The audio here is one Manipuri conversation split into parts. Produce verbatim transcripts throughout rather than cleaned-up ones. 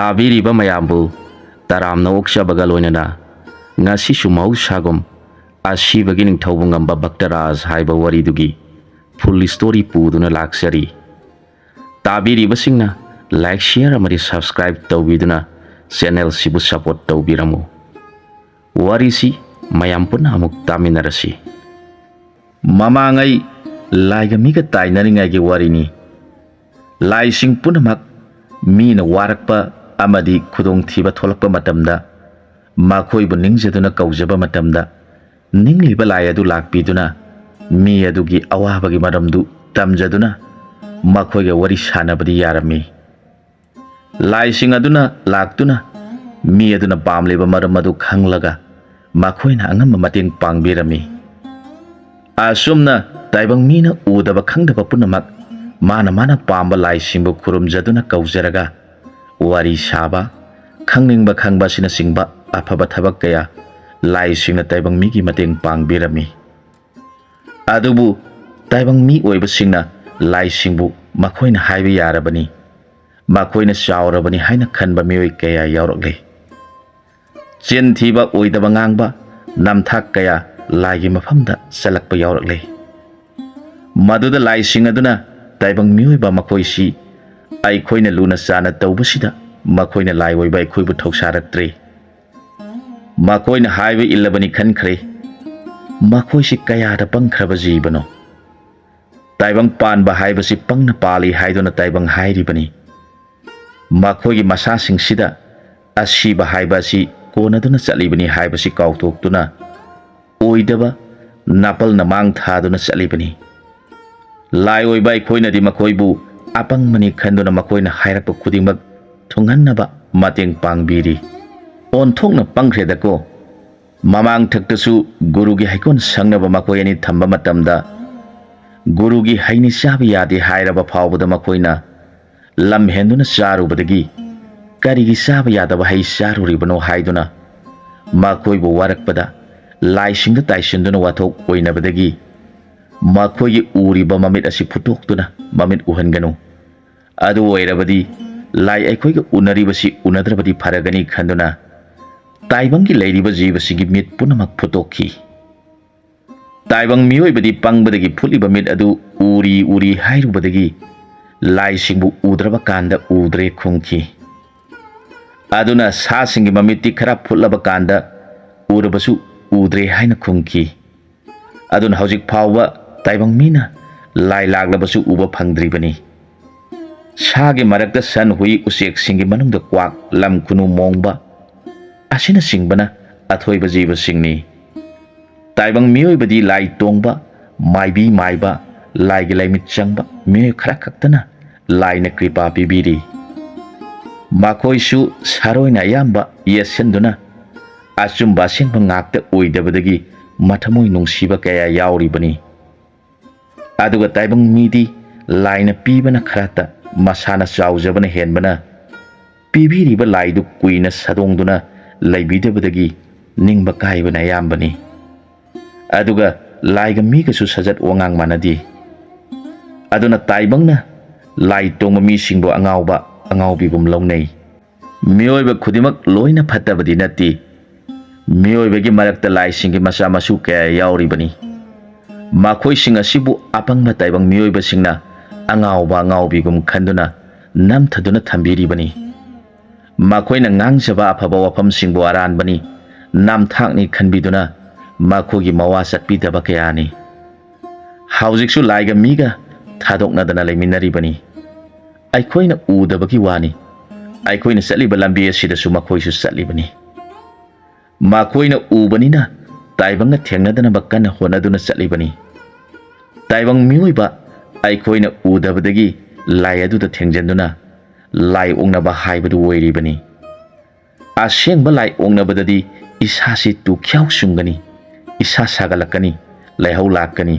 ꯇꯥꯕꯤꯔꯤꯕ ꯃꯌꯥꯝꯕꯨ ꯇꯔꯥꯝꯅ ꯑꯣꯛꯆꯕꯒ ꯂꯣꯏꯅꯅ ꯉꯁꯤꯁꯨ ꯃꯍꯧꯁꯥꯒꯨꯝ ꯑꯁꯤꯕꯒꯤ ꯅꯤꯡꯊꯧꯕꯨ ꯉꯝꯕ ꯚꯛꯇꯔꯥꯖ ꯍꯥꯏꯕ ꯋꯥꯔꯤꯗꯨꯒꯤ full story ꯄꯨꯗꯨꯅ ꯂꯥꯛꯆꯔꯤ꯫ ꯇꯥꯕꯤꯔꯤꯕꯁꯤꯡꯅ like, share ꯑꯃꯗꯤ subscribe ꯇꯧꯕꯤꯗꯨꯅ channel ꯁꯤꯕꯨ support ꯇꯧꯕꯤꯔꯝꯃꯨ꯫ ꯋꯥꯔꯤꯁꯤ ꯃꯌꯥꯝ ꯄꯨꯟꯅ ꯑꯃꯨꯛ ꯇꯥꯃꯤꯟꯅꯔꯁꯤ꯫ ꯃꯃꯥꯡꯉꯩ ꯂꯥꯏꯒ ꯃꯤꯒ ꯇꯥꯏꯅꯔꯤꯉꯩꯒꯤ ꯋꯥꯔꯤꯅꯤ꯫ ꯂꯥꯏꯁꯤꯡ ꯄꯨꯝꯅꯃꯛ ꯃꯤꯅ ꯋꯥꯔꯛꯄ ꯑꯃꯗꯤ ꯈꯨꯗꯣꯡꯊꯤꯕ ꯊꯣꯛꯂꯛꯄ ꯃꯇꯝꯗ ꯃꯈꯣꯏꯕꯨ ꯅꯤꯡꯖꯗꯨꯅ ꯀꯧꯖꯕ ꯃꯇꯝꯗ ꯅꯤꯡꯂꯤꯕ ꯂꯥꯏ ꯑꯗꯨ ꯂꯥꯛꯄꯤꯗꯨꯅ ꯃꯤ ꯑꯗꯨꯒꯤ ꯑꯋꯥꯕꯒꯤ ꯃꯔꯝꯗꯨ ꯇꯝꯖꯗꯨꯅ ꯃꯈꯣꯏꯒ ꯋꯥꯔꯤ ꯁꯥꯟꯅꯕꯗꯤ ꯌꯥꯔꯝꯃꯤ꯫ ꯂꯥꯏꯁꯤꯡ ꯑꯗꯨꯅ ꯂꯥꯛꯇꯨꯅ ꯃꯤ ꯑꯗꯨꯅ ꯄꯥꯝꯂꯤꯕ ꯃꯔꯝ ꯑꯗꯨ ꯈꯪꯂꯒ ꯃꯈꯣꯏꯅ ꯑꯉꯝꯕ ꯃꯇꯦꯡ ꯄꯥꯡꯕꯤꯔꯝꯃꯤ꯫ ꯑꯁꯨꯝꯅ ꯇꯥꯏꯕꯪ ꯃꯤꯅ ꯎꯗꯕ ꯈꯪꯗꯕ ꯄꯨꯝꯅꯃꯛ ꯃꯥꯅ ꯃꯥꯅ ꯄꯥꯝꯕ ꯂꯥꯏꯁꯤꯡꯕꯨ ꯈꯨꯔꯨꯝꯖꯗꯨꯅ ꯀꯧꯖꯔꯒ ꯋꯥꯔꯤ ꯁꯥꯕ, ꯈꯪꯅꯤꯡꯕ ꯈꯪꯕ ꯑꯁꯤꯅꯆꯤꯡꯕ ꯑꯐꯕ ꯊꯕꯛ ꯀꯌꯥ ꯂꯥꯏꯁꯤꯡꯅ ꯇꯥꯏꯕꯪ ꯃꯤꯒꯤ ꯃꯇꯦꯡ ꯄꯥꯡꯕꯤꯔꯝꯃꯤ꯫ ꯑꯗꯨꯕꯨ ꯇꯥꯏꯕꯪ ꯃꯤ ꯑꯣꯏꯕꯁꯤꯡꯅ ꯂꯥꯏꯁꯤꯡꯕꯨ ꯃꯈꯣꯏꯅ ꯍꯥꯏꯕ ꯌꯥꯔꯕꯅꯤ, ꯃꯈꯣꯏꯅ ꯆꯥꯎꯔꯕꯅꯤ ꯍꯥꯏꯅ ꯈꯟꯕ ꯃꯤꯑꯣꯏ ꯀꯌꯥ ꯌꯥꯎꯔꯛꯂꯦ꯫ ꯆꯤꯟ ꯊꯤꯕ, ꯑꯣꯏꯗꯕ ꯉꯥꯡꯕ, ꯅꯝꯊꯥꯛ ꯀꯌꯥ ꯂꯥꯏꯒꯤ ꯃꯐꯝꯗ ꯆꯠꯂꯛꯄ ꯌꯥꯎꯔꯛꯂꯦ꯫ ꯃꯗꯨꯗ ꯂꯥꯏꯁꯤꯡ ꯑꯗꯨꯅ ꯇꯥꯏꯕꯪ ꯃꯤꯑꯣꯏꯕ ꯃꯈꯣꯏꯁꯤ ꯑꯩꯈꯣꯏꯅ ꯂꯨꯅ ꯆꯥꯟꯅ ꯇꯧꯕꯁꯤꯗ ꯃꯈꯣꯏꯅ ꯂꯥꯏ ꯑꯣꯏꯕ ꯑꯩꯈꯣꯏꯕꯨ ꯊꯧꯁꯥꯔꯛꯇ꯭ꯔꯦ꯫ ꯃꯈꯣꯏꯅ ꯍꯥꯏꯕ ꯏꯜꯂꯕꯅꯤ ꯈꯟꯈ꯭ꯔꯦ꯫ ꯃꯈꯣꯏꯁꯤ ꯀꯌꯥꯗ ꯄꯪꯈ꯭ꯔꯕ ꯖꯤꯕꯅꯣ! ꯇꯥꯏꯕꯪ ꯄꯥꯟꯕ ꯍꯥꯏꯕꯁꯤ ꯄꯪꯅ ꯄꯥꯜꯂꯤ ꯍꯥꯏꯗꯨꯅ ꯇꯥꯏꯕꯪ ꯍꯥꯏꯔꯤꯕꯅꯤ꯫ ꯃꯈꯣꯏꯒꯤ ꯃꯁꯥꯁꯤꯡꯁꯤꯗ ꯑꯁꯤꯕ ꯍꯥꯏꯕ ꯑꯁꯤ ꯀꯣꯟꯅꯗꯨꯅ ꯆꯠꯂꯤꯕꯅꯤ ꯍꯥꯏꯕꯁꯤ ꯀꯥꯎꯊꯣꯛꯇꯨꯅ ꯑꯣꯏꯗꯕ ꯅꯥꯄꯜꯅ ꯃꯥꯡ ꯊꯥꯗꯨꯅ ꯆꯠꯂꯤꯕꯅꯤ꯫ ꯂꯥꯏ ꯑꯣꯏꯕ ꯑꯩꯈꯣꯏꯅꯗꯤ ꯃꯈꯣꯏꯕꯨ ꯑꯄꯪꯕꯅꯤ ꯈꯟꯗꯨꯅ ꯃꯈꯣꯏꯅ ꯍꯥꯏꯔꯛꯄ ꯈꯨꯗꯤꯡꯃꯛ ꯊꯨꯡꯍꯟꯅꯕ ꯃꯇꯦꯡ ꯄꯥꯡꯕꯤꯔꯤ꯫ ꯑꯣꯟꯊꯣꯛꯅ ꯄꯪꯈ꯭ꯔꯦꯗꯀꯣ! ꯃꯃꯥꯡ ꯊꯛꯇꯁꯨ ꯒꯨꯔꯨꯒꯤ ꯍꯩꯀꯣꯜ ꯁꯪꯅꯕ ꯃꯈꯣꯏ ꯑꯅꯤ ꯊꯝꯕ ꯃꯇꯝꯗ ꯒꯨꯔꯨꯒꯤ ꯍꯩꯅꯤ ꯆꯥꯕ ꯌꯥꯗꯦ ꯍꯥꯏꯔꯕ ꯐꯥꯎꯕꯗ ꯃꯈꯣꯏꯅ ꯂꯝ ꯍꯦꯟꯗꯨꯅ ꯆꯥꯔꯨꯕꯗꯒꯤ ꯀꯔꯤꯒꯤ ꯆꯥꯕ ꯌꯥꯗꯕ ꯍꯩ ꯆꯥꯔꯨꯔꯤꯕꯅꯣ ꯍꯥꯏꯗꯨꯅ ꯃꯈꯣꯏꯕꯨ ꯋꯥꯔꯛꯄꯗ ꯂꯥꯏꯁꯤꯡꯗ ꯇꯥꯏꯁꯤꯟꯗꯨꯅ ꯋꯥꯊꯣꯛ ꯑꯣꯏꯅꯕꯗꯒꯤ ꯃꯈꯣꯏꯒꯤ ꯎꯔꯤꯕ ꯃꯃꯤꯠ ꯑꯁꯤ ꯐꯨꯠꯇꯣꯛꯇꯨꯅ ꯃꯃꯤꯠ ꯎꯍꯟꯒꯅꯨ꯫ ꯑꯗꯨ ꯑꯣꯏꯔꯕꯗꯤ ꯂꯥꯏ ꯑꯩꯈꯣꯏꯒ ꯎꯅꯔꯤꯕꯁꯤ ꯎꯅꯗ꯭ꯔꯕꯗꯤ ꯐꯔꯒꯅꯤ ꯈꯟꯗꯨꯅ ꯇꯥꯏꯕꯪꯒꯤ ꯂꯩꯔꯤꯕ ꯖꯤꯕꯁꯤꯒꯤ ꯃꯤꯠ ꯄꯨꯝꯅꯃꯛ ꯐꯨꯠꯇꯣꯛꯈꯤ꯫ ꯇꯥꯏꯕꯪ ꯃꯤꯑꯣꯏꯕꯗꯤ ꯄꯪꯕꯗꯒꯤ ꯐꯨꯠꯂꯤꯕ ꯃꯤꯠ ꯑꯗꯨ ꯎꯔꯤ ꯎꯔꯤ ꯍꯥꯏꯔꯨꯕꯗꯒꯤ ꯂꯥꯏꯁꯤꯡꯕꯨ ꯎꯗ꯭ꯔꯕ ꯀꯥꯟꯗ ꯎꯗ꯭ꯔꯦ ꯈꯨꯝꯈꯤ꯫ ꯑꯗꯨꯅ ꯁꯥꯁꯤꯡꯒꯤ ꯃꯃꯤꯠꯇꯤ ꯈꯔ ꯐꯨꯠꯂꯕ ꯀꯥꯟꯗ ꯎꯔꯕꯁꯨ ꯎꯗ꯭ꯔꯦ ꯍꯥꯏꯅ ꯈꯨꯝꯈꯤ꯫ ꯑꯗꯨꯅ ꯍꯧꯖꯤꯛ ꯐꯥꯎꯕ ꯇꯥꯏꯕꯪ ꯃꯤꯅ ꯂꯥꯏ ꯂꯥꯛꯂꯕꯁꯨ ꯎꯕ ꯐꯪꯗ꯭ꯔꯤꯕꯅꯤ꯫ ꯁꯥꯒꯤ ꯃꯔꯛꯇ ꯁꯟ, ꯍꯨꯏ, ꯎꯆꯦꯛꯁꯤꯡꯒꯤ ꯃꯅꯨꯡꯗ ꯀ꯭ꯋꯥꯛ, ꯂꯝ ꯈꯨꯅꯨ ꯃꯣꯡꯕ ꯑꯁꯤꯅꯆꯤꯡꯕꯅ ꯑꯊꯣꯏꯕ ꯖꯤꯕꯁꯤꯡꯅꯤ꯫ ꯇꯥꯏꯕꯪ ꯃꯤꯑꯣꯏꯕꯗꯤ ꯂꯥꯏ ꯇꯣꯡꯕ, ꯃꯥꯏꯕꯤ ꯃꯥꯏꯕ, ꯂꯥꯏꯒꯤ ꯂꯥꯏꯃꯤꯠ ꯆꯪꯕ ꯃꯤꯑꯣꯏ ꯈꯔ ꯈꯛꯇꯅ ꯂꯥꯏꯅ ꯀ꯭ꯔꯤꯄꯥ ꯄꯤꯕꯤꯔꯤ꯫ ꯃꯈꯣꯏꯁꯨ ꯁꯥꯔꯣꯏꯅ ꯑꯌꯥꯝꯕ ꯌꯦꯠꯁꯤꯟꯗꯨꯅ ꯑꯆꯨꯝꯕ ꯑꯁꯦꯡꯕ ꯉꯥꯛꯇ ꯑꯣꯏꯗꯕꯗꯒꯤ ꯃꯊꯃꯣꯏ ꯅꯨꯡꯁꯤꯕ ꯀꯌꯥ ꯌꯥꯎꯔꯤꯕꯅꯤ꯫ ꯑꯗꯨꯒ ꯇꯥꯏꯕꯪ ꯃꯤꯗꯤ ꯂꯥꯏꯅ ꯄꯤꯕꯅ ꯈꯔꯇ, ꯃꯁꯥꯅ ꯆꯥꯎꯖꯕꯅ ꯍꯦꯟꯕꯅ ꯄꯤꯕꯤꯔꯤꯕ ꯂꯥꯏꯗꯨ ꯀꯨꯏꯅ ꯁꯥꯗꯣꯡꯗꯨꯅ ꯂꯩꯕꯤꯗꯕꯗꯒꯤ ꯅꯤꯡꯕ ꯀꯥꯏꯕꯅ ꯑꯌꯥꯝꯕꯅꯤ꯫ ꯑꯗꯨꯒ ꯂꯥꯏꯒ ꯃꯤꯒꯁꯨ ꯁꯥꯖꯠ ꯋꯥꯉꯥꯡ ꯃꯥꯟꯅꯗꯦ꯫ ꯑꯗꯨꯅ ꯇꯥꯏꯕꯪꯅ ꯂꯥꯏ ꯇꯣꯡꯕ ꯃꯤꯁꯤꯡꯕꯨ ꯑꯉꯥꯎꯕ, ꯑꯉꯥꯎꯕꯤꯒꯨꯝ ꯂꯧꯅꯩ꯫ ꯃꯤꯑꯣꯏꯕ ꯈꯨꯗꯤꯡꯃꯛ ꯂꯣꯏꯅ ꯐꯠꯇꯕꯗꯤ ꯅꯠꯇꯦ꯫ ꯃꯤꯑꯣꯏꯕꯒꯤ ꯃꯔꯛꯇ ꯂꯥꯏꯁꯤꯡꯒꯤ ꯃꯆꯥ ꯃꯁꯨ ꯀꯌꯥ ꯌꯥꯎꯔꯤꯕꯅꯤ꯫ ꯃꯈꯣꯏꯁꯤꯡ ꯑꯁꯤꯕꯨ ꯑꯄꯪꯕ ꯇꯥꯏꯕꯪ ꯃꯤꯑꯣꯏꯕꯁꯤꯡꯅ ꯑꯉꯥꯎꯕ ꯑꯉꯥꯎꯕꯤꯒꯨꯝ ꯈꯟꯗꯨꯅ ꯅꯝꯊꯗꯨꯅ ꯊꯝꯕꯤꯔꯤꯕꯅꯤ꯫ ꯃꯈꯣꯏꯅ ꯉꯥꯡꯖꯕ ꯑꯐꯕ ꯋꯥꯐꯝꯁꯤꯡꯕꯨ ꯑꯔꯥꯟꯕꯅꯤ, ꯅꯝꯊꯥꯛꯅꯤ ꯈꯟꯕꯤꯗꯨꯅ ꯃꯈꯣꯏꯒꯤ ꯃꯋꯥ ꯆꯠꯄꯤꯗꯕ ꯀꯌꯥꯅꯤ꯫ ꯍꯧꯖꯤꯛꯁꯨ ꯂꯥꯏꯒ ꯃꯤꯒ ꯊꯥꯗꯣꯛꯅꯗꯅ ꯂꯩꯃꯤꯟꯅꯔꯤꯕꯅꯤ꯫ ꯑꯩꯈꯣꯏꯅ ꯎꯗꯕꯒꯤ ꯋꯥꯅꯤ꯫ ꯑꯩꯈꯣꯏꯅ ꯆꯠꯂꯤꯕ ꯂꯝꯕꯤ ꯑꯁꯤꯗꯁꯨ ꯃꯈꯣꯏꯁꯨ ꯆꯠꯂꯤꯕꯅꯤ꯫ ꯃꯈꯣꯏꯅ ꯎꯕꯅꯤꯅ ꯇꯥꯏꯕꯪꯅ ꯊꯦꯡꯅꯗꯅꯕ ꯀꯟꯅ ꯍꯣꯠꯅꯗꯨꯅ ꯆꯠꯂꯤꯕꯅꯤ꯫ ꯇꯥꯏꯕꯪ ꯃꯤꯑꯣꯏꯕ ꯑꯩꯈꯣꯏꯅ ꯎꯗꯕꯗꯒꯤ ꯂꯥꯏ ꯑꯗꯨꯗ ꯊꯦꯡꯖꯤꯟꯗꯨꯅ ꯂꯥꯏ ꯑꯣꯛꯅꯕ ꯍꯥꯏꯕꯗꯨ ꯑꯣꯏꯔꯤꯕꯅꯤ꯫ ꯑꯁꯦꯡꯕ ꯂꯥꯏ ꯑꯣꯛꯅꯕꯗꯗꯤ ꯏꯁꯥꯁꯤ ꯇꯨꯈ꯭ꯌꯥꯎ ꯆꯨꯡꯒꯅꯤ, ꯏꯁꯥ ꯁꯥꯒꯠꯂꯛꯀꯅꯤ, ꯂꯥꯏꯍꯧ ꯂꯥꯛꯀꯅꯤ꯫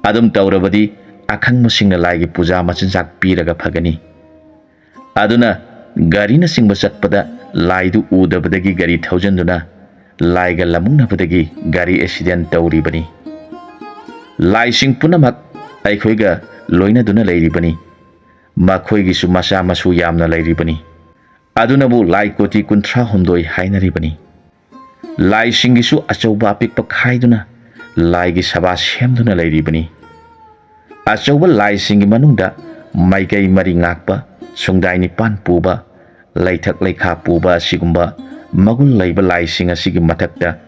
ꯑꯗꯨꯝ ꯇꯧꯔꯕꯗꯤ ꯑꯈꯪꯕꯁꯤꯡꯅ ꯂꯥꯏꯒꯤ ꯄꯨꯖꯥ ꯃꯆꯤꯟꯖꯥꯛ ꯄꯤꯔꯒ ꯐꯒꯅꯤ꯫ ꯑꯗꯨꯅ ꯒꯥꯔꯤꯅꯆꯤꯡꯕ ꯆꯠꯄꯗ ꯂꯥꯏꯗꯨ ꯎꯗꯕꯗꯒꯤ ꯒꯥꯔꯤ ꯊꯧꯖꯤꯟꯗꯨꯅ ꯂꯥꯏꯒ ꯂꯥꯃꯨꯛꯅꯕꯗꯒꯤ ꯒꯥꯔꯤ ꯑꯦꯛꯁꯤꯗꯦꯟ ꯇꯧꯔꯤꯕꯅꯤ꯫ ꯂꯥꯏꯁꯤꯡ ꯄꯨꯝꯅꯃꯛ ꯑꯩꯈꯣꯏꯒ ꯂꯣꯏꯅꯗꯨꯅ ꯂꯩꯔꯤꯕꯅꯤ꯫ ꯃꯈꯣꯏꯒꯤꯁꯨ ꯃꯆꯥ ꯃꯁꯨ ꯌꯥꯝꯅ ꯂꯩꯔꯤꯕꯅꯤ꯫ ꯑꯗꯨꯅꯕꯨ ꯂꯥꯏ ꯀꯣꯇꯤ ꯀꯨꯟꯊ꯭ꯔꯥ ꯍꯨꯝꯗꯣꯏ ꯍꯥꯏꯅꯔꯤꯕꯅꯤ꯫ ꯂꯥꯏꯁꯤꯡꯒꯤꯁꯨ ꯑꯆꯧꯕ ꯑꯄꯤꯛꯄ ꯈꯥꯏꯗꯨꯅ ꯂꯥꯏꯒꯤ ꯁꯚꯥ ꯁꯦꯝꯗꯨꯅ ꯂꯩꯔꯤꯕꯅꯤ꯫ ꯑꯆꯧꯕ ꯂꯥꯏꯁꯤꯡꯒꯤ ꯃꯅꯨꯡꯗ ꯃꯥꯏꯀꯩ ꯃꯔꯤ ꯉꯥꯛꯄ, ꯁꯨꯡꯗꯥꯏ ꯅꯤꯄꯥꯟ ꯄꯨꯕ, ꯂꯩꯊꯛ ꯂꯩꯈꯥ ꯄꯨꯕ ꯑꯁꯤꯒꯨꯝꯕ ꯃꯒꯨꯟ ꯂꯩꯕ ꯂꯥꯏꯁꯤꯡ ꯑꯁꯤꯒꯤ ꯃꯊꯛꯇ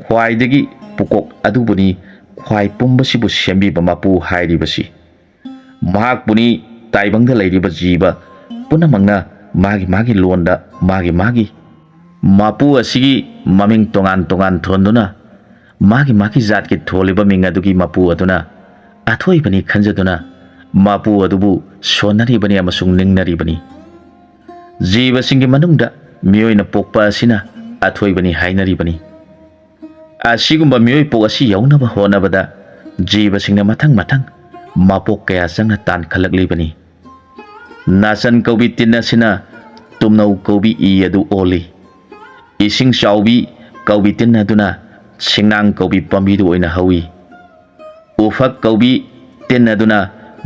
ꯈ꯭ꯋꯥꯏꯗꯒꯤ ꯄꯨꯀꯣꯛ ꯑꯗꯨꯕꯨꯅꯤ ꯈ꯭ꯋꯥꯏ ꯄꯨꯝꯕꯁꯤꯕꯨ ꯁꯦꯝꯕꯤꯕ ꯃꯄꯨ ꯍꯥꯏꯔꯤꯕꯁꯤ꯫ ꯃꯍꯥꯛꯄꯨꯅꯤ ꯇꯥꯏꯕꯪꯗ ꯂꯩꯔꯤꯕ ꯖꯤꯕ ꯄꯨꯝꯅꯃꯛꯅ ꯃꯥꯒꯤ ꯃꯥꯒꯤ ꯂꯣꯟꯗ ꯃꯥꯒꯤ ꯃꯥꯒꯤ ꯃꯄꯨ ꯑꯁꯤꯒꯤ ꯃꯃꯤꯡ ꯇꯣꯉꯥꯟ ꯇꯣꯉꯥꯟ ꯊꯣꯟꯗꯨꯅ, ꯃꯥꯒꯤ ꯃꯥꯒꯤ ꯖꯥꯠꯀꯤ ꯊꯣꯜꯂꯤꯕ ꯃꯤꯡ ꯑꯗꯨꯒꯤ ꯃꯄꯨ ꯑꯗꯨꯅ ꯑꯊꯣꯏꯕꯅꯤ ꯈꯟꯖꯗꯨꯅ ꯃꯄꯨ ꯑꯗꯨꯕꯨ ꯁꯣꯟꯅꯔꯤꯕꯅꯤ ꯑꯃꯁꯨꯡ ꯅꯤꯡꯅꯔꯤꯕꯅꯤ꯫ ꯖꯤꯕꯁꯤꯡꯒꯤ ꯃꯅꯨꯡꯗ ꯃꯤꯑꯣꯏꯅ ꯄꯣꯛꯄ ꯑꯁꯤꯅ ꯑꯊꯣꯏꯕꯅꯤ ꯍꯥꯏꯅꯔꯤꯕꯅꯤ꯫ ꯑꯁꯤꯒꯨꯝꯕ ꯃꯤꯑꯣꯏ ꯄꯣꯛ ꯑꯁꯤ ꯌꯧꯅꯕ ꯍꯣꯠꯅꯕꯗ ꯖꯤꯕꯁꯤꯡꯅ ꯃꯊꯪ ꯃꯊꯪ ꯃꯄꯣꯛ ꯀꯌꯥ ꯆꯪꯅ ꯇꯥꯟꯈꯠꯂꯛꯂꯤꯕꯅꯤ꯫ ꯅꯥꯆꯟ ꯀꯧꯕꯤ ꯇꯤꯟ ꯑꯁꯤꯅ ꯇꯨꯝꯅꯧ ꯀꯧꯕꯤ ꯏ ꯑꯗꯨ ꯑꯣꯜꯂꯤ꯫ ꯏꯁꯤꯡ ꯆꯥꯎꯕꯤ ꯀꯧꯕꯤ ꯇꯤꯟ ꯑꯗꯨꯅ ꯁꯤꯡꯅꯥꯡ ꯀꯧꯕꯤ ꯄꯥꯝꯕꯤꯗꯨ ꯑꯣꯏꯅ ꯍꯧꯏ꯫ ꯎꯐꯛ ꯀꯧꯕꯤ ꯇꯤꯟ ꯑꯗꯨꯅ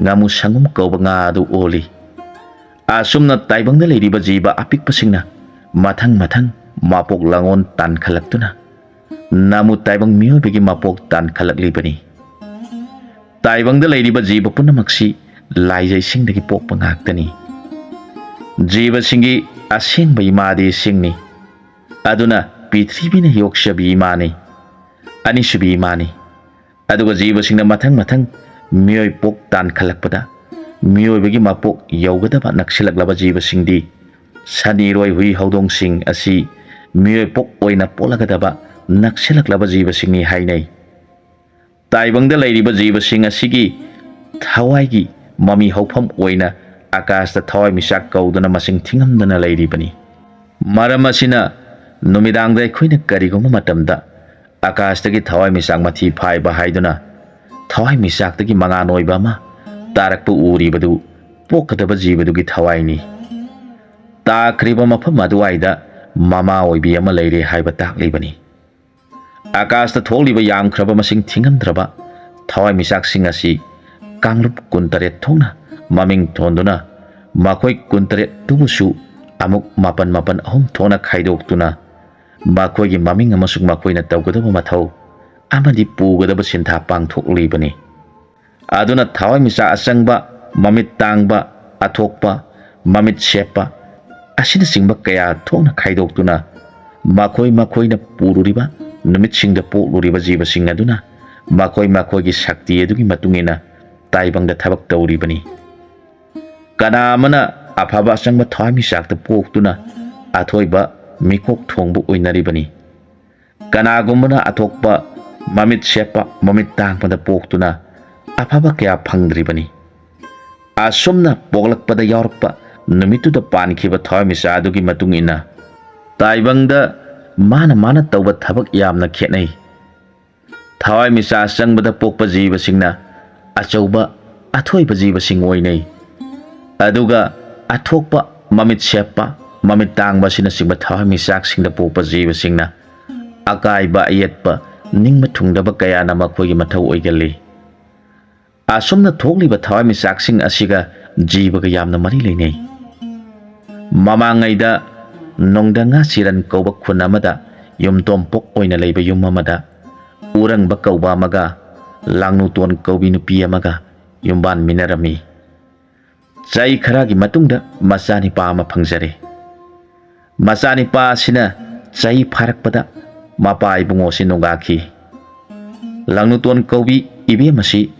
ꯉꯥꯃꯨ ꯁꯪꯒꯨꯝ ꯀꯧꯕ ꯉꯥ ꯑꯗꯨ ꯑꯣꯜꯂꯤ꯫ ꯑꯁꯨꯝꯅ ꯇꯥꯏꯕꯪꯗ ꯂꯩꯔꯤꯕ ꯖꯤꯕ ꯑꯄꯤꯛꯄꯁꯤꯡꯅ ꯃꯊꯪ ꯃꯊꯪ ꯃꯄꯣꯛ ꯂꯥꯡꯑꯣꯟ ꯇꯥꯟꯈꯠꯂꯛꯇꯨꯅ ꯅꯥꯃꯨ ꯇꯥꯏꯕꯪ ꯃꯤꯑꯣꯏꯕꯒꯤ ꯃꯄꯣꯛ ꯇꯥꯟꯈꯠꯂꯛꯂꯤꯕꯅꯤ꯫ ꯇꯥꯏꯕꯪꯗ ꯂꯩꯔꯤꯕ ꯖꯤꯕ ꯄꯨꯝꯅꯃꯛꯁꯤ ꯂꯥꯏꯖꯩꯁꯤꯡꯗꯒꯤ ꯄꯣꯛꯄ ꯉꯥꯛꯇꯅꯤ꯫ ꯖꯤꯕꯁꯤꯡꯒꯤ ꯑꯁꯦꯡꯕ ꯏꯃꯥꯗꯤ ꯏꯁꯤꯡꯅꯤ꯫ ꯑꯗꯨꯅ ꯄ꯭ꯔꯤꯊꯤꯕꯤꯅ ꯌꯣꯛꯆꯕꯤ ꯏꯃꯥꯅꯤ, ꯑꯅꯤꯁꯨꯕꯤ ꯏꯃꯥꯅꯤ꯫ ꯑꯗꯨꯒ ꯖꯤꯕꯁꯤꯡꯅ ꯃꯊꯪ ꯃꯊꯪ ꯃꯤꯑꯣꯏ ꯄꯣꯛ ꯇꯥꯟꯈꯠꯂꯛꯄꯗ ꯃꯤꯑꯣꯏꯕꯒꯤ ꯃꯄꯣꯛ ꯌꯧꯒꯗꯕ ꯅꯛꯁꯤꯜꯂꯛꯂꯕ ꯖꯤꯕꯁꯤꯡꯗꯤ ꯁꯟ, ꯏꯔꯣꯏ, ꯍꯨꯏ, ꯍꯧꯗꯣꯡꯁꯤꯡ ꯑꯁꯤ ꯃꯤꯑꯣꯏ ꯄꯣꯛ ꯑꯣꯏꯅ ꯄꯣꯛꯂꯒꯗꯕ ꯅꯛꯁꯤꯜꯂꯛꯂꯕ ꯖꯤꯕꯁꯤꯡꯅꯤ ꯍꯥꯏꯅꯩ꯫ ꯇꯥꯏꯕꯪꯗ ꯂꯩꯔꯤꯕ ꯖꯤꯕꯁꯤꯡ ꯑꯁꯤꯒꯤ ꯊꯋꯥꯏꯒꯤ ꯃꯃꯤ ꯍꯧꯐꯝ ꯑꯣꯏꯅ ꯑꯀꯥꯁꯇ ꯊꯋꯥꯏꯃꯤꯆꯥꯛ ꯀꯧꯗꯨꯅ ꯃꯁꯤꯡ ꯊꯤꯉꯝꯗꯅ ꯂꯩꯔꯤꯕꯅꯤ꯫ ꯃꯔꯝ ꯑꯁꯤꯅ ꯅꯨꯃꯤꯗꯥꯡꯗ ꯑꯩꯈꯣꯏꯅ ꯀꯔꯤꯒꯨꯝꯕ ꯃꯇꯝꯗ ꯑꯀꯥꯁꯇꯒꯤ ꯊꯋꯥꯏꯃꯤꯆꯥꯛ ꯃꯊꯤ ꯐꯥꯏꯕ ꯍꯥꯏꯗꯨꯅ ꯊꯋꯥꯏꯃꯤꯆꯥꯛꯇꯒꯤ ꯃꯉꯥꯜ ꯑꯣꯏꯕ ꯑꯃ ꯇꯥꯔꯛꯄ ꯎꯔꯤꯕꯗꯨ ꯄꯣꯛꯀꯗꯕ ꯖꯤꯕꯗꯨꯒꯤ ꯊꯋꯥꯏꯅꯤ꯫ ꯇꯥꯈ꯭ꯔꯤꯕ ꯃꯐꯝ ꯑꯗꯨꯋꯥꯏꯗ ꯃꯃꯥ ꯑꯣꯏꯕꯤ ꯑꯃ ꯂꯩꯔꯦ ꯍꯥꯏꯕ ꯇꯥꯛꯂꯤꯕꯅꯤ꯫ ꯑꯀꯥꯁꯇ ꯊꯣꯛꯂꯤꯕ ꯌꯥꯝꯈ꯭ꯔꯕ ꯃꯁꯤꯡ ꯊꯤꯉꯝꯗ꯭ꯔꯕ ꯊꯋꯥꯏꯃꯤꯆꯥꯛꯁꯤꯡ ꯑꯁꯤ ꯀꯥꯡꯂꯨꯞ ꯀꯨꯟꯇꯔꯦꯠ ꯊꯣꯛꯅ ꯃꯃꯤꯡ ꯊꯣꯟꯗꯨꯅ, ꯃꯈꯣꯏ ꯀꯨꯟꯇꯔꯦꯠꯇꯨꯕꯨꯁꯨ ꯑꯃꯨꯛ ꯃꯥꯄꯟ ꯃꯥꯄꯟ ꯑꯍꯨꯝ ꯊꯣꯛꯅ ꯈꯥꯏꯗꯣꯛꯇꯨꯅ, ꯃꯈꯣꯏꯒꯤ ꯃꯃꯤꯡ ꯑꯃꯁꯨꯡ ꯃꯈꯣꯏꯅ ꯇꯧꯒꯗꯕ ꯃꯊꯧ ꯑꯃꯗꯤ ꯄꯨꯒꯗꯕ ꯁꯤꯟꯊꯥ ꯄꯥꯡꯊꯣꯛꯂꯤꯕꯅꯤ꯫ ꯑꯗꯨꯅ ꯊꯋꯥꯏꯃꯤꯆꯥꯛ ꯑꯆꯪꯕ, ꯃꯃꯤꯠ ꯇꯥꯡꯕ, ꯑꯊꯣꯛꯄ, ꯃꯃꯤꯠ ꯁꯦꯞꯄ ꯑꯁꯤꯅꯆꯤꯡꯕ ꯀꯌꯥ ꯊꯣꯛꯅ ꯈꯥꯏꯗꯣꯛꯇꯨꯅ, ꯃꯈꯣꯏ ꯃꯈꯣꯏꯅ ꯄꯨꯔꯨꯔꯤꯕ ꯅꯨꯃꯤꯠꯁꯤꯡꯗ ꯄꯣꯛꯂꯨꯔꯤꯕ ꯖꯤꯕꯁꯤꯡ ꯑꯗꯨꯅ ꯃꯈꯣꯏ ꯃꯈꯣꯏꯒꯤ ꯁꯛꯇꯤ ꯑꯗꯨꯒꯤ ꯃꯇꯨꯡ ꯏꯟꯅ ꯇꯥꯏꯕꯪꯗ ꯊꯕꯛ ꯇꯧꯔꯤꯕꯅꯤ꯫ ꯀꯅꯥ ꯑꯃꯅ ꯑꯐꯕ ꯑꯆꯪꯕ ꯊꯋꯥꯏꯃꯤꯆꯥꯛꯇ ꯄꯣꯛꯇꯨꯅ ꯑꯊꯣꯏꯕ ꯃꯤꯀꯣꯛ ꯊꯣꯡꯕ ꯑꯣꯏꯅꯔꯤꯕꯅꯤ꯫ ꯀꯅꯥꯒꯨꯝꯕꯅ ꯑꯊꯣꯛꯄ, ꯃꯃꯤꯠ ꯁꯦꯞꯄ, ꯃꯃꯤꯠ ꯇꯥꯡꯕꯗ ꯄꯣꯛꯇꯨꯅ ꯑꯐꯕ ꯀꯌꯥ ꯐꯪꯗ꯭ꯔꯤꯕꯅꯤ꯫ ꯑꯁꯨꯝꯅ ꯄꯣꯛꯂꯛꯄꯗ ꯌꯥꯎꯔꯛꯄ ꯅꯨꯃꯤꯠꯇꯨꯗ ꯄꯥꯟꯈꯤꯕ ꯊꯋꯥꯏꯃꯤꯆꯥꯛ ꯑꯗꯨꯒꯤ ꯃꯇꯨꯡ ꯏꯟꯅ ꯇꯥꯏꯕꯪꯗ ꯃꯥꯅ ꯃꯥꯅ ꯇꯧꯕ ꯊꯕꯛ ꯌꯥꯝꯅ ꯈꯦꯠꯅꯩ꯫ ꯊꯋꯥꯏꯃꯤꯆꯥꯛ ꯆꯪꯕꯗ ꯄꯣꯛꯄ ꯖꯤꯕꯁꯤꯡꯅ ꯑꯆꯧꯕ ꯑꯊꯣꯏꯕ ꯖꯤꯕꯁꯤꯡ ꯑꯣꯏꯅꯩ꯫ ꯑꯗꯨꯒ ꯑꯊꯣꯛꯄ, ꯃꯃꯤꯠ ꯁꯦꯞꯄ, ꯃꯃꯤꯠ ꯇꯥꯡꯕ ꯑꯁꯤꯅꯆꯤꯡꯕ ꯊꯋꯥꯏꯃꯤꯆꯥꯛꯁꯤꯡꯗ ꯄꯣꯛꯄ ꯖꯤꯕꯁꯤꯡꯅ ꯑꯀꯥꯏꯕ ꯑꯌꯦꯠꯄ ꯅꯤꯡꯕ ꯊꯨꯡꯗꯕ ꯀꯌꯥꯅ ꯃꯈꯣꯏꯒꯤ ꯃꯊꯧ ꯑꯣꯏꯒꯜꯂꯤ꯫ ꯑꯁꯨꯝꯅ ꯊꯣꯛꯂꯤꯕ ꯊꯋꯥꯏꯃꯤꯆꯥꯛꯁꯤꯡ ꯑꯁꯤꯒ ꯖꯤꯕꯒ ꯌꯥꯝꯅ ꯃꯔꯤ ꯂꯩꯅꯩ꯫ ꯃꯃꯥꯡꯉꯩꯗ ꯅꯣꯡꯗꯪꯉꯥ ꯆꯤꯔꯟ ꯀꯧꯕ ꯈꯨꯟ ꯑꯃꯗ ꯌꯨꯝꯊꯣꯡꯄꯣꯛ ꯑꯣꯏꯅ ꯂꯩꯕ ꯌꯨꯝ ꯑꯃꯗ ꯎꯔꯪꯕ ꯀꯧꯕ ꯑꯃꯒ ꯂꯥꯡꯅꯨꯇꯣꯟ ꯀꯧꯕꯤ ꯅꯨꯄꯤ ꯑꯃꯒ ꯌꯨꯝꯕꯥꯟꯃꯤꯟꯅꯔꯝꯃꯤ꯫ ꯆꯍꯤ ꯈꯔꯒꯤ ꯃꯇꯨꯡꯗ ꯃꯆꯥꯅꯤꯄꯥ ꯑꯃ ꯐꯪꯖꯔꯦ꯫ ꯃꯆꯥꯅꯤꯄꯥ ꯑꯁꯤꯅ ꯆꯍꯤ ꯐꯥꯔꯛꯄꯗ ꯃꯄꯥ ꯏꯕꯨꯡꯉꯣ ꯑꯁꯤ ꯅꯣꯡꯒꯥꯈꯤ꯫ ꯂꯥꯡꯅꯨꯇꯣꯟ ꯀꯧꯕꯤ ꯏꯕꯦꯝ ꯑꯁꯤ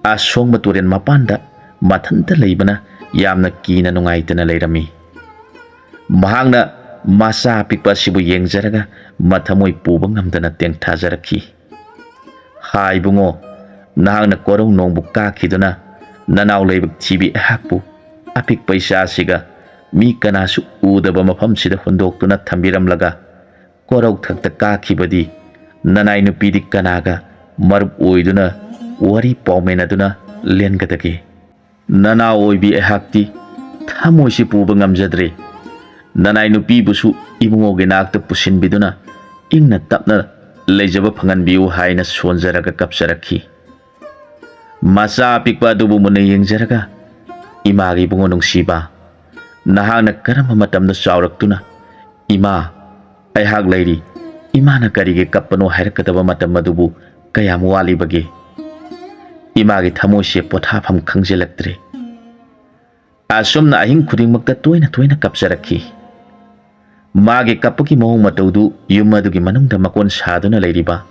ꯑꯁꯣꯡꯕ ꯇꯨꯔꯦꯜ ꯃꯄꯥꯟꯗ ꯃꯊꯟꯇ ꯂꯩꯕꯅ ꯌꯥꯝꯅ ꯀꯤꯅ ꯅꯨꯡꯉꯥꯏꯇꯅ ꯂꯩꯔꯝꯃꯤ꯫ ꯃꯍꯥꯛꯅ ꯃꯆꯥ ꯑꯄꯤꯛꯄ ꯑꯁꯤꯕꯨ ꯌꯦꯡꯖꯔꯒ ꯃꯊꯃꯣꯏ ꯄꯨꯕ ꯉꯝꯗꯅ ꯇꯦꯡꯊꯥꯖꯔꯛꯈꯤ꯫ "ꯍꯥ ꯏꯕꯨꯡꯉꯣ, ꯅꯍꯥꯛꯅ ꯀꯣꯔꯧ ꯅꯣꯡꯕꯨ ꯀꯥꯈꯤꯗꯨꯅ ꯅꯅꯥꯎ ꯂꯥꯏꯕꯛ ꯊꯤꯕꯤ ꯑꯩꯍꯥꯛꯄꯨ ꯑꯄꯤꯛꯄ ꯏꯆꯥꯁꯤꯒ ꯃꯤ ꯀꯅꯥꯁꯨ ꯎꯗꯕ ꯃꯐꯝꯁꯤꯗ ꯍꯨꯟꯗꯣꯛꯇꯨꯅ ꯊꯝꯕꯤꯔꯝꯂꯒ ꯀꯣꯔꯧ ꯊꯛꯇ ꯀꯥꯈꯤꯕꯗꯤ ꯅꯅꯥꯏ ꯅꯨꯄꯤꯗꯤ ꯀꯅꯥꯒ ꯃꯔꯨꯞ ꯑꯣꯏꯗꯨꯅ ꯋꯥꯔꯤ ꯄꯥꯎꯃꯦꯟꯅꯗꯨꯅ ꯂꯦꯟꯒꯗꯒꯦ? ꯅꯅꯥꯎ ꯑꯣꯏꯕꯤ ꯑꯩꯍꯥꯛꯇꯤ ꯊꯃꯣꯏꯁꯤ ꯄꯨꯕ ꯉꯝꯖꯗ꯭ꯔꯦ꯫ ꯅꯅꯥꯏ ꯅꯨꯄꯤꯕꯨꯁꯨ ꯏꯕꯨꯡꯉꯣꯒꯤ ꯅꯥꯛꯇ ꯄꯨꯁꯤꯟꯕꯤꯗꯨꯅ ꯏꯪꯅ ꯇꯞꯅ ꯂꯩꯖꯕ ꯐꯪꯍꯟꯕꯤꯌꯨ" ꯍꯥꯏꯅ ꯁꯣꯟꯖꯔꯒ ꯀꯞꯆꯔꯛꯈꯤ꯫ ꯃꯆꯥ ꯑꯄꯤꯛꯄ ꯑꯗꯨꯕꯨ ꯃꯨꯟꯅ ꯌꯦꯡꯖꯔꯒ, "ꯏꯃꯥꯒꯤ ꯏꯕꯨꯡꯉꯣ ꯅꯨꯡꯁꯤꯕ, ꯅꯍꯥꯛꯅ ꯀꯔꯝꯕ ꯃꯇꯝꯗ ꯆꯥꯎꯔꯛꯇꯨꯅ, 'ꯏꯃꯥ, ꯑꯩꯍꯥꯛ ꯂꯩꯔꯤ, ꯏꯃꯥꯅ ꯀꯔꯤꯒꯤ ꯀꯞꯄꯅꯣ?' ꯍꯥꯏꯔꯛꯀꯗꯕ ꯃꯇꯝ ꯑꯗꯨꯕꯨ ꯀꯌꯥꯝ ꯋꯥꯠꯂꯤꯕꯒꯦ?" ꯏꯃꯥꯒꯤ ꯊꯃꯣꯏꯁꯦ ꯄꯣꯊꯥꯐꯝ ꯈꯪꯖꯤꯜꯂꯛꯇ꯭ꯔꯦ꯫ ꯑꯁꯨꯝꯅ ꯑꯍꯤꯡ ꯈꯨꯗꯤꯡꯃꯛꯇ ꯇꯣꯏꯅ ꯇꯣꯏꯅ ꯀꯞꯆꯔꯛꯈꯤ꯫ ꯃꯥꯒꯤ ꯀꯞꯄꯒꯤ ꯃꯑꯣꯡ ꯃꯇꯧꯗꯨ ꯌꯨꯝ ꯑꯗꯨꯒꯤ ꯃꯅꯨꯡꯗ ꯃꯀꯣꯟ ꯁꯥꯗꯨꯅ ꯂꯩꯔꯤꯕ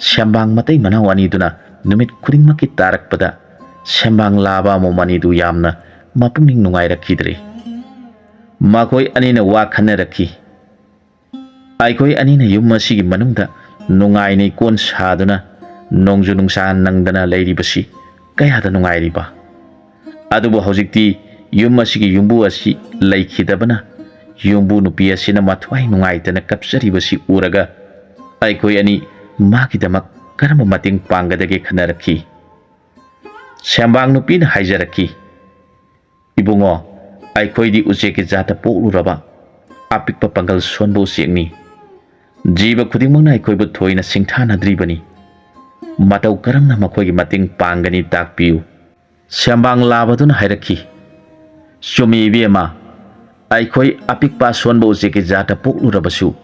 ꯁꯦꯝꯕꯥꯡ ꯃꯇꯩ ꯃꯅꯥꯎ ꯑꯅꯤꯗꯨꯅ ꯅꯨꯃꯤꯠ ꯈꯨꯗꯤꯡꯃꯛꯀꯤ ꯇꯥꯔꯛꯄꯗ ꯁꯦꯝꯕꯥꯡ ꯂꯥꯕ ꯑꯃꯣꯝ ꯑꯅꯤꯗꯨ ꯌꯥꯝꯅ ꯃꯄꯨꯛꯅꯤꯡ ꯅꯨꯡꯉꯥꯏꯔꯛꯈꯤꯗ꯭ꯔꯦ꯫ ꯃꯈꯣꯏ ꯑꯅꯤꯅ ꯋꯥ ꯈꯟꯅꯔꯛꯈꯤ꯫ "ꯑꯩꯈꯣꯏ ꯑꯅꯤꯅ ꯌꯨꯝ ꯑꯁꯤꯒꯤ ꯃꯅꯨꯡꯗ ꯅꯨꯡꯉꯥꯏꯅ ꯏꯀꯣꯟ ꯁꯥꯗꯨꯅ ꯅꯣꯡꯖꯨ ꯅꯨꯡꯁꯥ ꯅꯪꯗꯅ ꯂꯩꯔꯤꯕꯁꯤ ꯀꯌꯥꯗ ꯅꯨꯡꯉꯥꯏꯔꯤꯕ! ꯑꯗꯨꯕꯨ ꯍꯧꯖꯤꯛꯇꯤ ꯌꯨꯝ ꯑꯁꯤꯒꯤ ꯌꯨꯝꯕꯨ ꯑꯁꯤ ꯂꯩꯈꯤꯗꯕꯅ ꯌꯨꯝꯕꯨ ꯅꯨꯄꯤ ꯑꯁꯤꯅ ꯃꯊ꯭ꯋꯥꯏ ꯅꯨꯡꯉꯥꯏꯇꯅ ꯀꯞꯆꯔꯤꯕꯁꯤ ꯎꯔꯒ ꯑꯩꯈꯣꯏ ꯑꯅꯤ ꯃꯥꯒꯤꯗꯃꯛ ꯀꯔꯝꯕ ꯃꯇꯦꯡ ꯄꯥꯡꯒꯗꯒꯦ ꯈꯟꯅꯔꯛꯈꯤ꯫ ꯁꯦꯝꯕꯥꯡ ꯅꯨꯄꯤꯅ ꯍꯥꯏꯖꯔꯛꯈꯤ, "ꯏꯕꯨꯡꯉꯣ, ꯑꯩꯈꯣꯏꯗꯤ ꯎꯆꯦꯛꯀꯤ ꯖꯥꯠꯇ ꯄꯣꯛꯂꯨꯔꯕ ꯑꯄꯤꯛꯄ ꯄꯥꯡꯒꯜ ꯁꯣꯟꯕ ꯎꯆꯦꯛꯅꯤ꯫ ꯖꯤꯕ ꯈꯨꯗꯤꯡꯃꯛꯅ ꯑꯩꯈꯣꯏꯕꯨ ꯊꯣꯏꯅ ꯁꯤꯡꯊꯥꯅꯗ꯭ꯔꯤꯕꯅꯤ꯫ ꯃꯇꯧ ꯀꯔꯝꯅ ꯃꯈꯣꯏꯒꯤ ꯃꯇꯦꯡ ꯄꯥꯡꯒꯅꯤ, ꯇꯥꯛꯄꯤꯌꯨ?" ꯁꯦꯝꯕꯥꯡ ꯂꯥꯕꯗꯨꯅ ꯍꯥꯏꯔꯛꯈꯤ, "ꯆꯨꯝꯃꯤ ꯏꯕꯦꯝꯃ, ꯑꯩꯈꯣꯏ ꯑꯄꯤꯛꯄ ꯑꯁꯣꯟꯕ ꯎꯆꯦꯛꯀꯤ ꯖꯥꯠꯇ ꯄꯣꯛꯂꯨꯔꯕꯁꯨ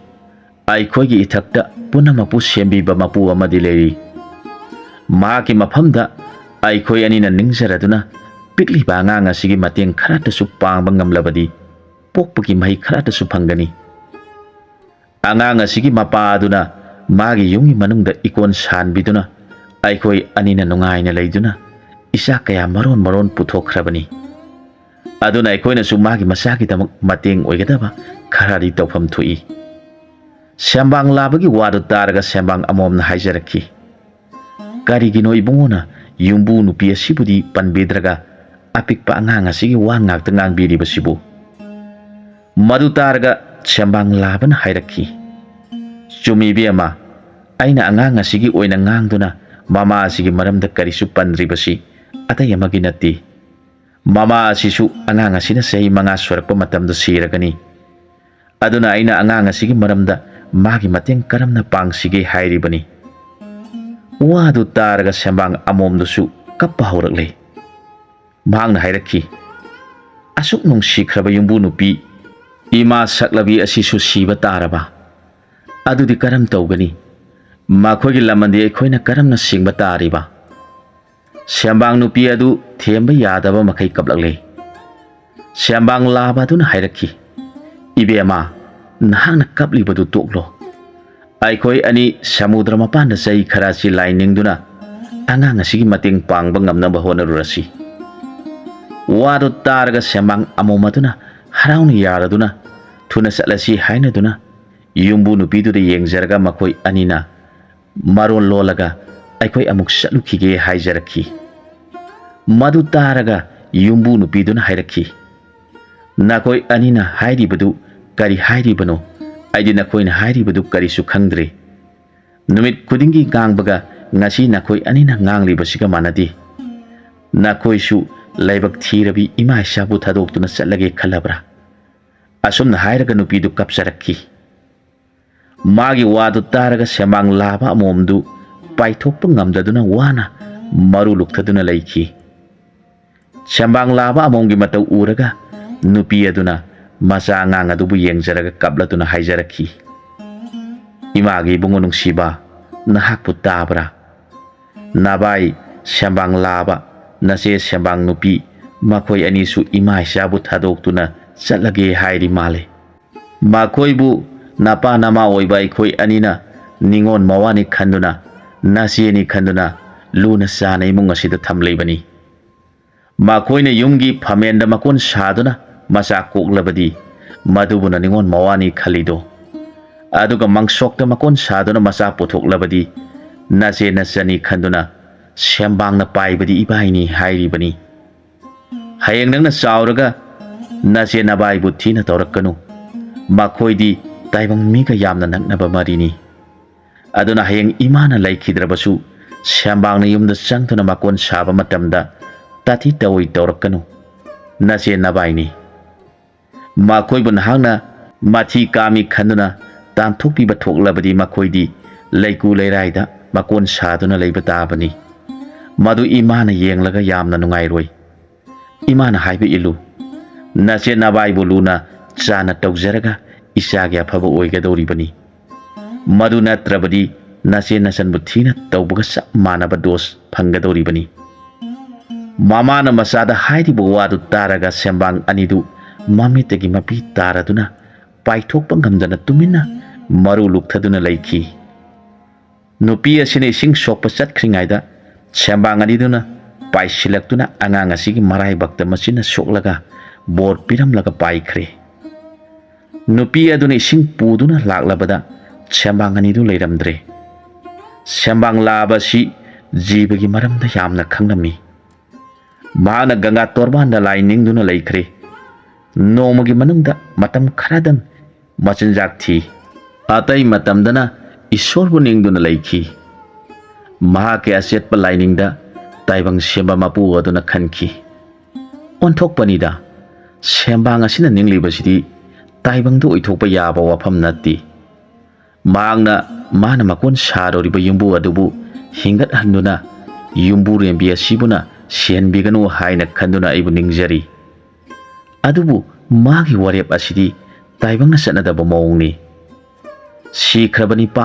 ꯑꯩꯈꯣꯏꯒꯤ ꯏꯊꯛꯇ ꯄꯨꯝꯅꯃꯛꯄꯨ ꯁꯦꯝꯕꯤꯕ ꯃꯄꯨ ꯑꯃꯗꯤ ꯂꯩꯔꯤ꯫ ꯃꯍꯥꯛꯀꯤ ꯃꯐꯝꯗ ꯑꯩꯈꯣꯏ ꯑꯅꯤꯅ ꯅꯤꯡꯖꯔꯗꯨꯅ ꯄꯤꯛꯂꯤꯕ ꯑꯉꯥꯡ ꯑꯁꯤꯒꯤ ꯃꯇꯦꯡ ꯈꯔꯇꯁꯨ ꯄꯥꯡꯕ ꯉꯝꯂꯕꯗꯤ ꯄꯣꯛꯄꯒꯤ ꯃꯍꯩ ꯈꯔꯇꯁꯨ ꯐꯪꯒꯅꯤ꯫ ꯑꯉꯥꯡ ꯑꯁꯤꯒꯤ ꯃꯄꯥ ꯑꯗꯨꯅ ꯃꯥꯒꯤ ꯌꯨꯝꯒꯤ ꯃꯅꯨꯡꯗ ꯏꯀꯣꯟ ꯁꯥꯟꯕꯤꯗꯨꯅ ꯑꯩꯈꯣꯏ ꯑꯅꯤꯅ ꯅꯨꯡꯉꯥꯏꯅ ꯂꯩꯗꯨꯅ ꯏꯆꯥ ꯀꯌꯥ ꯃꯔꯣꯟ ꯃꯔꯣꯟ ꯄꯨꯊꯣꯛꯈ꯭ꯔꯕꯅꯤ꯫ ꯑꯗꯨꯅ ꯑꯩꯈꯣꯏꯅꯁꯨ ꯃꯥꯒꯤ ꯃꯆꯥꯒꯤꯗꯃꯛ ꯃꯇꯦꯡ ꯑꯣꯏꯒꯗꯕ ꯈꯔꯗꯤ ꯇꯧꯐꯝ ꯊꯣꯛꯏ꯫" ꯁꯦꯝꯕꯥꯡ ꯂꯥꯕꯒꯤ ꯋꯥꯗꯨ ꯇꯥꯔꯒ ꯁꯦꯝꯕꯥꯡ ꯑꯃꯣꯝꯅ ꯍꯥꯏꯖꯔꯛꯈꯤ, "ꯀꯔꯤꯒꯤꯅꯣ ꯏꯕꯨꯡꯉꯣꯅ ꯌꯨꯝꯕꯨ ꯅꯨꯄꯤ ꯑꯁꯤꯕꯨꯗꯤ ꯄꯟꯕꯤꯗ꯭ꯔꯒ ꯑꯄꯤꯛꯄ ꯑꯉꯥꯡ ꯑꯁꯤꯒꯤ ꯋꯥ ꯉꯥꯛꯇ ꯉꯥꯡꯕꯤꯔꯤꯕꯁꯤꯕꯨ?" ꯃꯗꯨ ꯇꯥꯔꯒ ꯁꯦꯝꯕꯥꯡ ꯂꯥꯕꯅ ꯍꯥꯏꯔꯛꯈꯤ, "ꯆꯨꯝꯃꯤ ꯏꯕꯦꯝꯃ, ꯑꯩꯅ ꯑꯉꯥꯡ ꯑꯁꯤꯒꯤ ꯑꯣꯏꯅ ꯉꯥꯡꯗꯨꯅ ꯃꯃꯥ ꯑꯁꯤꯒꯤ ꯃꯔꯝꯗ ꯀꯔꯤꯁꯨ ꯄꯟꯗ꯭ꯔꯤꯕꯁꯤ ꯑꯇꯩ ꯑꯃꯒꯤ ꯅꯠꯇꯦ꯫ ꯃꯃꯥ ꯑꯁꯤꯁꯨ ꯑꯉꯥꯡ ꯑꯁꯤꯅ ꯆꯍꯤ ꯃꯉꯥ ꯁꯨꯔꯛꯄ ꯃꯇꯝꯗ ꯁꯤꯔꯒꯅꯤ꯫ ꯑꯗꯨꯅ ꯑꯩꯅ ꯑꯉꯥꯡ ꯑꯁꯤꯒꯤ ꯃꯔꯝꯗ ꯃꯥꯒꯤ ꯃꯇꯦꯡ ꯀꯔꯝꯅ ꯄꯥꯡꯁꯤꯒꯦ ꯍꯥꯏꯔꯤꯕꯅꯤ꯫" ꯋꯥꯗꯨ ꯇꯥꯔꯒ ꯁꯦꯝꯕꯥꯡ ꯑꯃꯣꯝꯗꯨꯁꯨ ꯀꯞꯄ ꯍꯧꯔꯛꯂꯦ꯫ ꯃꯍꯥꯛꯅ ꯍꯥꯏꯔꯛꯈꯤ, "ꯑꯁꯨꯛ ꯅꯨꯡꯁꯤꯈ꯭ꯔꯕ ꯌꯨꯝꯕꯨ ꯅꯨꯄꯤ, ꯏꯃꯥ ꯁꯛꯂꯕꯤ ꯑꯁꯤꯁꯨ ꯁꯤꯕ ꯇꯥꯔꯕ? ꯑꯗꯨꯗꯤ ꯀꯔꯝ ꯇꯧꯒꯅꯤ? ꯃꯈꯣꯏꯒꯤ ꯂꯃꯟꯗꯤ ꯑꯩꯈꯣꯏꯅ ꯀꯔꯝꯅ ꯁꯤꯡꯕ ꯇꯥꯔꯤꯕ?" ꯁꯦꯝꯕꯥꯡ ꯅꯨꯄꯤ ꯑꯗꯨ ꯊꯦꯝꯕ ꯌꯥꯗꯕ ꯃꯈꯩ ꯀꯞꯂꯛꯂꯦ꯫ ꯁꯦꯝꯕꯥꯡ ꯂꯥꯕ ꯑꯗꯨꯅ ꯍꯥꯏꯔꯛꯈꯤ, "ꯏꯕꯦꯝꯃ, ꯅꯍꯥꯛꯅ ꯀꯞꯂꯤꯕꯗꯨ ꯇꯣꯛꯂꯣ꯫ ꯑꯩꯈꯣꯏ ꯑꯅꯤ ꯁꯃꯨꯗ꯭ꯔ ꯃꯄꯥꯟꯗ ꯆꯩ ꯈꯔ ꯑꯁꯤ ꯂꯥꯏꯅꯤꯡꯗꯨꯅ ꯑꯉꯥꯡ ꯑꯁꯤꯒꯤ ꯃꯇꯦꯡ ꯄꯥꯡꯕ ꯉꯝꯅꯕ ꯍꯣꯠꯅꯔꯨꯔꯁꯤ꯫" ꯋꯥꯗꯨ ꯇꯥꯔꯒ ꯁꯦꯝꯕꯥꯡ ꯑꯃꯣꯝ ꯑꯗꯨꯅ ꯍꯔꯥꯎꯅ ꯌꯥꯔꯗꯨꯅ ꯊꯨꯅ ꯆꯠꯂꯁꯤ ꯍꯥꯏꯅꯗꯨꯅ ꯌꯨꯝꯕꯨ ꯅꯨꯄꯤꯗꯨꯗ ꯌꯦꯡꯖꯔꯒ ꯃꯈꯣꯏ ꯑꯅꯤꯅ ꯃꯔꯣꯟ ꯂꯣꯜꯂꯒ ꯑꯩꯈꯣꯏ ꯑꯃꯨꯛ ꯆꯠꯂꯨꯈꯤꯒꯦ ꯍꯥꯏꯖꯔꯛꯈꯤ꯫ ꯃꯗꯨ ꯇꯥꯔꯒ ꯌꯨꯝꯕꯨ ꯅꯨꯄꯤꯗꯨꯅ ꯍꯥꯏꯔꯛꯈꯤ, "ꯅꯈꯣꯏ ꯑꯅꯤꯅ ꯍꯥꯏꯔꯤꯕꯗꯨ ꯀꯔꯤ ꯍꯥꯏꯔꯤꯕꯅꯣ? ꯑꯩꯗꯤ ꯅꯈꯣꯏꯅ ꯍꯥꯏꯔꯤꯕꯗꯨ ꯀꯔꯤꯁꯨ ꯈꯪꯗ꯭ꯔꯦ꯫ ꯅꯨꯃꯤꯠ ꯈꯨꯗꯤꯡꯒꯤ ꯉꯥꯡꯕꯒ ꯉꯁꯤ ꯅꯈꯣꯏ ꯑꯅꯤꯅ ꯉꯥꯡꯂꯤꯕꯁꯤꯒ ꯃꯥꯟꯅꯗꯦ꯫ ꯅꯈꯣꯏꯁꯨ ꯂꯥꯏꯕꯛ ꯊꯤꯔꯕꯤ ꯏꯃꯥ ꯏꯆꯥꯕꯨ ꯊꯥꯗꯣꯛꯇꯨꯅ ꯆꯠꯂꯒꯦ ꯈꯜꯂꯕ꯭ꯔꯥ?" ꯑꯁꯨꯝꯅ ꯍꯥꯏꯔꯒ ꯅꯨꯄꯤꯗꯨ ꯀꯞꯆꯔꯛꯈꯤ꯫ ꯃꯥꯒꯤ ꯋꯥꯗꯨ ꯇꯥꯔꯒ ꯁꯦꯝꯕꯥꯡ ꯂꯥꯕ ꯑꯃꯣꯝꯗꯨ ꯄꯥꯏꯊꯣꯛꯄ ꯉꯝꯗꯗꯨꯅ ꯋꯥꯅ ꯃꯔꯨ ꯂꯨꯛꯊꯗꯨꯅ ꯂꯩꯈꯤ꯫ ꯁꯦꯝꯕꯥꯡ ꯂꯥꯕ ꯑꯃꯣꯝꯒꯤ ꯃꯇꯧ ꯎꯔꯒ ꯅꯨꯄꯤ ꯑꯗꯨꯅ ꯃꯆꯥ ꯑꯉꯥꯡ ꯑꯗꯨꯕꯨ ꯌꯦꯡꯖꯔꯒ ꯀꯞꯂꯗꯨꯅ ꯍꯥꯏꯖꯔꯛꯈꯤ, "ꯏꯃꯥꯒꯤ ꯏꯕꯨꯡꯉꯣ ꯅꯨꯡꯁꯤꯕ, ꯅꯍꯥꯛꯄꯨ ꯇꯥꯕ꯭ꯔꯥ? ꯅꯕꯥꯏ ꯁꯦꯝꯕꯥꯡ ꯂꯥꯕ, ꯅꯆꯦ ꯁꯦꯝꯕꯥꯡ ꯅꯨꯄꯤ, ꯃꯈꯣꯏ ꯑꯅꯤꯁꯨ ꯏꯃꯥ ꯏꯆꯥꯕꯨ ꯊꯥꯗꯣꯛꯇꯨꯅ ꯆꯠꯂꯒꯦ ꯍꯥꯏꯔꯤ ꯃꯥꯜꯂꯦ꯫ ꯃꯈꯣꯏꯕꯨ ꯅꯄꯥ ꯅꯃꯥ ꯑꯣꯏꯕ ꯑꯩꯈꯣꯏ ꯑꯅꯤꯅ ꯅꯤꯉꯣꯜ ꯃꯋꯥꯅꯤ ꯈꯟꯗꯨꯅ, ꯅꯆꯦꯅꯤ ꯈꯟꯗꯨꯅ ꯂꯨꯅ ꯆꯥꯅ ꯏꯃꯨꯡ ꯑꯁꯤꯗ ꯊꯝꯂꯤꯕꯅꯤ꯫ ꯃꯈꯣꯏꯅ ꯌꯨꯝꯒꯤ ꯐꯝꯃꯦꯟꯗ ꯃꯀꯣꯟ ꯁꯥꯗꯨꯅ ꯃꯆꯥ ꯀꯣꯛꯂꯕꯗꯤ ꯃꯗꯨꯕꯨꯅ ꯅꯤꯉꯣꯜ ꯃꯋꯥꯅꯤ ꯈꯜꯂꯤꯗꯣ꯫ ꯑꯗꯨꯒ ꯃꯪꯁꯣꯛꯇ ꯃꯀꯣꯟ ꯁꯥꯗꯨꯅ ꯃꯆꯥ ꯄꯨꯊꯣꯛꯂꯕꯗꯤ ꯅꯆꯦ ꯅꯆꯟꯅꯤ ꯈꯟꯗꯨꯅ ꯁꯦꯝꯕꯥꯡꯅ ꯄꯥꯏꯕꯗꯤ ꯏꯕꯥꯏꯅꯤ ꯍꯥꯏꯔꯤꯕꯅꯤ꯫ ꯍꯌꯦꯡ ꯅꯪꯅ ꯆꯥꯎꯔꯒ ꯅꯆꯦ ꯅꯕꯥꯏꯕꯨ ꯊꯤꯅ ꯇꯧꯔꯛꯀꯅꯨ꯫ ꯃꯈꯣꯏꯗꯤ ꯇꯥꯏꯕꯪ ꯃꯤꯒ ꯌꯥꯝꯅ ꯅꯛꯅꯕ ꯃꯔꯤꯅꯤ꯫ ꯑꯗꯨꯅ ꯍꯌꯦꯡ ꯏꯃꯥꯅ ꯂꯩꯈꯤꯗ꯭ꯔꯕꯁꯨ ꯁꯦꯝꯕꯥꯡꯅ ꯌꯨꯝꯗ ꯆꯪꯗꯨꯅ ꯃꯀꯣꯟ ꯁꯥꯕ ꯃꯇꯝꯗ ꯇꯥꯊꯤ ꯇꯧꯏ ꯇꯧꯔꯛꯀꯅꯨ꯫ ꯅꯆꯦ ꯅꯕꯥꯏꯅꯤ꯫ ꯃꯈꯣꯏꯕꯨ ꯅꯍꯥꯛꯅ ꯃꯊꯤ ꯀꯥꯝꯃꯤ ꯈꯟꯗꯨꯅ ꯇꯥꯟꯊꯣꯛꯄꯤꯕ ꯊꯣꯛꯂꯕꯗꯤ ꯃꯈꯣꯏꯗꯤ ꯂꯩꯀꯨ ꯂꯩꯔꯥꯏꯗ ꯃꯀꯣꯟ ꯁꯥꯗꯨꯅ ꯂꯩꯕ ꯇꯥꯕꯅꯤ꯫ ꯃꯗꯨ ꯏꯃꯥꯅ ꯌꯦꯡꯂꯒ ꯌꯥꯝꯅ ꯅꯨꯡꯉꯥꯏꯔꯣꯏ꯫ ꯏꯃꯥꯅ ꯍꯥꯏꯕ ꯏꯜꯂꯨ꯫ ꯅꯆꯦ ꯅꯕꯥꯏꯕꯨ ꯂꯨꯅ ꯆꯥꯅ ꯇꯧꯖꯔꯒ ꯏꯆꯥꯒꯤ ꯑꯐꯕ ꯑꯣꯏꯒꯗꯧꯔꯤꯕꯅꯤ꯫ ꯃꯗꯨ ꯅꯠꯇ꯭ꯔꯕꯗꯤ ꯅꯆꯦ ꯅꯆꯟꯕꯨ ꯊꯤꯅ ꯇꯧꯕꯒ ꯆꯞ ꯃꯥꯟꯅꯕ ꯗꯣꯁ ꯐꯪꯒꯗꯧꯔꯤꯕꯅꯤ꯫ ꯃꯃꯥꯅ ꯃꯆꯥꯗ ꯍꯥꯏꯔꯤꯕ ꯋꯥꯗꯨ ꯇꯥꯔꯒ ꯁꯦꯝꯕꯥꯡ ꯑꯅꯤꯗꯨ ꯃꯃꯤꯠꯇꯒꯤ ꯃꯄꯤ ꯇꯥꯔꯗꯨꯅ ꯄꯥꯏꯊꯣꯛꯄ ꯉꯝꯗꯅ ꯇꯨꯃꯤꯟꯅ ꯃꯔꯨ ꯂꯨꯛꯊꯗꯨꯅ ꯂꯩꯈꯤ꯫ ꯅꯨꯄꯤ ꯑꯁꯤꯅ ꯏꯁꯤꯡ ꯁꯣꯛꯄ ꯆꯠꯈ꯭ꯔꯤꯉꯩꯗ ꯁꯦꯝꯕꯥꯡ ꯑꯅꯤꯗꯨꯅ ꯄꯥꯏꯁꯤꯜꯂꯛꯇꯨꯅ ꯑꯉꯥꯡ ꯑꯁꯤꯒꯤ ꯃꯔꯥꯏꯕꯛꯇ ꯃꯆꯤꯟꯅ ꯁꯣꯛꯂꯒ ꯕꯣꯔ ꯄꯤꯔꯝꯂꯒ ꯄꯥꯏꯈ꯭ꯔꯦ꯫ ꯅꯨꯄꯤ ꯑꯗꯨꯅ ꯏꯁꯤꯡ ꯄꯨꯗꯨꯅ ꯂꯥꯛꯂꯕꯗ ꯁꯦꯝꯕꯥꯡ ꯑꯅꯤꯗꯨ ꯂꯩꯔꯝꯗ꯭ꯔꯦ꯫ ꯁꯦꯝꯕꯥꯡ ꯂꯥꯕ ꯑꯁꯤ ꯖꯤꯕꯒꯤ ꯃꯔꯝꯗ ꯌꯥꯝꯅ ꯈꯪꯂꯝꯃꯤ꯫ ꯃꯍꯥꯛꯅ ꯒꯪꯒꯥ ꯇꯣꯔꯕꯥꯟꯗ ꯂꯥꯏ ꯅꯤꯡꯗꯨꯅ ꯂꯩꯈ꯭ꯔꯦ꯫ ꯅꯣꯡꯃꯒꯤ ꯃꯅꯨꯡꯗ ꯃꯇꯝ ꯈꯔꯗꯪ ꯃꯆꯤꯟꯖꯥꯛ ꯊꯤ꯫ ꯑꯇꯩ ꯃꯇꯝꯗꯅ ꯏꯁꯣꯔꯕꯨ ꯅꯤꯡꯗꯨꯅ ꯂꯩꯈꯤ꯫ ꯃꯍꯥꯛꯀꯤ ꯑꯆꯦꯠꯄ ꯂꯥꯏꯅꯤꯡꯗ ꯇꯥꯏꯕꯪ ꯁꯦꯝꯕ ꯃꯄꯨ ꯑꯗꯨꯅ ꯈꯟꯈꯤ, "ꯑꯣꯟꯊꯣꯛꯄꯅꯤꯗ, ꯁꯦꯝꯕꯥꯡ ꯑꯁꯤꯅ ꯅꯤꯡꯂꯤꯕꯁꯤꯗꯤ ꯇꯥꯏꯕꯪꯗ ꯑꯣꯏꯊꯣꯛꯄ ꯌꯥꯕ ꯋꯥꯐꯝ ꯅꯠꯇꯦ꯫" ꯃꯍꯥꯛꯅ ꯃꯥꯅ ꯃꯀꯣꯟ ꯁꯥꯔꯨꯔꯤꯕ ꯌꯨꯝꯕꯨ ꯑꯗꯨꯕꯨ ꯍꯤꯡꯒꯠꯍꯟꯗꯨꯅ, "ꯌꯨꯝꯕꯨꯔꯦꯝꯕꯤ ꯑꯁꯤꯕꯨꯅ ꯁꯤꯍꯟꯕꯤꯒꯅꯨ" ꯍꯥꯏꯅ ꯈꯟꯗꯨꯅ ꯑꯩꯕꯨ ꯅꯤꯡꯖꯔꯤ꯫ ꯑꯗꯨꯕꯨ ꯃꯥꯒꯤ ꯋꯥꯔꯦꯞ ꯑꯁꯤꯗꯤ ꯇꯥꯏꯕꯪꯅ ꯆꯠꯅꯗꯕ ꯃꯑꯣꯡꯅꯤ꯫ ꯁꯤꯈ꯭ꯔꯕ ꯅꯤꯄꯥ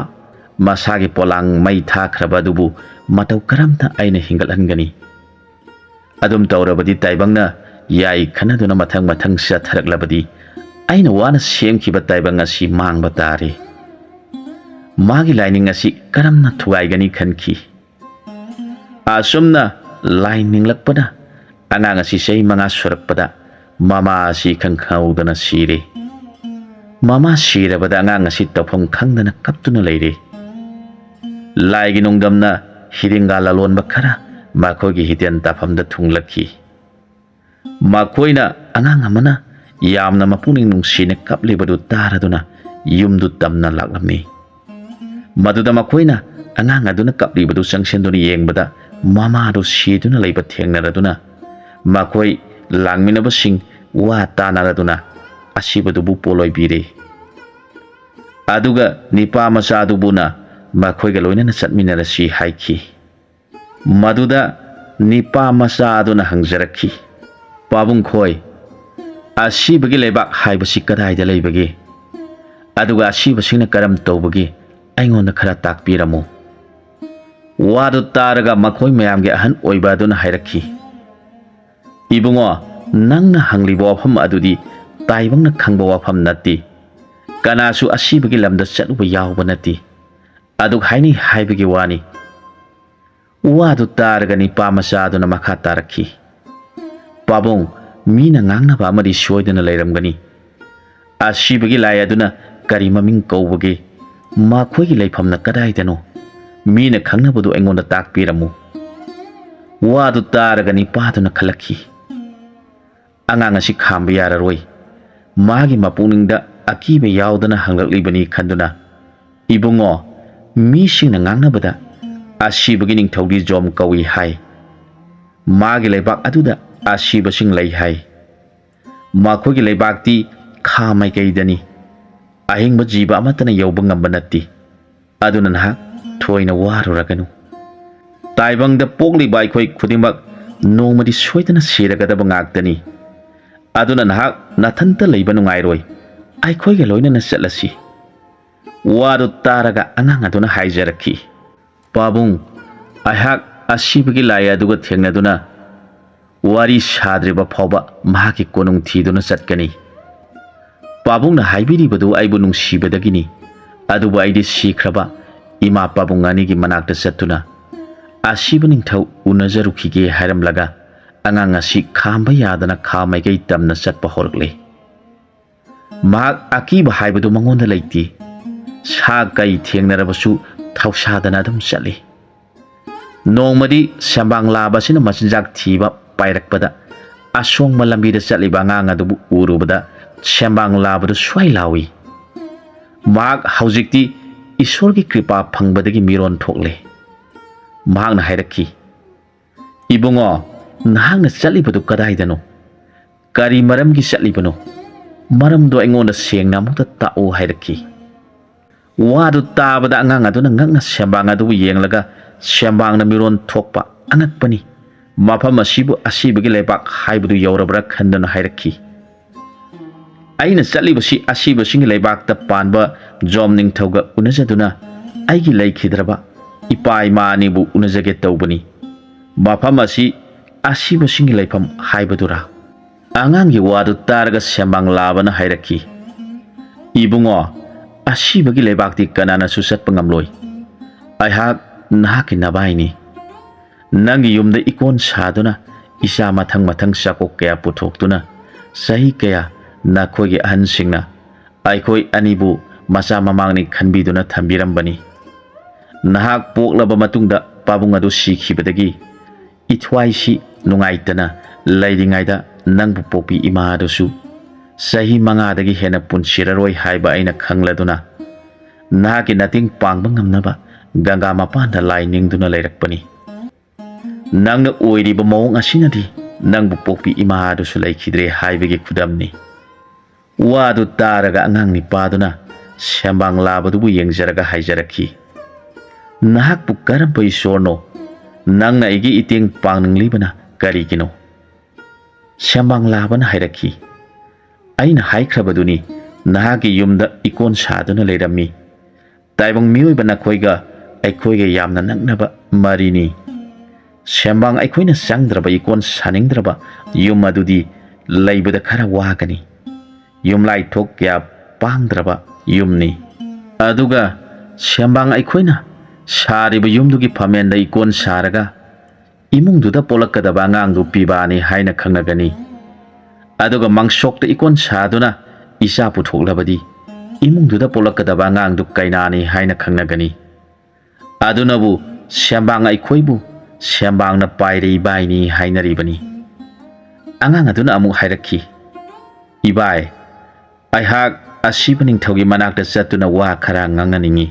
ꯃꯁꯥꯒꯤ ꯄꯣꯂꯥꯡ ꯃꯩ ꯊꯥꯈ꯭ꯔꯕ ꯑꯗꯨꯕꯨ ꯃꯇꯧ ꯀꯔꯝꯅ ꯑꯩꯅ ꯍꯤꯡꯒꯠꯍꯟꯒꯅꯤ? ꯑꯗꯨꯝ ꯇꯧꯔꯕꯗꯤ ꯇꯥꯏꯕꯪꯅ ꯌꯥꯏ ꯈꯟꯅꯗꯨꯅ ꯃꯊꯪ ꯃꯊꯪ ꯆꯠꯊꯔꯛꯂꯕꯗꯤ ꯑꯩꯅ ꯋꯥꯅ ꯁꯦꯝꯈꯤꯕ ꯇꯥꯏꯕꯪ ꯑꯁꯤ ꯃꯥꯡꯕ ꯇꯥꯔꯦ꯫ ꯃꯥꯒꯤ ꯂꯥꯏꯅꯤꯡ ꯑꯁꯤ ꯀꯔꯝꯅ ꯊꯨꯒꯥꯏꯒꯅꯤ ꯈꯟꯈꯤ꯫ ꯑꯁꯨꯝꯅ ꯂꯥꯏ ꯅꯤꯡꯂꯛꯄꯅ ꯑꯉꯥꯡ ꯑꯁꯤ ꯆꯍꯤ ꯃꯉꯥ ꯁꯨꯔꯛꯄꯗ ꯃꯃꯥ ꯑꯁꯤ ꯏꯈꯪ ꯈꯪꯍꯧꯗꯅ ꯁꯤꯔꯦ꯫ ꯃꯃꯥ ꯁꯤꯔꯕꯗ ꯑꯉꯥꯡ ꯑꯁꯤ ꯇꯧꯐꯝ ꯈꯪꯗꯅ ꯀꯞꯇꯨꯅ ꯂꯩꯔꯦ꯫ ꯂꯥꯏꯒꯤ ꯅꯨꯡꯗꯝꯅ ꯍꯤꯔꯤꯡꯒꯥ ꯂꯂꯣꯟꯕ ꯈꯔ ꯃꯈꯣꯏꯒꯤ ꯍꯤꯇꯦꯟ ꯇꯥꯐꯝꯗ ꯊꯨꯡꯂꯛꯈꯤ꯫ ꯃꯈꯣꯏꯅ ꯑꯉꯥꯡ ꯑꯃꯅ ꯌꯥꯝꯅ ꯃꯄꯨꯛꯅꯤꯡ ꯅꯨꯡꯁꯤꯅ ꯀꯞꯂꯤꯕꯗꯨ ꯇꯥꯔꯗꯨꯅ ꯌꯨꯝꯗꯨ ꯇꯝꯅ ꯂꯥꯛꯂꯝꯃꯤ꯫ ꯃꯗꯨꯗ ꯃꯈꯣꯏꯅ ꯑꯉꯥꯡ ꯑꯗꯨꯅ ꯀꯞꯂꯤꯕꯗꯨ ꯆꯪꯁꯤꯟꯗꯨꯅ ꯌꯦꯡꯕꯗ ꯃꯃꯥꯗꯨ ꯁꯤꯗꯨꯅ ꯂꯩꯕ ꯊꯦꯡꯅꯔꯗꯨꯅ ꯃꯈꯣꯏ ꯂꯥꯡꯃꯤꯟꯅꯕꯁꯤꯡ ꯋꯥ ꯇꯥꯅꯔꯗꯨꯅ ꯑꯁꯤꯕꯗꯨꯕꯨ ꯄꯣꯂꯣꯏꯕꯤꯔꯦ꯫ ꯑꯗꯨꯒ ꯅꯤꯄꯥ ꯃꯆꯥꯗꯨꯕꯨꯅ ꯃꯈꯣꯏꯒ ꯂꯣꯏꯅꯅ ꯆꯠꯃꯤꯟꯅꯔꯁꯤ ꯍꯥꯏꯈꯤ꯫ ꯃꯗꯨꯗ ꯅꯤꯄꯥ ꯃꯆꯥ ꯑꯗꯨꯅ ꯍꯪꯖꯔꯛꯈꯤ, "ꯄꯥꯕꯨꯡ ꯈꯣꯏ, ꯑꯁꯤꯕꯒꯤ ꯂꯩꯕꯥꯛ ꯍꯥꯏꯕꯁꯤ ꯀꯗꯥꯏꯗ ꯂꯩꯕꯒꯦ? ꯑꯗꯨꯒ ꯑꯁꯤꯕꯁꯤꯡꯅ ꯀꯔꯝ ꯇꯧꯕꯒꯦ? ꯑꯩꯉꯣꯟꯗ ꯈꯔ ꯇꯥꯛꯄꯤꯔꯝꯃꯨ꯫" ꯋꯥꯗꯨ ꯇꯥꯔꯒ ꯃꯈꯣꯏ ꯃꯌꯥꯝꯒꯤ ꯑꯍꯟ ꯑꯣꯏꯕ ꯑꯗꯨꯅ ꯍꯥꯏꯔꯛꯈꯤ, "ꯏꯕꯨꯡꯉꯣ, ꯅꯪꯅ ꯍꯪꯂꯤꯕ ꯋꯥꯐꯝ ꯑꯗꯨꯗꯤ ꯇꯥꯏꯕꯪꯅ ꯈꯪꯕ ꯋꯥꯐꯝ ꯅꯠꯇꯦ꯫ ꯀꯅꯥꯁꯨ ꯑꯁꯤꯕꯒꯤ ꯂꯝꯗ ꯆꯠꯂꯨꯕ ꯌꯥꯎꯕ ꯅꯠꯇꯦ꯫ ꯑꯗꯨꯛ ꯍꯥꯏꯅꯩ ꯍꯥꯏꯕꯒꯤ ꯋꯥꯅꯤ꯫" ꯋꯥꯗꯨ ꯇꯥꯔꯒ ꯅꯤꯄꯥ ꯃꯆꯥ ꯑꯗꯨꯅ ꯃꯈꯥ ꯇꯥꯔꯛꯈꯤ, "ꯄꯥꯕꯨꯡ, ꯃꯤꯅ ꯉꯥꯡꯅꯕ ꯑꯃꯗꯤ ꯁꯣꯏꯗꯅ ꯂꯩꯔꯝꯒꯅꯤ꯫ ꯑꯁꯤꯕꯒꯤ ꯂꯥꯏ ꯑꯗꯨꯅ ꯀꯔꯤ ꯃꯃꯤꯡ ꯀꯧꯕꯒꯦ? ꯃꯈꯣꯏꯒꯤ ꯂꯩꯐꯝꯅ ꯀꯗꯥꯏꯗꯅꯣ? ꯃꯤꯅ ꯈꯪꯅꯕꯗꯨ ꯑꯩꯉꯣꯟꯗ ꯇꯥꯛꯄꯤꯔꯝꯃꯨ꯫" ꯋꯥꯗꯨ ꯇꯥꯔꯒ ꯅꯤꯄꯥꯗꯨꯅ ꯈꯜꯂꯛꯈꯤ, "ꯑꯉꯥꯡ ꯑꯁꯤ ꯈꯥꯝꯕ ꯌꯥꯔꯔꯣꯏ꯫ ꯃꯥꯒꯤ ꯃꯄꯨꯛꯅꯤꯡꯗ ꯑꯀꯤꯕ ꯌꯥꯎꯗꯅ ꯍꯪꯂꯛꯂꯤꯕꯅꯤ" ꯈꯟꯗꯨꯅ, "ꯏꯕꯨꯡꯉꯣ, ꯃꯤꯁꯤꯡꯅ ꯉꯥꯡꯅꯕꯗ ꯑꯁꯤꯕꯒꯤ ꯅꯤꯡꯊꯧꯗꯤ ꯖꯣꯝ ꯀꯧꯏ ꯍꯥꯏ꯫ ꯃꯥꯒꯤ ꯂꯩꯕꯥꯛ ꯑꯗꯨꯗ ꯑꯁꯤꯕꯁꯤꯡ ꯂꯩ ꯍꯥꯏ꯫ ꯃꯈꯣꯏꯒꯤ ꯂꯩꯕꯥꯛꯇꯤ ꯈꯥ ꯃꯥꯏꯀꯩꯗꯅꯤ꯫ ꯑꯍꯤꯡꯕ ꯖꯤꯕ ꯑꯃꯠꯇꯅ ꯌꯧꯕ ꯉꯝꯕ ꯅꯠꯇꯦ꯫ ꯑꯗꯨꯅ ꯅꯍꯥꯛ ꯊꯣꯏꯅ ꯋꯥꯔꯨꯔꯒꯅꯨ꯫ ꯇꯥꯏꯕꯪꯗ ꯄꯣꯛꯂꯤꯕ ꯑꯩꯈꯣꯏ ꯈꯨꯗꯤꯡꯃꯛ ꯅꯣꯡꯃꯗꯤ ꯁꯣꯏꯗꯅ ꯁꯤꯔꯒꯗꯕ ꯉꯥꯛꯇꯅꯤ꯫ ꯑꯗꯨꯅ ꯅꯍꯥꯛ ꯅꯊꯟꯇ ꯂꯩꯕ ꯅꯨꯡꯉꯥꯏꯔꯣꯏ꯫ ꯑꯩꯈꯣꯏꯒ ꯂꯣꯏꯅꯅ ꯆꯠꯂꯁꯤ꯫" ꯋꯥꯗꯨ ꯇꯥꯔꯒ ꯑꯉꯥꯡ ꯑꯗꯨꯅ ꯍꯥꯏꯖꯔꯛꯈꯤ, "ꯄꯥꯕꯨꯡ, ꯑꯩꯍꯥꯛ ꯑꯁꯤꯕꯒꯤ ꯂꯥꯏ ꯑꯗꯨꯒ ꯊꯦꯡꯅꯗꯨꯅ ꯋꯥꯔꯤ ꯁꯥꯗ꯭ꯔꯤꯕ ꯐꯥꯎꯕ ꯃꯍꯥꯛꯀꯤ ꯀꯣꯅꯨꯡ ꯊꯤꯗꯨꯅ ꯆꯠꯀꯅꯤ꯫ ꯄꯥꯕꯨꯡꯅ ꯍꯥꯏꯕꯤꯔꯤꯕꯗꯨ ꯑꯩꯕꯨ ꯅꯨꯡꯁꯤꯕꯗꯒꯤꯅꯤ꯫ ꯑꯗꯨꯕꯨ ꯑꯩꯗꯤ ꯁꯤꯈ꯭ꯔꯕ ꯏꯃꯥ ꯄꯥꯕꯨꯡ ꯑꯅꯤꯒꯤ ꯃꯅꯥꯛꯇ ꯆꯠꯇꯨꯅ ꯑꯁꯤꯕ ꯅꯤꯡꯊꯧ ꯎꯅꯖꯔꯨꯈꯤꯒꯦ" ꯍꯥꯏꯔꯝꯂꯒ ꯑꯉꯥꯡ ꯑꯁꯤ ꯈꯥꯝꯕ ꯌꯥꯗꯅ ꯈꯥ ꯃꯥꯏꯀꯩ ꯇꯝꯅ ꯆꯠꯄ ꯍꯧꯔꯛꯂꯦ꯫ ꯃꯍꯥꯛ ꯑꯀꯤꯕ ꯍꯥꯏꯕꯗꯨ ꯃꯉꯣꯟꯗ ꯂꯩꯇꯦ꯫ ꯁꯥ ꯀꯩ ꯊꯦꯡꯅꯔꯕꯁꯨ ꯊꯧꯁꯥꯗꯅ ꯑꯗꯨꯝ ꯆꯠꯂꯤ꯫ ꯅꯣꯡꯃꯗꯤ ꯁꯦꯝꯕꯥꯡ ꯂꯥꯕ ꯑꯁꯤꯅ ꯃꯆꯤꯟꯖꯥꯛ ꯊꯤꯕ ꯄꯥꯏꯔꯛꯄꯗ, ꯑꯁꯣꯡꯕ ꯂꯝꯕꯤꯗ ꯆꯠꯂꯤꯕ ꯑꯉꯥꯡ ꯑꯗꯨꯕꯨ ꯎꯔꯨꯕꯗ ꯁꯦꯝꯕꯥꯡ ꯂꯥꯕꯗꯨ ꯁ꯭ꯋꯥꯏ ꯂꯥꯎꯏ꯫ ꯃꯍꯥꯛ ꯍꯧꯖꯤꯛꯇꯤ ꯏꯁꯣꯔꯒꯤ ꯀ꯭ꯔꯤꯄꯥ ꯐꯪꯕꯗꯒꯤ ꯃꯤꯔꯣꯟ ꯊꯣꯛꯂꯦ꯫ ꯃꯍꯥꯛꯅ ꯍꯥꯏꯔꯛꯈꯤ, "ꯏꯕꯨꯡꯉꯣ, ꯅꯍꯥꯛꯅ ꯆꯠꯂꯤꯕꯗꯨ ꯀꯗꯥꯏꯗꯅꯣ? ꯀꯔꯤ ꯃꯔꯝꯒꯤ ꯆꯠꯂꯤꯕꯅꯣ? ꯃꯔꯝꯗꯣ ꯑꯩꯉꯣꯟꯗ ꯁꯦꯡꯅ ꯑꯃꯨꯛꯇ ꯇꯥꯛꯎ" ꯍꯥꯏꯔꯛꯈꯤ꯫ ꯋꯥꯗꯨ ꯇꯥꯕꯗ ꯑꯉꯥꯡ ꯑꯗꯨꯅ ꯉꯛꯅ ꯁꯦꯝꯕꯥꯡ ꯑꯗꯨꯕꯨ ꯌꯦꯡꯂꯒ ꯁꯦꯝꯕꯥꯡꯅ ꯃꯤꯔꯣꯟ ꯊꯣꯛꯄ ꯑꯉꯛꯄꯅꯤ꯫ ꯃꯐꯝ ꯑꯁꯤꯕꯨ ꯑꯁꯤꯕꯒꯤ ꯂꯩꯕꯥꯛ ꯍꯥꯏꯕꯗꯨ ꯌꯧꯔꯕ꯭ꯔꯥ ꯈꯟꯗꯨꯅ ꯍꯥꯏꯔꯛꯈꯤ꯫ ꯑꯩꯅ ꯆꯠꯂꯤꯕꯁꯤ ꯑꯁꯤꯕꯁꯤꯡꯒꯤ ꯂꯩꯕꯥꯛꯇ ꯄꯥꯟꯕ ꯖꯣꯝ ꯅꯤꯡꯊꯧꯒ ꯎꯅꯖꯗꯨꯅ ꯑꯩꯒꯤ ꯂꯩꯈꯤꯗ꯭ꯔꯕ ꯏꯄꯥ ꯏꯃꯥ ꯑꯅꯤꯕꯨ ꯎꯅꯖꯒꯦ ꯇꯧꯕꯅꯤ꯫ ꯃꯐꯝ ꯑꯁꯤ ꯑꯁꯤꯕꯁꯤꯡꯒꯤ ꯂꯩꯐꯝ ꯍꯥꯏꯕꯗꯨꯔꯥ? ꯑꯉꯥꯡꯒꯤ ꯋꯥꯗꯨ ꯇꯥꯔꯒ ꯁꯦꯝꯕꯥꯡ ꯂꯥꯕꯅ ꯍꯥꯏꯔꯛꯈꯤ, "ꯏꯕꯨꯡꯉꯣ, ꯑꯁꯤꯕꯒꯤ ꯂꯩꯕꯥꯛꯇꯤ ꯀꯅꯥꯅꯁꯨ ꯆꯠꯄ ꯉꯝꯂꯣꯏ꯫ ꯑꯩꯍꯥꯛ ꯅꯍꯥꯛꯀꯤ ꯅꯕꯥꯏꯅꯤ꯫ ꯅꯪꯒꯤ ꯌꯨꯝꯗ ꯏꯀꯣꯟ ꯁꯥꯗꯨꯅ ꯏꯆꯥ ꯃꯊꯪ ꯃꯊꯪ ꯆꯥꯛꯀꯣꯛ ꯀꯌꯥ ꯄꯨꯊꯣꯛꯇꯨꯅ ꯆꯍꯤ ꯀꯌꯥ ꯅꯈꯣꯏꯒꯤ ꯑꯍꯟꯁꯤꯡꯅ ꯑꯩꯈꯣꯏ ꯑꯅꯤꯕꯨ ꯃꯆꯥ ꯃꯃꯥꯡꯅꯤ ꯈꯟꯕꯤꯗꯨꯅ ꯊꯝꯕꯤꯔꯝꯕꯅꯤ꯫ ꯅꯍꯥꯛ ꯄꯣꯛꯂꯕ ꯃꯇꯨꯡꯗ ꯄꯥꯕꯨꯡ ꯑꯗꯨ ꯁꯤꯈꯤꯕꯗꯒꯤ ꯏꯊ꯭ꯋꯥꯏꯁꯤ ꯅꯨꯡꯉꯥꯏꯇꯅ ꯂꯩꯔꯤꯉꯩꯗ ꯅꯪꯕꯨ ꯄꯣꯛꯄꯤ ꯏꯃꯥ ꯑꯗꯨꯁꯨ ꯆꯍꯤ ꯃꯉꯥꯗꯒꯤ ꯍꯦꯟꯅ ꯄꯨꯟꯁꯤꯔꯔꯣꯏ ꯍꯥꯏꯕ ꯑꯩꯅ ꯈꯪꯂꯗꯨꯅ ꯅꯍꯥꯛꯀꯤ ꯃꯇꯦꯡ ꯄꯥꯡꯕ ꯉꯝꯅꯕ ꯒꯪꯒꯥ ꯃꯄꯥꯟꯗ ꯂꯥꯏ ꯅꯤꯡꯗꯨꯅ ꯂꯩꯔꯛꯄꯅꯤ꯫ ꯅꯪꯅ ꯑꯣꯏꯔꯤꯕ ꯃꯑꯣꯡ ꯑꯁꯤꯅꯗꯤ ꯅꯪꯕꯨ ꯄꯣꯛꯄꯤ ꯏꯃꯥ ꯑꯗꯨꯁꯨ ꯂꯩꯈꯤꯗ꯭ꯔꯦ ꯍꯥꯏꯕꯒꯤ ꯈꯨꯗꯝꯅꯤ꯫" ꯋꯥꯗꯨ ꯇꯥꯔꯒ ꯑꯉꯥꯡ ꯅꯤꯄꯥꯗꯨꯅ ꯁꯦꯝꯕꯥꯡ ꯂꯥꯕꯗꯨꯕꯨ ꯌꯦꯡꯖꯔꯒ ꯍꯥꯏꯖꯔꯛꯈꯤ, "ꯅꯍꯥꯛꯄꯨ ꯀꯔꯝꯕ ꯏꯁꯣꯔꯅꯣ? ꯅꯪꯅ ꯑꯩꯒꯤ ꯏꯇꯦꯡ ꯄꯥꯡꯅꯤꯡꯂꯤꯕꯅ ꯀꯔꯤꯒꯤꯅꯣ?" ꯁꯦꯝꯕꯥꯡ ꯂꯥꯕꯅ ꯍꯥꯏꯔꯛꯈꯤ, "ꯑꯩꯅ ꯍꯥꯏꯈ꯭ꯔꯕꯗꯨꯅꯤ, ꯅꯍꯥꯛꯀꯤ ꯌꯨꯝꯗ ꯏꯀꯣꯟ ꯁꯥꯗꯨꯅ ꯂꯩꯔꯝꯃꯤ꯫ ꯇꯥꯏꯕꯪ ꯃꯤꯑꯣꯏꯕ ꯅꯈꯣꯏꯒ ꯑꯩꯈꯣꯏꯒ ꯌꯥꯝꯅ ꯅꯛꯅꯕ ꯃꯔꯤꯅꯤ꯫ ꯁꯦꯝꯕꯥꯡ ꯑꯩꯈꯣꯏꯅ ꯆꯪꯗ꯭ꯔꯕ ꯏꯀꯣꯟ ꯁꯥꯅꯤꯡꯗ꯭ꯔꯕ ꯌꯨꯝ ꯑꯗꯨꯗꯤ ꯂꯩꯕꯗ ꯈꯔ ꯋꯥꯒꯅꯤ꯫ ꯌꯨꯝꯂꯥꯏ ꯊꯣꯛ ꯀꯌꯥ ꯄꯥꯡꯗ꯭ꯔꯕ ꯌꯨꯝꯅꯤ꯫ ꯑꯗꯨꯒ ꯁꯦꯝꯕꯥꯡ ꯑꯩꯈꯣꯏꯅ ꯁꯥꯔꯤꯕ ꯌꯨꯝꯗꯨꯒꯤ ꯐꯝꯃꯦꯟꯗ ꯏꯀꯣꯟ ꯁꯥꯔꯒ ꯏꯃꯨꯡꯗꯨꯗ ꯄꯣꯛꯂꯛꯀꯗꯕ ꯑꯉꯥꯡꯗꯨ ꯄꯤꯕꯥꯅꯤ ꯍꯥꯏꯅ ꯈꯪꯅꯒꯅꯤ꯫ ꯑꯗꯨꯒ ꯃꯪꯁꯣꯛꯇ ꯏꯀꯣꯟ ꯁꯥꯗꯨꯅ ꯏꯆꯥ ꯄꯨꯊꯣꯛꯂꯕꯗꯤ ꯏꯃꯨꯡꯗꯨꯗ ꯄꯣꯛꯂꯛꯀꯗꯕ ꯑꯉꯥꯡꯗꯨ ꯀꯩꯅꯥꯅꯤ ꯍꯥꯏꯅ ꯈꯪꯅꯒꯅꯤ꯫ ꯑꯗꯨꯅꯕꯨ ꯁꯦꯝꯕꯥꯡ ꯑꯩꯈꯣꯏꯕꯨ ꯁꯦꯝꯕꯥꯡꯅ ꯄꯥꯏꯔꯤ ꯏꯕꯥꯏꯅꯤ ꯍꯥꯏꯅꯔꯤꯕꯅꯤ꯫" ꯑꯉꯥꯡ ꯑꯗꯨꯅ ꯑꯃꯨꯛ ꯍꯥꯏꯔꯛꯈꯤ, "ꯏꯕꯥꯏ, ꯑꯩꯍꯥꯛ ꯑꯁꯤꯕ ꯅꯤꯡꯊꯧꯒꯤ ꯃꯅꯥꯛꯇ ꯆꯠꯇꯨꯅ ꯋꯥ ꯈꯔ ꯉꯥꯡꯅꯅꯤꯡꯏ꯫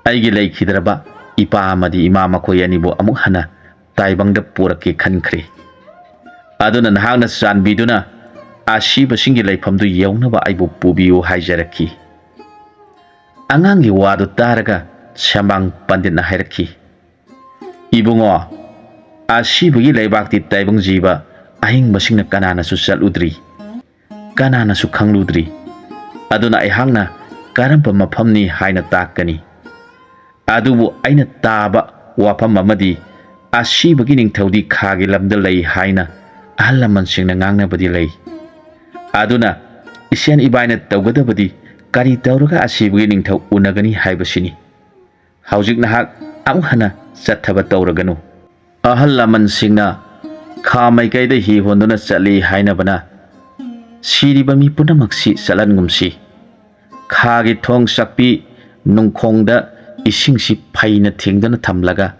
ꯑꯩꯒꯤ ꯂꯩꯈꯤꯗ꯭ꯔꯕ ꯏꯄꯥ ꯑꯃꯗꯤ ꯏꯃꯥ ꯃꯈꯣꯏ ꯑꯅꯤꯕꯨ ꯑꯃꯨꯛ ꯍꯟꯅ ꯇꯥꯏꯕꯪꯗ ꯄꯨꯔꯛꯀꯦ ꯈꯟꯈ꯭ꯔꯦ꯫ ꯑꯗꯨꯅ ꯅꯍꯥꯛꯅ ꯆꯥꯟꯕꯤꯗꯨꯅ ꯑꯁꯤꯕꯁꯤꯡꯒꯤ ꯂꯩꯐꯝꯗꯨ ꯌꯧꯅꯕ ꯑꯩꯕꯨ ꯄꯨꯕꯤꯌꯨ" ꯍꯥꯏꯖꯔꯛꯈꯤ꯫ ꯑꯉꯥꯡꯒꯤ ꯋꯥꯗꯨ ꯇꯥꯔꯒ ꯁꯦꯝꯕꯥꯡ ꯄꯟꯗꯤꯠꯅ ꯍꯥꯏꯔꯛꯈꯤ, "ꯏꯕꯨꯡꯉꯣ, ꯑꯁꯤꯕꯒꯤ ꯂꯩꯕꯥꯛꯇꯤ ꯇꯥꯏꯕꯪ ꯖꯤꯕ ꯑꯍꯤꯡꯕꯁꯤꯡꯅ ꯀꯅꯥꯅꯁꯨ ꯆꯠꯂꯨꯗ꯭ꯔꯤ, ꯀꯅꯥꯅꯁꯨ ꯈꯪꯂꯨꯗ꯭ꯔꯤ꯫ ꯑꯗꯨꯅ ꯑꯩꯍꯥꯛꯅ ꯀꯔꯝꯕ ꯃꯐꯝꯅꯤ ꯍꯥꯏꯅ ꯇꯥꯛꯀꯅꯤ? ꯑꯗꯨꯕꯨ ꯑꯩꯅ ꯇꯥꯕ ꯋꯥꯐꯝ ꯑꯃꯗꯤ ꯑꯁꯤꯕꯒꯤ ꯅꯤꯡꯊꯧꯗꯤ ꯈꯥꯒꯤ ꯂꯝꯗ ꯂꯩ ꯍꯥꯏꯅ ꯑꯍꯜ ꯂꯃꯟꯁꯤꯡꯅ ꯉꯥꯡꯅꯕꯗꯤ ꯂꯩ꯫ ꯑꯗꯨꯅ ꯏꯁꯦꯟ ꯏꯕꯥꯏꯅ ꯇꯧꯒꯗꯕꯗꯤ ꯀꯔꯤ ꯇꯧꯔꯒ ꯑꯁꯤꯕꯒꯤ ꯅꯤꯡꯊꯧ ꯎꯅꯒꯅꯤ ꯍꯥꯏꯕꯁꯤꯅꯤ꯫ ꯍꯧꯖꯤꯛ ꯅꯍꯥꯛ ꯑꯃꯨꯛ ꯍꯟꯅ ꯆꯠꯊꯕ ꯇꯧꯔꯒꯅꯨ꯫ ꯑꯍꯜ ꯂꯃꯟꯁꯤꯡꯅ ꯈꯥ ꯃꯥꯏꯀꯩꯗ ꯍꯤ ꯍꯣꯟꯗꯨꯅ ꯆꯠꯂꯤ ꯍꯥꯏꯅꯕꯅ ꯁꯤꯔꯤꯕ ꯃꯤ ꯄꯨꯝꯅꯃꯛꯁꯤ ꯆꯠꯍꯟꯒꯨꯝꯁꯤ꯫ ꯈꯥꯒꯤ ꯊꯣꯡ ꯆꯥꯛꯄꯤ ꯅꯨꯡꯈꯣꯡꯗ ꯏꯁꯤꯡꯁꯤ ꯐꯩꯅ ꯊꯦꯡꯗꯨꯅ ꯊꯝꯂꯒ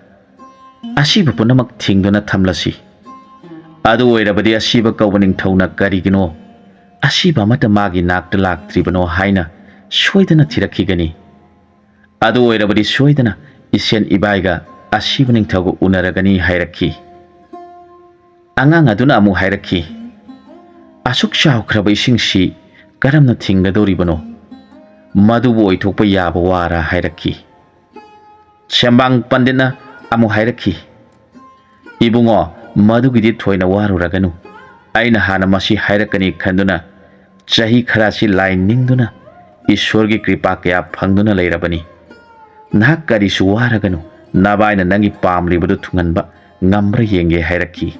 ꯑꯁꯤꯕ ꯄꯨꯝꯅꯃꯛ ꯊꯦꯡꯗꯨꯅ ꯊꯝꯂꯁꯤ꯫ ꯑꯗꯨ ꯑꯣꯏꯔꯕꯗꯤ ꯑꯁꯤꯕ ꯀꯧꯕ ꯅꯤꯡꯊꯧꯅ ꯀꯔꯤꯒꯤꯅꯣ ꯑꯁꯤꯕ ꯑꯃꯠꯇ ꯃꯥꯒꯤ ꯅꯥꯛꯇ ꯂꯥꯛꯇ꯭ꯔꯤꯕꯅꯣ ꯍꯥꯏꯅ ꯁꯣꯏꯗꯅ ꯊꯤꯔꯛꯈꯤꯒꯅꯤ꯫ ꯑꯗꯨ ꯑꯣꯏꯔꯕꯗꯤ ꯁꯣꯏꯗꯅ ꯏꯁꯦꯟ ꯏꯕꯥꯏꯒ ꯑꯁꯤꯕ ꯅꯤꯡꯊꯧꯒ ꯎꯅꯔꯒꯅꯤ" ꯍꯥꯏꯔꯛꯈꯤ꯫ ꯑꯉꯥꯡ ꯑꯗꯨꯅ ꯑꯃꯨꯛ ꯍꯥꯏꯔꯛꯈꯤ, "ꯑꯁꯨꯛ ꯆꯥꯎꯈ꯭ꯔꯕ ꯏꯁꯤꯡꯁꯤ ꯀꯔꯝꯅ ꯊꯤꯡꯒꯗꯧꯔꯤꯕꯅꯣ? ꯃꯗꯨꯕꯨ ꯑꯣꯏꯊꯣꯛꯄ ꯌꯥꯕ ꯋꯥꯔꯥ?" ꯍꯥꯏꯔꯛꯈꯤ꯫ ꯁꯦꯝꯕꯥꯡ ꯄꯟꯗꯤꯠꯅ ꯑꯃꯨꯛ ꯍꯥꯏꯔꯛꯈꯤ, "ꯏꯕꯨꯡꯉꯣ, ꯃꯗꯨꯒꯤꯗꯤ ꯊꯣꯏꯅ ꯋꯥꯔꯨꯔꯒꯅꯨ꯫ ꯑꯩꯅ ꯍꯥꯟꯅ ꯃꯁꯤ ꯍꯥꯏꯔꯛꯀꯅꯤ ꯈꯟꯗꯨꯅ ꯆꯍꯤ ꯈꯔꯁꯤ ꯂꯥꯏ ꯅꯤꯡꯗꯨꯅ ꯏꯁꯣꯔꯒꯤ ꯀ꯭ꯔꯤꯄꯥ ꯀꯌꯥ ꯐꯪꯗꯨꯅ ꯂꯩꯔꯕꯅꯤ꯫ ꯅꯍꯥꯛ ꯀꯔꯤꯁꯨ ꯋꯥꯔꯒꯅꯨ, ꯅꯕꯥꯏꯅ ꯅꯪꯒꯤ ꯄꯥꯝꯂꯤꯕꯗꯨ ꯊꯨꯡꯍꯟꯕ ꯉꯝꯕ꯭ꯔꯥ ꯌꯦꯡꯒꯦ" ꯍꯥꯏꯔꯛꯈꯤ꯫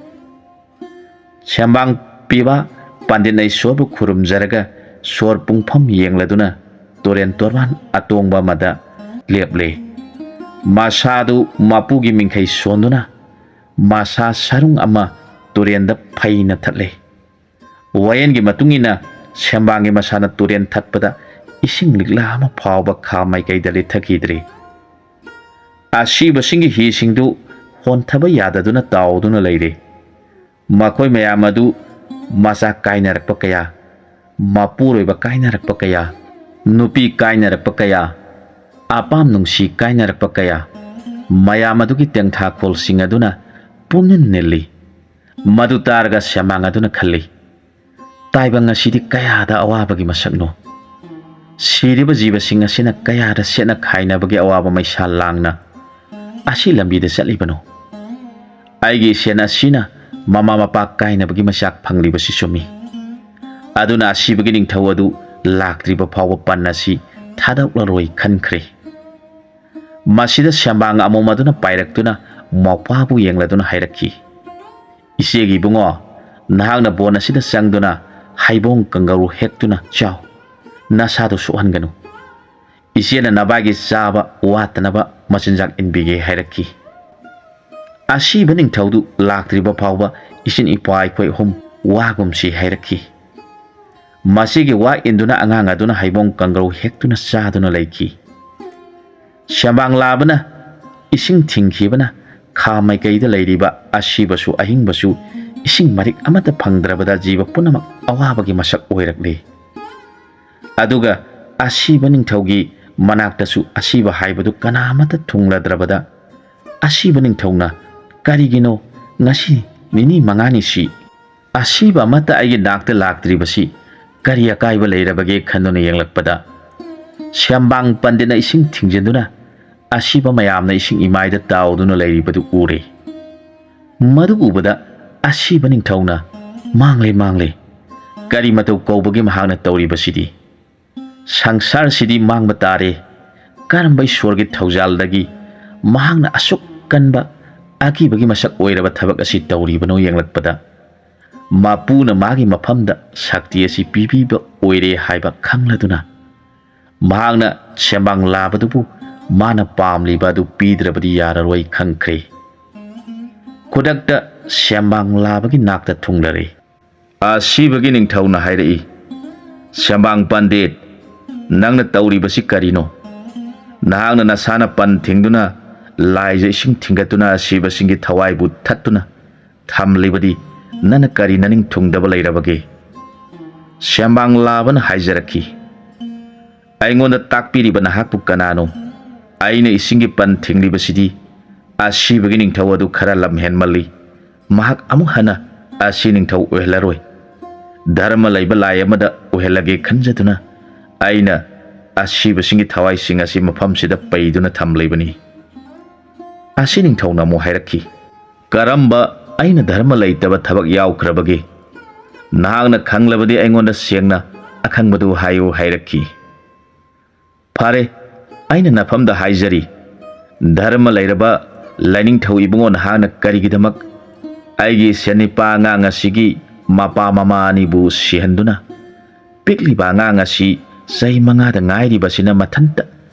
ꯁꯦꯝꯕꯥꯡ ꯄꯤꯕ ꯄꯟꯗꯤꯠꯅ ꯏꯁꯣꯔꯕꯨ ꯈꯨꯔꯨꯝꯖꯔꯒ ꯁꯣꯔ ꯄꯨꯡꯐꯝ ꯌꯦꯡꯂꯗꯨꯅ ꯇꯨꯔꯦꯟ ꯇꯣꯔꯕꯥꯟ ꯑꯇꯣꯡꯕ ꯑꯃꯗ ꯂꯦꯞꯂꯦ꯫ ꯃꯁꯥꯗꯨ ꯃꯄꯨꯒꯤ ꯃꯤꯡꯈꯩ ꯁꯣꯟꯗꯨꯅ ꯃꯁꯥ ꯁꯔꯨꯡ ꯑꯃ ꯇꯨꯔꯦꯟꯗ ꯐꯩꯅ ꯊꯠꯂꯦ꯫ ꯋꯥꯌꯦꯜꯒꯤ ꯃꯇꯨꯡ ꯏꯟꯅ ꯁꯦꯝꯕꯥꯡꯒꯤ ꯃꯁꯥꯅ ꯇꯨꯔꯦꯟ ꯊꯠꯄꯗ ꯏꯁꯤꯡ ꯂꯤꯛꯂꯥ ꯑꯃ ꯐꯥꯎꯕ ꯈꯥ ꯃꯥꯏꯀꯩꯗ ꯂꯤꯠꯊꯈꯤꯗ꯭ꯔꯦ꯫ ꯑꯁꯤꯕꯁꯤꯡꯒꯤ ꯍꯤꯁꯤꯡꯗꯨ ꯍꯣꯟꯊꯕ ꯌꯥꯗꯗꯨꯅ ꯇꯥꯎꯗꯨꯅ ꯂꯩꯔꯦ꯫ ꯃꯈꯣꯏ ꯃꯌꯥꯝ ꯑꯗꯨ ꯃꯆꯥ ꯀꯥꯏꯅꯔꯛꯄ ꯀꯌꯥ, ꯃꯄꯨꯔꯣꯏꯕ ꯀꯥꯏꯅꯔꯛꯄ ꯀꯌꯥ, ꯅꯨꯄꯤ ꯀꯥꯏꯅꯔꯛꯄ ꯀꯌꯥ, ꯑꯄꯥꯝ ꯅꯨꯡꯁꯤ ꯀꯥꯏꯅꯔꯛꯄ ꯀꯌꯥ, ꯃꯌꯥꯝ ꯑꯗꯨꯒꯤ ꯇꯦꯡꯊꯥꯈꯣꯜꯁꯤꯡ ꯑꯗꯨꯅ ꯄꯨꯝꯅꯤꯟ ꯅꯤꯜꯂꯤ꯫ ꯃꯗꯨ ꯇꯥꯔꯒ ꯁꯦꯝꯕꯥꯡ ꯑꯗꯨꯅ ꯈꯜꯂꯤ, "ꯇꯥꯏꯕꯪ ꯑꯁꯤꯗꯤ ꯀꯌꯥꯗ ꯑꯋꯥꯕꯒꯤ ꯃꯁꯛꯅꯣ! ꯁꯤꯔꯤꯕ ꯖꯤꯕꯁꯤꯡ ꯑꯁꯤꯅ ꯀꯌꯥꯗ ꯁꯦꯠꯅ ꯈꯥꯏꯅꯕꯒꯤ ꯑꯋꯥꯕ ꯃꯩꯁꯥ ꯂꯥꯡꯅ ꯑꯁꯤ ꯂꯝꯕꯤꯗ ꯆꯠꯂꯤꯕꯅꯣ? ꯑꯩꯒꯤ ꯏꯁꯦꯟ ꯑꯁꯤꯅ ꯃꯃꯥ ꯃꯄꯥ ꯀꯥꯏꯅꯕꯒꯤ ꯃꯩꯆꯥꯛ ꯐꯪꯂꯤꯕꯁꯤ ꯆꯨꯝꯃꯤ꯫ ꯑꯗꯨꯅ ꯑꯁꯤꯕꯒꯤ ꯅꯤꯡꯊꯧ ꯑꯗꯨ ꯂꯥꯛꯇ꯭ꯔꯤꯕ ꯐꯥꯎꯕ ꯄꯟ ꯑꯁꯤ ꯊꯥꯗꯣꯛꯂꯔꯣꯏ ꯈꯟꯈ꯭ꯔꯦ꯫ ꯃꯁꯤꯗ ꯁꯦꯝꯕꯥꯡ ꯑꯃꯣꯝ ꯑꯗꯨꯅ ꯄꯥꯏꯔꯛꯇꯨꯅ ꯃꯧꯄ꯭ꯋꯥꯕꯨ ꯌꯦꯡꯂꯗꯨꯅ ꯍꯥꯏꯔꯛꯈꯤ, "ꯏꯆꯦꯒꯤ ꯏꯕꯨꯡꯉꯣ, ꯅꯍꯥꯛꯅ ꯕꯣꯟ ꯑꯁꯤꯗ ꯆꯪꯗꯨꯅ ꯍꯩꯕꯣꯡ ꯀꯪꯒꯧꯔꯨ ꯍꯦꯛꯇꯨꯅ ꯆꯥꯎ, ꯅꯁꯥꯗꯨ ꯁꯣꯛꯍꯟꯒꯅꯨ꯫ ꯏꯆꯦꯅ ꯅꯕꯥꯒꯤ ꯆꯥꯕ ꯋꯥꯠꯇꯅꯕ ꯃꯆꯤꯟꯖꯥꯛ ꯏꯟꯕꯤꯒꯦ" ꯍꯥꯏꯔꯛꯈꯤ꯫ ꯑꯁꯤꯕ ꯅꯤꯡꯊꯧꯗꯨ ꯂꯥꯛꯇ꯭ꯔꯤꯕ ꯐꯥꯎꯕ ꯏꯆꯤꯟ ꯏꯄ꯭ꯋꯥ ꯑꯩꯈꯣꯏ ꯑꯍꯨꯝ ꯋꯥꯒꯨꯝꯁꯤ ꯍꯥꯏꯔꯛꯈꯤ꯫ ꯃꯁꯤꯒꯤ ꯋꯥ ꯏꯟꯗꯨꯅ ꯑꯉꯥꯡ ꯑꯗꯨꯅ ꯍꯩꯕꯣꯡ ꯀꯪꯒ꯭ꯔꯧ ꯍꯦꯛꯇꯨꯅ ꯆꯥꯗꯨꯅ ꯂꯩꯈꯤ꯫ ꯁꯦꯝꯕꯥꯡ ꯂꯥꯕꯅ ꯏꯁꯤꯡ ꯊꯤꯡꯈꯤꯕꯅ ꯈꯥ ꯃꯥꯏꯀꯩꯗ ꯂꯩꯔꯤꯕ ꯑꯁꯤꯕꯁꯨ ꯑꯍꯤꯡꯕꯁꯨ ꯏꯁꯤꯡ ꯃꯔꯤꯛ ꯑꯃꯠꯇ ꯐꯪꯗ꯭ꯔꯕꯗ ꯖꯤꯕ ꯄꯨꯝꯅꯃꯛ ꯑꯋꯥꯕꯒꯤ ꯃꯁꯛ ꯑꯣꯏꯔꯛꯂꯤ꯫ ꯑꯗꯨꯒ ꯑꯁꯤꯕ ꯅꯤꯡꯊꯧꯒꯤ ꯃꯅꯥꯛꯇꯁꯨ ꯑꯁꯤꯕ ꯍꯥꯏꯕꯗꯨ ꯀꯅꯥ ꯑꯃꯠꯇ ꯊꯨꯡꯂꯗ꯭ꯔꯕꯗ, ꯑꯁꯤꯕ ꯅꯤꯡꯊꯧꯅ, "ꯀꯔꯤꯒꯤꯅꯣ ꯉꯁꯤ ꯅꯤꯅꯤ ꯃꯉꯥꯅꯤꯁꯤ ꯑꯁꯤꯕ ꯑꯃꯠꯇ ꯑꯩꯒꯤ ꯅꯥꯛꯇ ꯂꯥꯛꯇ꯭ꯔꯤꯕꯁꯤ ꯀꯔꯤ ꯑꯀꯥꯏꯕ ꯂꯩꯔꯕꯒꯦ?" ꯈꯟꯗꯨꯅ ꯌꯦꯡꯂꯛꯄꯗ, ꯁꯦꯝꯕꯥꯡ ꯄꯟꯗꯤꯠꯅ ꯏꯁꯤꯡ ꯊꯤꯡꯖꯤꯟꯗꯨꯅ ꯑꯁꯤꯕ ꯃꯌꯥꯝꯅ ꯏꯁꯤꯡ ꯏꯃꯥꯏꯗ ꯇꯥꯎꯗꯨꯅ ꯂꯩꯔꯤꯕꯗꯨ ꯎꯔꯦ꯫ ꯃꯗꯨ ꯎꯕꯗ ꯑꯁꯤꯕ ꯅꯤꯡꯊꯧꯅ, "ꯃꯥꯡꯂꯦ, ꯃꯥꯡꯂꯦ꯫ ꯀꯔꯤ ꯃꯇꯧ ꯀꯧꯕꯒꯦ ꯃꯍꯥꯛꯅ ꯇꯧꯔꯤꯕꯁꯤꯗꯤ? ꯁꯪꯁꯥꯔꯁꯤꯗꯤ ꯃꯥꯡꯕ ꯇꯥꯔꯦ꯫ ꯀꯔꯝꯕ ꯏꯁꯣꯔꯒꯤ ꯊꯧꯖꯥꯜꯗꯒꯤ ꯃꯍꯥꯛꯅ ꯑꯁꯨꯛ ꯀꯟꯕ ꯑꯀꯤꯕꯒꯤ ꯃꯁꯛ ꯑꯣꯏꯔꯕ ꯊꯕꯛ ꯑꯁꯤ ꯇꯧꯔꯤꯕꯅꯣ?" ꯌꯦꯡꯂꯛꯄꯗ, ꯃꯄꯨꯅ ꯃꯥꯒꯤ ꯃꯐꯝꯗ ꯁꯛꯇꯤ ꯑꯁꯤ ꯄꯤꯕꯤꯕ ꯑꯣꯏꯔꯦ ꯍꯥꯏꯕ ꯈꯪꯂꯗꯨꯅ, ꯃꯍꯥꯛꯅ ꯁꯦꯝꯕꯥꯡ ꯂꯥꯕꯗꯨꯕꯨ ꯃꯥꯅ ꯄꯥꯝꯂꯤꯕ ꯑꯗꯨ ꯄꯤꯗ꯭ꯔꯕꯗꯤ ꯌꯥꯔꯔꯣꯏ ꯈꯪꯈ꯭ꯔꯦ꯫ ꯈꯨꯗꯛꯇ ꯁꯦꯝꯕꯥꯡ ꯂꯥꯕꯒꯤ ꯅꯥꯛꯇ ꯊꯨꯡꯂꯔꯦ꯫ ꯑꯁꯤꯕꯒꯤ ꯅꯤꯡꯊꯧꯅ ꯍꯥꯏꯔꯛꯏ, "ꯁꯦꯝꯕꯥꯡ ꯄꯟꯗꯤꯠ, ꯅꯪꯅ ꯇꯧꯔꯤꯕꯁꯤ ꯀꯔꯤꯅꯣ? ꯅꯍꯥꯛꯅ ꯅꯁꯥꯅ ꯄꯟ ꯊꯤꯡꯗꯨꯅ, ꯂꯥꯏꯖ ꯏꯁꯤꯡ ꯊꯤꯡꯒꯠꯇꯨꯅ ꯑꯁꯤꯕꯁꯤꯡꯒꯤ ꯊꯋꯥꯏꯕꯨ ꯊꯠꯇꯨꯅ ꯊꯝꯂꯤꯕꯗꯤ ꯅꯪꯅ ꯀꯔꯤ ꯅꯅꯤꯡ ꯊꯨꯡꯗꯕ ꯂꯩꯔꯕꯒꯦ?" ꯁꯦꯝꯕꯥꯡ ꯂꯥꯕꯅ ꯍꯥꯏꯖꯔꯛꯈꯤ, "ꯑꯩꯉꯣꯟꯗ ꯇꯥꯛꯄꯤꯔꯤꯕ ꯅꯍꯥꯛꯄꯨ ꯀꯅꯥꯅꯣ? ꯑꯩꯅ ꯏꯁꯤꯡꯒꯤ ꯄꯟ ꯊꯤꯡꯂꯤꯕꯁꯤꯗꯤ ꯑꯁꯤꯕꯒꯤ ꯅꯤꯡꯊꯧ ꯑꯗꯨ ꯈꯔ ꯂꯝ ꯍꯦꯟꯃꯜꯂꯤ꯫ ꯃꯍꯥꯛ ꯑꯃꯨꯛ ꯍꯟꯅ ꯑꯁꯤ ꯅꯤꯡꯊꯧ ꯑꯣꯏꯍꯜꯂꯔꯣꯏ꯫ ꯙꯔꯃ ꯂꯩꯕ ꯂꯥꯏ ꯑꯃꯗ ꯑꯣꯏꯍꯜꯂꯒꯦ ꯈꯟꯖꯗꯨꯅ ꯑꯩꯅ ꯑꯁꯤꯕꯁꯤꯡꯒꯤ ꯊꯋꯥꯏꯁꯤꯡ ꯑꯁꯤ ꯃꯐꯝꯁꯤꯗ ꯄꯩꯗꯨꯅ ꯊꯝꯂꯤꯕꯅꯤ꯫ ꯑꯁꯤ ꯅꯤꯡꯊꯧꯅ ꯑꯃꯨꯛ ꯍꯥꯏꯔꯛꯈꯤ, "ꯀꯔꯝꯕ ꯑꯩꯅ ꯙꯔꯃ ꯂꯩꯇꯕ ꯊꯕꯛ ꯌꯥꯎꯈ꯭ꯔꯕꯒꯦ? ꯅꯍꯥꯛꯅ ꯈꯪꯂꯕꯗꯤ ꯑꯩꯉꯣꯟꯗ ꯁꯦꯡꯅ ꯑꯈꯪꯕꯗꯨ ꯍꯥꯏꯌꯨ" ꯍꯥꯏꯔꯛꯈꯤ꯫ "ꯐꯔꯦ, ꯑꯩꯅ ꯅꯐꯝꯗ ꯍꯥꯏꯖꯔꯤ, ꯙꯔꯃ ꯂꯩꯔꯕ ꯂꯥꯏꯅꯤꯡꯊꯧ ꯏꯕꯨꯡꯉꯣ, ꯅꯍꯥꯛꯅ ꯀꯔꯤꯒꯤꯗꯃꯛ ꯑꯩꯒꯤ ꯁꯦꯟꯅꯤꯄꯥ ꯑꯉꯥꯡ ꯑꯁꯤꯒꯤ ꯃꯄꯥ ꯃꯃꯥ ꯑꯅꯤꯕꯨ ꯁꯤꯍꯟꯗꯨꯅ ꯄꯤꯛꯂꯤꯕ ꯑꯉꯥꯡ ꯑꯁꯤ ꯆꯍꯤ ꯃꯉꯥꯗ ꯉꯥꯏꯔꯤꯕꯁꯤꯅ ꯃꯊꯟꯇ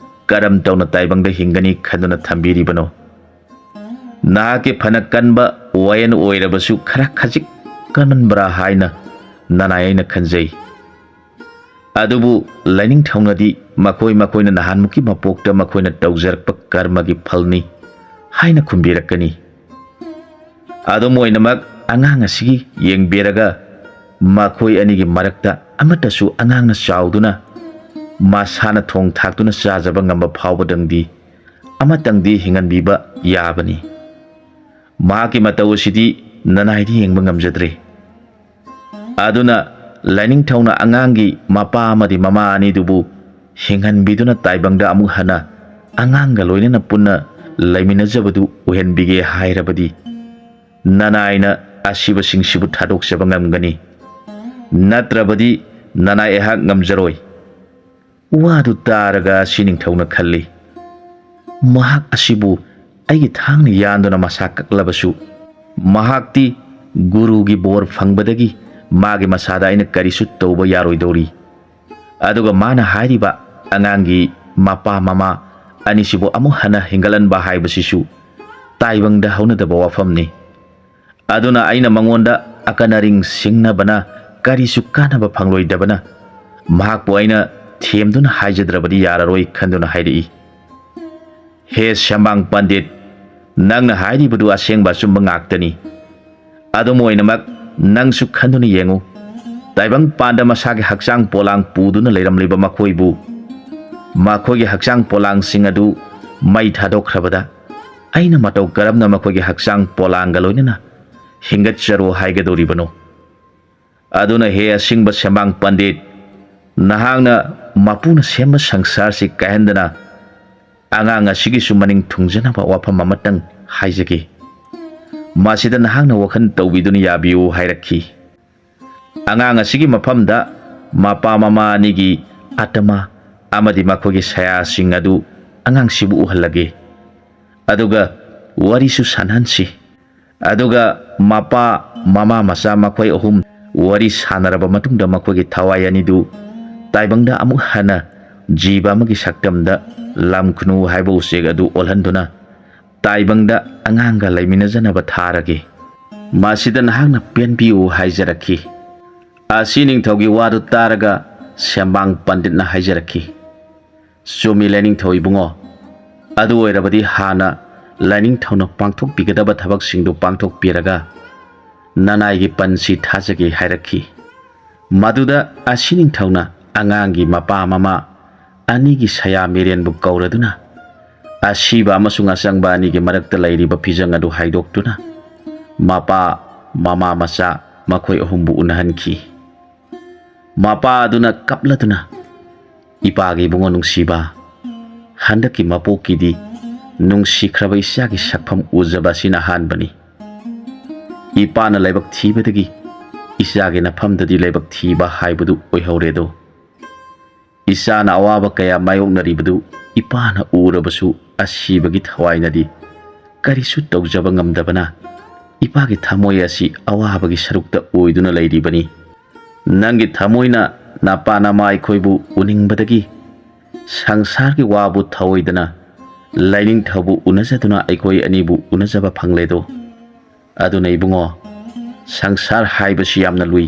ꯀꯔꯝ ꯇꯧꯅ ꯇꯥꯏꯕꯪꯗ ꯍꯤꯡꯒꯅꯤ ꯈꯟꯗꯨꯅ ꯊꯝꯕꯤꯔꯤꯕꯅꯣ? ꯅꯍꯥꯛꯀꯤ ꯐꯅ ꯀꯟꯕ ꯋꯥꯌꯦꯜ ꯑꯣꯏꯔꯕꯁꯨ ꯈꯔ ꯈꯖꯤꯛ ꯀꯟꯃꯟꯕ꯭ꯔꯥ ꯍꯥꯏꯅ ꯅꯅꯥꯏ ꯑꯩꯅ ꯈꯟꯖꯩ꯫ ꯑꯗꯨꯕꯨ ꯂꯥꯏꯅꯤꯡꯊꯧꯅꯗꯤ ꯃꯈꯣꯏ ꯃꯈꯣꯏꯅ ꯅꯍꯥꯟꯃꯨꯛꯀꯤ ꯃꯄꯣꯛꯇ ꯃꯈꯣꯏꯅ ꯇꯧꯖꯔꯛꯄ ꯀꯔꯃꯒꯤ ꯐꯜꯅꯤ" ꯍꯥꯏꯅ ꯈꯨꯝꯕꯤꯔꯛꯀꯅꯤ꯫ ꯑꯗꯨꯝ ꯑꯣꯏꯅꯃꯛ, ꯑꯉꯥꯡ ꯑꯁꯤꯒꯤ ꯌꯦꯡꯕꯤꯔꯒ ꯃꯈꯣꯏ ꯑꯅꯤꯒꯤ ꯃꯔꯛꯇ ꯑꯃꯠꯇꯁꯨ ꯑꯉꯥꯡꯅ ꯆꯥꯎꯗꯨꯅ ꯃꯁꯥꯅ ꯊꯣꯡ ꯊꯥꯛꯇꯨꯅ ꯆꯥꯖꯕ ꯉꯝꯕ ꯐꯥꯎꯕꯗꯪꯗꯤ ꯑꯃꯇꯪꯗꯤ ꯍꯤꯡꯍꯟꯕꯤꯕ ꯌꯥꯕꯅꯤ꯫ ꯃꯍꯥꯛꯀꯤ ꯃꯇꯧ ꯑꯁꯤꯗꯤ ꯅꯅꯥꯏꯗꯤ ꯌꯦꯡꯕ ꯉꯝꯖꯗ꯭ꯔꯦ꯫ ꯑꯗꯨꯅ ꯂꯥꯏꯅꯤꯡꯊꯧꯅ ꯑꯉꯥꯡꯒꯤ ꯃꯄꯥ ꯑꯃꯗꯤ ꯃꯃꯥ ꯑꯅꯤꯗꯨꯕꯨ ꯍꯤꯡꯍꯟꯕꯤꯗꯨꯅ ꯇꯥꯏꯕꯪꯗ ꯑꯃꯨꯛ ꯍꯟꯅ ꯑꯉꯥꯡꯒ ꯂꯣꯏꯅꯅ ꯄꯨꯟꯅ ꯂꯩꯃꯤꯟꯅꯖꯕꯗꯨ ꯑꯣꯏꯍꯟꯕꯤꯒꯦ ꯍꯥꯏꯔꯕꯗꯤ ꯅꯅꯥꯏꯅ ꯑꯁꯤꯕꯁꯤꯡꯁꯤꯕꯨ ꯊꯥꯗꯣꯛꯆꯕ ꯉꯝꯒꯅꯤ꯫ ꯅꯠꯇ꯭ꯔꯕꯗꯤ ꯅꯅꯥꯏ ꯑꯩꯍꯥꯛ ꯉꯝꯖꯔꯣꯏ꯫ ꯋꯥꯗꯨ ꯇꯥꯔꯒ ꯑꯁꯤ ꯅꯤꯡꯊꯧꯅ ꯈꯜꯂꯤ, "ꯃꯍꯥꯛ ꯑꯁꯤꯕꯨ ꯑꯩꯒꯤ ꯊꯥꯡꯅ ꯌꯥꯟꯗꯨꯅ ꯃꯁꯥ ꯀꯛꯂꯕꯁꯨ, ꯃꯍꯥꯛꯇꯤ ꯒꯨꯔꯨꯒꯤ ꯕꯣꯔ ꯐꯪꯕꯗꯒꯤ ꯃꯥꯒꯤ ꯃꯁꯥꯗ ꯑꯩꯅ ꯀꯔꯤꯁꯨ ꯇꯧꯕ ꯌꯥꯔꯣꯏꯗꯧꯔꯤ꯫ ꯑꯗꯨꯒ ꯃꯥꯅ ꯍꯥꯏꯔꯤꯕ ꯑꯉꯥꯡꯒꯤ ꯃꯄꯥ ꯃꯃꯥ ꯑꯅꯤꯁꯤꯕꯨ ꯑꯃꯨꯛ ꯍꯟꯅ ꯍꯤꯡꯒꯠꯍꯟꯕ ꯍꯥꯏꯕꯁꯤꯁꯨ ꯇꯥꯏꯕꯪꯗ ꯍꯧꯅꯗꯕ ꯋꯥꯐꯝꯅꯤ꯫ ꯑꯗꯨꯅ ꯑꯩꯅ ꯃꯉꯣꯟꯗ ꯑꯀꯟ ꯑꯔꯤꯡ ꯁꯤꯡꯅꯕꯅ ꯀꯔꯤꯁꯨ ꯀꯥꯟꯅꯕ ꯐꯪꯂꯣꯏꯗꯕꯅ ꯃꯍꯥꯛꯄꯨ ꯑꯩꯅ ꯊꯦꯝꯗꯨꯅ ꯍꯥꯏꯖꯗ꯭ꯔꯕꯗꯤ ꯌꯥꯔꯔꯣꯏ" ꯈꯟꯗꯨꯅ ꯍꯥꯏꯔꯛꯏ꯫ "ꯍꯦ ꯁꯦꯝꯕꯥꯡ ꯄꯟꯗꯤꯠ, ꯅꯪꯅ ꯍꯥꯏꯔꯤꯕꯗꯨ ꯑꯁꯦꯡꯕ ꯑꯆꯨꯝꯕ ꯉꯥꯛꯇꯅꯤ꯫ ꯑꯗꯨꯝ ꯑꯣꯏꯅꯃꯛ, ꯅꯪꯁꯨ ꯈꯟꯗꯨꯅ ꯌꯦꯡꯉꯨ, ꯇꯥꯏꯕꯪ ꯄꯥꯟꯗ ꯃꯁꯥꯒꯤ ꯍꯛꯆꯥꯡ ꯄꯣꯂꯥꯡ ꯄꯨꯗꯨꯅ ꯂꯩꯔꯝꯂꯤꯕ ꯃꯈꯣꯏꯕꯨ, ꯃꯈꯣꯏꯒꯤ ꯍꯛꯆꯥꯡ ꯄꯣꯂꯥꯡꯁꯤꯡ ꯑꯗꯨ ꯃꯩ ꯊꯥꯗꯣꯛꯈ꯭ꯔꯕꯗ ꯑꯩꯅ ꯃꯇꯧ ꯀꯔꯝꯅ ꯃꯈꯣꯏꯒꯤ ꯍꯛꯆꯥꯡ ꯄꯣꯂꯥꯡꯒ ꯂꯣꯏꯅꯅ ꯍꯤꯡꯒꯠꯆꯔꯣ ꯍꯥꯏꯒꯗꯧꯔꯤꯕꯅꯣ? ꯑꯗꯨꯅ ꯍꯦ ꯑꯁꯤꯡꯕ ꯁꯦꯝꯕꯥꯡ ꯄꯟꯗꯤꯠ, ꯅꯍꯥꯛꯅ ꯃꯄꯨꯅ ꯁꯦꯝꯕ ꯁꯪꯁꯥꯔꯁꯤ ꯀꯥꯏꯍꯟꯗꯅ ꯑꯉꯥꯡ ꯑꯁꯤꯒꯤꯁꯨ ꯃꯅꯤꯡ ꯊꯨꯡꯖꯅꯕ ꯋꯥꯐꯝ ꯑꯃꯇꯪ ꯍꯥꯏꯖꯒꯦ꯫ ꯃꯁꯤꯗ ꯅꯍꯥꯛꯅ ꯋꯥꯈꯜ ꯇꯧꯕꯤꯗꯨꯅ ꯌꯥꯕꯤꯌꯨ ꯍꯥꯏꯔꯛꯈꯤ꯫ ꯑꯉꯥꯡ ꯑꯁꯤꯒꯤ ꯃꯐꯝꯗ ꯃꯄꯥ ꯃꯃꯥ ꯑꯅꯤꯒꯤ ꯑꯇꯃ ꯑꯃꯗꯤ ꯃꯈꯣꯏꯒꯤ ꯁꯌꯥꯁꯤꯡ ꯑꯗꯨ ꯑꯉꯥꯡꯁꯤꯕꯨ ꯎꯍꯜꯂꯒꯦ꯫ ꯑꯗꯨꯒ ꯋꯥꯔꯤꯁꯨ ꯁꯥꯟꯅꯍꯟꯁꯤ꯫ ꯑꯗꯨꯒ ꯃꯄꯥ ꯃꯃꯥ ꯃꯆꯥ ꯃꯈꯣꯏ ꯑꯍꯨꯝ ꯋꯥꯔꯤ ꯁꯥꯟꯅꯔꯕ ꯃꯇꯨꯡꯗ ꯃꯈꯣꯏꯒꯤ ꯊꯋꯥꯏ ꯑꯅꯤꯗꯨ ꯇꯥꯏꯕꯪꯗ ꯑꯃꯨꯛ ꯍꯟꯅ ꯖꯤꯕ ꯑꯃꯒꯤ ꯁꯛꯇꯝꯗ ꯂꯝꯈꯨꯅꯨ ꯍꯥꯏꯕ ꯎꯆꯦꯛ ꯑꯗꯨ ꯑꯣꯜꯍꯟꯗꯨꯅ ꯇꯥꯏꯕꯪꯗ ꯑꯉꯥꯡꯒ ꯂꯩꯃꯤꯟꯅꯖꯅꯕ ꯊꯥꯔꯒꯦ꯫ ꯃꯁꯤꯗ ꯅꯍꯥꯛꯅ ꯄꯦꯟꯕꯤꯌꯨ ꯍꯥꯏꯖꯔꯛꯈꯤ꯫ ꯑꯁꯤ ꯅꯤꯡꯊꯧꯒꯤ ꯋꯥꯗꯨ ꯇꯥꯔꯒ ꯁꯦꯝꯕꯥꯡ ꯄꯟꯗꯤꯠꯅ ꯍꯥꯏꯖꯔꯛꯈꯤ, "ꯆꯨꯝꯃꯤ ꯂꯥꯏꯅꯤꯡꯊꯧ ꯏꯕꯨꯡꯉꯣ꯫ ꯑꯗꯨ ꯑꯣꯏꯔꯕꯗꯤ ꯍꯥꯟꯅ ꯂꯥꯏꯅꯤꯡꯊꯧꯅ ꯄꯥꯡꯊꯣꯛꯄꯤꯒꯗꯕ ꯊꯕꯛꯁꯤꯡꯗꯨ ꯄꯥꯡꯊꯣꯛꯄꯤꯔꯒ ꯅꯅꯥꯏꯒꯤ ꯄꯟꯁꯤ ꯊꯥꯖꯒꯦ" ꯍꯥꯏꯔꯛꯈꯤ꯫ ꯃꯗꯨꯗ ꯑꯁꯤ ꯅꯤꯡꯊꯧꯅ ꯑꯉꯥꯡꯒꯤ ꯃꯄꯥ ꯃꯃꯥ ꯑꯅꯤꯒꯤ ꯁꯌꯥ ꯃꯤꯔꯦꯟꯕꯨ ꯀꯧꯔꯗꯨꯅ ꯑꯁꯤꯕ ꯑꯃꯁꯨꯡ ꯑꯆꯪꯕ ꯑꯅꯤꯒꯤ ꯃꯔꯛꯇ ꯂꯩꯔꯤꯕ ꯐꯤꯖꯪ ꯑꯗꯨ ꯍꯥꯏꯗꯣꯛꯇꯨꯅ ꯃꯄꯥ ꯃꯃꯥ ꯃꯆꯥ ꯃꯈꯣꯏ ꯑꯍꯨꯝꯕꯨ ꯎꯅꯍꯟꯈꯤ꯫ ꯃꯄꯥ ꯑꯗꯨꯅ ꯀꯞꯂꯗꯨꯅ, "ꯏꯄꯥꯒꯤ ꯏꯕꯨꯡꯉꯣ ꯅꯨꯡꯁꯤꯕ, ꯍꯟꯗꯛꯀꯤ ꯃꯄꯣꯛꯀꯤꯗꯤ ꯅꯨꯡꯁꯤꯈ꯭ꯔꯕ ꯏꯆꯥꯒꯤ ꯁꯛꯐꯝ ꯎꯖꯕ ꯑꯁꯤꯅ ꯑꯍꯥꯟꯕꯅꯤ꯫ ꯏꯄꯥꯅ ꯂꯥꯏꯕꯛ ꯊꯤꯕꯗꯒꯤ ꯏꯆꯥꯒꯤ ꯅꯐꯝꯗꯗꯤ ꯂꯥꯏꯕꯛ ꯊꯤꯕ ꯍꯥꯏꯕꯗꯨ ꯑꯣꯏꯍꯧꯔꯦꯗꯣ꯫ ꯏꯆꯥꯅ ꯑꯋꯥꯕ ꯀꯌꯥ ꯃꯥꯌꯣꯛꯅꯔꯤꯕꯗꯨ ꯏꯄꯥꯅ ꯎꯔꯕꯁꯨ ꯑꯁꯤꯕꯒꯤ ꯊꯋꯥꯏꯅꯗꯤ ꯀꯔꯤꯁꯨ ꯇꯧꯖꯕ ꯉꯝꯗꯕꯅ ꯏꯄꯥꯒꯤ ꯊꯃꯣꯏ ꯑꯁꯤ ꯑꯋꯥꯕꯒꯤ ꯁꯔꯨꯛꯇ ꯑꯣꯏꯗꯨꯅ ꯂꯩꯔꯤꯕꯅꯤ꯫ ꯅꯪꯒꯤ ꯊꯃꯣꯏꯅ ꯅꯄꯥ ꯅꯃꯥ ꯑꯩꯈꯣꯏꯕꯨ ꯎꯅꯤꯡꯕꯗꯒꯤ ꯁꯪꯁꯥꯔꯒꯤ ꯋꯥꯕꯨ ꯊꯧꯑꯣꯏꯗꯅ ꯂꯥꯏꯅꯤꯡꯊꯧꯕꯨ ꯎꯅꯖꯗꯨꯅ ꯑꯩꯈꯣꯏ ꯑꯅꯤꯕꯨ ꯎꯅꯖꯕ ꯐꯪꯂꯦꯗꯣ꯫ ꯑꯗꯨꯅ ꯏꯕꯨꯡꯉꯣ, ꯁꯪꯁꯥꯔ ꯍꯥꯏꯕꯁꯤ ꯌꯥꯝꯅ ꯂꯨꯏ꯫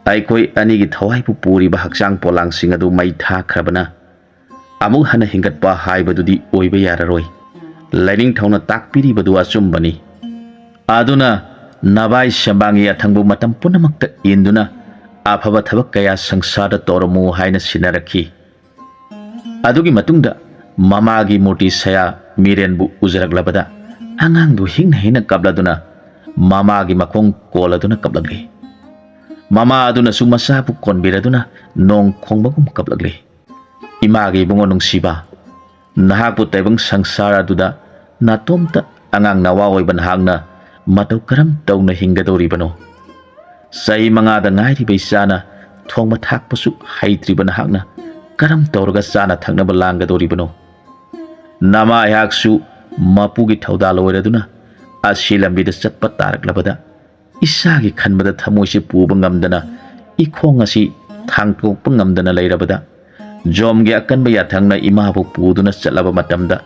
ꯑꯩꯈꯣꯏ ꯑꯅꯤꯒꯤ ꯊꯋꯥꯏꯕꯨ ꯄꯨꯔꯤꯕ ꯍꯛꯆꯥꯡ ꯄꯣꯂꯥꯡꯁꯤꯡ ꯑꯗꯨ ꯃꯩ ꯊꯥꯈ꯭ꯔꯕꯅ ꯑꯃꯨꯛ ꯍꯟꯅ ꯍꯤꯡꯒꯠꯄ ꯍꯥꯏꯕꯗꯨꯗꯤ ꯑꯣꯏꯕ ꯌꯥꯔꯔꯣꯏ꯫ ꯂꯥꯏꯅꯤꯡꯊꯧꯅ ꯇꯥꯛꯄꯤꯔꯤꯕꯗꯨ ꯑꯆꯨꯝꯕꯅꯤ꯫ ꯑꯗꯨꯅ ꯅꯚꯥꯏ ꯁꯦꯝꯕꯥꯡꯒꯤ ꯑꯊꯪꯕ ꯃꯇꯝ ꯄꯨꯝꯅꯃꯛꯇ ꯏꯟꯗꯨꯅ ꯑꯐꯕ ꯊꯕꯛ ꯀꯌꯥ ꯁꯪꯁꯥꯔꯗ ꯇꯧꯔꯝꯃꯨ" ꯍꯥꯏꯅ ꯁꯤꯟꯅꯔꯛꯈꯤ꯫ ꯑꯗꯨꯒꯤ ꯃꯇꯨꯡꯗ ꯃꯃꯥꯒꯤ ꯃꯨꯔꯇꯤ ꯁꯌꯥ ꯃꯤꯔꯦꯟꯕꯨ ꯎꯖꯔꯛꯂꯕꯗ ꯑꯉꯥꯡꯗꯨ ꯍꯤꯡꯅ ꯍꯤꯡꯅ ꯀꯞꯂꯗꯨꯅ ꯃꯃꯥꯒꯤ ꯃꯈꯣꯡ ꯀꯣꯜꯂꯗꯨꯅ ꯀꯞꯂꯛꯂꯤ꯫ ꯃꯃꯥ ꯑꯗꯨꯅꯁꯨ ꯃꯆꯥꯕꯨ ꯀꯣꯟꯕꯤꯔꯗꯨꯅ ꯅꯣꯡ ꯈꯣꯡꯕꯒꯨꯝ ꯀꯞꯂꯛꯂꯤ꯫ "ꯏꯃꯥꯒꯤ ꯏꯕꯨꯡꯉꯣ ꯅꯨꯡꯁꯤꯕ, ꯅꯍꯥꯛꯄꯨ ꯇꯥꯏꯕꯪ ꯁꯪꯁꯥꯔ ꯑꯗꯨꯗ ꯅꯥꯇꯣꯝꯇ ꯑꯉꯥꯡ ꯅꯋꯥ ꯑꯣꯏꯕ ꯅꯍꯥꯛꯅ ꯃꯇꯧ ꯀꯔꯝ ꯇꯧꯅ ꯍꯤꯡꯒꯗꯧꯔꯤꯕꯅꯣ? ꯆꯍꯤ ꯃꯉꯥꯗ ꯉꯥꯏꯔꯤꯕ ꯏꯆꯥꯅ ꯊꯣꯡꯕ ꯊꯥꯛꯄꯁꯨ ꯍꯩꯇ꯭ꯔꯤꯕ ꯅꯍꯥꯛꯅ ꯀꯔꯝ ꯇꯧꯔꯒ ꯆꯥꯅ ꯊꯛꯅꯕ ꯂꯥꯡꯒꯗꯧꯔꯤꯕꯅꯣ? ꯅꯃꯥ ꯑꯩꯍꯥꯛꯁꯨ ꯃꯄꯨꯒꯤ ꯊꯧꯗꯥꯜ ꯑꯣꯏꯔꯗꯨꯅ ꯑꯁꯤ ꯂꯝꯕꯤꯗ ꯆꯠꯄ ꯇꯥꯔꯛꯂꯕꯗ, ꯏꯁꯥꯒꯤ ꯈꯟꯕꯗ ꯊꯃꯣꯏꯁꯦ ꯄꯨꯕ ꯉꯝꯗꯅ, ꯏꯈꯣꯡ ꯑꯁꯤ ꯊꯥꯡꯇꯣꯛꯄ ꯉꯝꯗꯅ ꯂꯩꯔꯕꯗ, ꯖꯣꯝꯒꯤ ꯑꯀꯟꯕ ꯌꯥꯊꯪꯅ ꯏꯃꯥꯕꯨ ꯄꯨꯗꯨꯅ ꯆꯠꯂꯕ ꯃꯇꯝꯗ,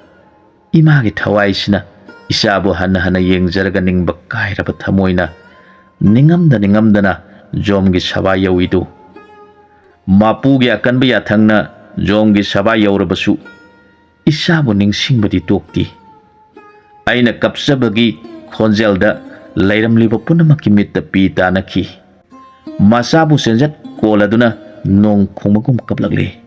ꯏꯃꯥꯒꯤ ꯊꯋꯥꯏꯁꯤꯅ ꯏꯆꯥꯕꯨ ꯍꯟꯅ ꯍꯟꯅ ꯌꯦꯡꯖꯔꯒ ꯅꯤꯡꯕ ꯀꯥꯏꯔꯕ ꯊꯃꯣꯏꯅ ꯅꯤꯡꯉꯝꯗ ꯅꯤꯡꯉꯝꯗꯅ ꯖꯣꯝꯒꯤ ꯁꯚꯥ ꯌꯧꯏꯗꯨ꯫ ꯃꯄꯨꯒꯤ ꯑꯀꯟꯕ ꯌꯥꯊꯪꯅ ꯖꯣꯝꯒꯤ ꯁꯚꯥ ꯌꯧꯔꯕꯁꯨ, ꯏꯆꯥꯕꯨ ꯅꯤꯡꯁꯤꯡꯕꯗꯤ ꯇꯣꯛꯇꯦ꯫ ꯑꯩꯅ ꯀꯞꯆꯕꯒꯤ ꯈꯣꯟꯖꯦꯜꯗ ꯂꯩꯔꯝꯂꯤꯕ ꯄꯨꯝꯅꯃꯛꯀꯤ ꯃꯤꯠꯇ ꯄꯤ ꯇꯥꯅꯈꯤ꯫ ꯃꯆꯥꯕꯨ ꯆꯦꯟꯖꯠ ꯀꯣꯜꯂꯗꯨꯅ ꯅꯣꯡ ꯈꯣꯡꯕꯒꯨꯝ ꯀꯞꯂꯛꯂꯦ꯫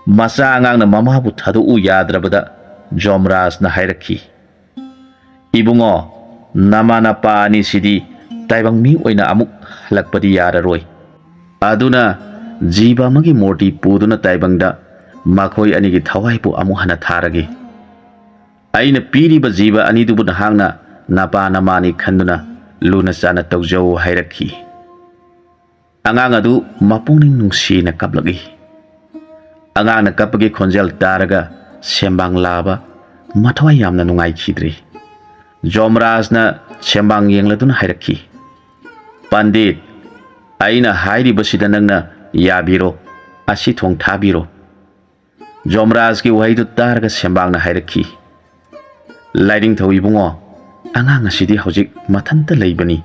ꯃꯆꯥ ꯑꯉꯥꯡꯅ ꯃꯃꯥꯕꯨ ꯊꯥꯗꯣꯛꯎ ꯌꯥꯗ꯭ꯔꯕꯗ ꯖꯣꯝꯔꯥꯖꯅ ꯍꯥꯏꯔꯛꯈꯤ, "ꯏꯕꯨꯡꯉꯣ, ꯅꯃꯥ ꯅꯄꯥ ꯑꯅꯤꯁꯤꯗꯤ ꯇꯥꯏꯕꯪ ꯃꯤ ꯑꯣꯏꯅ ꯑꯃꯨꯛ ꯍꯜꯂꯛꯄꯗꯤ ꯌꯥꯔꯔꯣꯏ꯫ ꯑꯗꯨꯅ ꯖꯤꯕ ꯑꯃꯒꯤ ꯃꯨꯔꯇꯤ ꯄꯨꯗꯨꯅ ꯇꯥꯏꯕꯪꯗ ꯃꯈꯣꯏ ꯑꯅꯤꯒꯤ ꯊꯋꯥꯏꯕꯨ ꯑꯃꯨꯛ ꯍꯟꯅ ꯊꯥꯔꯒꯦ꯫ ꯑꯩꯅ ꯄꯤꯔꯤꯕ ꯖꯤꯕ ꯑꯅꯤꯗꯨꯕꯨ ꯅꯍꯥꯛꯅ ꯅꯄꯥ ꯅꯃꯥꯅꯤ ꯈꯟꯗꯨꯅ ꯂꯨꯅ ꯆꯥꯟꯅ ꯇꯧꯖꯧ" ꯍꯥꯏꯔꯛꯈꯤ꯫ ꯑꯉꯥꯡ ꯑꯗꯨ ꯃꯄꯨꯛꯅꯤꯡ ꯅꯨꯡꯁꯤꯅ ꯀꯞꯂꯛꯏ꯫ ꯑꯉꯥꯡꯅ ꯀꯞꯄꯒꯤ ꯈꯣꯟꯖꯦꯜ ꯇꯥꯔꯒ ꯁꯦꯝꯕꯥꯡ ꯂꯥꯕ ꯃꯊ꯭ꯋꯥꯏ ꯌꯥꯝꯅ ꯅꯨꯡꯉꯥꯏꯈꯤꯗ꯭ꯔꯦ꯫ ꯖꯣꯝꯔꯥꯖꯅ ꯁꯦꯝꯕꯥꯡ ꯌꯦꯡꯂꯗꯨꯅ ꯍꯥꯏꯔꯛꯈꯤ, "ꯄꯟꯗꯤꯠ, ꯑꯩꯅ ꯍꯥꯏꯔꯤꯕꯁꯤꯗ ꯅꯪꯅ ꯌꯥꯕꯤꯔꯣ, ꯑꯁꯤ ꯊꯣꯡ ꯊꯥꯕꯤꯔꯣ"꯫ ꯖꯣꯝꯔꯥꯖꯀꯤ ꯋꯥꯍꯩꯗꯨ ꯇꯥꯔꯒ ꯁꯦꯝꯕꯥꯡꯅ ꯍꯥꯏꯔꯛꯈꯤ, "ꯂꯥꯏꯅꯤꯡꯊꯧ ꯏꯕꯨꯡꯉꯣ, ꯑꯉꯥꯡ ꯑꯁꯤꯗꯤ ꯍꯧꯖꯤꯛ ꯃꯊꯟꯇ ꯂꯩꯕꯅꯤ꯫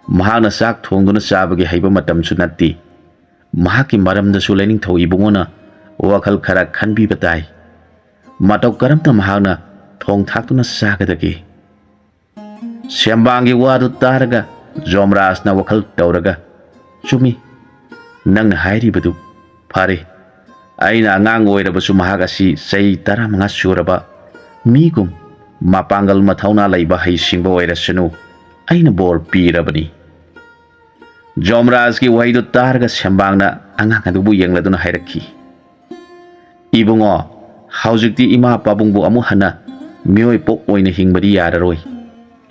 ꯃꯍꯥꯛꯅ ꯆꯥꯛ ꯊꯣꯡꯗꯨꯅ ꯆꯥꯕꯒꯤ ꯍꯩꯕ ꯃꯇꯝꯁꯨ ꯅꯠꯇꯦ꯫ ꯃꯍꯥꯛꯀꯤ ꯃꯔꯝꯗꯁꯨ ꯂꯥꯏꯅꯤꯡꯊꯧ ꯏꯕꯨꯡꯉꯣꯅ ꯋꯥꯈꯜ ꯈꯔ ꯈꯟꯕꯤꯕ ꯇꯥꯏ꯫ ꯃꯇꯧ ꯀꯔꯝꯅ ꯃꯍꯥꯛꯅ ꯊꯣꯡ ꯊꯥꯛꯇꯨꯅ ꯆꯥꯒꯗꯒꯦ?" ꯁꯦꯝꯕꯥꯡꯒꯤ ꯋꯥꯗꯨ ꯇꯥꯔꯒ ꯖꯣꯝꯔꯥꯖꯅ ꯋꯥꯈꯜ ꯇꯧꯔꯒ, "ꯆꯨꯝꯃꯤ, ꯅꯪꯅ ꯍꯥꯏꯔꯤꯕꯗꯨ ꯐꯔꯦ꯫ ꯑꯩꯅ ꯑꯉꯥꯡ ꯑꯣꯏꯔꯕꯁꯨ ꯃꯍꯥꯛ ꯑꯁꯤ ꯆꯍꯤ ꯇꯔꯥꯃꯉꯥ ꯁꯨꯔꯕ ꯃꯤꯒꯨꯝ ꯃꯄꯥꯡꯒꯜ ꯃꯊꯧꯅꯥ ꯂꯩꯕ ꯍꯩꯁꯤꯡꯕ ꯑꯣꯏꯔꯁꯅꯨ, ꯑꯩꯅ ꯕꯣꯔ ꯄꯤꯔꯕꯅꯤ"꯫ ꯖꯣꯝꯔꯥꯖꯀꯤ ꯋꯥꯍꯩꯗꯨ ꯇꯥꯔꯒ ꯁꯦꯝꯕꯥꯡꯅ ꯑꯉꯥꯡ ꯑꯗꯨꯕꯨ ꯌꯦꯡꯂꯗꯨꯅ ꯍꯥꯏꯔꯛꯈꯤ, "ꯏꯕꯨꯡꯉꯣ, ꯍꯧꯖꯤꯛꯇꯤ ꯏꯃꯥ ꯄꯥꯕꯨꯡꯕꯨ ꯑꯃꯨꯛ ꯍꯟꯅ ꯃꯤꯑꯣꯏ ꯄꯣꯛ ꯑꯣꯏꯅ ꯍꯤꯡꯕꯗꯤ ꯌꯥꯔꯔꯣꯏ꯫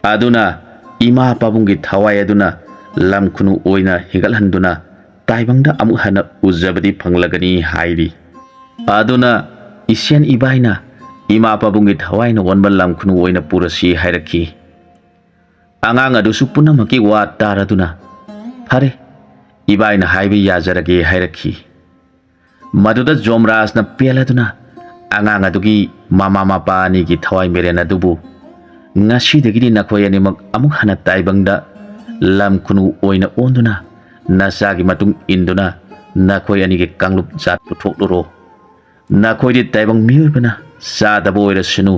ꯑꯗꯨꯅ ꯏꯃꯥ ꯄꯥꯕꯨꯡꯒꯤ ꯊꯋꯥꯏ ꯑꯗꯨꯅ ꯂꯝ ꯈꯨꯅꯨ ꯑꯣꯏꯅ ꯍꯤꯡꯒꯠꯍꯟꯗꯨꯅ ꯇꯥꯏꯕꯪꯗ ꯑꯃꯨꯛ ꯍꯟꯅ ꯎꯖꯕꯗꯤ ꯐꯪꯂꯒꯅꯤ" ꯍꯥꯏꯔꯤ꯫ ꯑꯗꯨꯅ ꯏꯁꯦꯟ ꯏꯕꯥꯏꯅ ꯏꯃꯥ ꯄꯥꯕꯨꯡꯒꯤ ꯊꯋꯥꯏꯅ ꯑꯣꯟꯕ ꯂꯝ ꯈꯨꯅꯨ ꯑꯣꯏꯅ ꯄꯨꯔꯁꯤ ꯍꯥꯏꯔꯛꯈꯤ꯫ ꯑꯉꯥꯡ ꯑꯗꯨꯁꯨ ꯄꯨꯝꯅꯃꯛꯀꯤ ꯋꯥ ꯇꯥꯔꯗꯨꯅ, "ꯐꯔꯦ, ꯏꯕꯥꯏꯅ ꯍꯥꯏꯕ ꯌꯥꯖꯔꯒꯦ" ꯍꯥꯏꯔꯛꯈꯤ꯫ ꯃꯗꯨꯗ ꯖꯣꯝꯔꯥꯖꯅ ꯄꯦꯜꯂꯗꯨꯅ ꯑꯉꯥꯡ ꯑꯗꯨꯒꯤ ꯃꯃꯥ ꯃꯄꯥ ꯑꯅꯤꯒꯤ ꯊꯋꯥꯏ ꯃꯤꯔꯦꯟ ꯑꯗꯨꯕꯨ, "ꯉꯁꯤꯗꯒꯤꯗꯤ ꯅꯈꯣꯏ ꯑꯅꯤꯃꯛ ꯑꯃꯨꯛ ꯍꯟꯅ ꯇꯥꯏꯕꯪꯗ ꯂꯝ ꯈꯨꯅꯨ ꯑꯣꯏꯅ ꯑꯣꯟꯗꯨꯅ ꯅꯆꯥꯒꯤ ꯃꯇꯨꯡ ꯏꯟꯗꯨꯅ ꯅꯈꯣꯏ ꯑꯅꯤꯒꯤ ꯀꯥꯡꯂꯨꯞ ꯖꯥꯠ ꯄꯨꯊꯣꯛꯂꯨꯔꯣ꯫ ꯅꯈꯣꯏꯗꯤ ꯇꯥꯏꯕꯪ ꯃꯤꯑꯣꯏꯕꯅ ꯆꯥꯗꯕ ꯑꯣꯏꯔꯁꯅꯨ꯫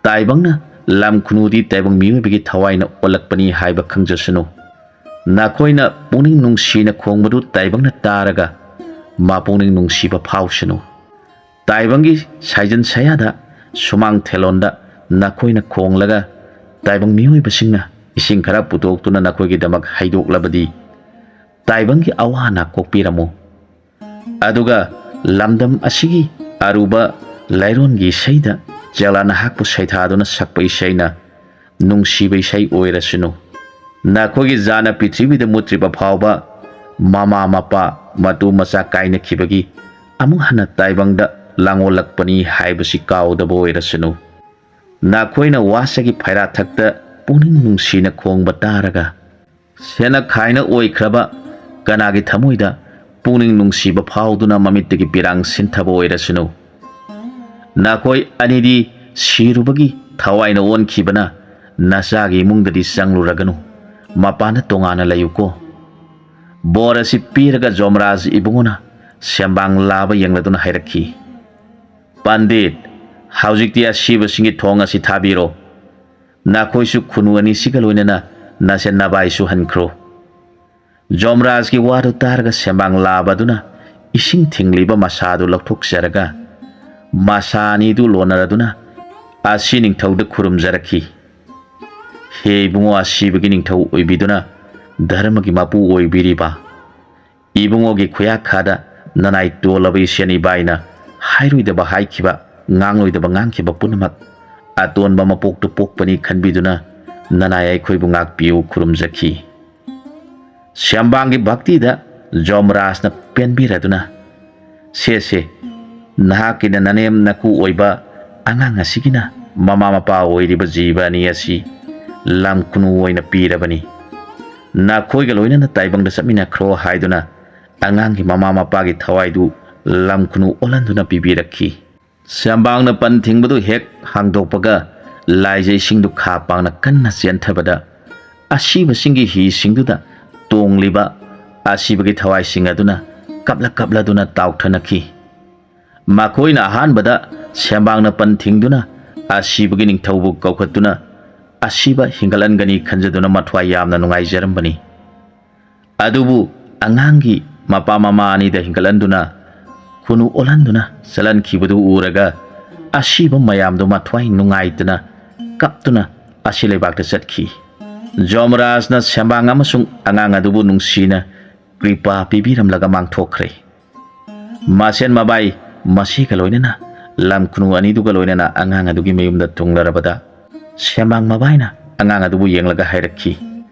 ꯇꯥꯏꯕꯪꯅ ꯂꯝ ꯈꯨꯅꯨꯗꯤ ꯇꯥꯏꯕꯪ ꯃꯤꯑꯣꯏꯕꯒꯤ ꯊꯋꯥꯏꯅ ꯑꯣꯜꯂꯛꯄꯅꯤ ꯍꯥꯏꯕ ꯈꯪꯖꯁꯅꯨ꯫ ꯅꯈꯣꯏꯅ ꯄꯨꯛꯅꯤꯡ ꯅꯨꯡꯁꯤꯅ ꯈꯣꯡꯕꯗꯨ ꯇꯥꯏꯕꯪꯅ ꯇꯥꯔꯒ ꯃꯄꯨꯛꯅꯤꯡ ꯅꯨꯡꯁꯤꯕ ꯐꯥꯎꯁꯅꯨ꯫ ꯇꯥꯏꯕꯪꯒꯤ ꯁꯥꯏꯖꯟ ꯁꯌꯥꯗ ꯁꯨꯃꯥꯡ ꯊꯦꯂꯣꯟꯗ ꯅꯈꯣꯏꯅ ꯈꯣꯡꯂꯒ ꯇꯥꯏꯕꯪ ꯃꯤꯑꯣꯏꯕꯁꯤꯡꯅ ꯏꯁꯤꯡ ꯈꯔ ꯄꯨꯊꯣꯛꯇꯨꯅ ꯅꯈꯣꯏꯒꯤꯗꯃꯛ ꯍꯩꯗꯣꯛꯂꯕꯗꯤ ꯇꯥꯏꯕꯪꯒꯤ ꯑꯋꯥ ꯑꯅꯥ ꯀꯣꯛꯄꯤꯔꯝꯃꯨ꯫ ꯑꯗꯨꯒ ꯂꯝꯗꯝ ꯑꯁꯤꯒꯤ ꯑꯔꯨꯕ ꯂꯥꯏꯔꯣꯟꯒꯤ ꯏꯁꯩꯗ ꯆꯦꯂꯥ ꯅꯍꯥꯛꯄꯨ ꯁꯩꯊꯥꯗꯨꯅ ꯁꯛꯄ ꯏꯁꯩꯅ ꯅꯨꯡꯁꯤꯕ ꯏꯁꯩ ꯑꯣꯏꯔꯁꯅꯨ꯫ ꯅꯈꯣꯏꯒꯤ ꯖꯥꯅ ꯄ꯭ꯔꯤꯊꯤꯕꯤꯗ ꯃꯨꯠꯇ꯭ꯔꯤꯕ ꯐꯥꯎꯕ ꯃꯃꯥ ꯃꯄꯥ ꯃꯇꯨ ꯃꯆꯥ ꯀꯥꯏꯅꯈꯤꯕꯒꯤ ꯑꯃꯨꯛ ꯍꯟꯅ ꯇꯥꯏꯕꯪꯗ ꯂꯥꯡꯑꯣꯜꯂꯛꯄꯅꯤ ꯍꯥꯏꯕꯁꯤ ꯀꯥꯎꯗꯕ ꯑꯣꯏꯔꯁꯅꯨ꯫ ꯅꯈꯣꯏꯅ ꯋꯥꯁꯒꯤ ꯐꯩꯔꯥꯊꯛꯇ ꯄꯨꯛꯅꯤꯡ ꯅꯨꯡꯁꯤꯅ ꯈꯣꯡꯕ ꯇꯥꯔꯒ ꯁꯦꯟꯅ ꯈꯥꯏꯅ ꯑꯣꯏꯈ꯭ꯔꯕ ꯀꯅꯥꯒꯤ ꯊꯃꯣꯏꯗ ꯄꯨꯛꯅꯤꯡ ꯅꯨꯡꯁꯤꯕ ꯐꯥꯎꯗꯨꯅ ꯃꯃꯤꯠꯇꯒꯤ ꯄꯤꯔꯥꯡ ꯁꯤꯟꯊꯕ ꯑꯣꯏꯔꯁꯅꯨ꯫ ꯅꯈꯣꯏ ꯑꯅꯤꯗꯤ ꯁꯤꯔꯨꯕꯒꯤ ꯊꯋꯥꯏꯅ ꯑꯣꯟꯈꯤꯕꯅ ꯅꯆꯥꯒꯤ ꯏꯃꯨꯡꯗꯗꯤ ꯆꯪꯂꯨꯔꯒꯅꯨ, ꯃꯄꯥꯟꯗ ꯇꯣꯉꯥꯟꯅ ꯂꯩꯌꯨꯀꯣ꯫ ꯕꯣꯔ ꯑꯁꯤ ꯄꯤꯔꯒ ꯖꯣꯃꯔꯥꯖ ꯏꯕꯨꯡꯉꯣꯅ ꯁꯦꯝꯕꯥꯡ ꯂꯥꯕ ꯌꯦꯡꯂꯗꯨꯅ ꯍꯥꯏꯔꯛꯈꯤ, "ꯄꯟꯗꯤꯠ, ꯍꯧꯖꯤꯛꯇꯤ ꯑꯁꯤꯕꯁꯤꯡꯒꯤ ꯊꯣꯡ ꯑꯁꯤ ꯊꯥꯕꯤꯔꯣ꯫ ꯅꯈꯣꯏꯁꯨ ꯈꯨꯅꯨ ꯑꯅꯤꯁꯤꯒ ꯂꯣꯏꯅꯅ ꯅꯁꯦ ꯅꯕꯥꯏꯁꯨ ꯍꯟꯈ꯭ꯔꯣ"꯫ ꯖꯣꯃꯔꯥꯖꯀꯤ ꯋꯥꯗꯨ ꯇꯥꯔꯒ ꯁꯦꯝꯕꯥꯡ ꯂꯥꯕ ꯑꯗꯨꯅ ꯏꯁꯤꯡ ꯊꯤꯡꯂꯤꯕ ꯃꯁꯥꯗꯨ ꯂꯧꯊꯣꯛꯆꯔꯒ ꯃꯁꯥ ꯑꯅꯤꯗꯨ ꯂꯣꯟꯅꯔꯗꯨꯅ ꯑꯁꯤ ꯅꯤꯡꯊꯧꯗ ꯈꯨꯔꯨꯝꯖꯔꯛꯈꯤ꯫ "ꯍꯦ ꯏꯕꯨꯡꯉꯣ, ꯑꯁꯤꯕꯒꯤ ꯅꯤꯡꯊꯧ ꯑꯣꯏꯕꯤꯗꯨꯅ ꯙꯔꯃꯒꯤ ꯃꯄꯨ ꯑꯣꯏꯕꯤꯔꯤꯕ ꯏꯕꯨꯡꯉꯣꯒꯤ ꯈꯨꯌꯥꯈꯥꯗ ꯅꯅꯥꯏ ꯇꯣꯜꯂꯕ ꯏꯁꯦꯟ ꯏꯕꯥꯏꯅ ꯍꯥꯏꯔꯣꯏꯗꯕ ꯍꯥꯏꯈꯤꯕ, ꯉꯥꯡꯂꯣꯏꯗꯕ ꯉꯥꯡꯈꯤꯕ ꯄꯨꯝꯅꯃꯛ ꯑꯇꯣꯟꯕ ꯃꯄꯣꯛꯇꯨ ꯄꯣꯛꯄꯅꯤ ꯈꯟꯕꯤꯗꯨꯅ ꯅꯅꯥꯏ ꯑꯩꯈꯣꯏꯕꯨ ꯉꯥꯛꯄꯤꯌꯨ ꯈꯨꯔꯨꯝꯖꯈꯤ꯫ ꯁ꯭ꯌꯥꯝꯕꯥꯡꯒꯤ ꯚꯛꯇꯤꯗ ꯖꯣꯃꯔꯥꯖꯅ ꯄꯦꯟꯕꯤꯔꯗꯨꯅ, "ꯁꯦ ꯁꯦ, ꯅꯍꯥꯛꯀꯤꯅ ꯅꯅꯦꯝ ꯅꯀꯨ ꯑꯣꯏꯕ ꯑꯉꯥꯡ ꯑꯁꯤꯒꯤꯅ ꯃꯃꯥ ꯃꯄꯥ ꯑꯣꯏꯔꯤꯕ ꯖꯤꯕ ꯑꯅꯤ ꯑꯁꯤ ꯂꯝ ꯈꯨꯅꯨ ꯑꯣꯏꯅ ꯄꯤꯔꯕꯅꯤ꯫ ꯅꯈꯣꯏꯒ ꯂꯣꯏꯅꯅ ꯇꯥꯏꯕꯪꯗ ꯆꯠꯃꯤꯟꯅꯈ꯭ꯔꯣ" ꯍꯥꯏꯗꯨꯅ ꯑꯉꯥꯡꯒꯤ ꯃꯃꯥ ꯃꯄꯥꯒꯤ ꯊꯋꯥꯏꯗꯨ ꯂꯝ ꯈꯨꯅꯨ ꯑꯣꯜꯍꯟꯗꯨꯅ ꯄꯤꯕꯤꯔꯛꯈꯤ꯫ ꯁ꯭ꯌꯥꯝꯕꯥꯡꯅ ꯄꯟ ꯊꯤꯡꯕꯗꯨ ꯍꯦꯛ ꯍꯥꯡꯗꯣꯛꯄꯒ, ꯂꯥꯏꯖ ꯏꯁꯤꯡꯗꯨ ꯈꯥ ꯄꯥꯡꯅ ꯀꯟꯅ ꯆꯦꯟꯊꯕꯗ, ꯑꯁꯤꯕꯁꯤꯡꯒꯤ ꯍꯤꯁꯤꯡꯗꯨꯗ ꯇꯣꯡꯂꯤꯕ ꯑꯁꯤꯕꯒꯤ ꯊꯋꯥꯏꯁꯤꯡ ꯑꯗꯨꯅ ꯀꯞꯂ ꯀꯞꯂꯗꯨꯅ ꯇꯥꯎꯊꯅꯈꯤ꯫ ꯃꯈꯣꯏꯅ ꯑꯍꯥꯟꯕꯗ ꯁ꯭ꯌꯥꯝꯕꯥꯡꯅ ꯄꯟ ꯊꯤꯡꯗꯨꯅ ꯑꯁꯤꯕꯒꯤ ꯅꯤꯡꯊꯧꯕꯨ ꯀꯧꯈꯠꯇꯨꯅ ꯑꯁꯤꯕ ꯍꯤꯡꯒꯠꯍꯟꯒꯅꯤ ꯈꯟꯖꯗꯨꯅ ꯃꯊ꯭ꯋꯥꯏ ꯌꯥꯝꯅ ꯅꯨꯡꯉꯥꯏꯖꯔꯝꯕꯅꯤ꯫ ꯑꯗꯨꯕꯨ ꯑꯉꯥꯡꯒꯤ ꯃꯄꯥ ꯃꯃꯥ ꯑꯅꯤꯗ ꯍꯤꯡꯒꯠꯍꯟꯗꯨꯅ, ꯈꯨꯅꯨ ꯑꯣꯜꯍꯟꯗꯨꯅ ꯆꯠꯍꯟꯈꯤꯕꯗꯨ ꯎꯔꯒ ꯑꯁꯤꯕ ꯃꯌꯥꯝꯗꯨ ꯃꯊ꯭ꯋꯥꯏ ꯅꯨꯡꯉꯥꯏꯇꯅ ꯀꯞꯇꯨꯅ ꯑꯁꯤ ꯂꯩꯕꯥꯛꯇ ꯆꯠꯈꯤ꯫ ꯖꯣꯃꯔꯥꯖꯅ ꯁꯦꯝꯕꯥꯡ ꯑꯃꯁꯨꯡ ꯑꯉꯥꯡ ꯑꯗꯨꯕꯨ ꯅꯨꯡꯁꯤꯅ ꯀ꯭ꯔꯤꯄꯥ ꯄꯤꯕꯤꯔꯝꯂꯒ ꯃꯥꯡꯊꯣꯛꯈ꯭ꯔꯦ꯫ ꯃꯁꯦꯟ ꯃꯕꯥꯏ ꯃꯁꯤꯒ ꯂꯣꯏꯅꯅ ꯂꯝ ꯈꯨꯅꯨ ꯑꯅꯤꯗꯨꯒ ꯂꯣꯏꯅꯅ ꯑꯉꯥꯡ ꯑꯗꯨꯒꯤ ꯃꯌꯨꯝꯗ ꯊꯨꯡꯂꯔꯕꯗ, ꯁꯦꯝꯕꯥꯡ ꯃꯕꯥꯏꯅ ꯑꯉꯥꯡ ꯑꯗꯨꯕꯨ ꯌꯦꯡꯂꯒ ꯍꯥꯏꯔꯛꯈꯤ,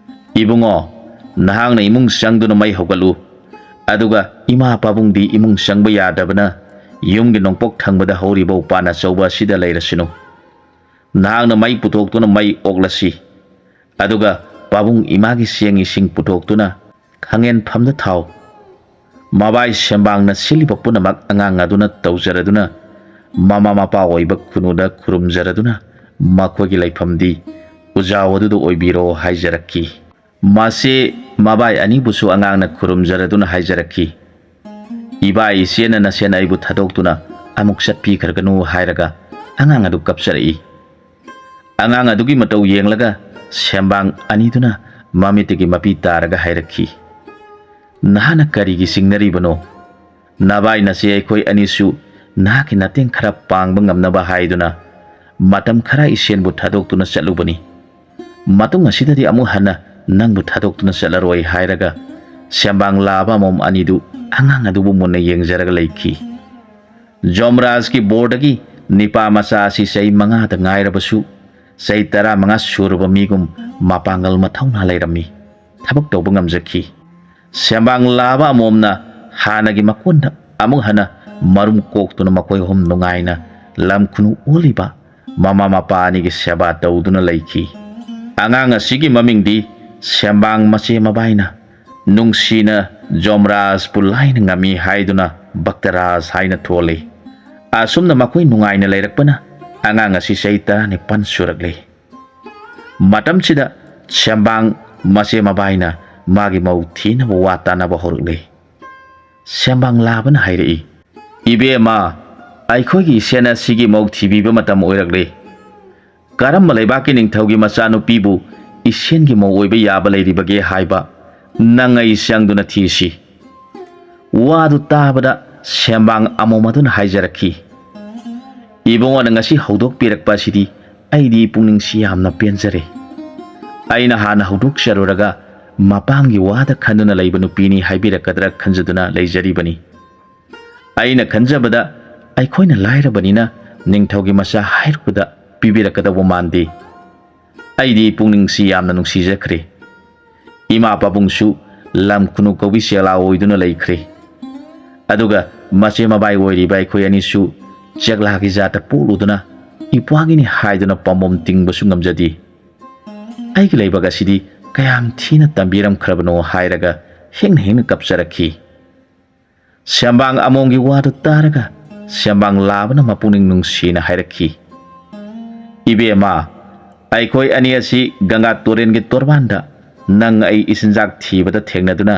"ꯏꯕꯨꯡꯉꯣ, ꯅꯍꯥꯛꯅ ꯏꯃꯨꯡ ꯆꯪꯗꯨꯅ ꯃꯩ ꯍꯧꯒꯠꯂꯨ, ꯑꯗꯨꯒ ꯏꯃꯥ ꯄꯥꯕꯨꯡꯗꯤ ꯏꯃꯨꯡ ꯆꯪꯕ ꯌꯥꯗꯕꯅ ꯌꯨꯝꯒꯤ ꯅꯣꯡꯄꯣꯛ ꯊꯪꯕꯗ ꯍꯧꯔꯤꯕ ꯎꯄꯥꯟ ꯑꯆꯧꯕ ꯑꯁꯤꯗ ꯂꯩꯔꯁꯅꯨ꯫ ꯅꯍꯥꯛꯅ ꯃꯩ ꯄꯨꯊꯣꯛꯇꯨꯅ ꯃꯩ ꯑꯣꯛꯂꯁꯤ, ꯑꯗꯨꯒ ꯄꯥꯕꯨꯡ ꯏꯃꯥꯒꯤ ꯆꯦꯡ ꯏꯁꯤꯡ ꯄꯨꯊꯣꯛꯇꯨꯅ ꯈꯥꯡꯉꯦꯟꯐꯝꯗ ꯊꯥꯎ꯫" ꯃꯕꯥꯏ ꯁꯦꯝꯕꯥꯡꯅ ꯁꯤꯜꯂꯤꯕ ꯄꯨꯝꯅꯃꯛ ꯑꯉꯥꯡ ꯑꯗꯨꯅ ꯇꯧꯖꯔꯗꯨꯅ, ꯃꯃꯥ ꯃꯄꯥ ꯑꯣꯏꯕ ꯈꯨꯅꯨꯗ ꯈꯨꯔꯨꯝꯖꯔꯗꯨꯅ, ꯃꯈꯣꯏꯒꯤ ꯂꯩꯐꯝꯗꯤ ꯎꯖꯥꯎ ꯑꯗꯨꯗ ꯑꯣꯏꯕꯤꯔꯣ ꯍꯥꯏꯖꯔꯛꯈꯤ꯫ ꯃꯁꯤ ꯃꯕꯥꯏ ꯑꯅꯤꯕꯨꯁꯨ ꯑꯉꯥꯡꯅ ꯈꯨꯔꯨꯝꯖꯔꯗꯨꯅ ꯍꯥꯏꯖꯔꯛꯈꯤ, "ꯏꯕꯥ ꯏꯆꯦꯅ ꯅꯁꯦꯟ ꯑꯩꯕꯨ ꯊꯥꯗꯣꯛꯇꯨꯅ ꯑꯃꯨꯛ ꯆꯠꯄꯤꯈ꯭ꯔꯒꯅꯨ" ꯍꯥꯏꯔꯒ ꯑꯉꯥꯡ ꯑꯗꯨ ꯀꯞꯆꯔꯛꯏ꯫ ꯑꯉꯥꯡ ꯑꯗꯨꯒꯤ ꯃꯇꯧ ꯌꯦꯡꯂꯒ ꯁꯦꯝꯕꯥꯡ ꯑꯅꯤꯗꯨꯅ ꯃꯃꯤꯠꯇꯒꯤ ꯃꯄꯤ ꯇꯥꯔꯒ ꯍꯥꯏꯔꯛꯈꯤ, "ꯅꯍꯥꯛꯅ ꯀꯔꯤꯒꯤ ꯆꯤꯡꯅꯔꯤꯕꯅꯣ? ꯅꯕꯥꯏ ꯅꯆꯦ ꯑꯩꯈꯣꯏ ꯑꯅꯤꯁꯨ ꯅꯍꯥꯛꯀꯤ ꯃꯇꯦꯡ ꯈꯔ ꯄꯥꯡꯕ ꯉꯝꯅꯕ ꯍꯥꯏꯗꯨꯅ ꯃꯇꯝ ꯈꯔ ꯏꯆꯦꯟꯕꯨ ꯊꯥꯗꯣꯛꯇꯨꯅ ꯆꯠꯂꯨꯕꯅꯤ꯫ ꯃꯇꯨꯡ ꯑꯁꯤꯗꯗꯤ ꯑꯃꯨꯛ ꯍꯟꯅ ꯅꯪꯕꯨ ꯊꯥꯗꯣꯛꯇꯨꯅ ꯆꯠꯂꯔꯣꯏ" ꯍꯥꯏꯔꯒ ꯁꯦꯝꯕꯥꯡ ꯂꯥꯕ ꯑꯃꯣꯝ ꯑꯅꯤꯗꯨ ꯑꯉꯥꯡ ꯑꯗꯨꯕꯨ ꯃꯨꯟꯅ ꯌꯦꯡꯖꯔꯒ ꯂꯩꯈꯤ꯫ ꯖꯣꯝꯔꯥꯖꯀꯤ ꯕꯣꯔꯗꯒꯤ ꯅꯤꯄꯥ ꯃꯆꯥ ꯑꯁꯤ ꯆꯍꯤ ꯃꯉꯥꯗ ꯉꯥꯏꯔꯕꯁꯨ, ꯆꯍꯤ ꯇꯔꯥꯃꯉꯥ ꯁꯨꯔꯕ ꯃꯤꯒꯨꯝ ꯃꯄꯥꯡꯒꯜ ꯃꯊꯧꯅꯥ ꯂꯩꯔꯝꯃꯤ꯫ ꯊꯕꯛ ꯇꯧꯕ ꯉꯝꯖꯈꯤ꯫ ꯁꯦꯝꯕꯥꯡ ꯂꯥꯕ ꯑꯃꯣꯝꯅ ꯍꯥꯟꯅꯒꯤ ꯃꯀꯣꯟꯗ ꯑꯃꯨꯛ ꯍꯟꯅ ꯃꯔꯨꯝ ꯀꯣꯛꯇꯨꯅ ꯃꯈꯣꯏ ꯑꯍꯨꯝ ꯅꯨꯡꯉꯥꯏꯅ ꯂꯝ ꯈꯨꯅꯨ ꯑꯣꯜꯂꯤꯕ ꯃꯃꯥ ꯃꯄꯥ ꯑꯅꯤꯒꯤ ꯁꯦꯕꯥ ꯇꯧꯗꯨꯅ ꯂꯩꯈꯤ꯫ ꯑꯉꯥꯡ ꯑꯁꯤꯒꯤ ꯃꯃꯤꯡꯗꯤ ꯁꯦꯝꯕꯥꯡ ꯃꯆꯦ ꯃꯕꯥꯏꯅ ꯅꯨꯡꯁꯤꯅ ꯖꯣꯝꯔꯥꯖꯄꯨ ꯂꯥꯏꯅ ꯉꯝꯃꯤ ꯍꯥꯏꯗꯨꯅ ꯚꯛꯇꯔꯥꯖ ꯍꯥꯏꯅ ꯊꯣꯜꯂꯤ꯫ ꯑꯁꯨꯝꯅ ꯃꯈꯣꯏ ꯅꯨꯡꯉꯥꯏꯅ ꯂꯩꯔꯛꯄꯅ ꯑꯉꯥꯡ ꯑꯁꯤ ꯆꯍꯤ ꯇꯔꯥꯅꯤꯄꯥꯟ ꯁꯨꯔꯛꯂꯤ꯫ ꯃꯇꯝꯁꯤꯗ ꯁꯦꯝꯕꯥꯡ ꯃꯆꯦ ꯃꯕꯥꯏꯅ ꯃꯥꯒꯤ ꯃꯧ ꯊꯤꯅꯕ ꯋꯥ ꯇꯥꯅꯕ ꯍꯧꯔꯛꯂꯤ꯫ ꯁꯦꯝꯕꯥꯡ ꯂꯥꯕꯅ ꯍꯥꯏꯔꯛꯏ, "ꯏꯕꯦꯝꯃ, ꯑꯩꯈꯣꯏꯒꯤ ꯏꯁꯦꯟ ꯑꯁꯤꯒꯤ ꯃꯧ ꯊꯤꯕꯤꯕ ꯃꯇꯝ ꯑꯣꯏꯔꯛꯂꯦ꯫ ꯀꯔꯝꯕ ꯂꯩꯕꯥꯛꯀꯤ ꯅꯤꯡꯊꯧꯒꯤ ꯃꯆꯥꯅꯨꯄꯤꯕꯨ ꯏꯁꯦꯟꯒꯤ ꯃꯧ ꯑꯣꯏꯕ ꯌꯥꯕ ꯂꯩꯔꯤꯕꯒꯦ ꯍꯥꯏꯕ ꯅꯪ ꯑꯩ ꯆꯪꯗꯨꯅ ꯊꯤꯁꯤ꯫" ꯋꯥꯗꯨ ꯇꯥꯕꯗ ꯁꯦꯝꯕꯥꯡ ꯑꯃꯣꯝ ꯑꯗꯨꯅ ꯍꯥꯏꯖꯔꯛꯈꯤ, "ꯏꯕꯨꯡꯉꯣꯅ ꯉꯁꯤ ꯍꯧꯗꯣꯛꯄꯤꯔꯛꯄ ꯑꯁꯤꯗꯤ ꯑꯩꯗꯤ ꯄꯨꯛꯅꯤꯡꯁꯤ ꯌꯥꯝꯅ ꯄꯦꯟꯖꯔꯦ꯫ ꯑꯩꯅ ꯍꯥꯟꯅ ꯍꯧꯗꯣꯛꯆꯔꯨꯔꯒ ꯃꯄꯥꯝꯒꯤ ꯋꯥꯗ ꯈꯟꯗꯨꯅ ꯂꯩꯕ ꯅꯨꯄꯤꯅꯤ ꯍꯥꯏꯕꯤꯔꯛꯀꯗ꯭ꯔꯥ ꯈꯟꯖꯗꯨꯅ ꯂꯩꯖꯔꯤꯕꯅꯤ꯫ ꯑꯩꯅ ꯈꯟꯖꯕꯗ ꯑꯩꯈꯣꯏꯅ ꯂꯥꯏꯔꯕꯅꯤꯅ ꯅꯤꯡꯊꯧꯒꯤ ꯃꯆꯥ ꯍꯥꯏꯔꯨꯕꯗ ꯄꯤꯕꯤꯔꯛꯀꯗꯧꯕ ꯃꯥꯟꯗꯦ꯫ ꯑꯩꯗꯤ ꯄꯨꯛꯅꯤꯡꯁꯤ ꯌꯥꯝꯅ ꯅꯨꯡꯁꯤꯖꯈ꯭ꯔꯦ꯫ ꯏꯃꯥ ꯄꯥꯕꯨꯡꯁꯨ ꯂꯝ ꯈꯨꯅꯨ ꯀꯧꯕꯤ ꯆꯦꯂꯥ ꯑꯣꯏꯗꯨꯅ ꯂꯩꯈ꯭ꯔꯦ꯫ ꯑꯗꯨꯒ ꯃꯆꯦ ꯃꯕꯥꯏ ꯑꯣꯏꯔꯤꯕ ꯑꯩꯈꯣꯏ ꯑꯅꯤꯁꯨ ꯆꯦꯛꯂꯥꯒꯤ ꯖꯥꯠꯇ ꯄꯣꯛꯂꯨꯗꯨꯅ ꯏꯄ꯭ꯋꯥꯒꯤꯅꯤ ꯍꯥꯏꯗꯨꯅ ꯄꯥꯝꯕꯣꯝ ꯇꯤꯡꯕꯁꯨ ꯉꯝꯖꯗꯦ꯫ ꯑꯩꯒꯤ ꯂꯥꯏꯕꯛ ꯑꯁꯤꯗꯤ ꯀꯌꯥꯝ ꯊꯤꯅ ꯇꯝꯕꯤꯔꯝꯈ꯭ꯔꯕꯅꯣ" ꯍꯥꯏꯔꯒ ꯍꯦꯡꯅ ꯍꯦꯡꯅ ꯀꯞꯆꯔꯛꯈꯤ꯫ ꯁꯦꯝꯕꯥꯡ ꯑꯃꯣꯝꯒꯤ ꯋꯥꯗꯨ ꯇꯥꯔꯒ ꯁꯦꯝꯕꯥꯡ ꯂꯥꯕꯅ ꯃꯄꯨꯛꯅꯤꯡ ꯅꯨꯡꯁꯤꯅ ꯍꯥꯏꯔꯛꯈꯤ, "ꯏꯕꯦꯝꯃ, ꯑꯩꯈꯣꯏ ꯑꯅꯤ ꯑꯁꯤ ꯒꯪꯒꯥ ꯇꯨꯔꯦꯜꯒꯤ ꯇꯣꯔꯕꯥꯟꯗ ꯅꯪ ꯑꯩ ꯏꯆꯤꯟꯖꯥꯛ ꯊꯤꯕꯗ ꯊꯦꯡꯅꯗꯨꯅ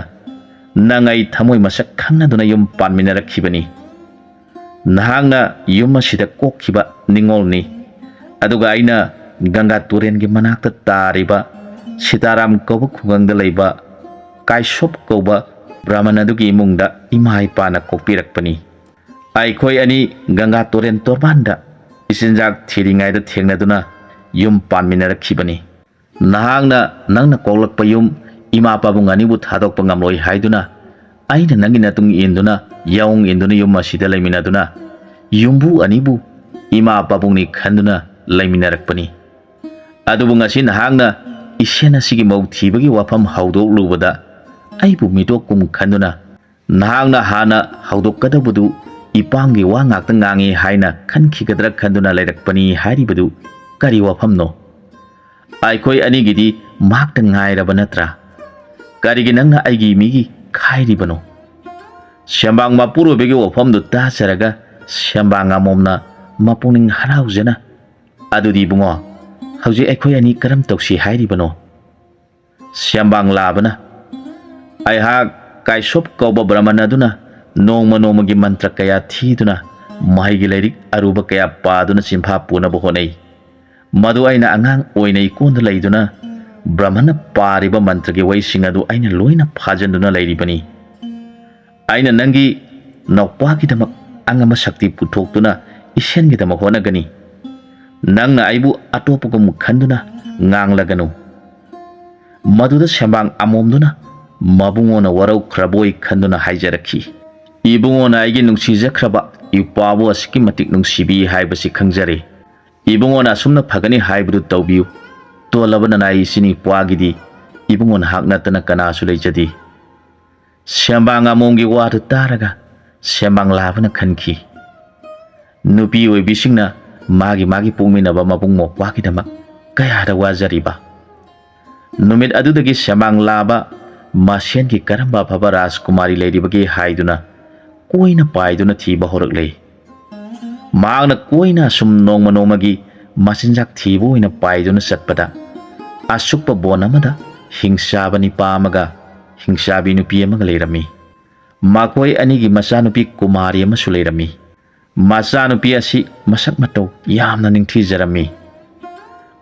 ꯅꯪ ꯑꯩ ꯊꯃꯣꯏ ꯃꯁꯛ ꯈꯪꯅꯗꯨꯅ ꯌꯨꯝ ꯄꯥꯟꯃꯤꯟꯅꯔꯛꯈꯤꯕꯅꯤ꯫ ꯅꯍꯥꯛꯅ ꯌꯨꯝ ꯑꯁꯤꯗ ꯀꯣꯛꯈꯤꯕ ꯅꯤꯡꯉꯣꯜꯅꯤ꯫ ꯑꯗꯨꯒ ꯑꯩꯅ ꯒꯪꯒꯥ ꯇꯨꯔꯦꯜꯒꯤ ꯃꯅꯥꯛꯇ ꯇꯥꯔꯤꯕ ꯁꯤꯇꯥꯔꯥꯝ ꯀꯧꯕ ꯈꯨꯡꯒꯪꯗ ꯂꯩꯕ ꯀꯥꯏꯁꯣꯞ ꯀꯧꯕ ꯕ꯭ꯔꯥꯍꯃꯟ ꯑꯗꯨꯒꯤ ꯏꯃꯨꯡꯗ ꯏꯃꯥ ꯏꯄꯥꯅ ꯀꯣꯛꯄꯤꯔꯛꯄꯅꯤ꯫ ꯑꯩꯈꯣꯏ ꯑꯅꯤ ꯒꯪꯒꯥ ꯇꯨꯔꯦꯜ ꯇꯣꯔꯕꯥꯟꯗ ꯏꯆꯤꯟꯖꯥꯛ ꯊꯤꯔꯤꯉꯩꯗ ꯊꯦꯡꯅꯗꯨꯅ ꯌꯨꯝ ꯄꯥꯟꯃꯤꯟꯅꯔꯛꯈꯤꯕꯅꯤ꯫ ꯅꯍꯥꯛꯅ ꯅꯪꯅ ꯀꯣꯛꯂꯛꯄ ꯌꯨꯝ, ꯏꯃꯥ ꯄꯥꯕꯨꯡ ꯑꯅꯤꯕꯨ ꯊꯥꯗꯣꯛꯄ ꯉꯝꯂꯣꯏ ꯍꯥꯏꯗꯨꯅ ꯑꯩꯅ ꯅꯪꯒꯤ ꯅꯇꯨꯡ ꯏꯟꯗꯨꯅ, ꯌꯥꯑꯣꯡ ꯏꯟꯗꯨꯅ ꯌꯨꯝ ꯑꯁꯤꯗ ꯂꯩꯃꯤꯟꯅꯗꯨꯅ ꯌꯨꯝꯕꯨ ꯑꯅꯤꯕꯨ ꯏꯃꯥ ꯄꯥꯕꯨꯡꯅꯤ ꯈꯟꯗꯨꯅ ꯂꯩꯃꯤꯟꯅꯔꯛꯄꯅꯤ꯫ ꯑꯗꯨꯕꯨ ꯉꯁꯤ ꯅꯍꯥꯛꯅ ꯏꯁꯦꯟ ꯑꯁꯤꯒꯤ ꯃꯧ ꯊꯤꯕꯒꯤ ꯋꯥꯐꯝ ꯍꯧꯗꯣꯛꯂꯨꯕꯗ ꯑꯩꯕꯨ ꯃꯤꯇꯣꯛ ꯀꯨꯝ ꯈꯟꯗꯨꯅ ꯅꯍꯥꯛꯅ ꯍꯥꯟꯅ ꯍꯧꯗꯣꯛꯀꯗꯧꯕꯗꯨ ꯏꯄꯥꯝꯒꯤ ꯋꯥ ꯉꯥꯛꯇ ꯉꯥꯡꯉꯤ ꯍꯥꯏꯅ ꯈꯟꯈꯤꯒꯗ꯭ꯔꯥ ꯈꯟꯗꯨꯅ ꯂꯩꯔꯛꯄꯅꯤ ꯍꯥꯏꯔꯤꯕꯗꯨ ꯀꯔꯤ ꯋꯥꯐꯝꯅꯣ? ꯑꯩꯈꯣꯏ ꯑꯅꯤꯒꯤꯗꯤ ꯃꯍꯥꯛꯇ ꯉꯥꯏꯔꯕ ꯅꯠꯇ꯭ꯔꯥ? ꯀꯔꯤꯒꯤ ꯅꯪꯅ ꯑꯩꯒꯤ ꯃꯤꯒꯤ ꯈꯥꯏꯔꯤꯕꯅꯣ? ꯁꯦꯝꯕꯥꯡ ꯃꯄꯨꯔꯣꯏꯕꯒꯤ ꯋꯥꯐꯝꯗꯨ ꯇꯥꯖꯔꯒ ꯁꯦꯝꯕꯥꯡ ꯑꯃꯣꯝꯅ ꯃꯄꯨꯛꯅꯤꯡ ꯍꯔꯥꯎꯖꯅ, "ꯑꯗꯨꯗꯤ ꯏꯕꯨꯡꯉꯣ, ꯍꯧꯖꯤꯛ ꯑꯩꯈꯣꯏ ꯑꯅꯤ ꯀꯔꯝ ꯇꯧꯁꯤ ꯍꯥꯏꯔꯤꯕꯅꯣ?" ꯁꯦꯝꯕꯥꯡ ꯂꯥꯕꯅ, "ꯑꯩꯍꯥꯛ ꯀꯥꯏꯁꯣꯞ ꯀꯧꯕ ꯕ꯭ꯔꯃꯟ ꯑꯗꯨꯅ ꯅꯣꯡꯃ ꯅꯣꯡꯃꯒꯤ ꯃꯟꯇ꯭ꯔ ꯀꯌꯥ ꯊꯤꯗꯨꯅ ꯃꯍꯩꯒꯤ ꯂꯥꯏꯔꯤꯛ ꯑꯔꯨꯕ ꯀꯌꯥ ꯄꯥꯗꯨꯅ ꯆꯤꯟꯐꯥ ꯄꯨꯅꯕ ꯍꯣꯠꯅꯩ꯫ ꯃꯗꯨ ꯑꯩꯅ ꯑꯉꯥꯡ ꯑꯣꯏꯅ ꯏꯀꯣꯟꯗ ꯂꯩꯗꯨꯅ ꯕ꯭ꯔꯃꯟꯅ ꯄꯥꯔꯤꯕ ꯃꯟꯇ꯭ꯔꯒꯤ ꯋꯥꯍꯩꯁꯤꯡ ꯑꯗꯨ ꯑꯩꯅ ꯂꯣꯏꯅ ꯐꯥꯖꯤꯟꯗꯨꯅ ꯂꯩꯔꯤꯕꯅꯤ꯫ ꯑꯩꯅ ꯅꯪꯒꯤ ꯅꯧꯄꯥꯒꯤꯗꯃꯛ ꯑꯉꯝꯕ ꯁꯛꯇꯤ ꯄꯨꯊꯣꯛꯇꯨꯅ ꯏꯁꯦꯟꯒꯤꯗꯃꯛ ꯍꯣꯠꯅꯒꯅꯤ꯫ ꯅꯪꯅ ꯑꯩꯕꯨ ꯑꯇꯣꯞꯄꯒꯨꯝ ꯈꯟꯗꯨꯅ ꯉꯥꯡꯂꯒꯅꯨ꯫" ꯃꯗꯨꯗ ꯁꯦꯝꯕꯥꯡ ꯑꯃꯣꯝꯗꯨꯅ ꯃꯕꯨꯡꯉꯣꯅ ꯋꯥꯔꯧꯈ꯭ꯔꯕꯣꯏ ꯈꯟꯗꯨꯅ ꯍꯥꯏꯖꯔꯛꯈꯤ, "ꯏꯕꯨꯡꯉꯣꯅ ꯑꯩꯒꯤ ꯅꯨꯡꯁꯤꯖꯈ꯭ꯔꯕ ꯏꯄ꯭ꯋꯥꯕꯨ ꯑꯁꯨꯛꯀꯤ ꯃꯇꯤꯛ ꯅꯨꯡꯁꯤꯕꯤ ꯍꯥꯏꯕꯁꯤ ꯈꯪꯖꯔꯦ꯫ ꯏꯕꯨꯡꯉꯣꯅ ꯑꯁꯨꯝꯅ ꯐꯒꯅꯤ ꯍꯥꯏꯕꯗꯨ ꯇꯧꯕꯤꯌꯨ꯫ ꯇꯣꯜꯂꯕ ꯅꯅꯥꯏ ꯏꯆꯤꯟ ꯏꯄ꯭ꯋꯥꯒꯤꯗꯤ ꯏꯕꯨꯡꯉꯣ ꯅꯍꯥꯛ ꯅꯠꯇꯅ ꯀꯅꯥꯁꯨ ꯂꯩꯖꯗꯦ꯫" ꯁꯦꯝꯕꯥꯡ ꯑꯃꯣꯝꯒꯤ ꯋꯥꯗꯨ ꯇꯥꯔꯒ ꯁꯦꯝꯕꯥꯡ ꯂꯥꯕꯅ ꯈꯟꯈꯤ, "ꯅꯨꯄꯤ ꯑꯣꯏꯕꯤꯁꯤꯡꯅ ꯃꯥꯒꯤ ꯃꯥꯒꯤ ꯄꯣꯛꯃꯤꯟꯅꯕ ꯃꯕꯨꯡ ꯃꯧꯄ꯭ꯋꯥꯒꯤꯗꯃꯛ ꯀꯌꯥꯗ ꯋꯥꯖꯔꯤꯕ?" ꯅꯨꯃꯤꯠ ꯑꯗꯨꯗꯒꯤ ꯁꯦꯝꯕꯥꯡ ꯂꯥꯕ ꯃꯁꯦꯟꯒꯤ ꯀꯔꯝꯕ ꯑꯐꯕ ꯔꯥꯖꯀꯨꯃꯥꯔꯤ ꯂꯩꯔꯤꯕꯒꯦ ꯍꯥꯏꯗꯨꯅ ꯀꯣꯏꯅ ꯄꯥꯏꯗꯨꯅ ꯊꯤꯕ ꯍꯧꯔꯛꯂꯦ꯫ ꯃꯍꯥꯛꯅ ꯀꯣꯏꯅ ꯑꯁꯨꯝ ꯅꯣꯡꯃ ꯅꯣꯡꯃꯒꯤ ꯃꯆꯤꯟꯖꯥꯛ ꯊꯤꯕ ꯑꯣꯏꯅ ꯄꯥꯏꯗꯨꯅ ꯆꯠꯄꯗ, ꯑꯁꯨꯛꯄ ꯕꯣꯟ ꯑꯃꯗ ꯍꯤꯡꯆꯥꯕ ꯅꯤꯄꯥ ꯑꯃꯒ ꯍꯤꯡꯆꯥꯕꯤ ꯅꯨꯄꯤ ꯑꯃꯒ ꯂꯩꯔꯝꯃꯤ꯫ ꯃꯈꯣꯏ ꯑꯅꯤꯒꯤ ꯃꯆꯥꯅꯨꯄꯤ ꯀꯨꯃꯥꯔꯤ ꯑꯃꯁꯨ ꯂꯩꯔꯝꯃꯤ꯫ ꯃꯆꯥꯅꯨꯄꯤ ꯑꯁꯤ ꯃꯁꯛ ꯃꯇꯧ ꯌꯥꯝꯅ ꯅꯤꯡꯊꯤꯖꯔꯝꯃꯤ꯫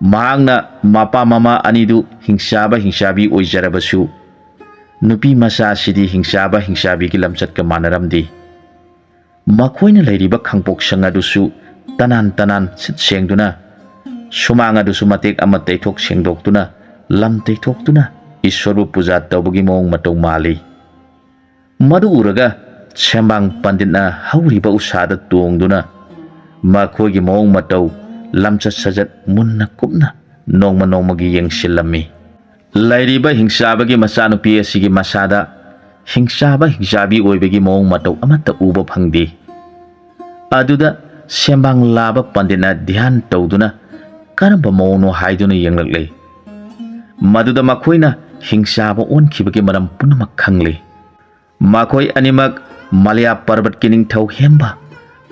ꯃꯍꯥꯛꯅ ꯃꯄꯥ ꯃꯃꯥ ꯑꯅꯤꯗꯨ ꯍꯤꯡꯆꯥꯕ ꯍꯤꯡꯆꯥꯕꯤ ꯑꯣꯏꯖꯔꯕꯁꯨ, ꯅꯨꯄꯤ ꯃꯆꯥ ꯑꯁꯤꯗꯤ ꯍꯤꯡꯆꯥꯕ ꯍꯤꯡꯆꯥꯕꯤꯒꯤ ꯂꯝꯆꯠꯀ ꯃꯥꯟꯅꯔꯝꯗꯦ꯫ ꯃꯈꯣꯏꯅ ꯂꯩꯔꯤꯕ ꯈꯥꯡꯄꯣꯛꯁꯪ ꯑꯗꯨꯁꯨ ꯇꯅꯥꯟ ꯇꯅꯥꯟ ꯁꯤꯠ ꯁꯦꯡꯗꯨꯅ, ꯁꯨꯃꯥꯡ ꯑꯗꯨꯁꯨ ꯃꯇꯦꯛ ꯑꯃ ꯇꯩꯊꯣꯛ ꯁꯦꯡꯗꯣꯛꯇꯨꯅ, ꯂꯝ ꯇꯩꯊꯣꯛꯇꯨꯅ ꯏꯁ꯭ꯋꯔꯕꯨ ꯄꯨꯖꯥ ꯇꯧꯕꯒꯤ ꯃꯑꯣꯡ ꯃꯇꯧ ꯃꯥꯜꯂꯤ꯫ ꯃꯗꯨ ꯎꯔꯒ ꯁꯦꯝꯕꯥꯡ ꯄꯟꯗꯤꯠꯅ ꯍꯧꯔꯤꯕ ꯎꯁꯥꯗ ꯇꯣꯡꯗꯨꯅ ꯃꯈꯣꯏꯒꯤ ꯃꯑꯣꯡ ꯃꯇꯧ, ꯂꯝꯆꯠ ꯁꯥꯖꯠ ꯃꯨꯟꯅ ꯀꯨꯞꯅ ꯅꯣꯡꯃ ꯅꯣꯡꯃꯒꯤ ꯌꯦꯡꯁꯤꯜꯂꯝꯃꯤ꯫ ꯂꯩꯔꯤꯕ ꯍꯤꯡꯆꯥꯕꯒꯤ ꯃꯆꯥꯅꯨꯄꯤ ꯑꯁꯤꯒꯤ ꯃꯁꯥꯗ ꯍꯤꯡꯆꯥꯕ ꯍꯤꯡꯆꯥꯕꯤ ꯑꯣꯏꯕꯒꯤ ꯃꯑꯣꯡ ꯃꯇꯧ ꯑꯃꯠꯇ ꯎꯕ ꯐꯪꯗꯦ꯫ ꯑꯗꯨꯗ ꯁꯦꯝꯕꯥꯡ ꯂꯥꯕ ꯄꯟꯗꯤꯠꯅ ꯙ꯭ꯌꯥꯟ ꯇꯧꯗꯨꯅ ꯀꯔꯝꯕ ꯃꯑꯣꯡꯅꯣ ꯍꯥꯏꯗꯨꯅ ꯌꯦꯡꯂꯛꯂꯦ꯫ ꯃꯗꯨꯗ ꯃꯈꯣꯏꯅ ꯍꯤꯡꯆꯥꯕ ꯑꯣꯟꯈꯤꯕꯒꯤ ꯃꯔꯝ ꯄꯨꯝꯅꯃꯛ ꯈꯪꯂꯦ꯫ ꯃꯈꯣꯏ ꯑꯅꯤꯃꯛ ꯃꯂꯌꯥ ꯄꯔꯕꯠꯀꯤ ꯅꯤꯡꯊꯧ ꯍꯦꯝꯕ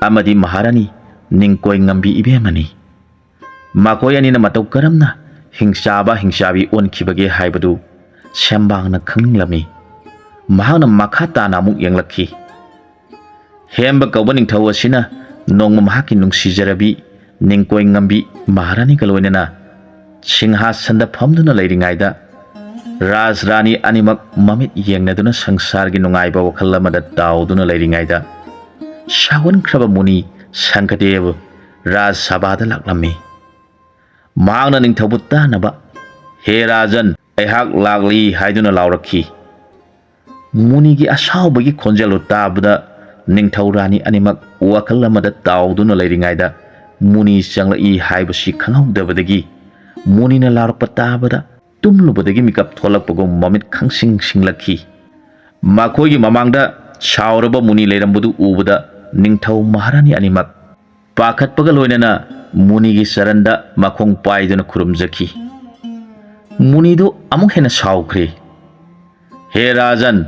ꯑꯃꯗꯤ ꯃꯍꯥꯔꯥꯅꯤ ꯅꯤꯡꯀꯣꯏ ꯉꯝꯕꯤ ꯏꯕꯦꯝꯃꯅꯤ꯫ ꯃꯈꯣꯏ ꯑꯅꯤꯅ ꯃꯇꯧ ꯀꯔꯝꯅ ꯍꯤꯡꯆꯥꯕ ꯍꯤꯡꯆꯥꯕꯤ ꯑꯣꯟꯈꯤꯕꯒꯦ ꯍꯥꯏꯕꯗꯨ ꯁꯦꯝꯕꯥꯡꯅ ꯈꯪꯅꯤꯡꯂꯝꯃꯤ꯫ ꯃꯍꯥꯛꯅ ꯃꯈꯥ ꯇꯥꯅ ꯑꯃꯨꯛ ꯌꯦꯡꯂꯛꯈꯤ꯫ ꯍꯦꯝꯕ ꯀꯧꯕ ꯅꯤꯡꯊꯧ ꯑꯁꯤꯅ ꯅꯣꯡꯃ ꯃꯍꯥꯛꯀꯤ ꯅꯨꯡꯁꯤꯖꯔꯕꯤ ꯅꯤꯡꯀꯣꯏ ꯉꯝꯕꯤ ꯃꯍꯥꯔꯥꯅꯤꯒ ꯂꯣꯏꯅꯅ ꯁꯤꯡꯍꯥꯁꯟꯗ ꯐꯝꯗꯨꯅ ꯂꯩꯔꯤꯉꯩꯗ, ꯔꯥꯖ ꯔꯥꯅꯤ ꯑꯅꯤꯃꯛ ꯃꯃꯤꯠ ꯌꯦꯡꯅꯗꯨꯅ ꯁꯪꯁꯥꯔꯒꯤ ꯅꯨꯡꯉꯥꯏꯕ ꯋꯥꯈꯜ ꯑꯃꯗ ꯇꯥꯎꯗꯨꯅ ꯂꯩꯔꯤꯉꯩꯗ, ꯁꯥꯎꯍꯟꯈ꯭ꯔꯕ ꯃꯨꯅꯤ ꯁꯪꯒꯗꯦꯕ ꯔꯥꯖ ꯁꯚꯥꯗ ꯂꯥꯛꯂꯝꯃꯤ꯫ ꯃꯍꯥꯛꯅ ꯅꯤꯡꯊꯧꯕꯨ ꯇꯥꯅꯕ, "ꯍꯦ ꯔꯥꯖꯟ, ꯑꯩꯍꯥꯛ ꯂꯥꯛꯂꯤ" ꯍꯥꯏꯗꯨꯅ ꯂꯥꯎꯔꯛꯈꯤ꯫ ꯃꯨꯅꯤꯒꯤ ꯑꯁꯥꯎꯕꯒꯤ ꯈꯣꯟꯖꯦꯜꯗꯨ ꯇꯥꯕꯗ ꯅꯤꯡꯊꯧ ꯔꯥꯅꯤ ꯑꯅꯤꯃꯛ ꯋꯥꯈꯜ ꯑꯃꯗ ꯇꯥꯎꯗꯨꯅ ꯂꯩꯔꯤꯉꯩꯗ, ꯃꯨꯅꯤ ꯆꯪꯂꯛꯏ ꯍꯥꯏꯕꯁꯤ ꯈꯪꯍꯧꯗꯕꯗꯒꯤ, ꯃꯨꯅꯤꯅ ꯂꯥꯎꯔꯛꯄ ꯇꯥꯕꯗ ꯇꯨꯝꯂꯨꯕꯗꯒꯤ ꯃꯤꯀꯞ ꯊꯣꯛꯂꯛꯄꯒꯨꯝ ꯃꯃꯤꯠ ꯈꯪꯁꯤꯡ ꯁꯤꯡꯂꯛꯈꯤ꯫ ꯃꯈꯣꯏꯒꯤ ꯃꯃꯥꯡꯗ ꯁꯥꯎꯔꯕ ꯃꯨꯅꯤ ꯂꯩꯔꯝꯕꯗꯨ ꯎꯕꯗ ꯅꯤꯡꯊꯧ ꯃꯍꯥꯔꯥꯅꯤ ꯑꯅꯤꯃꯛ ꯄꯥꯈꯠꯄꯒ ꯂꯣꯏꯅꯅ ꯃꯨꯅꯤꯒꯤ ꯆꯔꯟꯗ ꯃꯈꯣꯡ ꯄꯥꯏꯗꯨꯅ ꯈꯨꯔꯨꯝꯖꯈꯤ꯫ ꯃꯨꯅꯤꯗꯨ ꯑꯃꯨꯛ ꯍꯦꯟꯅ ꯁꯥꯎꯈ꯭ꯔꯦ꯫ "ꯍꯦ ꯔꯥꯖꯟ,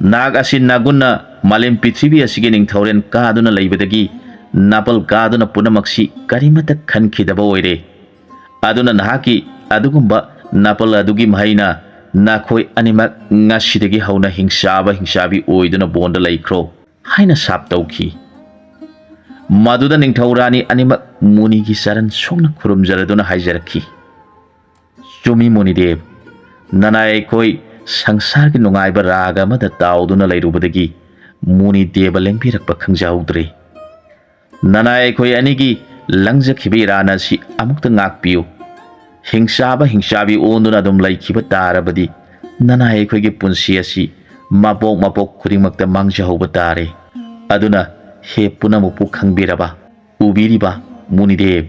ꯅꯍꯥꯛ ꯑꯁꯤ ꯅꯥꯒꯨꯟꯅ ꯃꯥꯂꯦꯝ ꯄ꯭ꯔꯤꯊꯤꯕꯤ ꯑꯁꯤꯒꯤ ꯅꯤꯡꯊꯧꯔꯦꯜ ꯀꯥꯗꯨꯅ ꯂꯩꯕꯗꯒꯤ ꯅꯥꯄꯜ ꯀꯥꯗꯨꯅ ꯄꯨꯝꯅꯃꯛꯁꯤ ꯀꯔꯤꯃꯠꯇ ꯈꯟꯈꯤꯗꯕ ꯑꯣꯏꯔꯦ꯫ ꯑꯗꯨꯅ ꯅꯍꯥꯛꯀꯤ ꯑꯗꯨꯒꯨꯝꯕ ꯅꯥꯄꯜ ꯑꯗꯨꯒꯤ ꯃꯍꯩꯅ ꯅꯈꯣꯏ ꯑꯅꯤꯃꯛ ꯉꯁꯤꯗꯒꯤ ꯍꯧꯅ ꯍꯤꯡꯆꯥꯕ ꯍꯤꯡꯆꯥꯕꯤ ꯑꯣꯏꯗꯨꯅ ꯕꯣꯟꯗ ꯂꯩꯈ꯭ꯔꯣ" ꯍꯥꯏꯅ ꯁꯥꯞ ꯇꯧꯈꯤ꯫ ꯃꯗꯨꯗ ꯅꯤꯡꯊꯧ ꯔꯥꯅꯤ ꯑꯅꯤꯃꯛ ꯃꯨꯅꯤꯒꯤ ꯆꯔꯟ ꯁꯣꯛꯅ ꯈꯨꯔꯨꯝꯖꯔꯗꯨꯅ ꯍꯥꯏꯖꯔꯛꯈꯤ, "ꯆꯨꯝꯃꯤ ꯃꯨꯅꯤꯗꯦꯕ, ꯅꯅꯥꯏ ꯑꯩꯈꯣꯏ ꯁꯪꯁꯥꯔꯒꯤ ꯅꯨꯡꯉꯥꯏꯕ ꯔꯥꯒ ꯑꯃꯗ ꯇꯥꯎꯗꯨꯅ ꯂꯩꯔꯨꯕꯗꯒꯤ ꯃꯨꯅꯤꯗꯦꯕ ꯂꯦꯡꯕꯤꯔꯛꯄ ꯈꯪꯖꯍꯧꯗ꯭ꯔꯦ꯫ ꯅꯅꯥꯏ ꯑꯩꯈꯣꯏ ꯑꯅꯤꯒꯤ ꯂꯪꯖꯈꯤꯕ ꯏꯔꯥꯟ ꯑꯁꯤ ꯑꯃꯨꯛꯇ ꯉꯥꯛꯄꯤꯌꯨ꯫ ꯍꯤꯡꯆꯥꯕ ꯍꯤꯡꯆꯥꯕꯤ ꯑꯣꯟꯗꯨꯅ ꯑꯗꯨꯝ ꯂꯩꯈꯤꯕ ꯇꯥꯔꯕꯗꯤ ꯅꯅꯥꯏ ꯑꯩꯈꯣꯏꯒꯤ ꯄꯨꯟꯁꯤ ꯑꯁꯤ ꯃꯄꯣꯛ ꯃꯄꯣꯛ ꯈꯨꯗꯤꯡꯃꯛꯇ ꯃꯥꯡꯖꯍꯧꯕ ꯇꯥꯔꯦ꯫ ꯑꯗꯨꯅ ꯍꯦ ꯄꯨꯝꯅꯃꯛꯄꯨ ꯈꯪꯕꯤꯔꯕ, ꯎꯕꯤꯔꯤꯕ ꯃꯨꯅꯤꯗꯦꯕ,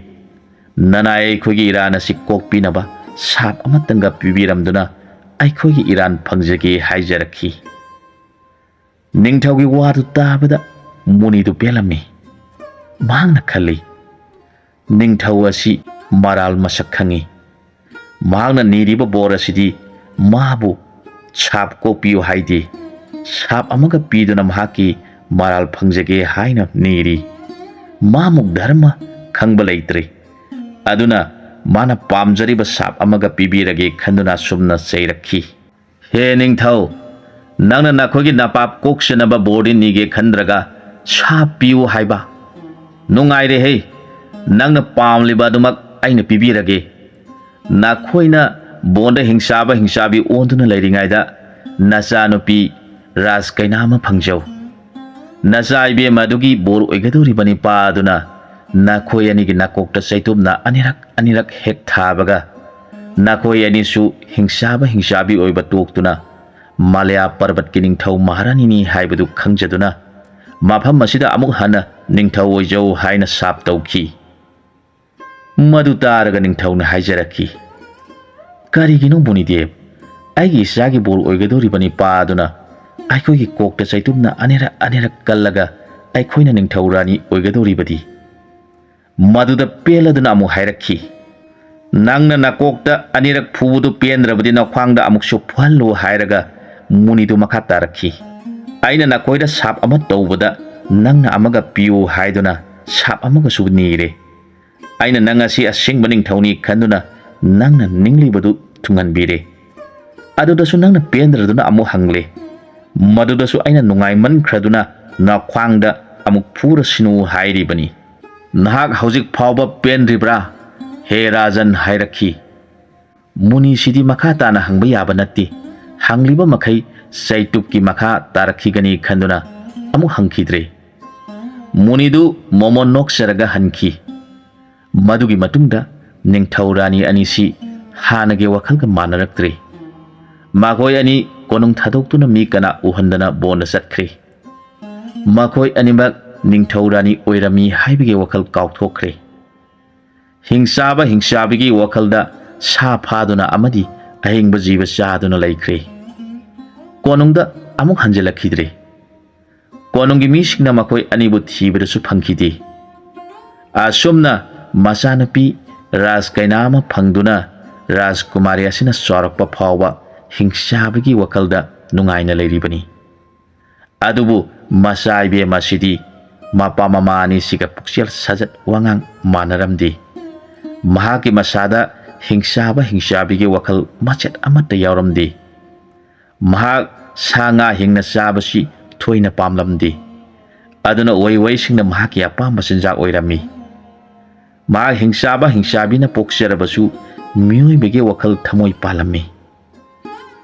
ꯅꯅꯥꯏ ꯑꯩꯈꯣꯏꯒꯤ ꯏꯔꯥꯟ ꯑꯁꯤ ꯀꯣꯛꯄꯤꯅꯕ ꯁꯥꯞ ꯑꯃꯇꯪꯒ ꯄꯤꯕꯤꯔꯝꯗꯨꯅ ꯑꯩꯈꯣꯏꯒꯤ ꯏꯔꯥꯟ ꯐꯪꯖꯒꯦ ꯍꯥꯏꯖꯔꯛꯈꯤ꯫ ꯅꯤꯡꯊꯧꯒꯤ ꯋꯥꯗꯨ ꯇꯥꯕꯗ ꯃꯨꯅꯤꯗꯨ ꯄꯦꯜꯂꯝꯃꯤ꯫ ꯃꯍꯥꯛꯅ ꯈꯜꯂꯤ, "ꯅꯤꯡꯊꯧ ꯑꯁꯤ ꯃꯔꯥꯜ ꯃꯁꯛ ꯈꯪꯏ꯫ ꯃꯍꯥꯛꯅ ꯅꯤꯔꯤꯕ ꯕꯣꯔ ꯑꯁꯤꯗꯤ ꯃꯥꯕꯨ ꯁꯥꯞ ꯀꯣꯛꯄꯤꯌꯨ ꯍꯥꯏꯗꯦ, ꯁꯥꯞ ꯑꯃꯒ ꯄꯤꯗꯨꯅ ꯃꯍꯥꯛꯀꯤ ꯃꯔꯥꯜ ꯐꯪꯖꯒꯦ ꯍꯥꯏꯅ ꯅꯤꯔꯤ꯫ ꯃꯥꯃꯨꯛ ꯙꯔꯃ ꯈꯪꯕ ꯂꯩꯇ꯭ꯔꯦ꯫ ꯑꯗꯨꯅ ꯃꯥꯅ ꯄꯥꯝꯖꯔꯤꯕ ꯁꯥꯞ ꯑꯃꯒ ꯄꯤꯕꯤꯔꯒꯦ" ꯈꯟꯗꯨꯅ ꯑꯁꯨꯝꯅ ꯆꯩꯔꯛꯈꯤ꯫ "ꯍꯦ ꯅꯤꯡꯊꯧ, ꯅꯪꯅ ꯅꯈꯣꯏꯒꯤ ꯅꯄꯥꯞ ꯀꯣꯛꯆꯅꯕ ꯕꯣꯔꯗꯤ ꯅꯤꯒꯦ ꯈꯟꯗ꯭ꯔꯒ ꯁꯥꯞ ꯄꯤꯌꯨ ꯍꯥꯏꯕ? ꯅꯨꯡꯉꯥꯏꯔꯦꯍꯦ, ꯅꯪꯅ ꯄꯥꯝꯂꯤꯕ ꯑꯗꯨꯃꯛ ꯑꯩꯅ ꯄꯤꯕꯤꯔꯒꯦ꯫ ꯅꯈꯣꯏꯅ ꯕꯣꯟꯗ ꯍꯤꯡꯆꯥꯕ ꯍꯤꯡꯆꯥꯕꯤ ꯑꯣꯟꯗꯨꯅ ꯂꯩꯔꯤꯉꯩꯗ ꯅꯆꯥꯅꯨꯄꯤ ꯔꯥꯖ ꯀꯩꯅꯥ ꯑꯃ ꯐꯪꯖꯧ꯫ ꯅꯆꯥ ꯏꯕꯦꯝꯃ ꯑꯗꯨꯒꯤ ꯕꯣꯔ ꯑꯣꯏꯒꯗꯧꯔꯤꯕ ꯅꯤꯄꯥ ꯑꯗꯨꯅ ꯅꯈꯣꯏ ꯑꯅꯤꯒꯤ ꯅꯥꯀꯣꯛꯇ ꯆꯩꯇꯨꯞꯅ ꯑꯅꯤꯔꯛ ꯑꯅꯤꯔꯛ ꯍꯦꯛ ꯊꯥꯕꯒ ꯅꯈꯣꯏ ꯑꯅꯤꯁꯨ ꯍꯤꯡꯆꯥꯕ ꯍꯤꯡꯆꯥꯕꯤ ꯑꯣꯏꯕ ꯇꯣꯛꯇꯨꯅ ꯃꯥꯂꯌꯥ ꯄꯔꯕꯠꯀꯤ ꯅꯤꯡꯊꯧ ꯃꯍꯥꯔꯥꯅꯤꯅꯤ ꯍꯥꯏꯕꯗꯨ ꯈꯪꯖꯗꯨꯅ ꯃꯐꯝ ꯑꯁꯤꯗ ꯑꯃꯨꯛ ꯍꯟꯅ ꯅꯤꯡꯊꯧ ꯑꯣꯏꯖꯧ" ꯍꯥꯏꯅ ꯁꯥꯞ ꯇꯧꯈꯤ꯫ ꯃꯗꯨ ꯇꯥꯔꯒ ꯅꯤꯡꯊꯧꯅ ꯍꯥꯏꯖꯔꯛꯈꯤ, "ꯀꯔꯤꯒꯤꯅꯣ ꯃꯨꯅꯤꯗꯦꯕ? ꯑꯩꯒꯤ ꯏꯆꯥꯒꯤ ꯕꯣꯔ ꯑꯣꯏꯒꯗꯧꯔꯤꯕ ꯅꯤꯄꯥ ꯑꯗꯨꯅ ꯑꯩꯈꯣꯏꯒꯤ ꯀꯣꯛꯇ ꯆꯩꯇꯨꯝꯅ ꯑꯅꯤꯔꯛ ꯑꯅꯤꯔꯛ ꯀꯜꯂꯒ ꯑꯩꯈꯣꯏꯅ ꯅꯤꯡꯊꯧ ꯔꯥꯅꯤ ꯑꯣꯏꯒꯗꯧꯔꯤꯕꯗꯤ?" ꯃꯗꯨꯗ ꯄꯦꯜꯂꯗꯨꯅ ꯑꯃꯨꯛ ꯍꯥꯏꯔꯛꯈꯤ, "ꯅꯪꯅ ꯅꯀꯣꯛꯇ ꯑꯅꯤꯔꯛ ꯐꯨꯕꯗꯨ ꯄꯦꯟꯗ꯭ꯔꯕꯗꯤ ꯅꯈ꯭ꯋꯥꯡꯗ ꯑꯃꯨꯛꯁꯨ ꯐꯨꯍꯜꯂꯨ" ꯍꯥꯏꯔꯒ ꯃꯨꯅꯤꯗꯨ ꯃꯈꯥ ꯇꯥꯔꯛꯈꯤ꯫ "ꯑꯩꯅ ꯅꯈꯣꯏꯗ ꯁꯥꯞ ꯑꯃ ꯇꯧꯕꯗ ꯅꯪꯅ ꯑꯃꯒ ꯄꯤꯌꯨ ꯍꯥꯏꯗꯨꯅ ꯁꯥꯞ ꯑꯃꯒꯁꯨ ꯅꯤꯔꯦ꯫ ꯑꯩꯅ ꯅꯪ ꯑꯁꯤ ꯑꯁꯦꯡꯕ ꯅꯤꯡꯊꯧꯅꯤ ꯈꯟꯗꯨꯅ ꯅꯪꯅ ꯅꯤꯡꯂꯤꯕꯗꯨ ꯊꯨꯡꯍꯟꯕꯤꯔꯦ꯫ ꯑꯗꯨꯗꯁꯨ ꯅꯪꯅ ꯄꯦꯟꯗ꯭ꯔꯗꯨꯅ ꯑꯃꯨꯛ ꯍꯪꯂꯦ꯫ ꯃꯗꯨꯗꯁꯨ ꯑꯩꯅ ꯅꯨꯡꯉꯥꯏꯃꯟꯈ꯭ꯔꯗꯨꯅ ꯅꯈ꯭ꯋꯥꯡꯗ ꯑꯃꯨꯛ ꯐꯨꯔꯁꯅꯨ ꯍꯥꯏꯔꯤꯕꯅꯤ꯫ ꯅꯍꯥꯛ ꯍꯧꯖꯤꯛ ꯐꯥꯎꯕ ꯄꯦꯟꯗ꯭ꯔꯤꯕ꯭ꯔꯥ, ꯍꯦ ꯔꯥꯖꯟ?" ꯍꯥꯏꯔꯛꯈꯤ꯫ ꯃꯨꯅꯤꯁꯤꯗꯤ ꯃꯈꯥ ꯇꯥꯅ ꯍꯪꯕ ꯌꯥꯕ ꯅꯠꯇꯦ꯫ ꯍꯪꯂꯤꯕ ꯃꯈꯩ ꯆꯩꯇꯨꯞꯀꯤ ꯃꯈꯥ ꯇꯥꯔꯛꯈꯤꯒꯅꯤ ꯈꯟꯗꯨꯅ ꯑꯃꯨꯛ ꯍꯪꯈꯤꯗ꯭ꯔꯦ꯫ ꯃꯨꯅꯤꯗꯨ ꯃꯣꯃꯣꯟ ꯅꯣꯛꯆꯔꯒ ꯍꯟꯈꯤ꯫ ꯃꯗꯨꯒꯤ ꯃꯇꯨꯡꯗ ꯅꯤꯡꯊꯧ ꯔꯥꯅꯤ ꯑꯅꯤꯁꯤ ꯍꯥꯟꯅꯒꯤ ꯋꯥꯈꯜꯒ ꯃꯥꯟꯅꯔꯛꯇ꯭ꯔꯦ꯫ ꯃꯈꯣꯏ ꯑꯅꯤ ꯀꯣꯅꯨꯡ ꯊꯥꯗꯣꯛꯇꯨꯅ ꯃꯤ ꯀꯅꯥ ꯎꯍꯟꯗꯅ ꯕꯣꯟꯗ ꯆꯠꯈ꯭ꯔꯦ꯫ ꯃꯈꯣꯏ ꯑꯅꯤꯃꯛ ꯅꯤꯡꯊꯧ ꯔꯥꯅꯤ ꯑꯣꯏꯔꯝꯃꯤ ꯍꯥꯏꯕꯒꯤ ꯋꯥꯈꯜ ꯀꯥꯎꯊꯣꯛꯈ꯭ꯔꯦ꯫ ꯍꯤꯡꯆꯥꯕ ꯍꯤꯡꯆꯥꯕꯤꯒꯤ ꯋꯥꯈꯜꯗ ꯁꯥ ꯐꯥꯗꯨꯅ ꯑꯃꯗꯤ ꯑꯍꯤꯡꯕ ꯖꯤꯕ ꯆꯥꯗꯨꯅ ꯂꯩꯈ꯭ꯔꯦ꯫ ꯀꯣꯅꯨꯡꯗ ꯑꯃꯨꯛ ꯍꯟꯖꯤꯜꯂꯛꯈꯤꯗ꯭ꯔꯦ꯫ ꯀꯣꯅꯨꯡꯒꯤ ꯃꯤꯁꯤꯡꯅ ꯃꯈꯣꯏ ꯑꯅꯤꯕꯨ ꯊꯤꯕꯗꯁꯨ ꯐꯪꯈꯤꯗꯦ꯫ ꯑꯁꯨꯝꯅ ꯃꯆꯥꯅꯨꯄꯤ ꯔꯥꯖ ꯀꯩꯅꯥ ꯑꯃ ꯐꯪꯗꯨꯅ ꯔꯥꯖꯀꯨꯃꯥꯔꯤ ꯑꯁꯤꯅ ꯆꯥꯎꯔꯛꯄ ꯐꯥꯎꯕ ꯍꯤꯡꯆꯥꯕꯒꯤ ꯋꯥꯈꯜꯗ ꯅꯨꯡꯉꯥꯏꯅ ꯂꯩꯔꯤꯕꯅꯤ꯫ ꯑꯗꯨꯕꯨ ꯃꯆꯥ ꯏꯕꯦꯝ ꯑꯁꯤꯗꯤ ꯃꯄꯥ ꯃꯃꯥ ꯑꯅꯤꯁꯤꯒ ꯄꯨꯛꯆꯦꯜ ꯁꯥꯖꯠ ꯋꯥꯉꯥꯡ ꯃꯥꯟꯅꯔꯝꯗꯦ꯫ ꯃꯍꯥꯛꯀꯤ ꯃꯁꯥꯗ ꯍꯤꯡꯆꯥꯕ ꯍꯤꯡꯆꯥꯕꯤꯒꯤ ꯋꯥꯈꯜ ꯃꯆꯦꯠ ꯑꯃꯠꯇ ꯌꯥꯎꯔꯝꯗꯦ꯫ ꯃꯍꯥꯛ ꯁꯥ ꯉꯥ ꯍꯤꯡꯅ ꯆꯥꯕꯁꯤ ꯊꯣꯏꯅ ꯄꯥꯝꯂꯝꯗꯦ꯫ ꯑꯗꯨꯅ ꯎꯍꯩ ꯋꯥꯍꯩꯁꯤꯡꯅ ꯃꯍꯥꯛꯀꯤ ꯑꯄꯥꯝꯕ ꯆꯤꯟꯖꯥꯛ ꯑꯣꯏꯔꯝꯃꯤ꯫ ꯃꯍꯥꯛ ꯍꯤꯡꯆꯥꯕ ꯍꯤꯡꯆꯥꯕꯤꯅ ꯄꯣꯛꯆꯔꯕꯁꯨ ꯃꯤꯑꯣꯏꯕꯒꯤ ꯋꯥꯈꯜ ꯊꯃꯣꯏ ꯄꯥꯜꯂꯝꯃꯤ꯫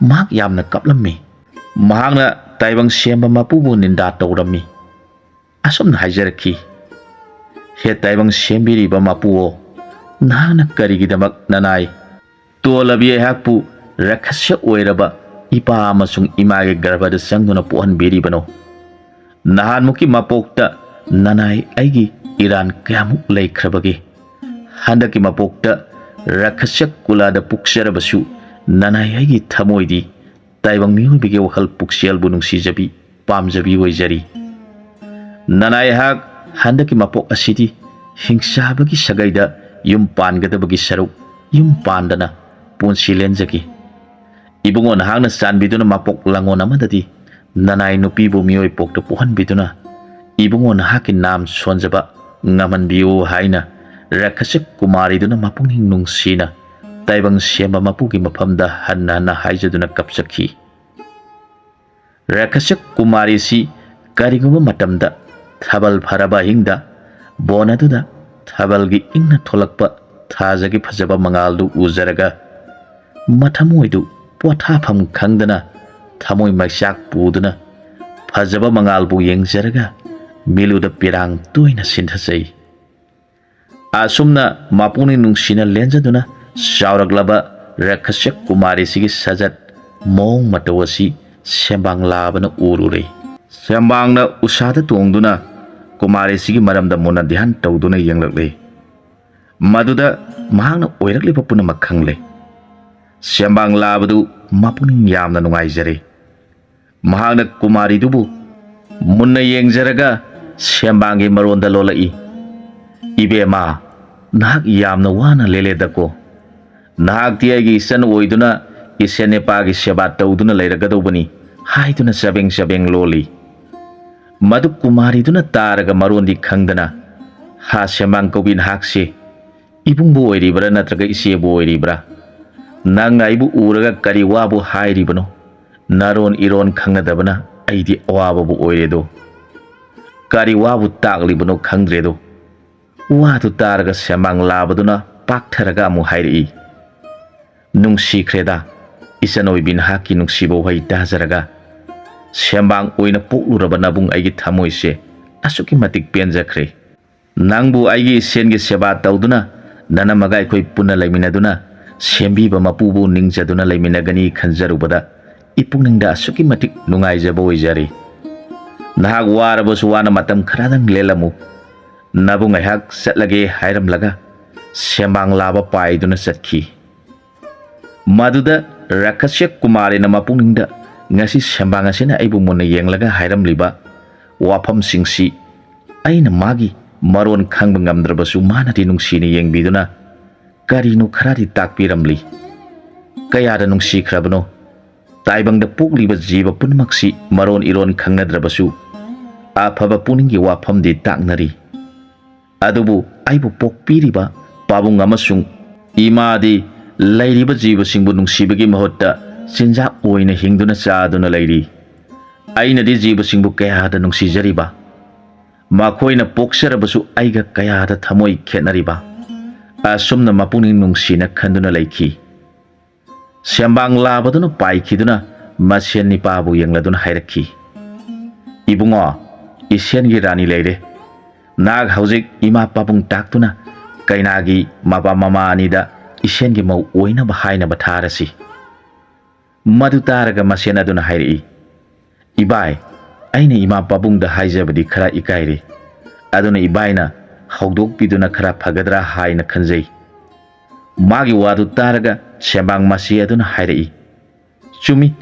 ꯃꯍꯥꯛ ꯌꯥꯝꯅ ꯀꯞꯂꯝꯃꯤ꯫ ꯃꯍꯥꯛꯅ ꯇꯥꯏꯕꯪ ꯁꯦꯝꯕ ꯃꯄꯨꯕꯨ ꯅꯤꯟꯗꯥ ꯇꯧꯔꯝꯃꯤ꯫ ꯑꯁꯨꯝꯅ ꯍꯥꯏꯖꯔꯛꯈꯤ, "ꯍꯦ ꯇꯥꯏꯕꯪ ꯁꯦꯝꯕꯤꯔꯤꯕ ꯃꯄꯨꯑꯣ, ꯅꯍꯥꯛꯅ ꯀꯔꯤꯒꯤꯗꯃꯛ ꯅꯅꯥꯏ ꯇꯣꯜꯂꯕꯤ ꯑꯩꯍꯥꯛꯄꯨ ꯔꯥꯈꯁ ꯑꯣꯏꯔꯕ ꯏꯄꯥ ꯑꯃꯁꯨꯡ ꯏꯃꯥꯒꯤ ꯒꯔꯚꯗ ꯆꯪꯗꯨꯅ ꯄꯣꯛꯍꯟꯕꯤꯔꯤꯕꯅꯣ? ꯅꯍꯥꯟꯃꯨꯛꯀꯤ ꯃꯄꯣꯛꯇ ꯅꯅꯥꯏ ꯑꯩꯒꯤ ꯏꯔꯥꯟ ꯀꯌꯥꯃꯨꯛ ꯂꯩꯈ꯭ꯔꯕꯒꯦ? ꯍꯟꯗꯛꯀꯤ ꯃꯄꯣꯛꯇ ꯔꯥꯈꯁ ꯀꯨꯂꯥꯗ ꯄꯣꯛꯆꯔꯕꯁꯨ ꯅꯅꯥꯏ ꯑꯩꯒꯤ ꯊꯃꯣꯏꯗꯤ ꯇꯥꯏꯕꯪ ꯃꯤꯑꯣꯏꯕꯒꯤ ꯋꯥꯈꯜ ꯄꯨꯛꯆꯦꯜꯕꯨ ꯅꯨꯡꯁꯤꯖꯕꯤ, ꯄꯥꯝꯖꯕꯤ ꯑꯣꯏꯖꯔꯤ꯫ ꯅꯅꯥꯏ ꯑꯩꯍꯥꯛ ꯍꯟꯗꯛꯀꯤ ꯃꯄꯣꯛ ꯑꯁꯤꯗꯤ ꯍꯤꯡꯆꯥꯕꯒꯤ ꯁꯥꯒꯩꯗ ꯌꯨꯝ ꯄꯥꯟꯒꯗꯕꯒꯤ ꯁꯔꯨꯛ ꯌꯨꯝ ꯄꯥꯟꯗꯅ ꯄꯨꯟꯁꯤ ꯂꯦꯟꯖꯒꯦ꯫ ꯏꯕꯨꯡꯉꯣ, ꯅꯍꯥꯛꯅ ꯆꯥꯟꯕꯤꯗꯨꯅ ꯃꯄꯣꯛ ꯂꯥꯡꯉꯣꯟ ꯑꯃꯗꯗꯤ ꯅꯅꯥꯏ ꯅꯨꯄꯤꯕꯨ ꯃꯤꯑꯣꯏ ꯄꯣꯛꯇ ꯄꯣꯛꯍꯟꯕꯤꯗꯨꯅ ꯏꯕꯨꯡꯉꯣ ꯅꯍꯥꯛꯀꯤ ꯅꯥꯝ ꯁꯣꯟꯖꯕ ꯉꯝꯍꯟꯕꯤꯌꯨ" ꯍꯥꯏꯅ ꯔꯥꯈꯁ ꯀꯨꯃꯥꯔꯤꯗꯨꯅ ꯃꯄꯨꯛꯅꯤꯡ ꯅꯨꯡꯁꯤꯅ ꯇꯥꯏꯕꯪ ꯁꯦꯝꯕ ꯃꯄꯨꯒꯤ ꯃꯐꯝꯗ ꯍꯟꯅ ꯍꯟꯅ ꯍꯥꯏꯖꯗꯨꯅ ꯀꯞꯆꯈꯤ꯫ ꯔꯥꯈꯁ ꯀꯨꯃꯥꯔꯤꯁꯤ ꯀꯔꯤꯒꯨꯝꯕ ꯃꯇꯝꯗ ꯊꯥꯕꯜ ꯐꯔꯕ ꯑꯍꯤꯡꯗ ꯕꯣꯟ ꯑꯗꯨꯗ ꯊꯥꯕꯜꯒꯤ ꯏꯪꯅ ꯊꯣꯛꯂꯛꯄ ꯊꯥꯖꯒꯤ ꯐꯖꯕ ꯃꯉꯥꯜꯗꯨ ꯎꯖꯔꯒ ꯃꯊꯃꯣꯏꯗꯨ ꯄꯣꯊꯥꯐꯝ ꯈꯪꯗꯅ ꯊꯃꯣꯏ ꯃꯩꯆꯥꯛ ꯄꯨꯗꯨꯅ ꯐꯖꯕ ꯃꯉꯥꯜꯕꯨ ꯌꯦꯡꯖꯔꯒ ꯃꯤꯠꯂꯨꯗ ꯄꯤꯔꯥꯡ ꯇꯣꯏꯅ ꯁꯤꯟꯊꯖꯩ꯫ ꯑꯁꯨꯝꯅ ꯃꯄꯨꯛꯅꯤꯡ ꯅꯨꯡꯁꯤꯅ ꯂꯦꯟꯖꯗꯨꯅ ꯆꯥꯎꯔꯛꯂꯕ ꯔꯥꯈꯁ ꯀꯨꯃꯥꯔꯤꯁꯤꯒꯤ ꯁꯥꯖꯠ ꯃꯑꯣꯡ ꯃꯇꯧ ꯑꯁꯤ ꯁꯦꯝꯕꯥꯡ ꯂꯥꯕꯅ ꯎꯔꯨꯔꯦ꯫ ꯁꯦꯝꯕꯥꯡꯅ ꯎꯁꯥꯗ ꯇꯣꯡꯗꯨꯅ ꯀꯨꯃꯥꯔꯤꯁꯤꯒꯤ ꯃꯔꯝꯗ ꯃꯨꯟꯅ ꯙ꯭ꯌꯥꯟ ꯇꯧꯗꯨꯅ ꯌꯦꯡꯂꯛꯂꯦ꯫ ꯃꯗꯨꯗ ꯃꯍꯥꯛꯅ ꯑꯣꯏꯔꯛꯂꯤꯕ ꯄꯨꯝꯅꯃꯛ ꯈꯪꯂꯦ꯫ ꯁꯦꯝꯕꯥꯡ ꯂꯥꯕꯗꯨ ꯃꯄꯨꯛꯅꯤꯡ ꯌꯥꯝꯅ ꯅꯨꯡꯉꯥꯏꯖꯔꯦ꯫ ꯃꯍꯥꯛꯅ ꯀꯨꯃꯥꯔꯤꯗꯨꯕꯨ ꯃꯨꯟꯅ ꯌꯦꯡꯖꯔꯒ ꯁꯦꯝꯕꯥꯡꯒꯤ ꯃꯔꯣꯟꯗ ꯂꯣꯜꯂꯛꯏ, "ꯏꯕꯦꯝꯃ, ꯅꯍꯥꯛ ꯌꯥꯝꯅ ꯋꯥꯅ ꯂꯦꯜꯂꯦꯗꯀꯣ꯫ ꯅꯍꯥꯛꯇꯤ ꯑꯩꯒꯤ ꯏꯆꯟ ꯑꯣꯏꯗꯨꯅ ꯏꯁꯦꯟ ꯅꯤꯄꯥꯒꯤ ꯁꯦꯕꯥ ꯇꯧꯗꯨꯅ ꯂꯩꯔꯒꯗꯧꯕꯅꯤ" ꯍꯥꯏꯗꯨꯅ ꯆꯕꯦꯡ ꯆꯕꯦꯡ ꯂꯣꯜꯂꯤ꯫ ꯃꯗꯨ ꯀꯨꯃꯥꯔꯤꯗꯨꯅ ꯇꯥꯔꯒ ꯃꯔꯣꯟꯗꯤ ꯈꯪꯗꯅ, "ꯍꯥ ꯁꯦꯝꯕꯥꯡ ꯀꯧꯕꯤ ꯅꯍꯥꯛꯁꯦ, ꯏꯕꯨꯡꯕꯨ ꯑꯣꯏꯔꯤꯕ꯭ꯔꯥ ꯅꯠꯇ꯭ꯔꯒ ꯏꯆꯦꯕꯨ ꯑꯣꯏꯔꯤꯕ꯭ꯔꯥ? ꯅꯪꯅ ꯑꯩꯕꯨ ꯎꯔꯒ ꯀꯔꯤ ꯋꯥꯕꯨ ꯍꯥꯏꯔꯤꯕꯅꯣ? ꯅꯔꯣꯟ ꯏꯔꯣꯟ ꯈꯪꯅꯗꯕꯅ ꯑꯩꯗꯤ ꯑꯋꯥꯕꯕꯨ ꯑꯣꯏꯔꯦꯗꯣ꯫ ꯀꯔꯤ ꯋꯥꯕꯨ ꯇꯥꯛꯂꯤꯕꯅꯣ ꯈꯪꯗ꯭ꯔꯦꯗꯣ"꯫ ꯋꯥꯗꯨ ꯇꯥꯔꯒ ꯁꯦꯝꯕꯥꯡ ꯂꯥꯕꯗꯨꯅ ꯄꯥꯛꯊꯔꯒ ꯑꯃꯨꯛ ꯍꯥꯏꯔꯛꯏ, "ꯅꯨꯡꯁꯤꯈ꯭ꯔꯦꯗ, ꯏꯆꯟ ꯑꯣꯏꯕꯤ ꯅꯍꯥꯛꯀꯤ ꯅꯨꯡꯁꯤꯕ ꯋꯥꯍꯩ ꯇꯥꯖꯔꯒ꯫ ꯁꯦꯝꯕꯥꯡ ꯑꯣꯏꯅ ꯄꯣꯛꯂꯨꯔꯕ ꯅꯕꯨꯡ ꯑꯩꯒꯤ ꯊꯃꯣꯏꯁꯦ ꯑꯁꯨꯛꯀꯤ ꯃꯇꯤꯛ ꯄꯦꯟꯖꯈ꯭ꯔꯦ꯫ ꯅꯪꯕꯨ ꯑꯩꯒꯤ ꯏꯆꯦꯟꯒꯤ ꯁꯦꯕꯥ ꯇꯧꯗꯨꯅ, ꯅꯅꯝꯃꯒ ꯑꯩꯈꯣꯏ ꯄꯨꯟꯅ ꯂꯩꯃꯤꯟꯅꯗꯨꯅ ꯁꯦꯝꯕꯤꯕ ꯃꯄꯨꯕꯨ ꯅꯤꯡꯖꯗꯨꯅ ꯂꯩꯃꯤꯟꯅꯒꯅꯤ ꯈꯟꯖꯔꯨꯕꯗ ꯏꯄꯨꯛꯅꯤꯡꯗ ꯑꯁꯨꯛꯀꯤ ꯃꯇꯤꯛ ꯅꯨꯡꯉꯥꯏꯖꯕ ꯑꯣꯏꯖꯔꯤ꯫ ꯅꯍꯥꯛ ꯋꯥꯔꯕꯁꯨ ꯋꯥꯅ ꯃꯇꯝ ꯈꯔꯗꯪ ꯂꯦꯜꯂꯝꯃꯨ꯫ ꯅꯕꯨꯡ ꯑꯩꯍꯥꯛ ꯆꯠꯂꯒꯦ" ꯍꯥꯏꯔꯝꯂꯒ ꯁꯦꯝꯕꯥꯡ ꯂꯥꯕ ꯄꯥꯏꯗꯨꯅ ꯆꯠꯈꯤ꯫ ꯃꯗꯨꯗ ꯔꯥꯀꯁ꯭ꯌ ꯀꯨꯃꯥꯔꯤꯅ ꯃꯄꯨꯛꯅꯤꯡꯗ, "ꯉꯁꯤ ꯁꯦꯝꯕꯥꯡ ꯑꯁꯤꯅ ꯑꯩꯕꯨ ꯃꯨꯟꯅ ꯌꯦꯡꯂꯒ ꯍꯥꯏꯔꯝꯂꯤꯕ ꯋꯥꯐꯝꯁꯤꯡꯁꯤ ꯑꯩꯅ ꯃꯥꯒꯤ ꯃꯔꯣꯟ ꯈꯪꯕ ꯉꯝꯗ꯭ꯔꯕꯁꯨ ꯃꯥꯅꯗꯤ ꯅꯨꯡꯁꯤꯅ ꯌꯦꯡꯕꯤꯗꯨꯅ ꯀꯔꯤꯅꯣ ꯈꯔꯗꯤ ꯇꯥꯛꯄꯤꯔꯝꯂꯤ꯫ ꯀꯌꯥꯗ ꯅꯨꯡꯁꯤꯈ꯭ꯔꯕꯅꯣ꯫ ꯇꯥꯏꯕꯪꯗ ꯄꯣꯛꯂꯤꯕ ꯖꯤꯕ ꯄꯨꯝꯅꯃꯛꯁꯤ ꯃꯔꯣꯟ ꯏꯔꯣꯟ ꯈꯪꯅꯗ꯭ꯔꯕꯁꯨ ꯑꯐꯕ ꯄꯨꯛꯅꯤꯡꯒꯤ ꯋꯥꯐꯝꯗꯤ ꯇꯥꯛꯅꯔꯤ꯫ ꯑꯗꯨꯕꯨ ꯑꯩꯕꯨ ꯄꯣꯛꯄꯤꯔꯤꯕ ꯄꯥꯕꯨꯡ ꯑꯃꯁꯨꯡ ꯏꯃꯥꯗꯤ ꯂꯩꯔꯤꯕ ꯖꯤꯕꯁꯤꯡꯕꯨ ꯅꯨꯡꯁꯤꯕꯒꯤ ꯃꯍꯨꯠꯇ ꯆꯤꯟꯖꯥꯛ ꯑꯣꯏꯅ ꯍꯤꯡꯗꯨꯅ ꯆꯥꯗꯨꯅ ꯂꯩꯔꯤ꯫ ꯑꯩꯅꯗꯤ ꯖꯤꯕꯁꯤꯡꯕꯨ ꯀꯌꯥꯗ ꯅꯨꯡꯁꯤꯖꯔꯤꯕ, ꯃꯈꯣꯏꯅ ꯄꯣꯛꯆꯔꯕꯁꯨ ꯑꯩꯒ ꯀꯌꯥꯗ ꯊꯃꯣꯏ ꯈꯦꯠꯅꯔꯤꯕ꯫ ꯑꯁꯨꯝꯅ ꯃꯄꯨꯛꯅꯤꯡ ꯅꯨꯡꯁꯤꯅ ꯈꯟꯗꯨꯅ ꯂꯩꯈꯤ꯫ ꯁꯦꯝꯕꯥꯡ ꯂꯥꯕꯗꯨꯅ ꯄꯥꯏꯈꯤꯗꯨꯅ ꯃꯁꯦꯟ ꯅꯤꯄꯥꯕꯨ ꯌꯦꯡꯂꯗꯨꯅ ꯍꯥꯏꯔꯛꯈꯤ, "ꯏꯕꯨꯡꯉꯣ, ꯏꯁꯦꯟꯒꯤ ꯔꯥꯅꯤ ꯂꯩꯔꯦ꯫ ꯅꯍꯥꯛ ꯍꯧꯖꯤꯛ ꯏꯃꯥ ꯄꯥꯕꯨꯡ ꯇꯥꯛꯇꯨꯅ ꯀꯩꯅꯥꯒꯤ ꯃꯄꯥ ꯃꯃꯥ ꯑꯅꯤꯗ ꯏꯁꯦꯟꯒꯤ ꯃꯧ ꯑꯣꯏꯅꯕ ꯍꯥꯏꯅꯕ ꯊꯥꯔꯁꯤ"꯫ ꯃꯗꯨ ꯇꯥꯔꯒ ꯃꯁꯦꯟ ꯑꯗꯨꯅ ꯍꯥꯏꯔꯛꯏ, "ꯏꯕꯥꯏ, ꯑꯩꯅ ꯏꯃꯥ ꯄꯥꯕꯨꯡꯗ ꯍꯥꯏꯖꯕꯗꯤ ꯈꯔ ꯏꯀꯥꯏꯔꯦ, ꯑꯗꯨꯅ ꯏꯕꯥꯏꯅ ꯍꯧꯗꯣꯛꯄꯤꯗꯨꯅ ꯈꯔ ꯐꯒꯗ꯭ꯔꯥ ꯍꯥꯏꯅ ꯈꯟꯖꯩ꯫" ꯃꯥꯒꯤ ꯋꯥꯗꯨ ꯇꯥꯔꯒ ꯁꯦꯝꯕꯥꯡ ꯃꯆꯦ ꯑꯗꯨꯅ ꯍꯥꯏꯔꯛꯏ, "ꯆꯨꯝꯃꯤ,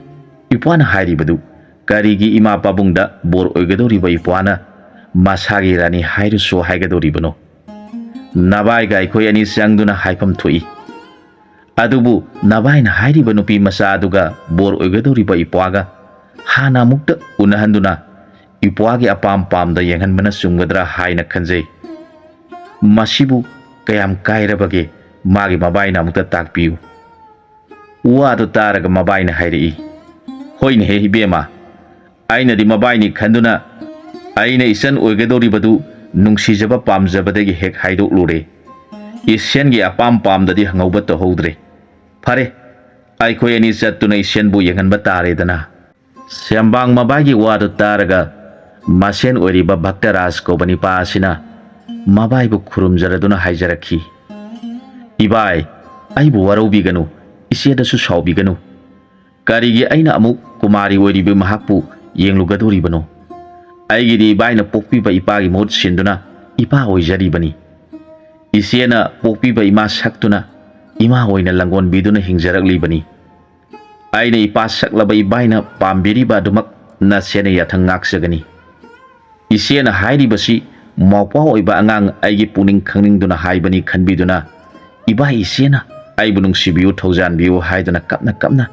ꯏꯄ꯭ꯋꯥꯅ ꯍꯥꯏꯔꯤꯕꯗꯨ꯫ ꯀꯔꯤꯒꯤ ꯏꯃꯥ ꯄꯥꯕꯨꯡꯗ ꯕꯣꯔ ꯑꯣꯏꯒꯗꯧꯔꯤꯕ ꯏꯄ꯭ꯋꯥꯅ ꯃꯁꯥꯒꯤ ꯔꯥꯅꯤ ꯍꯥꯏꯔꯨꯁꯨ ꯍꯥꯏꯒꯗꯧꯔꯤꯕꯅꯣ? ꯅꯕꯥꯏꯒ ꯑꯩꯈꯣꯏ ꯑꯅꯤ ꯆꯪꯗꯨꯅ ꯍꯥꯏꯐꯝ ꯊꯣꯛꯏ꯫ ꯑꯗꯨꯕꯨ ꯅꯕꯥꯏꯅ ꯍꯥꯏꯔꯤꯕ ꯅꯨꯄꯤ ꯃꯆꯥ ꯑꯗꯨꯒ ꯕꯣꯔ ꯑꯣꯏꯒꯗꯧꯔꯤꯕ ꯏꯄ꯭ꯋꯥꯒ ꯍꯥꯟꯅ ꯑꯃꯨꯛꯇ ꯎꯅꯍꯟꯗꯨꯅ ꯏꯄ꯭ꯋꯥꯒꯤ ꯑꯄꯥꯝ ꯄꯥꯝꯗ ꯌꯦꯡꯍꯟꯕꯅ ꯆꯨꯝꯒꯗ꯭ꯔꯥ ꯍꯥꯏꯅ ꯈꯟꯖꯩ꯫ ꯃꯁꯤꯕꯨ ꯀꯌꯥꯝ ꯀꯥꯏꯔꯕꯒꯦ? ꯃꯥꯒꯤ ꯃꯕꯥꯏꯅ ꯑꯃꯨꯛꯇ ꯇꯥꯛꯄꯤꯌꯨ꯫" ꯋꯥꯗꯨ ꯇꯥꯔꯒ ꯃꯕꯥꯏꯅ ꯍꯥꯏꯔꯛꯏ, "ꯍꯣꯏꯅꯦꯍꯦ ꯏꯕꯦꯝꯃ, ꯑꯩꯅꯗꯤ ꯃꯕꯥꯏꯅꯤ ꯈꯟꯗꯨꯅ ꯑꯩꯅ ꯏꯆꯟ ꯑꯣꯏꯒꯗꯧꯔꯤꯕꯗꯨ ꯅꯨꯡꯁꯤꯖꯕ ꯄꯥꯝꯖꯕꯗꯒꯤ ꯍꯦꯛ ꯍꯥꯏꯗꯣꯛꯂꯨꯔꯦ꯫ ꯏꯆꯦꯟꯒꯤ ꯑꯄꯥꯝ ꯄꯥꯝꯗꯗꯤ ꯍꯪꯍꯧꯕ ꯇꯧꯍꯧꯗ꯭ꯔꯦ꯫ ꯐꯔꯦ, ꯑꯩꯈꯣꯏ ꯑꯅꯤ ꯆꯠꯇꯨꯅ ꯏꯆꯦꯟꯕꯨ ꯌꯦꯡꯍꯟꯕ ꯇꯥꯔꯦꯗꯅ꯫" ꯁꯦꯝꯕꯥꯡ ꯃꯕꯥꯏꯒꯤ ꯋꯥꯗꯨ ꯇꯥꯔꯒ ꯃꯁꯦꯟ ꯑꯣꯏꯔꯤꯕ ꯚꯛꯇꯔꯥꯖ ꯀꯧꯕ ꯅꯤꯄꯥ ꯑꯁꯤꯅ ꯃꯕꯥꯏꯕꯨ ꯈꯨꯔꯨꯝꯖꯔꯗꯨꯅ ꯍꯥꯏꯖꯔꯛꯈꯤ, "ꯏꯕꯥꯏ, ꯑꯩꯕꯨ ꯋꯥꯔꯧꯕꯤꯒꯅꯨ, ꯏꯆꯦꯗꯁꯨ ꯁꯥꯎꯕꯤꯒꯅꯨ꯫ ꯀꯔꯤꯒꯤ ꯑꯩꯅ ꯑꯃꯨꯛ ꯀꯨꯃꯥꯔꯤ ꯑꯣꯏꯔꯤꯕ ꯃꯍꯥꯛꯄꯨ ꯌꯦꯡꯂꯨꯒꯗꯧꯔꯤꯕꯅꯣ? ꯑꯩꯒꯤꯗꯤ ꯏꯕꯥꯏꯅ ꯄꯣꯛꯄꯤꯕ ꯏꯄꯥꯒꯤ ꯃꯍꯨꯠ ꯁꯤꯟꯗꯨꯅ ꯏꯄꯥ ꯑꯣꯏꯖꯔꯤꯕꯅꯤ꯫ ꯏꯆꯦꯅ ꯄꯣꯛꯄꯤꯕ ꯏꯃꯥ ꯁꯛꯇꯨꯅ ꯏꯃꯥ ꯑꯣꯏꯅ ꯂꯥꯡꯒꯣꯟꯕꯤꯗꯨꯅ ꯍꯤꯡꯖꯔꯛꯂꯤꯕꯅꯤ꯫ ꯑꯩꯅ ꯏꯄꯥ ꯁꯛꯂꯕ ꯏꯕꯥꯏꯅ ꯄꯥꯝꯕꯤꯔꯤꯕ ꯑꯗꯨꯃꯛ ꯅꯆꯦꯅ ꯌꯥꯊꯪ ꯉꯥꯛꯆꯒꯅꯤ꯫" ꯏꯆꯦꯅ ꯍꯥꯏꯔꯤꯕꯁꯤ ꯃꯧꯄ꯭ꯋꯥ ꯑꯣꯏꯕ ꯑꯉꯥꯡ ꯑꯩꯒꯤ ꯄꯨꯛꯅꯤꯡ ꯈꯪꯅꯤꯡꯗꯨꯅ ꯍꯥꯏꯕꯅꯤ ꯈꯟꯕꯤꯗꯨꯅ, ꯏꯕꯥꯏ ꯏꯆꯦꯅ ꯑꯩꯕꯨ ꯅꯨꯡꯁꯤꯕꯤꯌꯨ, ꯊꯧꯖꯥꯟꯕꯤꯌꯨ ꯍꯥꯏꯗꯨꯅ ꯀꯞꯅ ꯀꯞꯅ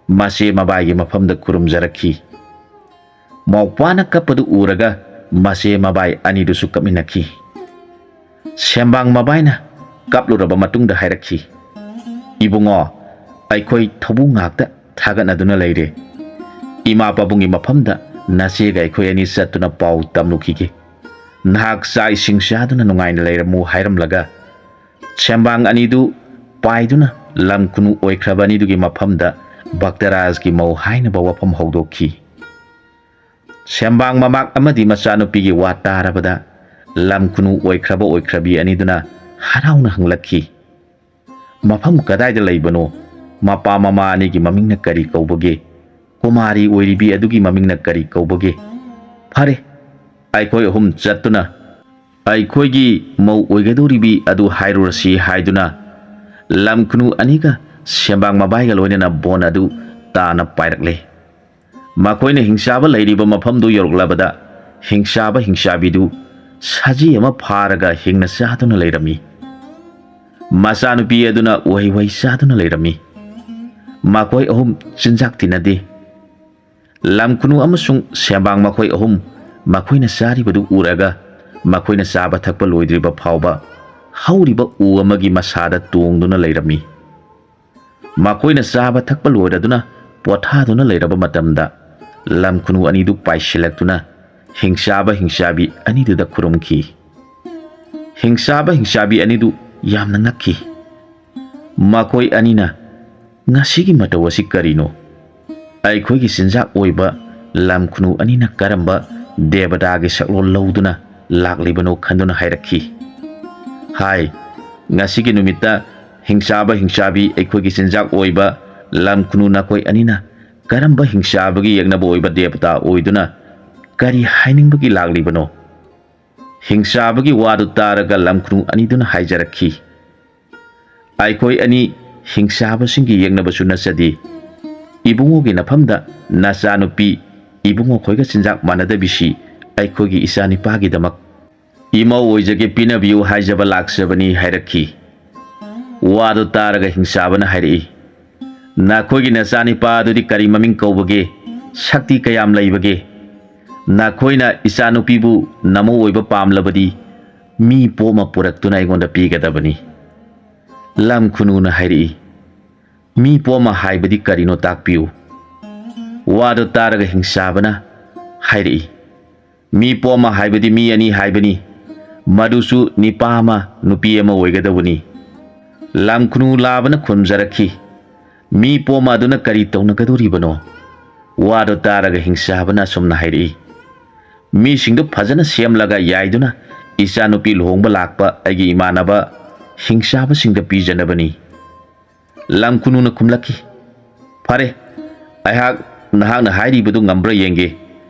ꯃꯆꯦ ꯃꯕꯥꯏꯒꯤ ꯃꯐꯝꯗ ꯈꯨꯔꯨꯝꯖꯔꯛꯈꯤ꯫ ꯃꯧꯄ꯭ꯋꯥꯅ ꯀꯞꯄꯗꯨ ꯎꯔꯒ ꯃꯆꯦ ꯃꯕꯥꯏ ꯑꯅꯤꯗꯨꯁꯨ ꯀꯞꯃꯤꯟꯅꯈꯤ꯫ ꯁꯦꯝꯕꯥꯡ ꯃꯕꯥꯏꯅ ꯀꯞꯂꯨꯔꯕ ꯃꯇꯨꯡꯗ ꯍꯥꯏꯔꯛꯈꯤ, "ꯏꯕꯨꯡꯉꯣ, ꯑꯩꯈꯣꯏ ꯊꯧꯕꯨ ꯉꯥꯛꯇ ꯊꯥꯒꯠꯅꯗꯨꯅ ꯂꯩꯔꯦ꯫ ꯏꯃꯥ ꯄꯥꯕꯨꯡꯒꯤ ꯃꯐꯝꯗ ꯅꯆꯦꯒ ꯑꯩꯈꯣꯏ ꯑꯅꯤ ꯆꯠꯇꯨꯅ ꯄꯥꯎ ꯇꯝꯂꯨꯈꯤꯒꯦ꯫ ꯅꯍꯥꯛ ꯆꯥꯛ ꯏꯁꯤꯡ ꯆꯥꯗꯨꯅ ꯅꯨꯡꯉꯥꯏꯅ ꯂꯩꯔꯝꯃꯨ" ꯍꯥꯏꯔꯝꯂꯒ ꯁꯦꯝꯕꯥꯡ ꯑꯅꯤꯗꯨ ꯄꯥꯏꯗꯨꯅ ꯂꯝ ꯈꯨꯅꯨ ꯑꯣꯏꯈ꯭ꯔꯕ ꯑꯅꯤꯗꯨꯒꯤ ꯃꯐꯝꯗ ꯚꯛꯇꯔꯥꯖꯒꯤ ꯃꯧ ꯍꯥꯏꯅꯕ ꯋꯥꯐꯝ ꯍꯧꯗꯣꯛꯈꯤ꯫ ꯁꯦꯝꯕꯥꯡ ꯃꯃꯥꯛ ꯑꯃꯗꯤ ꯃꯆꯥꯅꯨꯄꯤꯒꯤ ꯋꯥ ꯇꯥꯔꯕꯗ ꯂꯝ ꯈꯨꯅꯨ ꯑꯣꯏꯈ꯭ꯔꯕ ꯑꯣꯏꯈ꯭ꯔꯕꯤ ꯑꯅꯤꯗꯨꯅ ꯍꯔꯥꯎꯅ ꯍꯪꯂꯛꯈꯤ, "ꯃꯐꯝ ꯀꯗꯥꯏꯗ ꯂꯩꯕꯅꯣ? ꯃꯄꯥ ꯃꯃꯥ ꯑꯅꯤꯒꯤ ꯃꯃꯤꯡꯅ ꯀꯔꯤ ꯀꯧꯕꯒꯦ? ꯀꯨꯃꯥꯔꯤ ꯑꯣꯏꯔꯤꯕꯤ ꯑꯗꯨꯒꯤ ꯃꯃꯤꯡꯅ ꯀꯔꯤ ꯀꯧꯕꯒꯦ? ꯐꯔꯦ, ꯑꯩꯈꯣꯏ ꯑꯍꯨꯝ ꯆꯠꯇꯨꯅ ꯑꯩꯈꯣꯏꯒꯤ ꯃꯧ ꯑꯣꯏꯒꯗꯧꯔꯤꯕꯤ ꯑꯗꯨ ꯍꯥꯏꯔꯨꯔꯁꯤ ꯍꯥꯏꯗꯨꯅ ꯂꯝꯈꯨꯅꯨ ꯑꯅꯤꯒ ꯁꯦꯝꯕꯥꯡ ꯃꯕꯥꯏꯒ ꯂꯣꯏꯅꯅ ꯕꯣꯟ ꯑꯗꯨ ꯇꯥꯅ ꯄꯥꯏꯔꯛꯂꯦ꯫ ꯃꯈꯣꯏꯅ ꯍꯤꯡꯆꯥꯕ ꯂꯩꯔꯤꯕ ꯃꯐꯝꯗꯨ ꯌꯧꯔꯛꯂꯕꯗ ꯍꯤꯡꯆꯥꯕ ꯍꯤꯡꯆꯥꯕꯤꯗꯨ ꯁꯖꯤ ꯑꯃ ꯐꯥꯔꯒ ꯍꯤꯡꯅ ꯆꯥꯗꯨꯅ ꯂꯩꯔꯝꯃꯤ꯫ ꯃꯆꯥꯅꯨꯄꯤ ꯑꯗꯨꯅ ꯎꯍꯩ ꯋꯥꯍꯩ ꯆꯥꯗꯨꯅ ꯂꯩꯔꯝꯃꯤ꯫ ꯃꯈꯣꯏ ꯑꯍꯨꯝ ꯆꯤꯟꯖꯥꯛ ꯇꯤꯟꯅꯗꯦ꯫ ꯂꯝꯈꯨꯅꯨ ꯑꯃꯁꯨꯡ ꯁꯦꯝꯕꯥꯡ ꯃꯈꯣꯏ ꯑꯍꯨꯝ ꯃꯈꯣꯏꯅ ꯆꯥꯔꯤꯕꯗꯨ ꯎꯔꯒ ꯃꯈꯣꯏꯅ ꯆꯥꯕ ꯊꯛꯄ ꯂꯣꯏꯗ꯭ꯔꯤꯕ ꯐꯥꯎꯕ ꯍꯧꯔꯤꯕ ꯎ ꯑꯃꯒꯤ ꯃꯁꯥꯗ ꯇꯣꯡꯗꯨꯅ ꯂꯩꯔꯝꯃꯤ꯫ ꯃꯈꯣꯏꯅ ꯆꯥꯕ ꯊꯛꯄ ꯂꯣꯏꯔꯗꯨꯅ ꯄꯣꯊꯥꯗꯨꯅ ꯂꯩꯔꯕ ꯃꯇꯝꯗ ꯂꯝꯈꯨꯅꯨ ꯑꯅꯤꯗꯨ ꯄꯥꯏꯁꯤꯜꯂꯛꯇꯨꯅ ꯍꯤꯡꯆꯥꯕ ꯍꯤꯡꯆꯥꯕꯤ ꯑꯅꯤꯗꯨꯗ ꯈꯨꯔꯨꯝꯈꯤ꯫ ꯍꯤꯡꯆꯥꯕ ꯍꯤꯡꯆꯥꯕꯤ ꯑꯅꯤꯗꯨ ꯌꯥꯝꯅ ꯉꯛꯈꯤ꯫ ꯃꯈꯣꯏ ꯑꯅꯤꯅ "ꯉꯁꯤꯒꯤ ꯃꯇꯧ ꯑꯁꯤ ꯀꯔꯤꯅꯣ? ꯑꯩꯈꯣꯏꯒꯤ ꯆꯤꯟꯖꯥꯛ ꯑꯣꯏꯕ ꯂꯝꯈꯨꯅꯨ ꯑꯅꯤꯅ ꯀꯔꯝꯕ ꯗꯦꯕꯇꯥꯒꯤ ꯁꯛꯂꯣꯟ ꯂꯧꯗꯨꯅ ꯂꯥꯛꯂꯤꯕꯅꯣ?" ꯈꯟꯗꯨꯅ ꯍꯥꯏꯔꯛꯈꯤ꯫ ꯍꯥꯏ, ꯉꯁꯤꯒꯤ ꯅꯨꯃꯤꯠꯇ ꯍꯤꯡꯆꯥꯕ ꯍꯤꯡꯆꯥꯕꯤ ꯑꯩꯈꯣꯏꯒꯤ ꯆꯤꯟꯖꯥꯛ ꯑꯣꯏꯕ ꯂꯝꯈꯨꯅꯨ ꯅꯈꯣꯏ ꯑꯅꯤꯅ ꯀꯔꯝꯕ ꯍꯤꯡꯆꯥꯕꯒꯤ ꯌꯦꯛꯅꯕ ꯑꯣꯏꯕ ꯗꯦꯕꯇꯥ ꯑꯣꯏꯗꯨꯅ ꯀꯔꯤ ꯍꯥꯏꯅꯤꯡꯕꯒꯤ ꯂꯥꯛꯂꯤꯕꯅꯣ? ꯍꯤꯡꯆꯥꯕꯒꯤ ꯋꯥꯗꯨ ꯇꯥꯔꯒ ꯂꯝꯈꯨꯅꯨ ꯑꯅꯤꯗꯨꯅ ꯍꯥꯏꯖꯔꯛꯈꯤ, "ꯑꯩꯈꯣꯏ ꯑꯅꯤ ꯍꯤꯡꯆꯥꯕꯁꯤꯡꯒꯤ ꯌꯦꯛꯅꯕꯁꯨ ꯅꯠꯆꯗꯦ꯫ ꯏꯕꯨꯡꯉꯣꯒꯤ ꯅꯐꯝꯗ ꯅꯆꯥꯅꯨꯄꯤ ꯏꯕꯨꯡꯉꯣ ꯈꯣꯏꯒ ꯆꯤꯟꯖꯥꯛ ꯃꯥꯟꯅꯗꯕꯤꯁꯤ ꯑꯩꯈꯣꯏꯒꯤ ꯏꯆꯥꯅꯤꯄꯥꯒꯤꯗꯃꯛ ꯏꯃꯧ ꯑꯣꯏꯖꯒꯦ ꯄꯤꯅꯕꯤꯌꯨ ꯍꯥꯏꯖꯕ ꯂꯥꯛꯆꯕꯅꯤ" ꯍꯥꯏꯔꯛꯈꯤ꯫ ꯋꯥꯗꯨ ꯇꯥꯔꯒ ꯍꯤꯡꯆꯥꯕꯅ ꯍꯥꯏꯔꯛꯏ, "ꯅꯈꯣꯏꯒꯤ ꯅꯆꯥꯅꯤꯄꯥ ꯑꯗꯨꯗꯤ ꯀꯔꯤ ꯃꯃꯤꯡ ꯀꯧꯕꯒꯦ? ꯁꯛꯇꯤ ꯀꯌꯥꯝ ꯂꯩꯕꯒꯦ? ꯅꯈꯣꯏꯅ ꯏꯆꯥꯅꯨꯄꯤꯕꯨ ꯅꯃꯧ ꯑꯣꯏꯕ ꯄꯥꯝꯂꯕꯗꯤ ꯃꯤ ꯄꯣꯝ ꯑꯃ ꯄꯨꯔꯛꯇꯨꯅ ꯑꯩꯉꯣꯟꯗ ꯄꯤꯒꯗꯕꯅꯤ꯫" ꯂꯝ ꯈꯨꯅꯨꯅ ꯍꯥꯏꯔꯛꯏ, "ꯃꯤ ꯄꯣꯝ ꯑꯃ ꯍꯥꯏꯕꯗꯤ ꯀꯔꯤꯅꯣ ꯇꯥꯛꯄꯤꯌꯨ?" ꯋꯥꯗꯨ ꯇꯥꯔꯒ ꯍꯤꯡꯆꯥꯕꯅ ꯍꯥꯏꯔꯛꯏ, "ꯃꯤ ꯄꯣꯝ ꯑꯃ ꯍꯥꯏꯕꯗꯤ ꯃꯤ ꯑꯅꯤ ꯍꯥꯏꯕꯅꯤ, ꯃꯗꯨꯁꯨ ꯅꯤꯄꯥ ꯑꯃ ꯅꯨꯄꯤ ꯑꯃ ꯑꯣꯏꯒꯗꯧꯕꯅꯤ꯫" ꯂꯝ ꯈꯨꯅꯨ ꯂꯥꯕꯅ ꯈꯨꯝꯖꯔꯛꯈꯤ, "ꯃꯤ ꯄꯣꯝ ꯑꯗꯨꯅ ꯀꯔꯤ ꯇꯧꯅꯒꯗꯧꯔꯤꯕꯅꯣ?" ꯋꯥꯗꯨ ꯇꯥꯔꯒ ꯍꯤꯡꯆꯥꯕꯅ ꯑꯁꯨꯝꯅ ꯍꯥꯏꯔꯛꯏ, "ꯃꯤꯁꯤꯡꯗꯨ ꯐꯖꯅ ꯁꯦꯝꯂꯒ ꯌꯥꯏꯗꯨꯅ ꯏꯆꯥꯅꯨꯄꯤ ꯂꯨꯍꯣꯡꯕ ꯂꯥꯛꯄ ꯑꯩꯒꯤ ꯏꯃꯥꯟꯅꯕ ꯍꯤꯡꯆꯥꯕꯁꯤꯡꯗ ꯄꯤꯖꯅꯕꯅꯤ꯫" ꯂꯝꯈꯨꯅꯨꯅ ꯈꯨꯝꯂꯛꯈꯤ, "ꯐꯔꯦ, ꯑꯩꯍꯥꯛ ꯅꯍꯥꯛꯅ ꯍꯥꯏꯔꯤꯕꯗꯨ ꯉꯝꯕ꯭ꯔꯥ ꯌꯦꯡꯒꯦ꯫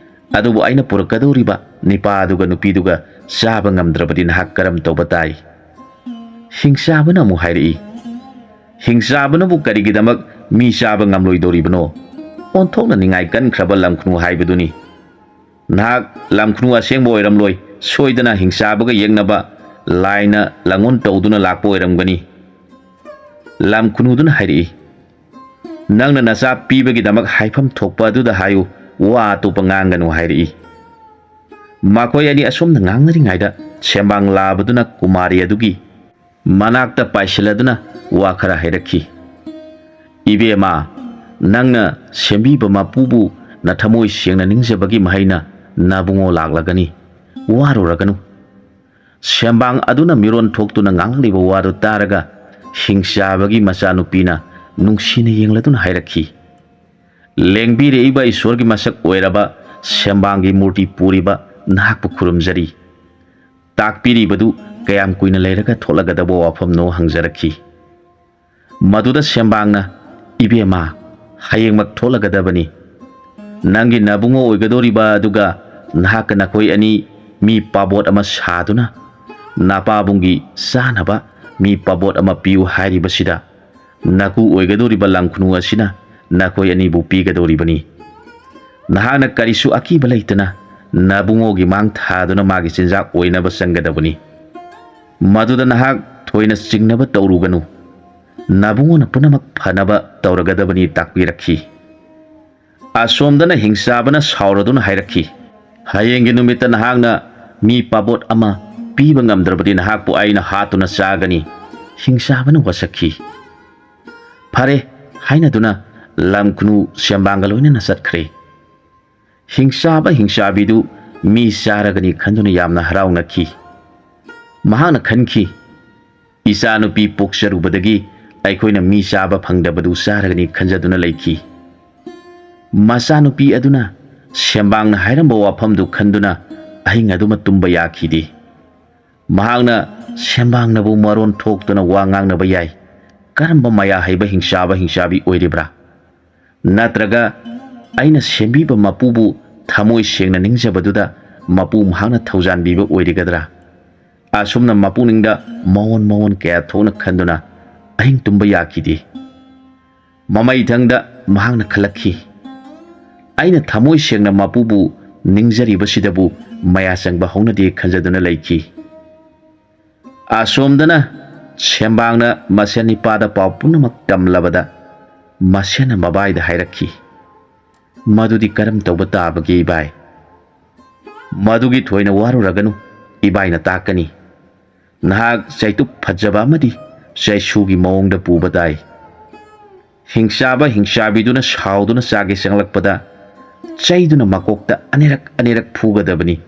ꯑꯗꯨꯕꯨ ꯑꯩꯅ ꯄꯨꯔꯛꯀꯗꯧꯔꯤꯕ ꯅꯤꯄꯥ ꯑꯗꯨꯒ ꯅꯨꯄꯤꯗꯨꯒ ꯆꯥꯕ ꯉꯝꯗ꯭ꯔꯕꯗꯤ ꯅꯍꯥꯛ ꯀꯔꯝ ꯇꯧꯕ ꯇꯥꯏ?" ꯍꯤꯡꯆꯥꯕꯅ ꯑꯃꯨꯛ ꯍꯥꯏꯔꯛꯏ, "ꯍꯤꯡꯆꯥꯕꯅꯕꯨ ꯀꯔꯤꯒꯤꯗꯃꯛ ꯃꯤ ꯆꯥꯕ ꯉꯝꯂꯣꯏꯗꯧꯔꯤꯕꯅꯣ?" ꯑꯣꯟꯊꯣꯛꯅ ꯅꯤꯡꯉꯥꯏ ꯀꯟꯈ꯭ꯔꯕ ꯂꯝꯈꯨꯅꯨ ꯍꯥꯏꯕꯗꯨꯅꯤ꯫ "ꯅꯍꯥꯛ ꯂꯝꯈꯨꯅꯨ ꯑꯁꯦꯡꯕ ꯑꯣꯏꯔꯝꯂꯣꯏ꯫ ꯁꯣꯏꯗꯅ ꯍꯤꯡꯆꯥꯕꯒ ꯌꯦꯛꯅꯕ ꯂꯥꯏꯅ ꯂꯥꯡꯑꯣꯟ ꯇꯧꯗꯨꯅ ꯂꯥꯛꯄ ꯑꯣꯏꯔꯝꯒꯅꯤ꯫" ꯂꯝꯈꯨꯅꯨꯗꯨꯅ ꯍꯥꯏꯔꯛꯏ, "ꯅꯪꯅ ꯅꯆꯥ ꯄꯤꯕꯒꯤꯗꯃꯛ ꯍꯥꯏꯐꯝ ꯊꯣꯛꯄ ꯑꯗꯨꯗ ꯍꯥꯏꯌꯨ, ꯋꯥ ꯑꯇꯣꯞꯄ ꯉꯥꯡꯒꯅꯨ" ꯍꯥꯏꯔꯛꯏ꯫ ꯃꯈꯣꯏ ꯑꯅꯤ ꯑꯁꯨꯝꯅ ꯉꯥꯡꯅꯔꯤꯉꯩꯗ ꯁꯦꯝꯕꯥꯡ ꯂꯥꯕꯗꯨꯅ ꯀꯨꯃꯥꯔꯤ ꯑꯗꯨꯒꯤ ꯃꯅꯥꯛꯇ ꯄꯥꯏꯁꯤꯜꯂꯗꯨꯅ ꯋꯥ ꯈꯔ ꯍꯥꯏꯔꯛꯈꯤ꯫ "ꯏꯕꯦꯝꯃ, ꯅꯪꯅ ꯁꯦꯝꯕꯤꯕ ꯃꯄꯨꯕꯨ ꯅꯊꯃꯣꯏ ꯁꯦꯡꯅ ꯅꯤꯡꯖꯕꯒꯤ ꯃꯍꯩꯅ ꯅꯕꯨꯡꯉꯣ ꯂꯥꯛꯂꯒꯅꯤ꯫ ꯋꯥꯔꯨꯔꯒꯅꯨ꯫" ꯁꯦꯝꯕꯥꯡ ꯑꯗꯨꯅ ꯃꯤꯔꯣꯟ ꯊꯣꯛꯇꯨꯅ ꯉꯥꯡꯂꯤꯕ ꯋꯥꯗꯨ ꯇꯥꯔꯒ ꯍꯤꯡꯆꯥꯕꯒꯤ ꯃꯆꯥꯅꯨꯄꯤꯅ ꯅꯨꯡꯁꯤꯅ ꯌꯦꯡꯂꯗꯨꯅ ꯍꯥꯏꯔꯛꯈꯤ, "ꯂꯦꯡꯕꯤꯔꯛꯏꯕ ꯏꯁꯣꯔꯒꯤ ꯃꯁꯛ ꯑꯣꯏꯔꯕ ꯁꯦꯝꯕꯥꯡꯒꯤ ꯃꯨꯔꯇꯤ ꯄꯨꯔꯤꯕ ꯅꯍꯥꯛꯄꯨ ꯈꯨꯔꯨꯝꯖꯔꯤ꯫ ꯇꯥꯛꯄꯤꯔꯤꯕꯗꯨ ꯀꯌꯥꯝ ꯀꯨꯏꯅ ꯂꯩꯔꯒ ꯊꯣꯛꯂꯒꯗꯕ ꯋꯥꯐꯝꯅꯣ?" ꯍꯪꯖꯔꯛꯈꯤ꯫ ꯃꯗꯨꯗ ꯁꯦꯝꯕꯥꯡꯅ, "ꯏꯕꯦꯝꯃ, ꯍꯌꯦꯡꯃꯛ ꯊꯣꯛꯂꯒꯗꯕꯅꯤ꯫ ꯅꯪꯒꯤ ꯅꯕꯨꯡꯉꯣ ꯑꯣꯏꯒꯗꯧꯔꯤꯕ ꯑꯗꯨꯒ ꯅꯍꯥꯛꯀ ꯅꯈꯣꯏ ꯑꯅꯤ ꯃꯤ ꯄꯥꯕꯣꯠ ꯑꯃ ꯁꯥꯗꯨꯅ ꯅꯄꯥꯕꯨꯡꯒꯤ ꯆꯥꯅꯕ ꯃꯤ ꯄꯥꯕꯣꯠ ꯑꯃ ꯄꯤꯌꯨ ꯍꯥꯏꯔꯤꯕꯁꯤꯗ ꯅꯀꯨ ꯑꯣꯏꯒꯗꯧꯔꯤꯕ ꯂꯝꯈꯨꯅꯨ ꯑꯁꯤꯅ ꯅꯈꯣꯏ ꯑꯅꯤꯕꯨ ꯄꯤꯒꯗꯧꯔꯤꯕꯅꯤ꯫ ꯅꯍꯥꯛꯅ ꯀꯔꯤꯁꯨ ꯑꯀꯤꯕ ꯂꯩꯇꯅ ꯅꯕꯨꯡꯉꯣꯒꯤ ꯃꯥꯡ ꯊꯥꯗꯨꯅ ꯃꯥꯒꯤ ꯆꯤꯟꯖꯥꯛ ꯑꯣꯏꯅꯕ ꯆꯪꯒꯗꯕꯅꯤ꯫ ꯃꯗꯨꯗ ꯅꯍꯥꯛ ꯊꯣꯏꯅ ꯆꯤꯡꯅꯕ ꯇꯧꯔꯨꯒꯅꯨ꯫ ꯅꯕꯨꯡꯉꯣꯅ ꯄꯨꯝꯅꯃꯛ ꯐꯅꯕ ꯇꯧꯔꯒꯗꯕꯅꯤ" ꯇꯥꯛꯄꯤꯔꯛꯈꯤ꯫ ꯑꯁꯣꯝꯗꯅ ꯍꯤꯡꯆꯥꯕꯅ ꯁꯥꯎꯔꯗꯨꯅ ꯍꯥꯏꯔꯛꯈꯤ, "ꯍꯌꯦꯡꯒꯤ ꯅꯨꯃꯤꯠꯇ ꯅꯍꯥꯛꯅ ꯃꯤ ꯄꯥꯕꯣꯠ ꯑꯃ ꯄꯤꯕ ꯉꯝꯗ꯭ꯔꯕꯗꯤ ꯅꯍꯥꯛꯄꯨ ꯑꯩꯅ ꯍꯥꯠꯇꯨꯅ ꯆꯥꯒꯅꯤ꯫" ꯍꯤꯡꯆꯥꯕꯅ ꯋꯥꯁꯛꯈꯤ꯫ "ꯐꯔꯦ" ꯍꯥꯏꯅꯗꯨꯅ ꯂꯝꯈꯨꯅꯨ ꯁꯦꯝꯕꯥꯡꯒ ꯂꯣꯏꯅꯅ ꯆꯠꯈ꯭ꯔꯦ꯫ ꯍꯤꯡꯆꯥꯕ ꯍꯤꯡꯆꯥꯕꯤꯗꯨ ꯃꯤ ꯆꯥꯔꯒꯅꯤ ꯈꯟꯗꯨꯅ ꯌꯥꯝꯅ ꯍꯔꯥꯎꯅꯈꯤ꯫ ꯃꯍꯥꯛꯅ ꯈꯟꯈꯤ, "ꯏꯆꯥꯅꯨꯄꯤ ꯄꯣꯛꯆꯔꯨꯕꯗꯒꯤ ꯑꯩꯈꯣꯏꯅ ꯃꯤ ꯆꯥꯕ ꯐꯪꯗꯕꯗꯨ ꯆꯥꯔꯒꯅꯤ" ꯈꯟꯖꯗꯨꯅ ꯂꯩꯈꯤ꯫ ꯃꯆꯥꯅꯨꯄꯤ ꯑꯗꯨꯅ ꯁꯦꯝꯕꯥꯡꯅ ꯍꯥꯏꯔꯝꯕ ꯋꯥꯐꯝꯗꯨ ꯈꯟꯗꯨꯅ ꯑꯍꯤꯡ ꯑꯗꯨꯃ ꯇꯨꯝꯕ ꯌꯥꯈꯤꯗꯦ꯫ ꯃꯍꯥꯛꯅ ꯁꯦꯝꯕꯥꯡꯅꯕꯨ ꯃꯔꯣꯟ ꯊꯣꯛꯇꯨꯅ ꯋꯥ ꯉꯥꯡꯅꯕ ꯌꯥꯏ, ꯀꯔꯝꯕ ꯃꯌꯥ ꯍꯩꯕ ꯍꯤꯡꯆꯥꯕ ꯍꯤꯡꯆꯥꯕꯤ ꯑꯣꯏꯔꯤꯕ꯭ꯔꯥ? ꯅꯠꯇ꯭ꯔꯒ ꯑꯩꯅ ꯁꯦꯝꯕꯤꯕ ꯃꯄꯨꯕꯨ ꯊꯃꯣꯏ ꯁꯦꯡꯅ ꯅꯤꯡꯖꯕꯗꯨꯗ ꯃꯄꯨ ꯃꯍꯥꯛꯅ ꯊꯧꯖꯥꯟꯕꯤꯕ ꯑꯣꯏꯔꯤꯒꯗ꯭ꯔꯥ? ꯑꯁꯨꯝꯅ ꯃꯄꯨꯛꯅꯤꯡꯗ ꯃꯑꯣꯟ ꯃꯑꯣꯟ ꯀꯌꯥ ꯊꯣꯛꯅ ꯈꯟꯗꯨꯅ ꯑꯍꯤꯡ ꯇꯨꯝꯕ ꯌꯥꯈꯤꯗꯦ꯫ ꯃꯃꯩꯊꯪꯗ ꯃꯍꯥꯛꯅ ꯈꯜꯂꯛꯈꯤ, "ꯑꯩꯅ ꯊꯃꯣꯏ ꯁꯦꯡꯅ ꯃꯄꯨꯕꯨ ꯅꯤꯡꯖꯔꯤꯕꯁꯤꯗꯕꯨ ꯃꯌꯥ ꯆꯪꯕ ꯍꯧꯅꯗꯦ" ꯈꯟꯖꯗꯨꯅ ꯂꯩꯈꯤ꯫ ꯑꯁꯣꯝꯗꯅ ꯁꯦꯝꯕꯥꯡꯅ ꯃꯁꯦꯟ ꯅꯤꯄꯥꯗ ꯄꯥꯎ ꯄꯨꯝꯅꯃꯛ ꯇꯝꯂꯕꯗ ꯃꯁꯦꯟꯅ ꯃꯕꯥꯏꯗ ꯍꯥꯏꯔꯛꯈꯤ, "ꯃꯗꯨꯗꯤ ꯀꯔꯝ ꯇꯧꯕ ꯇꯥꯕꯒꯦ ꯏꯕꯥꯏ?" "ꯃꯗꯨꯒꯤ ꯊꯣꯏꯅ ꯋꯥꯔꯨꯔꯒꯅꯨ ꯏꯕꯥꯏꯅ ꯇꯥꯛꯀꯅꯤ꯫ ꯅꯍꯥꯛ ꯆꯩꯇꯨꯞ ꯐꯖꯕ ꯑꯃꯗꯤ ꯆꯩꯁꯨꯒꯤ ꯃꯑꯣꯡꯗ ꯄꯨꯕ ꯇꯥꯏ꯫ ꯍꯤꯡꯆꯥꯕ ꯍꯤꯡꯆꯥꯕꯤꯗꯨꯅ ꯁꯥꯎꯗꯨꯅ ꯆꯥꯒꯦ ꯆꯪꯂꯛꯄꯗ ꯆꯩꯗꯨꯅ ꯃꯀꯣꯛꯇ ꯑꯅꯤꯔꯛ ꯑꯅꯤꯔꯛ ꯐꯨꯒꯗꯕꯅꯤ꯫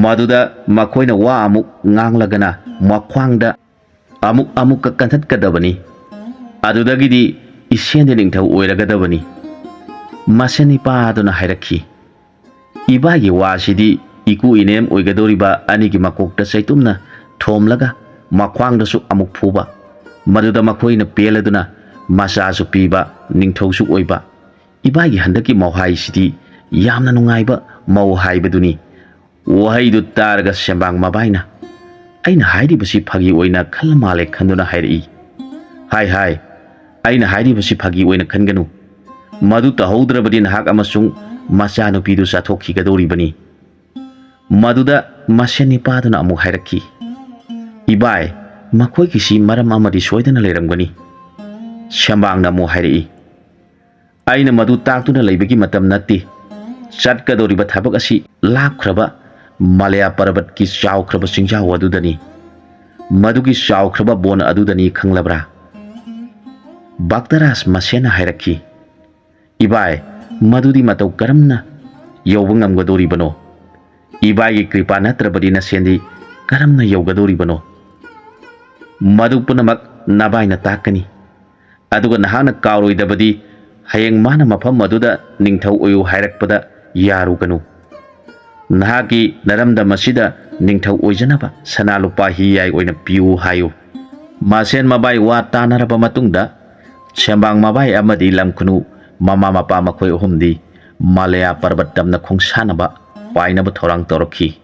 ꯃꯗꯨꯗ ꯃꯈꯣꯏꯅ ꯋꯥ ꯑꯃꯨꯛ ꯉꯥꯡꯂꯒꯅ ꯃꯈ꯭ꯋꯥꯡꯗ ꯑꯃꯨꯛ ꯑꯃꯨꯛꯀ ꯀꯟꯊꯠꯀꯗꯕꯅꯤ꯫ ꯑꯗꯨꯗꯒꯤꯗꯤ ꯏꯁꯦꯟꯗꯤ ꯅꯤꯡꯊꯧ ꯑꯣꯏꯔꯒꯗꯕꯅꯤ," ꯃꯁꯦꯟ ꯅꯤꯄꯥꯗꯨꯅ ꯍꯥꯏꯔꯛꯈꯤ꯫ ꯏꯕꯥꯒꯤ ꯋꯥꯁꯤꯗꯤ ꯏꯀꯨ ꯏꯅꯦꯝ ꯑꯣꯏꯒꯗꯧꯔꯤꯕ ꯑꯅꯤꯒꯤ ꯃꯀꯣꯛꯇ ꯆꯩꯇꯨꯝꯅ ꯊꯣꯝꯂꯒ ꯃꯈ꯭ꯋꯥꯡꯗꯁꯨ ꯑꯃꯨꯛ ꯐꯨꯕ, ꯃꯗꯨꯗ ꯃꯈꯣꯏꯅ ꯄꯦꯜꯂꯗꯨꯅ ꯃꯆꯥꯁꯨ ꯄꯤꯕ, ꯅꯤꯡꯊꯧꯁꯨ ꯑꯣꯏꯕ꯫ ꯏꯕꯥꯒꯤ ꯍꯟꯗꯛꯀꯤ ꯃꯧꯍꯥꯏꯁꯤꯗꯤ ꯌꯥꯝꯅ ꯅꯨꯡꯉꯥꯏꯕ ꯃꯧ ꯍꯥꯏꯕꯗꯨꯅꯤ꯫ ꯋꯥꯍꯩꯗꯨ ꯇꯥꯔꯒ ꯁꯦꯝꯕꯥꯡ ꯃꯕꯥꯏꯅ, "ꯑꯩꯅ ꯍꯥꯏꯔꯤꯕꯁꯤ ꯐꯥꯒꯤ ꯑꯣꯏꯅ ꯈꯜꯂ ꯃꯥꯜꯂꯦ" ꯈꯟꯗꯨꯅ ꯍꯥꯏꯔꯛꯏ꯫ "ꯍꯥꯏ ꯍꯥꯏ, ꯑꯩꯅ ꯍꯥꯏꯔꯤꯕꯁꯤ ꯐꯥꯒꯤ ꯑꯣꯏꯅ ꯈꯟꯒꯅꯨ꯫ ꯃꯗꯨ ꯇꯧꯍꯧꯗ꯭ꯔꯕꯗꯤ ꯅꯍꯥꯛ ꯑꯃꯁꯨꯡ ꯃꯆꯥꯅꯨꯄꯤꯗꯨ ꯆꯥꯊꯣꯛꯈꯤꯒꯗꯧꯔꯤꯕꯅꯤ꯫" ꯃꯗꯨꯗ ꯃꯁꯦꯟ ꯅꯤꯄꯥꯗꯨꯅ ꯑꯃꯨꯛ ꯍꯥꯏꯔꯛꯈꯤ, "ꯏꯕꯥꯏ, ꯃꯈꯣꯏꯒꯤꯁꯤ ꯃꯔꯝ ꯑꯃꯗꯤ ꯁꯣꯏꯗꯅ ꯂꯩꯔꯝꯒꯅꯤ꯫" ꯁꯦꯝꯕꯥꯡꯅ ꯑꯃꯨꯛ ꯍꯥꯏꯔꯛꯏ, "ꯑꯩꯅ ꯃꯗꯨ ꯇꯥꯛꯇꯨꯅ ꯂꯩꯕꯒꯤ ꯃꯇꯝ ꯅꯠꯇꯦ꯫ ꯆꯠꯀꯗꯧꯔꯤꯕ ꯊꯕꯛ ꯑꯁꯤ ꯂꯥꯞꯈ꯭ꯔꯕ ꯃꯂꯌꯥ ꯄꯔꯕꯠꯀꯤ ꯆꯥꯎꯈ꯭ꯔꯕ ꯆꯤꯡꯖꯥꯎ ꯑꯗꯨꯗꯅꯤ꯫ ꯃꯗꯨꯒꯤ ꯆꯥꯎꯈ꯭ꯔꯕ ꯕꯣꯟ ꯑꯗꯨꯗꯅꯤ, ꯈꯪꯂꯕ꯭ꯔꯥ?" ꯚꯛꯇꯔꯥꯖ ꯃꯁꯦꯟꯅ ꯍꯥꯏꯔꯛꯈꯤ, "ꯏꯕꯥꯏ, ꯃꯗꯨꯗꯤ ꯃꯇꯧ ꯀꯔꯝꯅ ꯌꯧꯕ ꯉꯝꯒꯗꯧꯔꯤꯕꯅꯣ? ꯏꯕꯥꯏꯒꯤ ꯀ꯭ꯔꯤꯄꯥ ꯅꯠꯇ꯭ꯔꯕꯗꯤ ꯅꯁꯦꯟꯗꯤ ꯀꯔꯝꯅ ꯌꯧꯒꯗꯧꯔꯤꯕꯅꯣ? ꯃꯗꯨ ꯄꯨꯝꯅꯃꯛ ꯅꯕꯥꯏꯅ ꯇꯥꯛꯀꯅꯤ꯫ ꯑꯗꯨꯒ ꯅꯍꯥꯛꯅ ꯀꯥꯎꯔꯣꯏꯗꯕꯗꯤ, ꯍꯌꯦꯡ ꯃꯥꯅ ꯃꯐꯝ ꯑꯗꯨꯗ ꯅꯤꯡꯊꯧ ꯑꯣꯏꯌꯨ ꯍꯥꯏꯔꯛꯄꯗ ꯌꯥꯔꯨꯒꯅꯨ꯫ ꯅꯍꯥꯛꯀꯤ ꯅꯔꯝꯗꯝ ꯑꯁꯤꯗ ꯅꯤꯡꯊꯧ ꯑꯣꯏꯖꯅꯕ ꯁꯅꯥ ꯂꯨꯄꯥ ꯍꯤ ꯌꯥꯏ ꯑꯣꯏꯅ ꯄꯤꯌꯨ ꯍꯥꯏꯌꯨ꯫" ꯃꯁꯦꯟ ꯃꯕꯥꯏ ꯋꯥ ꯇꯥꯅꯔꯕ ꯃꯇꯨꯡꯗ, ꯁꯦꯝꯕꯥꯡ ꯃꯕꯥꯏ ꯑꯃꯗꯤ ꯂꯝꯈꯨꯅꯨ ꯃꯃꯥ ꯃꯄꯥ ꯃꯈꯣꯏ ꯑꯍꯨꯝꯗꯤ ꯃꯥꯂꯌꯥ ꯄꯔꯕꯠ ꯇꯝꯅ ꯈꯣꯡꯁꯥꯟꯅꯕ ꯄꯥꯏꯅꯕ ꯊꯧꯔꯥꯡ ꯇꯧꯔꯛꯈꯤ꯫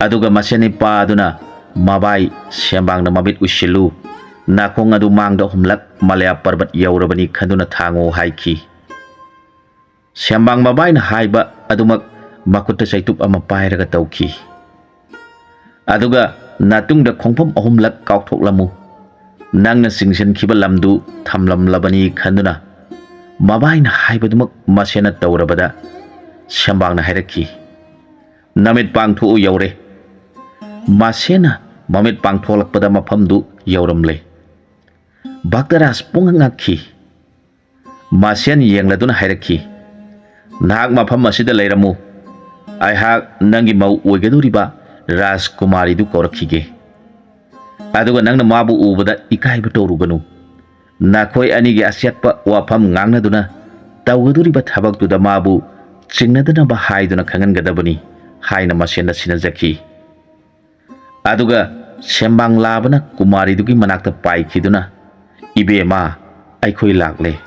ꯑꯗꯨꯒ ꯃꯁꯦꯟ ꯅꯤꯄꯥ ꯑꯗꯨꯅ ꯃꯕꯥꯏ ꯁꯦꯝꯕꯥꯡꯅ ꯃꯃꯤꯠ ꯎꯏꯁꯤꯜꯂꯨ, ꯅꯥꯀꯣꯡ ꯑꯗꯨ ꯃꯥꯡꯗ ꯑꯍꯨꯝꯂꯛ ꯃꯥꯂꯌꯥ ꯄꯔꯕꯠ ꯌꯧꯔꯕꯅꯤ ꯈꯟꯗꯨꯅ ꯊꯥꯡꯉꯨ ꯍꯥꯏꯈꯤ꯫ ꯁꯦꯝꯕꯥꯡ ꯃꯕꯥꯏꯅ ꯍꯥꯏꯕ ꯑꯗꯨꯃꯛ ꯃꯈꯨꯠꯇ ꯆꯩꯇꯨꯞ ꯑꯃ ꯄꯥꯏꯔꯒ ꯇꯧꯈꯤ꯫ ꯑꯗꯨꯒ ꯅꯥꯇꯨꯡꯗ ꯈꯣꯡꯐꯝ ꯑꯍꯨꯝꯂꯛ ꯀꯥꯎꯊꯣꯛꯂꯝꯃꯨ, ꯅꯪꯅ ꯆꯤꯡꯁꯤꯟꯈꯤꯕ ꯂꯝꯗꯨ ꯊꯝꯂꯝꯂꯕꯅꯤ ꯈꯟꯗꯨꯅ ꯃꯕꯥꯏꯅ ꯍꯥꯏꯕꯗꯨꯃꯛ ꯃꯁꯦꯟꯅ ꯇꯧꯔꯕꯗ ꯁꯦꯝꯕꯥꯡꯅ ꯍꯥꯏꯔꯛꯈꯤ, "ꯅꯃꯤꯠ ꯄꯥꯡꯊꯣꯛꯎ, ꯌꯧꯔꯦ"꯫ ꯃꯁꯦꯟꯅ ꯃꯃꯤꯠ ꯄꯥꯡꯊꯣꯛꯂꯛꯄꯗ ꯃꯐꯝꯗꯨ ꯌꯧꯔꯝꯂꯦ꯫ ꯚꯛꯇꯔꯥꯖ ꯄꯨꯡꯉꯛ ꯉꯛꯈꯤ꯫ ꯃꯁꯦꯟ ꯌꯦꯡꯂꯗꯨꯅ ꯍꯥꯏꯔꯛꯈꯤ, "ꯅꯍꯥꯛ ꯃꯐꯝ ꯑꯁꯤꯗ ꯂꯩꯔꯝꯃꯨ, ꯑꯩꯍꯥꯛ ꯅꯪꯒꯤ ꯃꯧ ꯑꯣꯏꯒꯗꯧꯔꯤꯕ ꯔꯥꯖꯀꯨꯃꯥꯔꯤꯗꯨ ꯀꯧꯔꯛꯈꯤꯒꯦ꯫ ꯑꯗꯨꯒ ꯅꯪꯅ ꯃꯥꯕꯨ ꯎꯕꯗ ꯏꯀꯥꯏꯕ ꯇꯧꯔꯨꯒꯅꯨ꯫ ꯅꯈꯣꯏ ꯑꯅꯤꯒꯤ ꯑꯆꯦꯠꯄ ꯋꯥꯐꯝ ꯉꯥꯡꯅꯗꯨꯅ ꯇꯧꯒꯗꯧꯔꯤꯕ ꯊꯕꯛꯇꯨꯗ ꯃꯥꯕꯨ ꯆꯤꯡꯅꯗꯅꯕ ꯍꯥꯏꯗꯨꯅ ꯈꯪꯍꯟꯒꯗꯕꯅꯤ" ꯍꯥꯏꯅ ꯃꯁꯦꯟꯗ ꯁꯤꯟꯅꯖꯈꯤ꯫ ꯑꯗꯨꯒ ꯁꯦꯝꯕꯥꯡ ꯂꯥꯕꯅ ꯀꯨꯃꯥꯔꯤꯗꯨꯒꯤ ꯃꯅꯥꯛꯇ ꯄꯥꯏꯈꯤꯗꯨꯅ, "ꯏꯕꯦꯝꯃ, ꯑꯩꯈꯣꯏ ꯂꯥꯛꯂꯦ꯫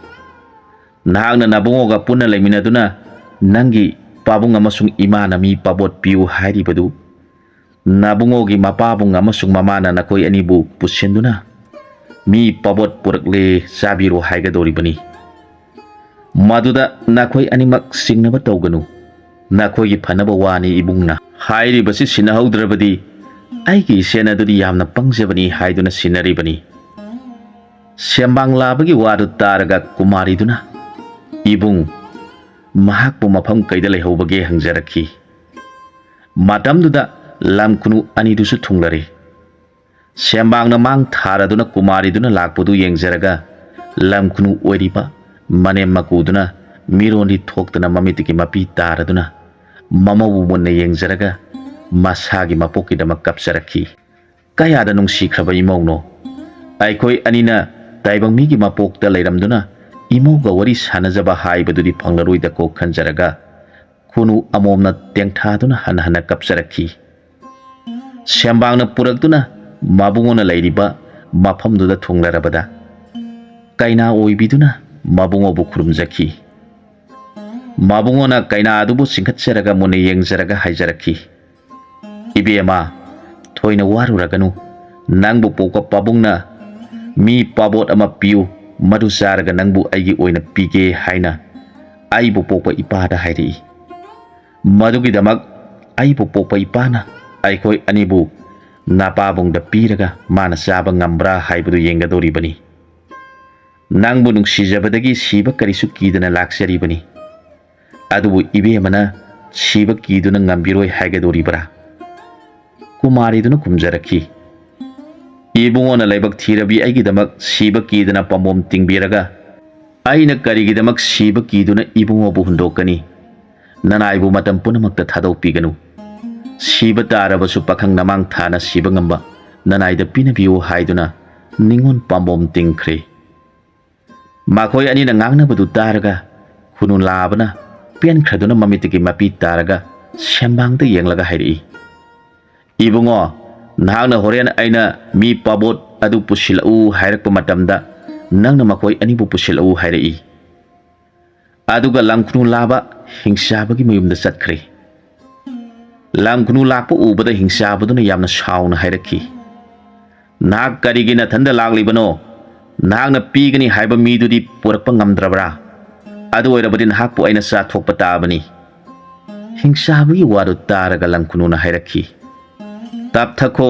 ꯅꯍꯥꯛꯅ ꯅꯕꯨꯡꯉꯣꯒ ꯄꯨꯟꯅ ꯂꯩꯃꯤꯟꯅꯗꯨꯅ ꯅꯪꯒꯤ ꯄꯥꯕꯨꯡ ꯑꯃꯁꯨꯡ ꯏꯃꯥꯅ ꯃꯤ ꯄꯥꯕꯣꯠ ꯄꯤꯌꯨ ꯍꯥꯏꯔꯤꯕꯗꯨ, ꯅꯕꯨꯡꯉꯣꯒꯤ ꯃꯄꯥꯕꯨꯡ ꯑꯃꯁꯨꯡ ꯃꯃꯥꯅ ꯅꯈꯣꯏ ꯑꯅꯤꯕꯨ ꯄꯨꯁꯤꯟꯗꯨꯅ ꯃꯤ ꯄꯥꯕꯣꯠ ꯄꯨꯔꯛꯂꯦ, ꯆꯥꯕꯤꯔꯣ ꯍꯥꯏꯒꯗꯧꯔꯤꯕꯅꯤ꯫ ꯃꯗꯨꯗ ꯅꯈꯣꯏ ꯑꯅꯤꯃꯛ ꯆꯤꯡꯅꯕ ꯇꯧꯒꯅꯨ꯫ ꯅꯈꯣꯏꯒꯤ ꯐꯅꯕ ꯋꯥꯅꯤ ꯏꯕꯨꯡꯅ꯫ ꯍꯥꯏꯔꯤꯕꯁꯤ ꯁꯤꯟꯅꯍꯧꯗ꯭ꯔꯕꯗꯤ ꯑꯩꯒꯤ ꯏꯆꯦꯅ ꯑꯗꯨꯗꯤ ꯌꯥꯝꯅ ꯄꯪꯖꯕꯅꯤ" ꯍꯥꯏꯗꯨꯅ ꯁꯤꯟꯅꯔꯤꯕꯅꯤ꯫ ꯁꯦꯝꯕꯥꯡ ꯂꯥꯕꯒꯤ ꯋꯥꯗꯨ ꯇꯥꯔꯒ ꯀꯨꯃꯥꯔꯤꯗꯨꯅ, "ꯏꯕꯨꯡ, ꯃꯍꯥꯛꯄꯨ ꯃꯐꯝ ꯀꯩꯗ ꯂꯩꯍꯧꯕꯒꯦ?" ꯍꯪꯖꯔꯛꯈꯤ꯫ ꯃꯇꯝꯗꯨꯗ ꯂꯝ ꯈꯨꯅꯨ ꯑꯅꯤꯗꯨꯁꯨ ꯊꯨꯡꯂꯔꯦ꯫ ꯁꯦꯝꯕꯥꯡꯅ ꯃꯥꯡ ꯊꯥꯔꯗꯨꯅ ꯀꯨꯃꯥꯔꯤꯗꯨꯅ ꯂꯥꯛꯄꯗꯨ ꯌꯦꯡꯖꯔꯒ, ꯂꯝ ꯈꯨꯅꯨ ꯑꯣꯏꯔꯤꯕ ꯃꯅꯦꯝ ꯃꯀꯨꯗꯨꯅ ꯃꯤꯔꯣꯟꯗꯤ ꯊꯣꯛꯇꯅ ꯃꯃꯤꯠꯇꯒꯤ ꯃꯄꯤ ꯇꯥꯔꯗꯨꯅ ꯃꯃꯧꯕꯨ ꯃꯨꯟꯅ ꯌꯦꯡꯖꯔꯒ ꯃꯁꯥꯒꯤ ꯃꯄꯣꯛꯀꯤꯗꯃꯛ ꯀꯞꯆꯔꯛꯈꯤ꯫ "ꯀꯌꯥꯗ ꯅꯨꯡꯁꯤꯈ꯭ꯔꯕ ꯏꯃꯧꯅꯣ! ꯑꯩꯈꯣꯏ ꯑꯅꯤꯅ ꯇꯥꯏꯕꯪ ꯃꯤꯒꯤ ꯃꯄꯣꯛꯇ ꯂꯩꯔꯝꯗꯨꯅ ꯏꯃꯧꯒ ꯋꯥꯔꯤ ꯁꯥꯟꯅꯖꯕ ꯍꯥꯏꯕꯗꯨꯗꯤ ꯐꯪꯂꯔꯣꯏꯗꯀꯣ" ꯈꯟꯖꯔꯒ ꯈꯨꯅꯨ ꯑꯃꯣꯝꯅ ꯇꯦꯡꯊꯥꯗꯨꯅ ꯍꯟꯅ ꯍꯟꯅ ꯀꯞꯆꯔꯛꯈꯤ꯫ ꯁꯦꯝꯕꯥꯡꯅ ꯄꯨꯔꯛꯇꯨꯅ ꯃꯕꯨꯡꯉꯣꯅ ꯂꯩꯔꯤꯕ ꯃꯐꯝꯗꯨꯗ ꯊꯨꯡꯂꯔꯕꯗ ꯀꯩꯅꯥ ꯑꯣꯏꯕꯤꯗꯨꯅ ꯃꯕꯨꯡꯉꯣꯕꯨ ꯈꯨꯔꯨꯝꯖꯈꯤ꯫ ꯃꯕꯨꯡꯉꯣꯅ ꯀꯩꯅꯥ ꯑꯗꯨꯕꯨ ꯆꯤꯡꯈꯠꯆꯔꯒ ꯃꯨꯟꯅ ꯌꯦꯡꯖꯔꯒ ꯍꯥꯏꯖꯔꯛꯈꯤ, "ꯏꯕꯦꯝꯃ, ꯊꯣꯏꯅ ꯋꯥꯔꯨꯔꯒꯅꯨ, ꯅꯪꯕꯨ ꯄꯣꯛꯄ ꯄꯥꯕꯨꯡꯅ ꯃꯤ ꯄꯥꯕꯣꯠ ꯑꯃ ꯄꯤꯌꯨ, ꯃꯗꯨ ꯆꯥꯔꯒ ꯅꯪꯕꯨ ꯑꯩꯒꯤ ꯑꯣꯏꯅ ꯄꯤꯒꯦ" ꯍꯥꯏꯅ ꯑꯩꯕꯨ ꯄꯣꯛꯄ ꯏꯄꯥꯗ ꯍꯥꯏꯔꯛꯏ꯫ ꯃꯗꯨꯒꯤꯗꯃꯛ ꯑꯩꯕꯨ ꯄꯣꯛꯄ ꯏꯄꯥꯅ ꯑꯩꯈꯣꯏ ꯑꯅꯤꯕꯨ ꯅꯄꯥꯕꯨꯡꯗ ꯄꯤꯔꯒ ꯃꯥꯅ ꯆꯥꯕ ꯉꯝꯕ꯭ꯔꯥ ꯍꯥꯏꯕꯗꯨ ꯌꯦꯡꯒꯗꯧꯔꯤꯕꯅꯤ꯫ ꯅꯪꯕꯨ ꯅꯨꯡꯁꯤꯖꯕꯗꯒꯤ ꯁꯤꯕ ꯀꯔꯤꯁꯨ ꯀꯤꯗꯅ ꯂꯥꯛꯆꯔꯤꯕꯅꯤ꯫ ꯑꯗꯨꯕꯨ ꯏꯕꯦꯝꯃꯅ ꯁꯤꯕ ꯀꯤꯗꯨꯅ ꯉꯝꯕꯤꯔꯣꯏ ꯍꯥꯏꯒꯗꯧꯔꯤꯕ꯭ꯔꯥ? ꯀꯨꯃꯥꯔꯤꯗꯨꯅ ꯈꯨꯝꯖꯔꯛꯈꯤ, "ꯏꯕꯨꯡꯉꯣꯅ ꯂꯥꯏꯕꯛ ꯊꯤꯔꯕꯤ ꯑꯩꯒꯤꯗꯃꯛ ꯁꯤꯕ ꯀꯤꯗꯅ ꯄꯥꯝꯕꯣꯝ ꯇꯤꯡꯕꯤꯔꯒ ꯑꯩꯅ ꯀꯔꯤꯒꯤꯗꯃꯛ ꯁꯤꯕ ꯀꯤꯗꯨꯅ ꯏꯕꯨꯡꯉꯣꯕꯨ ꯍꯨꯟꯗꯣꯛꯀꯅꯤ? ꯅꯅꯥꯏꯕꯨ ꯃꯇꯝ ꯄꯨꯝꯅꯃꯛꯇ ꯊꯥꯗꯣꯛꯄꯤꯒꯅꯨ꯫ ꯁꯤꯕ ꯇꯥꯔꯕꯁꯨ ꯄꯥꯈꯪ ꯅꯃꯥꯡ ꯊꯥꯅ ꯁꯤꯕ ꯉꯝꯕ ꯅꯅꯥꯏꯗ ꯄꯤꯅꯕꯤꯌꯨ" ꯍꯥꯏꯗꯨꯅ ꯅꯤꯉꯣꯜ ꯄꯥꯝꯕꯣꯝ ꯇꯤꯡꯈ꯭ꯔꯦ꯫ ꯃꯈꯣꯏ ꯑꯅꯤꯅ ꯉꯥꯡꯅꯕꯗꯨ ꯇꯥꯔꯒ ꯈꯨꯅꯨ ꯂꯥꯕꯅ ꯄꯦꯟꯈ꯭ꯔꯗꯨꯅ ꯃꯃꯤꯠꯇꯒꯤ ꯃꯄꯤ ꯇꯥꯔꯒ ꯁꯦꯝꯕꯥꯡꯗ ꯌꯦꯡꯂꯒ ꯍꯥꯏꯔꯛꯏ, "ꯏꯕꯨꯡꯉꯣ, ꯅꯍꯥꯛꯅ ꯍꯣꯔꯦꯟ ꯑꯩꯅ ꯃꯤ ꯄꯥꯕꯣꯠ ꯑꯗꯨ ꯄꯨꯁꯤꯜꯂꯛꯎ ꯍꯥꯏꯔꯛꯄ ꯃꯇꯝꯗ ꯅꯪꯅ ꯃꯈꯣꯏ ꯑꯅꯤꯕꯨ ꯄꯨꯁꯤꯜꯂꯛꯎ ꯍꯥꯏꯔꯛꯏ꯫ ꯑꯗꯨꯒ ꯂꯝꯈꯨꯅꯨ ꯂꯥꯕ ꯍꯤꯡꯆꯥꯕꯒꯤ ꯃꯌꯨꯝꯗ ꯆꯠꯈ꯭ꯔꯦ꯫ ꯂꯝꯈꯨꯅꯨ ꯂꯥꯛꯄ ꯎꯕꯗ ꯍꯤꯡꯆꯥꯕꯗꯨꯅ ꯌꯥꯝꯅ ꯁꯥꯎꯅ ꯍꯥꯏꯔꯛꯈꯤ, 'ꯅꯍꯥꯛ ꯀꯔꯤꯒꯤ ꯅꯊꯟꯗ ꯂꯥꯛꯂꯤꯕꯅꯣ? ꯅꯍꯥꯛꯅ ꯄꯤꯒꯅꯤ ꯍꯥꯏꯕ ꯃꯤꯗꯨꯗꯤ ꯄꯨꯔꯛꯄ ꯉꯝꯗ꯭ꯔꯕ꯭ꯔꯥ? ꯑꯗꯨ ꯑꯣꯏꯔꯕꯗꯤ ꯅꯍꯥꯛꯄꯨ ꯑꯩꯅ ꯆꯥꯊꯣꯛꯄ ꯇꯥꯕꯅꯤ.' ꯍꯤꯡꯆꯥꯕꯒꯤ ꯋꯥꯗꯨ ꯇꯥꯔꯒ ꯂꯝꯈꯨꯅꯨꯅ ꯍꯥꯏꯔꯛꯈꯤ, "ꯇꯞꯊꯈꯣ,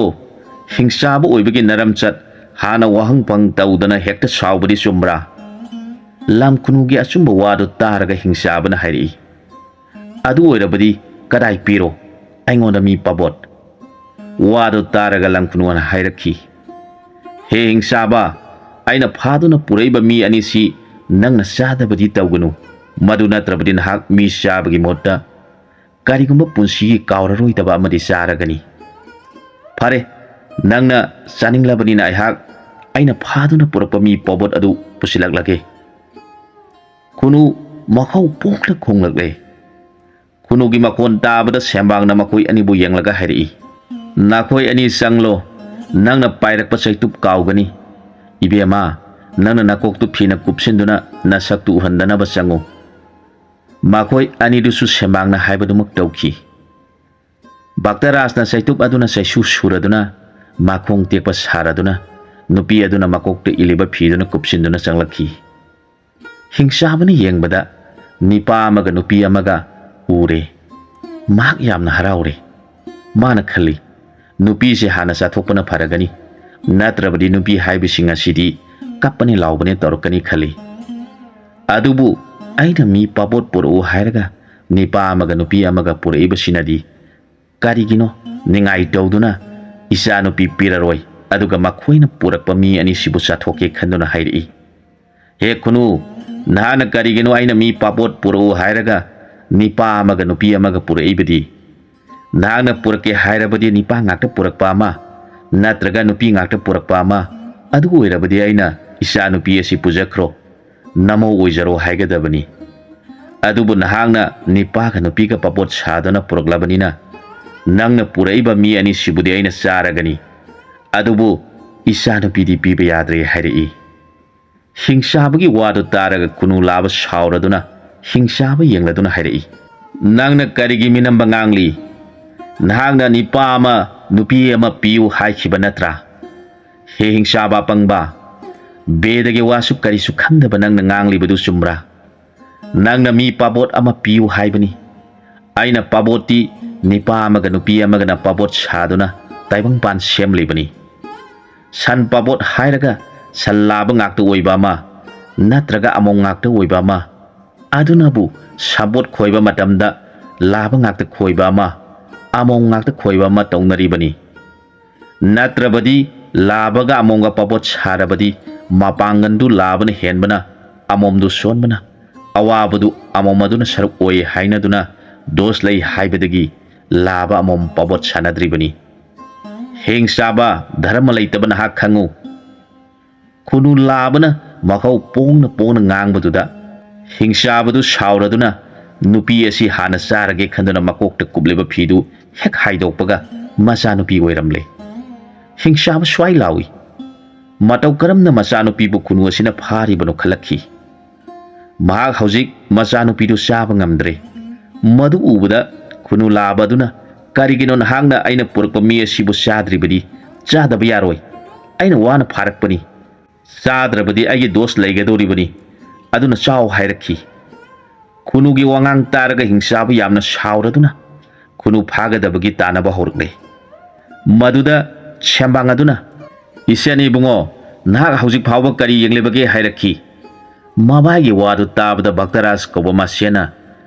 ꯍꯤꯡꯆꯥꯕ ꯑꯣꯏꯕꯒꯤ ꯅꯔꯝꯆꯠ ꯍꯥꯟꯅ ꯋꯥꯍꯪ ꯄꯪ ꯇꯧꯗꯅ ꯍꯦꯛꯇ ꯁꯥꯎꯕꯗꯤ ꯆꯨꯝꯕ꯭ꯔꯥ?" ꯂꯝꯈꯨꯅꯨꯒꯤ ꯑꯆꯨꯝꯕ ꯋꯥꯗꯨ ꯇꯥꯔꯒ ꯍꯤꯡꯆꯥꯕꯅ ꯍꯥꯏꯔꯛꯏ, "ꯑꯗꯨ ꯑꯣꯏꯔꯕꯗꯤ ꯀꯗꯥꯏ ꯄꯤꯔꯣ? ꯑꯩꯉꯣꯟꯗ ꯃꯤ ꯄꯥꯕꯣꯠ?" ꯋꯥꯗꯨ ꯇꯥꯔꯒ ꯂꯝꯈꯨꯅꯨꯅ ꯍꯥꯏꯔꯛꯈꯤ, "ꯍꯦ ꯍꯤꯡꯆꯥꯕ, ꯑꯩꯅ ꯐꯥꯗꯨꯅ ꯄꯨꯔꯛꯏꯕ ꯃꯤ ꯑꯅꯤꯁꯤ ꯅꯪꯅ ꯆꯥꯗꯕꯗꯤ ꯇꯧꯒꯅꯨ꯫ ꯃꯗꯨ ꯅꯠꯇ꯭ꯔꯕꯗꯤ ꯅꯍꯥꯛ ꯃꯤ ꯆꯥꯕꯒꯤ ꯃꯍꯨꯠꯇ ꯀꯔꯤꯒꯨꯝꯕ ꯄꯨꯟꯁꯤꯒꯤ ꯀꯥꯎꯔꯔꯣꯏꯗꯕ ꯑꯃꯗꯤ ꯆꯥꯔꯒꯅꯤ꯫ ꯐꯔꯦ, ꯅꯪꯅ ꯆꯥꯅꯤꯡꯂꯕꯅꯤꯅ ꯑꯩꯍꯥꯛ ꯑꯩꯅ ꯐꯥꯗꯨꯅ ꯄꯨꯔꯛꯄ ꯃꯤ ꯄꯥꯕꯣꯠ ꯑꯗꯨ ꯄꯨꯁꯤꯜꯂꯛꯂꯒꯦ꯫" ꯈꯨꯅꯨ ꯃꯈꯧ ꯄꯣꯛꯅ ꯈꯣꯡꯂꯛꯂꯦ꯫ ꯈꯨꯅꯨꯒꯤ ꯃꯈꯣꯟ ꯇꯥꯕꯗ ꯁꯦꯝꯕꯥꯡꯅ ꯃꯈꯣꯏ ꯑꯅꯤꯕꯨ ꯌꯦꯡꯂꯒ ꯍꯥꯏꯔꯛꯏ, "ꯅꯈꯣꯏ ꯑꯅꯤ ꯆꯪꯂꯣ, "ꯅꯪꯅ ꯄꯥꯏꯔꯛꯄ ꯆꯩꯇꯨꯞ ꯀꯥꯎꯒꯅꯤ꯫ ꯏꯕꯦꯝꯃ, ꯅꯪꯅ ꯅꯀꯣꯛꯇꯨ ꯐꯤꯅ ꯀꯨꯞꯁꯤꯟꯗꯨꯅ ꯅꯁꯛꯇꯨ ꯎꯍꯟꯗꯅꯕ ꯆꯪꯉꯨ"꯫ ꯃꯈꯣꯏ ꯑꯅꯤꯗꯨꯁꯨ ꯁꯦꯝꯕꯥꯡꯅ ꯍꯥꯏꯕꯗꯨꯃꯛ ꯇꯧꯈꯤ꯫ ꯚꯛꯇꯔꯥꯖꯅ ꯆꯩꯇꯨꯞ ꯑꯗꯨꯅ ꯆꯩꯁꯨ ꯁꯨꯔꯗꯨꯅ, ꯃꯈꯣꯡ ꯇꯦꯛꯄ ꯁꯥꯔꯗꯨꯅ, ꯅꯨꯄꯤ ꯑꯗꯨꯅ ꯃꯀꯣꯛꯇ ꯏꯜꯂꯤꯕ ꯐꯤꯗꯨꯅ ꯀꯨꯞꯁꯤꯟꯗꯨꯅ ꯆꯪꯂꯛꯈꯤ꯫ ꯍꯤꯡꯆꯥꯕꯅ ꯌꯦꯡꯕꯗ ꯅꯤꯄꯥ ꯑꯃꯒ ꯅꯨꯄꯤ ꯑꯃꯒ ꯎꯔꯦ꯫ ꯃꯍꯥꯛ ꯌꯥꯝꯅ ꯍꯔꯥꯎꯔꯦ꯫ ꯃꯥꯅ ꯈꯜꯂꯤ, "ꯅꯨꯄꯤꯁꯦ ꯍꯥꯟꯅ ꯆꯥꯊꯣꯛꯄꯅ ꯐꯔꯒꯅꯤ, ꯅꯠꯇ꯭ꯔꯕꯗꯤ ꯅꯨꯄꯤ ꯍꯥꯏꯕꯁꯤꯡ ꯑꯁꯤꯗꯤ ꯀꯞꯄꯅꯦ ꯂꯥꯎꯕꯅꯦ ꯇꯧꯔꯛꯀꯅꯤ" ꯈꯜꯂꯤ꯫ ꯑꯗꯨꯕꯨ ꯑꯩꯅ ꯃꯤ ꯄꯥꯕꯣꯠ ꯄꯨꯔꯛꯎ ꯍꯥꯏꯔꯒ ꯅꯤꯄꯥ ꯑꯃꯒ ꯅꯨꯄꯤ ꯑꯃꯒ ꯄꯨꯔꯛꯏꯕꯁꯤꯅꯗꯤ ꯀꯔꯤꯒꯤꯅꯣ ꯅꯤꯡꯉꯥꯏ ꯇꯧꯗꯨꯅ ꯏꯆꯥꯅꯨꯄꯤ ꯄꯤꯔꯔꯣꯏ, ꯑꯗꯨꯒ ꯃꯈꯣꯏꯅ ꯄꯨꯔꯛꯄ ꯃꯤ ꯑꯅꯤꯁꯤꯕꯨ ꯆꯥꯊꯣꯛꯀꯦ ꯈꯟꯗꯨꯅ ꯍꯥꯏꯔꯛꯏ꯫ "ꯍꯦ ꯈꯨꯅꯨ, ꯅꯍꯥꯛꯅ ꯀꯔꯤꯒꯤꯅꯣ ꯑꯩꯅ ꯃꯤ ꯄꯥꯕꯣꯠ ꯄꯨꯔꯛꯎ ꯍꯥꯏꯔꯒ ꯅꯤꯄꯥ ꯑꯃꯒ ꯅꯨꯄꯤ ꯑꯃꯒ ꯄꯨꯔꯛꯏꯕꯗꯤ? ꯅꯍꯥꯛꯅ ꯄꯨꯔꯛꯀꯦ ꯍꯥꯏꯔꯕꯗꯤ ꯅꯤꯄꯥ ꯉꯥꯛꯇ ꯄꯨꯔꯛꯄ ꯑꯃ, ꯅꯠꯇ꯭ꯔꯒ ꯅꯨꯄꯤ ꯉꯥꯛꯇ ꯄꯨꯔꯛꯄ ꯑꯃ, ꯑꯗꯨ ꯑꯣꯏꯔꯕꯗꯤ ꯑꯩꯅ ꯏꯆꯥꯅꯨꯄꯤ ꯑꯁꯤ ꯄꯨꯖꯈ꯭ꯔꯣ, ꯅꯃꯧ ꯑꯣꯏꯖꯔꯣ ꯍꯥꯏꯒꯗꯕꯅꯤ꯫ ꯑꯗꯨꯕꯨ ꯅꯍꯥꯛꯅ ꯅꯤꯄꯥꯒ ꯅꯨꯄꯤꯒ ꯄꯥꯕꯣꯠ ꯁꯥꯗꯨꯅ ꯄꯨꯔꯛꯂꯕꯅꯤꯅ, ꯅꯪꯅ ꯄꯨꯔꯛꯏꯕ ꯃꯤ ꯑꯅꯤꯁꯤꯕꯨꯗꯤ ꯑꯩꯅ ꯆꯥꯔꯒꯅꯤ, ꯑꯗꯨꯕꯨ ꯏꯆꯥꯅꯨꯄꯤꯗꯤ ꯄꯤꯕ ꯌꯥꯗ꯭ꯔꯦ" ꯍꯥꯏꯔꯛꯏ꯫ ꯍꯤꯡꯆꯥꯕꯒꯤ ꯋꯥꯗꯨ ꯇꯥꯔꯒ ꯈꯨꯅꯨ ꯂꯥꯕ ꯁꯥꯎꯔꯗꯨꯅ ꯍꯤꯡꯆꯥꯕ ꯌꯦꯡꯂꯗꯨꯅ ꯍꯥꯏꯔꯛꯏ, "ꯅꯪꯅ ꯀꯔꯤꯒꯤ ꯃꯤꯅꯝꯕ ꯉꯥꯡꯂꯤ? ꯅꯍꯥꯛꯅ ꯅꯤꯄꯥ ꯑꯃ ꯅꯨꯄꯤ ꯑꯃ ꯄꯤꯌꯨ ꯍꯥꯏꯈꯤꯕ ꯅꯠꯇ꯭ꯔꯥ? ꯍꯦ ꯍꯤꯡꯆꯥꯕ ꯑꯄꯪꯕ, ꯕꯦꯗꯒꯤ ꯋꯥꯁꯨ ꯀꯔꯤꯁꯨ ꯈꯪꯗꯕ ꯅꯪꯅ ꯉꯥꯡꯂꯤꯕꯗꯨ ꯆꯨꯝꯕ꯭ꯔꯥ? ꯅꯪꯅ ꯃꯤ ꯄꯥꯕꯣꯠ ꯑꯃ ꯄꯤꯌꯨ ꯍꯥꯏꯕꯅꯤ꯫ ꯑꯩꯅ ꯄꯥꯕꯣꯠꯇꯤ ꯅꯤꯄꯥ ꯑꯃꯒ ꯅꯨꯄꯤ ꯑꯃꯒꯅ ꯄꯥꯕꯣꯠ ꯁꯥꯗꯨꯅ ꯇꯥꯏꯕꯪꯄꯥꯟ ꯁꯦꯝꯂꯤꯕꯅꯤ꯫ ꯁꯟ ꯄꯥꯕꯣꯠ ꯍꯥꯏꯔꯒ ꯁꯟ ꯂꯥꯕ ꯉꯥꯛꯇ ꯑꯣꯏꯕ ꯑꯃ, ꯅꯠꯇ꯭ꯔꯒ ꯑꯃꯣꯝ ꯉꯥꯛꯇ ꯑꯣꯏꯕ ꯑꯃ, ꯑꯗꯨꯅꯕꯨ ꯁꯥꯕꯣꯠ ꯈꯣꯏꯕ ꯃꯇꯝꯗ ꯂꯥꯕ ꯉꯥꯛꯇ ꯈꯣꯏꯕ ꯑꯃ, ꯑꯃꯣꯝ ꯉꯥꯛꯇ ꯈꯣꯏꯕ ꯑꯃ ꯇꯧꯅꯔꯤꯕꯅꯤ꯫ ꯅꯠꯇ꯭ꯔꯕꯗꯤ ꯂꯥꯕꯒ ꯑꯃꯣꯝꯒ ꯄꯥꯕꯣꯠ ꯁꯥꯔꯕꯗꯤ ꯃꯄꯥꯡꯒꯜꯗꯨ ꯂꯥꯕꯅ ꯍꯦꯟꯕꯅ ꯑꯃꯣꯝꯗꯨ ꯁꯣꯟꯕꯅ ꯑꯋꯥꯕꯗꯨ ꯑꯃꯣꯝ ꯑꯗꯨꯅ ꯁꯔꯨꯛ ꯑꯣꯏ ꯍꯥꯏꯅꯗꯨꯅ ꯗꯣꯁ ꯂꯩ ꯍꯥꯏꯕꯗꯒꯤ ꯂꯥꯕ ꯑꯃꯣꯝ ꯄꯥꯕꯣꯠ ꯁꯥꯟꯅꯗ꯭ꯔꯤꯕꯅꯤ꯫ ꯍꯤꯡꯆꯥꯕ, ꯙꯔꯃ ꯂꯩꯇꯕ ꯅꯍꯥꯛ ꯈꯪꯉꯨ"꯫ ꯈꯨꯅꯨ ꯂꯥꯕꯅ ꯃꯈꯧ ꯄꯣꯡꯅ ꯄꯣꯡꯅ ꯉꯥꯡꯕꯗꯨꯗ ꯍꯤꯡꯆꯥꯕꯗꯨ ꯁꯥꯎꯔꯗꯨꯅ ꯅꯨꯄꯤ ꯑꯁꯤ ꯍꯥꯟꯅ ꯆꯥꯔꯒꯦ ꯈꯟꯗꯨꯅ ꯃꯀꯣꯛꯇ ꯀꯨꯞꯂꯤꯕ ꯐꯤꯗꯨ ꯍꯦꯛ ꯍꯥꯏꯗꯣꯛꯄꯒ ꯃꯆꯥꯅꯨꯄꯤ ꯑꯣꯏꯔꯝꯂꯦ꯫ ꯍꯤꯡꯆꯥꯕ ꯁ꯭ꯋꯥꯏ ꯂꯥꯎꯏ꯫ ꯃꯇꯧ ꯀꯔꯝꯅ ꯃꯆꯥꯅꯨꯄꯤꯕꯨ ꯈꯨꯅꯨ ꯑꯁꯤꯅ ꯐꯥꯔꯤꯕꯅꯣ ꯈꯜꯂꯛꯈꯤ꯫ ꯃꯍꯥꯛ ꯍꯧꯖꯤꯛ ꯃꯆꯥꯅꯨꯄꯤꯗꯨ ꯆꯥꯕ ꯉꯝꯗ꯭ꯔꯦ꯫ ꯃꯗꯨ ꯎꯕꯗ ꯈꯨꯅꯨ ꯂꯥꯕ ꯑꯗꯨꯅ, "ꯀꯔꯤꯒꯤꯅꯣ ꯅꯍꯥꯛꯅ ꯑꯩꯅ ꯄꯨꯔꯛꯄ ꯃꯤ ꯑꯁꯤꯕꯨ ꯆꯥꯗ꯭ꯔꯤꯕꯗꯤ? ꯆꯥꯗꯕ ꯌꯥꯔꯣꯏ꯫ ꯑꯩꯅ ꯋꯥꯅ ꯐꯥꯔꯛꯄꯅꯤ꯫ ꯆꯥꯗ꯭ꯔꯕꯗꯤ ꯑꯩꯒꯤ ꯗꯣꯁ ꯂꯩꯒꯗꯧꯔꯤꯕꯅꯤ꯫ ꯑꯗꯨꯅ ꯆꯥꯎ" ꯍꯥꯏꯔꯛꯈꯤ꯫ ꯈꯨꯅꯨꯒꯤ ꯋꯥꯉꯥꯡ ꯇꯥꯔꯒ ꯍꯤꯡꯆꯥꯕ ꯌꯥꯝꯅ ꯁꯥꯎꯔꯗꯨꯅ ꯈꯨꯅꯨ ꯐꯥꯒꯗꯕꯒꯤ ꯇꯥꯟꯅꯕ ꯍꯧꯔꯛꯂꯦ꯫ ꯃꯗꯨꯗ ꯁꯦꯝꯕꯥꯡ ꯑꯗꯨꯅ, "ꯏꯆꯟ ꯏꯕꯨꯡꯉꯣ, ꯅꯍꯥꯛ ꯍꯧꯖꯤꯛ ꯐꯥꯎꯕ ꯀꯔꯤ ꯌꯦꯡꯂꯤꯕꯒꯦ?" ꯍꯥꯏꯔꯛꯈꯤ꯫ ꯃꯕꯥꯏꯒꯤ ꯋꯥꯗꯨ ꯇꯥꯕꯗ ꯚꯛꯇꯔꯥꯖ ꯀꯧꯕ ꯃꯁꯦꯟꯅ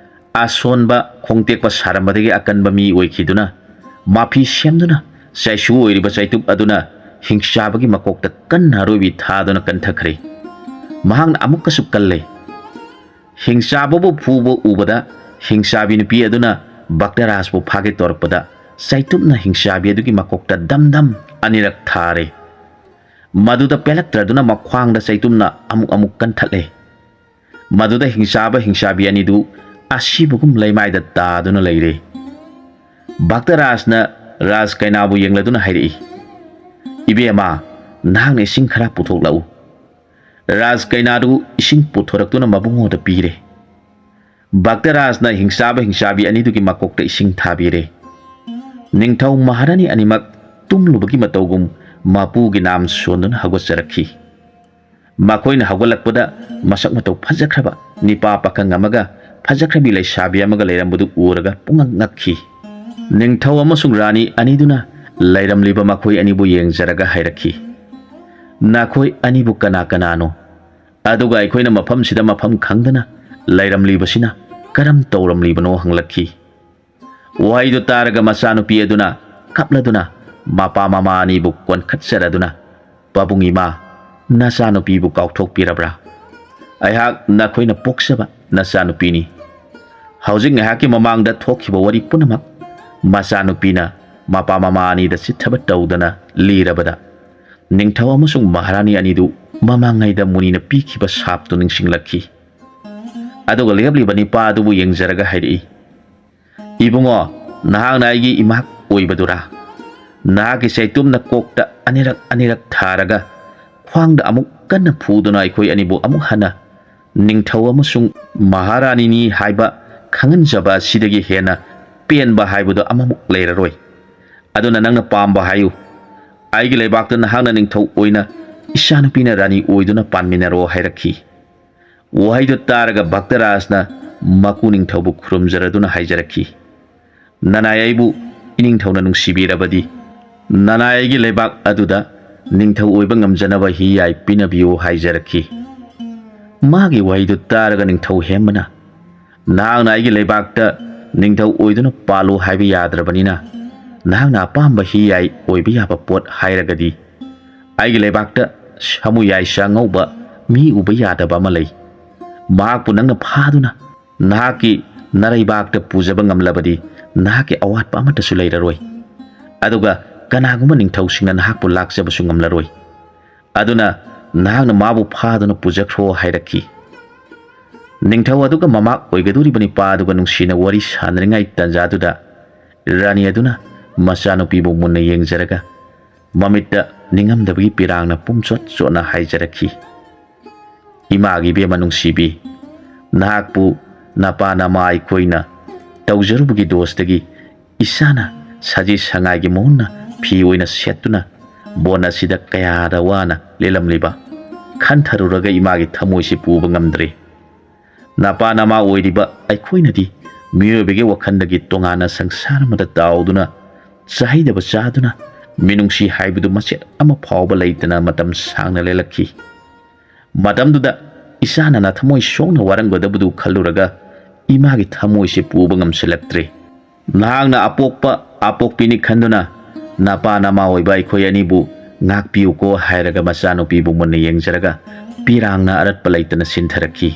ꯑꯁꯣꯟꯕ ꯈꯣꯡꯇꯦꯛꯄ ꯁꯥꯔꯝꯕꯗꯒꯤ ꯑꯀꯟꯕ ꯃꯤ ꯑꯣꯏꯈꯤꯗꯨꯅ ꯃꯥꯐꯤ ꯁꯦꯝꯗꯨꯅ ꯆꯩꯁꯨ ꯑꯣꯏꯔꯤꯕ ꯆꯩꯇꯨꯞ ꯑꯗꯨꯅ ꯍꯤꯡꯆꯥꯕꯒꯤ ꯃꯀꯣꯛꯇ ꯀꯟꯅ ꯑꯔꯣꯏꯕꯤ ꯊꯥꯗꯨꯅ ꯀꯟꯊꯈ꯭ꯔꯦ꯫ ꯃꯍꯥꯛꯅ ꯑꯃꯨꯛꯀꯁꯨ ꯀꯜꯂꯦ꯫ ꯍꯤꯡꯆꯥꯕꯕꯨ ꯐꯨꯕ ꯎꯕꯗ ꯍꯤꯡꯆꯥꯕꯤ ꯅꯨꯄꯤ ꯑꯗꯨꯅ ꯚꯛꯇꯔꯥꯖꯄꯨ ꯐꯥꯒꯦ ꯇꯧꯔꯛꯄꯗ ꯆꯩꯇꯨꯞꯅ ꯍꯤꯡꯆꯥꯕꯤ ꯑꯗꯨꯒꯤ ꯃꯀꯣꯛꯇ ꯗꯝ ꯗꯝ ꯑꯅꯤꯔꯛ ꯊꯥꯔꯦ꯫ ꯃꯗꯨꯗ ꯄꯦꯜꯂꯛꯇ꯭ꯔꯗꯨꯅ ꯃꯈ꯭ꯋꯥꯡꯗ ꯆꯩꯇꯨꯞꯅ ꯑꯃꯨꯛ ꯑꯃꯨꯛ ꯀꯟꯊꯠꯂꯦ꯫ ꯃꯗꯨꯗ ꯍꯤꯡꯆꯥꯕ ꯍꯤꯡꯆꯥꯕꯤ ꯑꯅꯤꯗꯨ ꯑꯁꯤꯕꯒꯨꯝ ꯂꯩꯃꯥꯏꯗ ꯇꯥꯗꯨꯅ ꯂꯩꯔꯦ꯫ ꯚꯛꯇꯔꯥꯖꯅ ꯔꯥꯖ ꯀꯩꯅꯥꯕꯨ ꯌꯦꯡꯂꯗꯨꯅ ꯍꯥꯏꯔꯛꯏ, "ꯏꯕꯦꯝꯃ, ꯅꯍꯥꯛꯅ ꯏꯁꯤꯡ ꯈꯔ ꯄꯨꯊꯣꯛꯂꯛꯎ"꯫ ꯔꯥꯖ ꯀꯩꯅꯥꯗꯨ ꯏꯁꯤꯡ ꯄꯨꯊꯣꯔꯛꯇꯨꯅ ꯃꯕꯨꯡꯉꯣꯗ ꯄꯤꯔꯦ꯫ ꯚꯛꯇꯔꯥꯖꯅ ꯍꯤꯡꯆꯥꯕ ꯍꯤꯡꯆꯥꯕꯤ ꯑꯅꯤꯗꯨꯒꯤ ꯃꯀꯣꯛꯇ ꯏꯁꯤꯡ ꯊꯥꯕꯤꯔꯦ꯫ ꯅꯤꯡꯊꯧ ꯃꯍꯥꯔꯥꯅꯤ ꯑꯅꯤꯃꯛ ꯇꯨꯝꯂꯨꯕꯒꯤ ꯃꯇꯧꯒꯨꯝ ꯃꯄꯨꯒꯤ ꯅꯥꯝ ꯁꯣꯟꯗꯨꯅ ꯍꯧꯒꯠꯆꯔꯛꯈꯤ꯫ ꯃꯈꯣꯏꯅ ꯍꯧꯒꯠꯂꯛꯄꯗ ꯃꯁꯛ ꯃꯇꯧ ꯐꯖꯈ꯭ꯔꯕ ꯅꯤꯄꯥ ꯄꯥꯈꯪ ꯑꯃꯒ ꯐꯖꯈ꯭ꯔꯕꯤ ꯂꯩꯁꯥꯕꯤ ꯑꯃꯒ ꯂꯩꯔꯝꯕꯗꯨ ꯎꯔꯒ ꯄꯨꯡꯉꯛ ꯉꯛꯈꯤ꯫ ꯅꯤꯡꯊꯧ ꯑꯃꯁꯨꯡ ꯔꯥꯅꯤ ꯑꯅꯤꯗꯨꯅ ꯂꯩꯔꯝꯂꯤꯕ ꯃꯈꯣꯏ ꯑꯅꯤꯕꯨ ꯌꯦꯡꯖꯔꯒ ꯍꯥꯏꯔꯛꯈꯤ, "ꯅꯈꯣꯏ ꯑꯅꯤꯕꯨ ꯀꯅꯥ ꯀꯅꯥꯅꯣ? ꯑꯗꯨꯒ ꯑꯩꯈꯣꯏꯅ ꯃꯐꯝꯁꯤꯗ ꯃꯐꯝ ꯈꯪꯗꯅ ꯂꯩꯔꯝꯂꯤꯕꯁꯤꯅ ꯀꯔꯝ ꯇꯧꯔꯝꯂꯤꯕꯅꯣ?" ꯍꯪꯂꯛꯈꯤ꯫ ꯋꯥꯍꯩꯗꯨ ꯇꯥꯔꯒ ꯃꯆꯥꯅꯨꯄꯤ ꯑꯗꯨꯅ ꯀꯞꯂꯗꯨꯅ ꯃꯄꯥ ꯃꯃꯥ ꯑꯅꯤꯕꯨ ꯀꯣꯟꯈꯠꯆꯔꯗꯨꯅ, "ꯄꯥꯕꯨꯡ ꯏꯃꯥ, ꯅꯆꯥꯅꯨꯄꯤꯕꯨ ꯀꯥꯎꯊꯣꯛꯄꯤꯔꯕ꯭ꯔꯥ? ꯑꯩꯍꯥꯛ ꯅꯈꯣꯏꯅ ꯄꯣꯛꯆꯕ ꯅꯆꯥꯅꯨꯄꯤꯅꯤ꯫ ꯍꯧꯖꯤꯛ ꯉꯥꯏꯍꯥꯛꯀꯤ ꯃꯃꯥꯡꯗ ꯊꯣꯛꯈꯤꯕ ꯋꯥꯔꯤ ꯄꯨꯝꯅꯃꯛ ꯃꯆꯥꯅꯨꯄꯤꯅ ꯃꯄꯥ ꯃꯃꯥ ꯑꯅꯤꯗ ꯆꯤꯠꯊꯕ ꯇꯧꯗꯅ ꯂꯤꯔꯕꯗ, ꯅꯤꯡꯊꯧ ꯑꯃꯁꯨꯡ ꯃꯍꯥꯔꯥꯅꯤ ꯑꯅꯤꯗꯨ ꯃꯃꯥꯡꯉꯩꯗ ꯃꯨꯅꯤꯅ ꯄꯤꯈꯤꯕ ꯁꯥꯞꯇꯨ ꯅꯤꯡꯁꯤꯡꯂꯛꯈꯤ꯫ ꯑꯗꯨꯒ ꯂꯦꯞꯂꯤꯕ ꯅꯤꯄꯥ ꯑꯗꯨꯕꯨ ꯌꯦꯡꯖꯔꯒ ꯍꯥꯏꯔꯛꯏ, "ꯏꯕꯨꯡꯉꯣ, ꯅꯍꯥꯛꯅ ꯑꯩꯒꯤ ꯏꯃꯥ ꯑꯣꯏꯕꯗꯨꯔꯥ? ꯅꯍꯥꯛꯀꯤ ꯆꯩꯇꯨꯝꯅ ꯀꯣꯛꯇ ꯑꯅꯤꯔꯛ ꯑꯅꯤꯔꯛ ꯊꯥꯔꯒ ꯈ꯭ꯋꯥꯡꯗ ꯑꯃꯨꯛ ꯀꯟꯅ ꯐꯨꯗꯨꯅ ꯑꯩꯈꯣꯏ ꯑꯅꯤꯕꯨ ꯑꯃꯨꯛ ꯍꯟꯅ ꯅꯤꯡꯊꯧ ꯑꯃꯁꯨꯡ ꯃꯍꯥꯔꯥꯅꯤꯅꯤ ꯍꯥꯏꯕ ꯈꯪꯍꯟꯖꯕ ꯑꯁꯤꯗꯒꯤ ꯍꯦꯟꯅ ꯄꯦꯟꯕ ꯍꯥꯏꯕꯗꯨ ꯑꯃꯃꯨꯛ ꯂꯩꯔꯔꯣꯏ꯫ ꯑꯗꯨꯅ ꯅꯪꯅ ꯄꯥꯝꯕ ꯍꯥꯏꯌꯨ꯫ ꯑꯩꯒꯤ ꯂꯩꯕꯥꯛꯇ ꯅꯍꯥꯛꯅ ꯅꯤꯡꯊꯧ ꯑꯣꯏꯅ, ꯏꯆꯥꯅꯨꯄꯤꯅ ꯔꯥꯅꯤ ꯑꯣꯏꯗꯨꯅ ꯄꯥꯟꯃꯤꯟꯅꯔꯣ ꯍꯥꯏꯔꯛꯈꯤ꯫ ꯋꯥꯍꯩꯗꯨ ꯇꯥꯔꯒ ꯚꯛꯇꯔꯥꯖꯅ ꯃꯀꯨ ꯅꯤꯡꯊꯧꯕꯨ ꯈꯨꯔꯨꯝꯖꯔꯗꯨꯅ ꯍꯥꯏꯖꯔꯛꯈꯤ, ꯅꯅꯥꯏ ꯑꯩꯕꯨ ꯏꯅꯤꯡꯊꯧꯅ ꯅꯨꯡꯁꯤꯕꯤꯔꯕꯗꯤ, ꯅꯅꯥꯏ ꯑꯩꯒꯤ ꯂꯩꯕꯥꯛ ꯑꯗꯨꯗ ꯅꯤꯡꯊꯧ ꯑꯣꯏꯕ ꯉꯝꯖꯅꯕ ꯍꯤ ꯌꯥꯏ ꯄꯤꯅꯕꯤꯌꯨ ꯍꯥꯏꯖꯔꯛꯈꯤ꯫ ꯃꯥꯒꯤ ꯋꯥꯍꯩꯗꯨ ꯇꯥꯔꯒ ꯅꯤꯡꯊꯧ ꯍꯦꯝꯕꯅ, ꯅꯍꯥꯛꯅ ꯑꯩꯒꯤ ꯂꯩꯕꯥꯛꯇ ꯅꯤꯡꯊꯧ ꯑꯣꯏꯗꯨꯅ ꯄꯥꯜꯂꯨ ꯍꯥꯏꯕ ꯌꯥꯗ꯭ꯔꯕꯅꯤꯅ, ꯅꯍꯥꯛꯅ ꯑꯄꯥꯝꯕ ꯍꯤ ꯌꯥꯏ ꯑꯣꯏꯕ ꯌꯥꯕ ꯄꯣꯠ ꯍꯥꯏꯔꯒꯗꯤ, ꯑꯩꯒꯤ ꯂꯩꯕꯥꯛꯇ ꯁꯥꯃꯨ ꯌꯥꯏꯁꯥ ꯉꯧꯕ ꯃꯤ ꯎꯕ ꯌꯥꯗꯕ ꯑꯃ ꯂꯩ꯫ ꯃꯍꯥꯛꯄꯨ ꯅꯪꯅ ꯐꯥꯗꯨꯅ ꯅꯍꯥꯛꯀꯤ ꯅꯔꯩꯕꯥꯛꯇ ꯄꯨꯖꯕ ꯉꯝꯂꯕꯗꯤ, ꯅꯍꯥꯛꯀꯤ ꯑꯋꯥꯠꯄ ꯑꯃꯠꯇꯁꯨ ꯂꯩꯔꯔꯣꯏ꯫ ꯑꯗꯨꯒ ꯀꯅꯥꯒꯨꯝꯕ ꯅꯤꯡꯊꯧꯁꯤꯡꯅ ꯅꯍꯥꯛꯄꯨ ꯂꯥꯛꯆꯕꯁꯨ ꯉꯝꯂꯔꯣꯏ꯫ ꯑꯗꯨꯅ ꯅꯍꯥꯛꯅ ꯃꯥꯕꯨ ꯐꯥꯗꯨꯅ ꯄꯨꯖꯈ꯭ꯔꯣ ꯍꯥꯏꯔꯛꯈꯤ꯫ ꯅꯤꯡꯊꯧ ꯑꯗꯨꯒ ꯃꯃꯥ ꯑꯣꯏꯒꯗꯧꯔꯤꯕ ꯅꯨꯄꯥ ꯑꯗꯨꯒ ꯅꯨꯡꯁꯤꯅ ꯋꯥꯔꯤ ꯁꯥꯟꯅꯔꯤꯉꯩ ꯇꯥꯟꯖꯥꯗꯨꯗ, ꯔꯥꯅꯤ ꯑꯗꯨꯅ ꯃꯆꯥꯅꯨꯄꯤꯕꯨ ꯃꯨꯟꯅ ꯌꯦꯡꯖꯔꯒ, ꯃꯃꯤꯠꯇ ꯅꯤꯡꯉꯝꯗꯕꯒꯤ ꯄꯤꯔꯥꯡꯅ ꯄꯨꯝꯆꯣꯠ ꯆꯣꯠꯅ ꯍꯥꯏꯖꯔꯛꯈꯤ, "ꯏꯃꯥꯒꯤ ꯏꯕꯦꯝꯃ ꯅꯨꯡꯁꯤꯕꯤ, ꯅꯍꯥꯛꯄꯨ ꯅꯄꯥ ꯅꯃꯥ ꯑꯩꯈꯣꯏꯅ ꯇꯧꯖꯔꯨꯕꯒꯤ ꯗꯣꯁꯇꯒꯤ ꯏꯆꯥꯅ ꯁꯖꯤ ꯁꯉꯥꯏꯒꯤ ꯃꯍꯨꯠꯅ ꯐꯤ ꯑꯣꯏꯅ ꯁꯦꯠꯇꯨꯅ ꯕꯣꯟ ꯑꯁꯤꯗ ꯀꯌꯥꯗ ꯋꯥꯅ ꯂꯦꯜꯂꯝꯂꯤꯕ ꯈꯟꯊꯔꯨꯔꯒ ꯏꯃꯥꯒꯤ ꯊꯃꯣꯏꯁꯤ ꯄꯨꯕ ꯉꯝꯗ꯭ꯔꯦ꯫ ꯅꯄꯥ ꯅꯃꯥ ꯑꯣꯏꯔꯤꯕ ꯑꯩꯈꯣꯏꯅꯗꯤ ꯃꯤꯑꯣꯏꯕꯒꯤ ꯋꯥꯈꯜꯗꯒꯤ ꯇꯣꯉꯥꯟꯅ ꯁꯪꯁꯥꯔ ꯑꯃꯗ ꯇꯥꯎꯗꯨꯅ, ꯆꯥꯍꯩꯗꯕ ꯆꯥꯗꯨꯅ, ꯃꯤꯅꯨꯡꯁꯤ ꯍꯥꯏꯕꯗꯨ ꯃꯆꯦꯠ ꯑꯃ ꯐꯥꯎꯕ ꯂꯩꯇꯅ ꯃꯇꯝ ꯁꯥꯡꯅ ꯂꯦꯜꯂꯛꯈꯤ꯫ ꯃꯇꯝꯗꯨꯗ ꯏꯆꯥꯅ ꯅꯊꯃꯣꯏ ꯁꯣꯛꯅ ꯋꯥꯔꯝꯒꯗꯕꯗꯨ ꯈꯜꯂꯨꯔꯒ ꯏꯃꯥꯒꯤ ꯊꯃꯣꯏꯁꯤ ꯄꯨꯕ ꯉꯝꯁꯤꯜꯂꯛꯇ꯭ꯔꯦ꯫ ꯅꯍꯥꯛꯅ ꯑꯄꯣꯛꯄ ꯑꯄꯣꯛꯄꯤꯅꯤ ꯈꯟꯗꯨꯅ ꯅꯄꯥ ꯅꯃꯥ ꯑꯣꯏꯕ ꯑꯩꯈꯣꯏ ꯑꯅꯤꯕꯨ ꯉꯥꯛꯄꯤꯌꯨꯀꯣ" ꯍꯥꯏꯔꯒ ꯃꯆꯥꯅꯨꯄꯤꯕꯨ ꯃꯨꯟꯅ ꯌꯦꯡꯖꯔꯒ ꯄꯤꯔꯥꯡꯅ ꯑꯔꯠꯄ ꯂꯩꯇꯅ ꯁꯤꯟꯊꯔꯛꯈꯤ꯫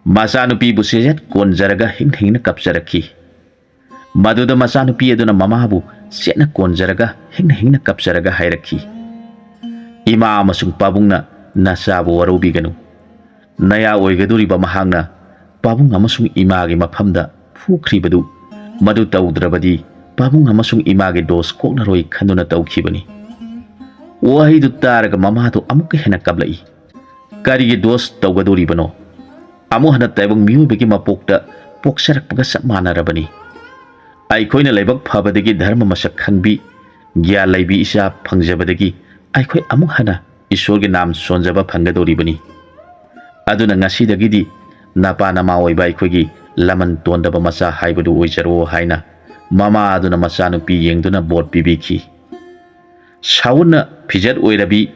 ꯃꯆꯥꯅꯨꯄꯤꯕꯨ ꯆꯦꯖꯠ ꯀꯣꯟꯖꯔꯒ ꯍꯤꯡꯅ ꯍꯤꯡꯅ ꯀꯞꯆꯔꯛꯈꯤ꯫ ꯃꯗꯨꯗ ꯃꯆꯥꯅꯨꯄꯤ ꯑꯗꯨꯅ ꯃꯃꯥꯕꯨ ꯆꯦꯠꯅ ꯀꯣꯟꯖꯔꯒ ꯍꯤꯡꯅ ꯍꯤꯡꯅ ꯀꯞꯆꯔꯒ ꯍꯥꯏꯔꯛꯈꯤ, "ꯏꯃꯥ ꯑꯃꯁꯨꯡ ꯄꯥꯕꯨꯡꯅ ꯅꯆꯥꯕꯨ ꯋꯥꯔꯧꯕꯤꯒꯅꯨ꯫ ꯅꯌꯥ ꯑꯣꯏꯒꯗꯧꯔꯤꯕ ꯃꯍꯥꯛꯅ ꯄꯥꯕꯨꯡ ꯑꯃꯁꯨꯡ ꯏꯃꯥꯒꯤ ꯃꯐꯝꯗ ꯐꯨꯈ꯭ꯔꯤꯕꯗꯨ, ꯃꯗꯨ ꯇꯧꯗ꯭ꯔꯕꯗꯤ ꯄꯥꯕꯨꯡ ꯑꯃꯁꯨꯡ ꯏꯃꯥꯒꯤ ꯗꯣꯁ ꯀꯣꯛꯂꯔꯣꯏ ꯈꯟꯗꯨꯅ ꯇꯧꯈꯤꯕꯅꯤ꯫ ꯋꯥꯍꯩꯗꯨ ꯇꯥꯔꯒ ꯃꯃꯥꯗꯨ ꯑꯃꯨꯛꯀ ꯍꯦꯟꯅ ꯀꯞꯂꯛꯏ꯫ "ꯀꯔꯤꯒꯤ ꯗꯣꯁ ꯇꯧꯒꯗꯧꯔꯤꯕꯅꯣ? ꯑꯃꯨꯛ ꯍꯟꯅ ꯇꯥꯏꯕꯪ ꯃꯤꯑꯣꯏꯕꯒꯤ ꯃꯄꯣꯛꯇ ꯄꯣꯛꯆꯔꯛꯄꯒ ꯆꯞ ꯃꯥꯟꯅꯔꯕꯅꯤ꯫ ꯑꯩꯈꯣꯏꯅ ꯂꯥꯏꯕꯛ ꯐꯕꯗꯒꯤ ꯙꯔꯃ ꯃꯁꯛ ꯈꯪꯕꯤ, ꯒ꯭ꯌꯥꯟ ꯂꯩꯕꯤ ꯏꯆꯥ ꯐꯪꯖꯕꯗꯒꯤ ꯑꯩꯈꯣꯏ ꯑꯃꯨꯛ ꯍꯟꯅ ꯏꯁꯣꯔꯒꯤ ꯅꯥꯝ ꯁꯣꯟꯖꯕ ꯐꯪꯒꯗꯧꯔꯤꯕꯅꯤ꯫ ꯑꯗꯨꯅ ꯉꯁꯤꯗꯒꯤꯗꯤ ꯅꯄꯥ ꯅꯃꯥ ꯑꯣꯏꯕ ꯑꯩꯈꯣꯏꯒꯤ ꯂꯃꯟ ꯇꯣꯟꯗꯕ ꯃꯆꯥ ꯍꯥꯏꯕꯗꯨ ꯑꯣꯏꯖꯔꯣ" ꯍꯥꯏꯅ ꯃꯃꯥ ꯑꯗꯨꯅ ꯃꯆꯥꯅꯨꯄꯤ ꯌꯦꯡꯗꯨꯅ ꯕꯣꯔ ꯄꯤꯕꯤꯈꯤ꯫ ꯁꯥꯎꯟꯅ ꯐꯤꯖꯦꯠ ꯑꯣꯏꯔꯕꯤ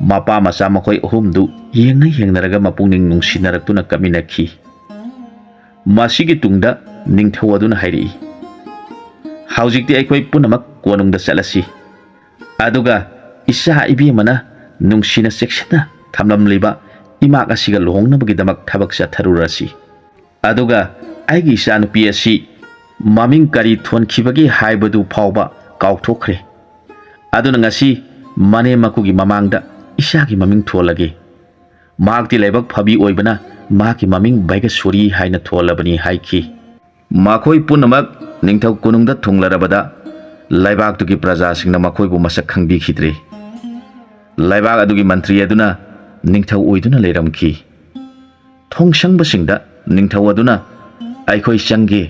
ꯃꯄꯥ ꯃꯆꯥ ꯃꯈꯣꯏ ꯑꯍꯨꯝꯗꯨ ꯌꯦꯡꯅ ꯌꯦꯡꯅꯔꯒ ꯃꯄꯨꯛꯅꯤꯡ ꯅꯨꯡꯁꯤꯅꯔꯛꯇꯨꯅ ꯀꯞꯃꯤꯟꯅꯈꯤ꯫ ꯃꯁꯤꯒꯤ ꯇꯨꯡꯗ ꯅꯤꯡꯊꯧ ꯑꯗꯨꯅ ꯍꯥꯏꯔꯛꯏ, "ꯍꯧꯖꯤꯛꯇꯤ ꯑꯩꯈꯣꯏ ꯄꯨꯝꯅꯃꯛ ꯀꯣꯅꯨꯡꯗ ꯆꯠꯂꯁꯤ꯫ ꯑꯗꯨꯒ ꯏꯆꯥ ꯏꯕꯦꯝꯃꯅ ꯅꯨꯡꯁꯤꯅ ꯆꯦꯛꯁꯤꯟꯅ ꯊꯝꯂꯝꯂꯤꯕ ꯏꯃꯥꯛ ꯑꯁꯤꯒ ꯂꯨꯍꯣꯡꯅꯕꯒꯤꯗꯃꯛ ꯊꯕꯛ ꯆꯠꯊꯔꯨꯔꯁꯤ꯫ ꯑꯗꯨꯒ ꯑꯩꯒꯤ ꯏꯆꯥꯅꯨꯄꯤ ꯑꯁꯤ ꯃꯃꯤꯡ ꯀꯔꯤ ꯊꯣꯟꯈꯤꯕꯒꯦ ꯍꯥꯏꯕꯗꯨ ꯐꯥꯎꯕ ꯀꯥꯎꯊꯣꯛꯈ꯭ꯔꯦ꯫ ꯑꯗꯨꯅ ꯉꯁꯤ ꯃꯅꯦꯝ ꯃꯀꯨꯒꯤ ꯃꯃꯥꯡꯗ ꯏꯆꯥꯒꯤ ꯃꯃꯤꯡ ꯊꯣꯜꯂꯒꯦ꯫ ꯃꯍꯥꯛꯇꯤ ꯂꯥꯏꯕꯛ ꯐꯕꯤ ꯑꯣꯏꯕꯅ ꯃꯍꯥꯛꯀꯤ ꯃꯃꯤꯡ ꯚꯩꯒꯁꯣꯔꯤ ꯍꯥꯏꯅ ꯊꯣꯜꯂꯕꯅꯤ" ꯍꯥꯏꯈꯤ꯫ ꯃꯈꯣꯏ ꯄꯨꯝꯅꯃꯛ ꯅꯤꯡꯊꯧ ꯀꯣꯅꯨꯡꯗ ꯊꯨꯡꯂꯔꯕꯗ ꯂꯩꯕꯥꯛꯇꯨꯒꯤ ꯄ꯭ꯔꯖꯥꯁꯤꯡꯅ ꯃꯈꯣꯏꯕꯨ ꯃꯁꯛ ꯈꯪꯕꯤꯈꯤꯗ꯭ꯔꯦ꯫ ꯂꯩꯕꯥꯛ ꯑꯗꯨꯒꯤ ꯃꯟꯇ꯭ꯔꯤ ꯑꯗꯨꯅ ꯅꯤꯡꯊꯧ ꯑꯣꯏꯗꯨꯅ ꯂꯩꯔꯝꯈꯤ꯫ ꯊꯣꯡꯁꯪꯕꯁꯤꯡꯗ ꯅꯤꯡꯊꯧ ꯑꯗꯨꯅ, "ꯑꯩꯈꯣꯏ ꯆꯪꯒꯦ,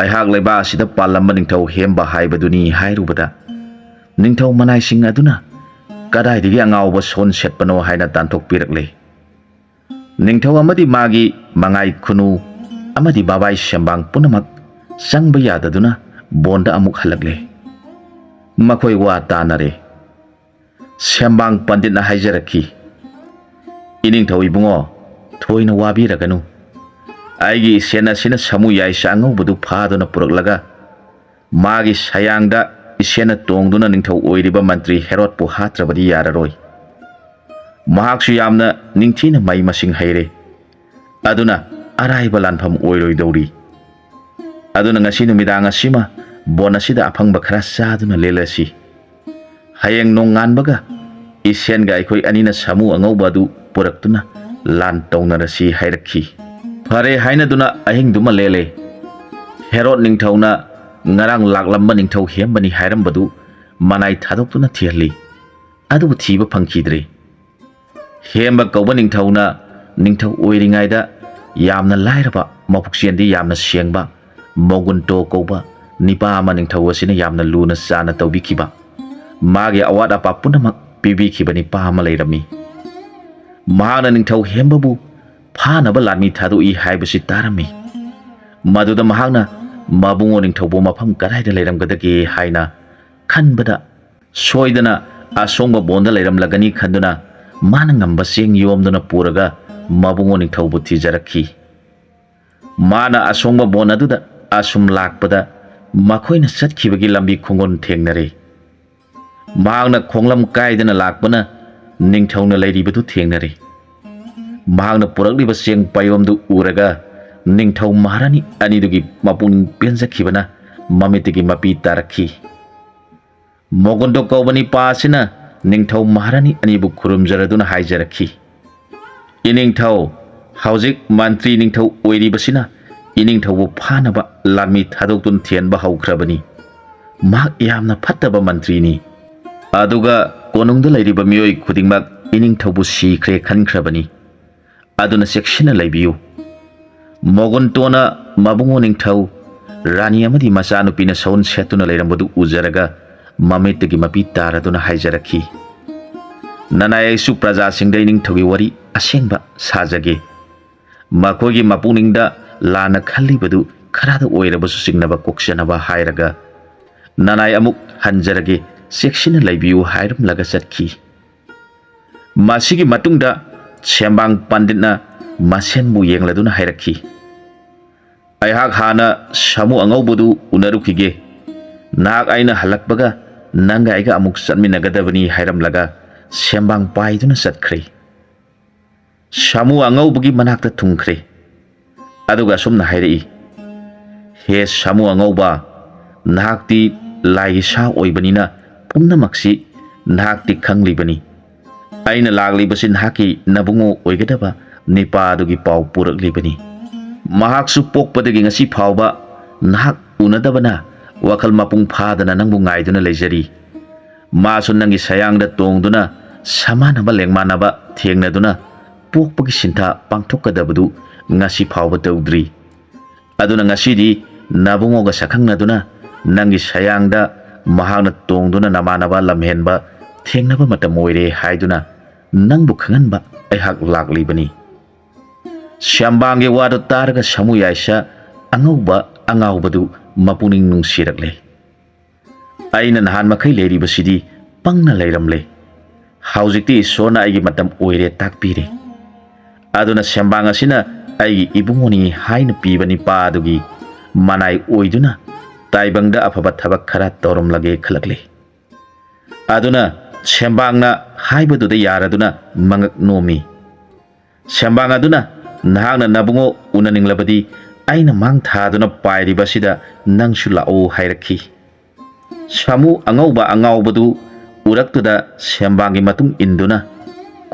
ꯑꯩꯍꯥꯛ ꯂꯩꯕꯥꯛ ꯑꯁꯤꯗ ꯄꯥꯜꯂꯝꯕ ꯅꯤꯡꯊꯧ ꯍꯦꯝꯕ ꯍꯥꯏꯕꯗꯨꯅꯤ" ꯍꯥꯏꯔꯨꯕꯗ, ꯅꯤꯡꯊꯧ ꯃꯅꯥꯏꯁꯤꯡ ꯑꯗꯨꯅ ꯀꯗꯥꯏꯗꯒꯤ ꯑꯉꯥꯎꯕ ꯁꯣꯟ ꯁꯦꯠꯄꯅꯣ ꯍꯥꯏꯅ ꯇꯥꯟꯊꯣꯛꯄꯤꯔꯛꯂꯦ꯫ ꯅꯤꯡꯊꯧ ꯑꯃꯗꯤ ꯃꯥꯒꯤ ꯃꯉꯥꯏ ꯈꯨꯅꯨ ꯑꯃꯗꯤ ꯕꯥꯕꯥꯏ ꯁꯦꯝꯕꯥꯡ ꯄꯨꯝꯅꯃꯛ ꯆꯪꯕ ꯌꯥꯗꯗꯨꯅ ꯕꯣꯟꯗ ꯑꯃꯨꯛ ꯍꯜꯂꯛꯂꯦ꯫ ꯃꯈꯣꯏ ꯋꯥ ꯇꯥꯅꯔꯦ꯫ ꯁꯦꯝꯕꯥꯡ ꯄꯟꯗꯤꯠꯅ ꯍꯥꯏꯖꯔꯛꯈꯤ, "ꯏꯅꯤꯡꯊꯧ ꯏꯕꯨꯡꯉꯣ, ꯊꯣꯏꯅ ꯋꯥꯕꯤꯔꯒꯅꯨ꯫ ꯑꯩꯒꯤ ꯏꯁꯦꯟ ꯑꯁꯤꯅ ꯁꯥꯃꯨ ꯌꯥꯏꯁ ꯑꯉꯧꯕꯗꯨ ꯐꯥꯗꯨꯅ ꯄꯨꯔꯛꯂꯒ ꯃꯥꯒꯤ ꯁꯌꯥꯡꯗ ꯏꯁꯦꯟꯅ ꯇꯣꯡꯗꯨꯅ ꯅꯤꯡꯊꯧ ꯑꯣꯏꯔꯤꯕ ꯃꯟꯇ꯭ꯔꯤ ꯍꯦꯔꯣꯗꯄꯨ ꯍꯥꯠꯇ꯭ꯔꯕꯗꯤ ꯌꯥꯔꯔꯣꯏ꯫ ꯃꯍꯥꯛꯁꯨ ꯌꯥꯝꯅ ꯅꯤꯡꯊꯤꯅ ꯃꯍꯩ ꯃꯁꯤꯡ ꯍꯩꯔꯦ꯫ ꯑꯗꯨꯅ ꯑꯔꯥꯏꯕ ꯂꯥꯟꯐꯝ ꯑꯣꯏꯔꯣꯏꯗꯧꯔꯤ꯫ ꯑꯗꯨꯅ ꯉꯁꯤ ꯅꯨꯃꯤꯗꯥꯡ ꯑꯁꯤꯃ ꯕꯣꯟ ꯑꯁꯤꯗ ꯑꯐꯪꯕ ꯈꯔ ꯆꯥꯗꯨꯅ ꯂꯦꯜꯂꯁꯤ꯫ ꯍꯌꯦꯡ ꯅꯣꯡꯉꯥꯟꯕꯒ ꯏꯁꯦꯟꯒ ꯑꯩꯈꯣꯏ ꯑꯅꯤꯅ ꯁꯥꯃꯨ ꯑꯉꯧꯕ ꯑꯗꯨ ꯄꯨꯔꯛꯇꯨꯅ ꯂꯥꯟ ꯇꯧꯅꯔꯁꯤ" ꯍꯥꯏꯔꯛꯈꯤ꯫ ꯐꯔꯦ ꯍꯥꯏꯅꯗꯨꯅ ꯑꯍꯤꯡꯗꯨꯃ ꯂꯦꯜꯂꯦ꯫ ꯍꯦꯔꯣꯗ ꯅꯤꯡꯊꯧꯅ ꯉꯔꯥꯡ ꯂꯥꯛꯂꯝꯕ ꯅꯤꯡꯊꯧ ꯍꯦꯝꯕꯅꯤ ꯍꯥꯏꯔꯝꯕꯗꯨ ꯃꯅꯥꯏ ꯊꯥꯗꯣꯛꯇꯨꯅ ꯊꯤꯍꯜꯂꯤ꯫ ꯑꯗꯨꯕꯨ ꯊꯤꯕ ꯐꯪꯈꯤꯗ꯭ꯔꯦ꯫ ꯍꯦꯝꯕ ꯀꯧꯕ ꯅꯤꯡꯊꯧꯅ ꯅꯤꯡꯊꯧ ꯑꯣꯏꯔꯤꯉꯩꯗ ꯌꯥꯝꯅ ꯂꯥꯏꯔꯕ, ꯃꯕꯨꯛꯆꯦꯜꯗꯤ ꯌꯥꯝꯅ ꯁꯦꯡꯕ ꯃꯣꯒꯨꯟꯇꯣ ꯀꯧꯕ ꯅꯤꯄꯥ ꯑꯃ ꯅꯤꯡꯊꯧ ꯑꯁꯤꯅ ꯌꯥꯝꯅ ꯂꯨꯅ ꯆꯥꯅ ꯇꯧꯕꯤꯈꯤꯕ, ꯃꯥꯒꯤ ꯑꯋꯥꯠ ꯑꯄꯥ ꯄꯨꯝꯅꯃꯛ ꯄꯤꯕꯤꯈꯤꯕ ꯅꯤꯄꯥ ꯑꯃ ꯂꯩꯔꯝꯃꯤ꯫ ꯃꯍꯥꯛꯅ ꯅꯤꯡꯊꯧ ꯍꯦꯝꯕꯕꯨ ꯐꯥꯅꯕ ꯂꯥꯟꯃꯤ ꯊꯥꯗꯣꯛꯏ ꯍꯥꯏꯕꯁꯤ ꯇꯥꯔꯝꯃꯤ꯫ ꯃꯗꯨꯗ ꯃꯍꯥꯛꯅ ꯃꯕꯨꯡꯉꯣ ꯅꯤꯡꯊꯧꯕꯨ ꯃꯐꯝ ꯀꯗꯥꯏꯗ ꯂꯩꯔꯝꯒꯗꯒꯦ ꯍꯥꯏꯅ ꯈꯟꯕꯗ, ꯁꯣꯏꯗꯅ ꯑꯁꯣꯡꯕ ꯕꯣꯟꯗ ꯂꯩꯔꯝꯂꯒꯅꯤ ꯈꯟꯗꯨꯅ ꯃꯥꯅ ꯉꯝꯕ ꯆꯦꯡ ꯌꯣꯝꯗꯨꯅ ꯄꯨꯔꯒ ꯃꯕꯨꯡꯉꯣ ꯅꯤꯡꯊꯧꯕꯨ ꯊꯤꯖꯔꯛꯈꯤ꯫ ꯃꯥꯅ ꯑꯁꯣꯡꯕ ꯕꯣꯟ ꯑꯗꯨꯗ ꯑꯁꯨꯝ ꯂꯥꯛꯄꯗ ꯃꯈꯣꯏꯅ ꯆꯠꯈꯤꯕꯒꯤ ꯂꯝꯕꯤ ꯈꯣꯡꯒꯨꯟ ꯊꯦꯡꯅꯔꯦ꯫ ꯃꯍꯥꯛꯅ ꯈꯣꯡꯂꯝ ꯀꯥꯏꯗꯅ ꯂꯥꯛꯄꯅ ꯅꯤꯡꯊꯧꯅ ꯂꯩꯔꯤꯕꯗꯨ ꯊꯦꯡꯅꯔꯦ꯫ ꯃꯍꯥꯛꯅ ꯄꯨꯔꯛꯂꯤꯕ ꯆꯦꯡ ꯄꯥꯌꯣꯝꯗꯨ ꯎꯔꯒ ꯅꯤꯡꯊꯧ ꯃꯍꯥꯔꯥꯅꯤ ꯑꯅꯤꯗꯨꯒꯤ ꯃꯄꯨꯛꯅꯤꯡ ꯄꯦꯟꯖꯈꯤꯕꯅ ꯃꯃꯤꯠꯇꯒꯤ ꯃꯄꯤ ꯇꯥꯔꯛꯈꯤ꯫ ꯃꯣꯒꯣꯟꯗꯣ ꯀꯧꯕ ꯅꯤꯄꯥ ꯑꯁꯤꯅ ꯅꯤꯡꯊꯧ ꯃꯍꯥꯔꯥꯅꯤ ꯑꯅꯤꯕꯨ ꯈꯨꯔꯨꯝꯖꯔꯗꯨꯅ ꯍꯥꯏꯖꯔꯛꯈꯤ, "ꯏꯅꯤꯡꯊꯧ, ꯍꯧꯖꯤꯛ ꯃꯟꯇ꯭ꯔꯤ ꯅꯤꯡꯊꯧ ꯑꯣꯏꯔꯤꯕꯁꯤꯅ ꯏꯅꯤꯡꯊꯧꯕꯨ ꯐꯥꯅꯕ ꯂꯥꯟꯃꯤ ꯊꯥꯗꯣꯛꯇꯨꯅ ꯊꯤꯍꯟꯕ ꯍꯧꯈ꯭ꯔꯕꯅꯤ꯫ ꯃꯍꯥꯛ ꯌꯥꯝꯅ ꯐꯠꯇꯕ ꯃꯟꯇ꯭ꯔꯤꯅꯤ꯫ ꯑꯗꯨꯒ ꯀꯣꯅꯨꯡꯗ ꯂꯩꯔꯤꯕ ꯃꯤꯑꯣꯏ ꯈꯨꯗꯤꯡꯃꯛ ꯏꯅꯤꯡꯊꯧꯕꯨ ꯁꯤꯈ꯭ꯔꯦ ꯈꯟꯈ꯭ꯔꯕꯅꯤ꯫ ꯑꯗꯨꯅ ꯆꯦꯛꯁꯤꯟꯅ ꯂꯩꯕꯤꯌꯨ꯫" ꯃꯣꯒꯨꯟꯇꯣꯅ ꯃꯕꯨꯡꯉꯣ ꯅꯤꯡꯊꯧ, ꯔꯥꯅꯤ ꯑꯃꯗꯤ ꯃꯆꯥꯅꯨꯄꯤꯅ ꯁꯎꯟ ꯁꯦꯠꯇꯨꯅ ꯂꯩꯔꯝꯕꯗꯨ ꯎꯖꯔꯒ ꯃꯃꯤꯠꯇꯒꯤ ꯃꯄꯤ ꯇꯥꯔꯗꯨꯅ ꯍꯥꯏꯖꯔꯛꯈꯤ, "ꯅꯅꯥꯏ ꯑꯩꯁꯨ ꯄ꯭ꯔꯖꯥꯁꯤꯡꯗ ꯏꯅꯤꯡꯊꯧꯒꯤ ꯋꯥꯔꯤ ꯑꯁꯦꯡꯕ ꯁꯥꯖꯒꯦ꯫ ꯃꯈꯣꯏꯒꯤ ꯃꯄꯨꯛꯅꯤꯡꯗ ꯂꯥꯟꯅ ꯈꯜꯂꯤꯕꯗꯨ ꯈꯔꯗ ꯑꯣꯏꯔꯕꯁꯨ ꯆꯤꯡꯅꯕ ꯀꯣꯛꯆꯅꯕ ꯍꯥꯏꯔꯒ ꯅꯅꯥꯏ ꯑꯃꯨꯛ ꯍꯟꯖꯔꯒꯦ, ꯆꯦꯛꯁꯤꯟꯅ ꯂꯩꯕꯤꯌꯨ" ꯍꯥꯏꯔꯝꯂꯒ ꯆꯠꯈꯤ꯫ ꯃꯁꯤꯒꯤ ꯃꯇꯨꯡꯗ ꯁꯦꯝꯕꯥꯡ ꯄꯟꯗꯤꯠꯅ ꯃꯁꯦꯟꯕꯨ ꯌꯦꯡꯂꯗꯨꯅ ꯍꯥꯏꯔꯛꯈꯤ, "ꯑꯩꯍꯥꯛ ꯍꯥꯟꯅ ꯁꯥꯃꯨ ꯑꯉꯧꯕꯗꯨ ꯎꯅꯔꯨꯈꯤꯒꯦ꯫ ꯅꯍꯥꯛ ꯑꯩꯅ ꯍꯜꯂꯛꯄꯒ ꯅꯪꯒ ꯑꯩꯒ ꯑꯃꯨꯛ ꯆꯠꯃꯤꯟꯅꯒꯗꯕꯅꯤ" ꯍꯥꯏꯔꯝꯂꯒ ꯁꯦꯝꯕꯥꯡ ꯄꯥꯏꯗꯨꯅ ꯆꯠꯈ꯭ꯔꯦ꯫ ꯁꯥꯃꯨ ꯑꯉꯧꯕꯒꯤ ꯃꯅꯥꯛꯇ ꯊꯨꯡꯈ꯭ꯔꯦ꯫ ꯑꯗꯨꯒ ꯑꯁꯨꯝꯅ ꯍꯥꯏꯔꯛꯏ, "ꯍꯦ ꯁꯥꯃꯨ ꯑꯉꯧꯕ, ꯅꯍꯥꯛꯇꯤ ꯂꯥꯏꯒꯤ ꯁꯥ ꯑꯣꯏꯕꯅꯤꯅ ꯄꯨꯝꯅꯃꯛꯁꯤ ꯅꯍꯥꯛꯇꯤ ꯈꯪꯂꯤꯕꯅꯤ꯫ ꯑꯩꯅ ꯂꯥꯛꯂꯤꯕꯁꯤ ꯅꯍꯥꯛꯀꯤ ꯅꯕꯨꯡꯉꯣ ꯑꯣꯏꯒꯗꯕ ꯅꯤꯄꯥ ꯑꯗꯨꯒꯤ ꯄꯥꯎ ꯄꯨꯔꯛꯂꯤꯕꯅꯤ꯫ ꯃꯍꯥꯛꯁꯨ ꯄꯣꯛꯄꯗꯒꯤ ꯉꯁꯤ ꯐꯥꯎꯕ ꯅꯍꯥꯛ ꯎꯅꯗꯕꯅ ꯋꯥꯈꯜ ꯃꯄꯨꯡ ꯐꯥꯗꯅ ꯅꯪꯕꯨ ꯉꯥꯏꯗꯨꯅ ꯂꯩꯖꯔꯤ꯫ ꯃꯥꯁꯨ ꯅꯪꯒꯤ ꯁꯌꯥꯡꯗ ꯇꯣꯡꯗꯨꯅ ꯁꯃꯥꯟꯅꯕ ꯂꯦꯡꯃꯥꯟꯅꯕ ꯊꯦꯡꯅꯗꯨꯅ ꯄꯣꯛꯄꯒꯤ ꯁꯤꯟꯊꯥ ꯄꯥꯡꯊꯣꯛꯀꯗꯕꯗꯨ ꯉꯁꯤ ꯐꯥꯎꯕ ꯇꯧꯗ꯭ꯔꯤ꯫ ꯑꯗꯨꯅ ꯉꯁꯤꯗꯤ ꯅꯕꯨꯡꯉꯣꯒ ꯁꯛꯈꯪꯅꯗꯨꯅ ꯅꯪꯒꯤ ꯁꯌꯥꯡꯗ ꯃꯍꯥꯛꯅ ꯇꯣꯡꯗꯨꯅ ꯅꯃꯥꯟꯅꯕ ꯂꯝꯍꯦꯟꯕ ꯊꯦꯡꯅꯕ ꯃꯇꯝ ꯑꯣꯏꯔꯦ ꯍꯥꯏꯗꯨꯅ ꯅꯪꯕꯨ ꯈꯪꯍꯟꯕ ꯑꯩꯍꯥꯛ ꯂꯥꯛꯂꯤꯕꯅꯤ꯫ ꯁꯦꯝꯕꯥꯡꯒꯤ ꯋꯥꯗꯨ ꯇꯥꯔꯒ ꯁꯥꯃꯨ ꯌꯥꯏꯁꯥ ꯑꯉꯧꯕ ꯑꯉꯥꯎꯕꯗꯨ ꯃꯄꯨꯛꯅꯤꯡ ꯅꯨꯡꯁꯤꯔꯛꯂꯦ꯫ ꯑꯩꯅ ꯅꯍꯥꯟ ꯃꯈꯩ ꯂꯩꯔꯤꯕꯁꯤꯗꯤ ꯄꯪꯅ ꯂꯩꯔꯝꯂꯦ꯫ ꯍꯧꯖꯤꯛꯇꯤ ꯏꯁꯣꯔꯅ ꯑꯩꯒꯤ ꯃꯇꯝ ꯑꯣꯏꯔꯦ ꯇꯥꯛꯄꯤꯔꯦ꯫ ꯑꯗꯨꯅ ꯁꯦꯝꯕꯥꯡ ꯑꯁꯤꯅ ꯑꯩꯒꯤ ꯏꯕꯨꯡꯉꯣꯅꯤ ꯍꯥꯏꯅ ꯄꯤꯕ ꯅꯤꯄꯥ ꯑꯗꯨꯒꯤ ꯃꯅꯥꯏ ꯑꯣꯏꯗꯨꯅ ꯇꯥꯏꯕꯪꯗ ꯑꯐꯕ ꯊꯕꯛ ꯈꯔ ꯇꯧꯔꯝꯂꯒꯦ ꯈꯜꯂꯛꯂꯦ꯫ ꯑꯗꯨꯅ ꯁꯦꯝꯕꯥꯡꯅ ꯍꯥꯏꯕꯗꯨꯗ ꯌꯥꯔꯗꯨꯅ ꯃꯉꯛ ꯅꯣꯝꯃꯤ꯫ ꯁꯦꯝꯕꯥꯡ ꯑꯗꯨꯅ ꯅꯍꯥꯛꯅ ꯅꯕꯨꯡꯉꯣ ꯎꯅꯅꯤꯡꯂꯕꯗꯤ ꯑꯩꯅ ꯃꯥꯡ ꯊꯥꯗꯨꯅ ꯄꯥꯏꯔꯤꯕ ꯑꯁꯤꯗ ꯅꯪꯁꯨ ꯂꯥꯛꯎ ꯍꯥꯏꯔꯛꯈꯤ꯫ ꯁꯥꯃꯨ ꯑꯉꯧꯕ ꯑꯉꯥꯎꯕꯗꯨ ꯎꯔꯛꯇꯨꯗ ꯁꯦꯝꯕꯥꯡꯒꯤ ꯃꯇꯨꯡ ꯏꯟꯗꯨꯅ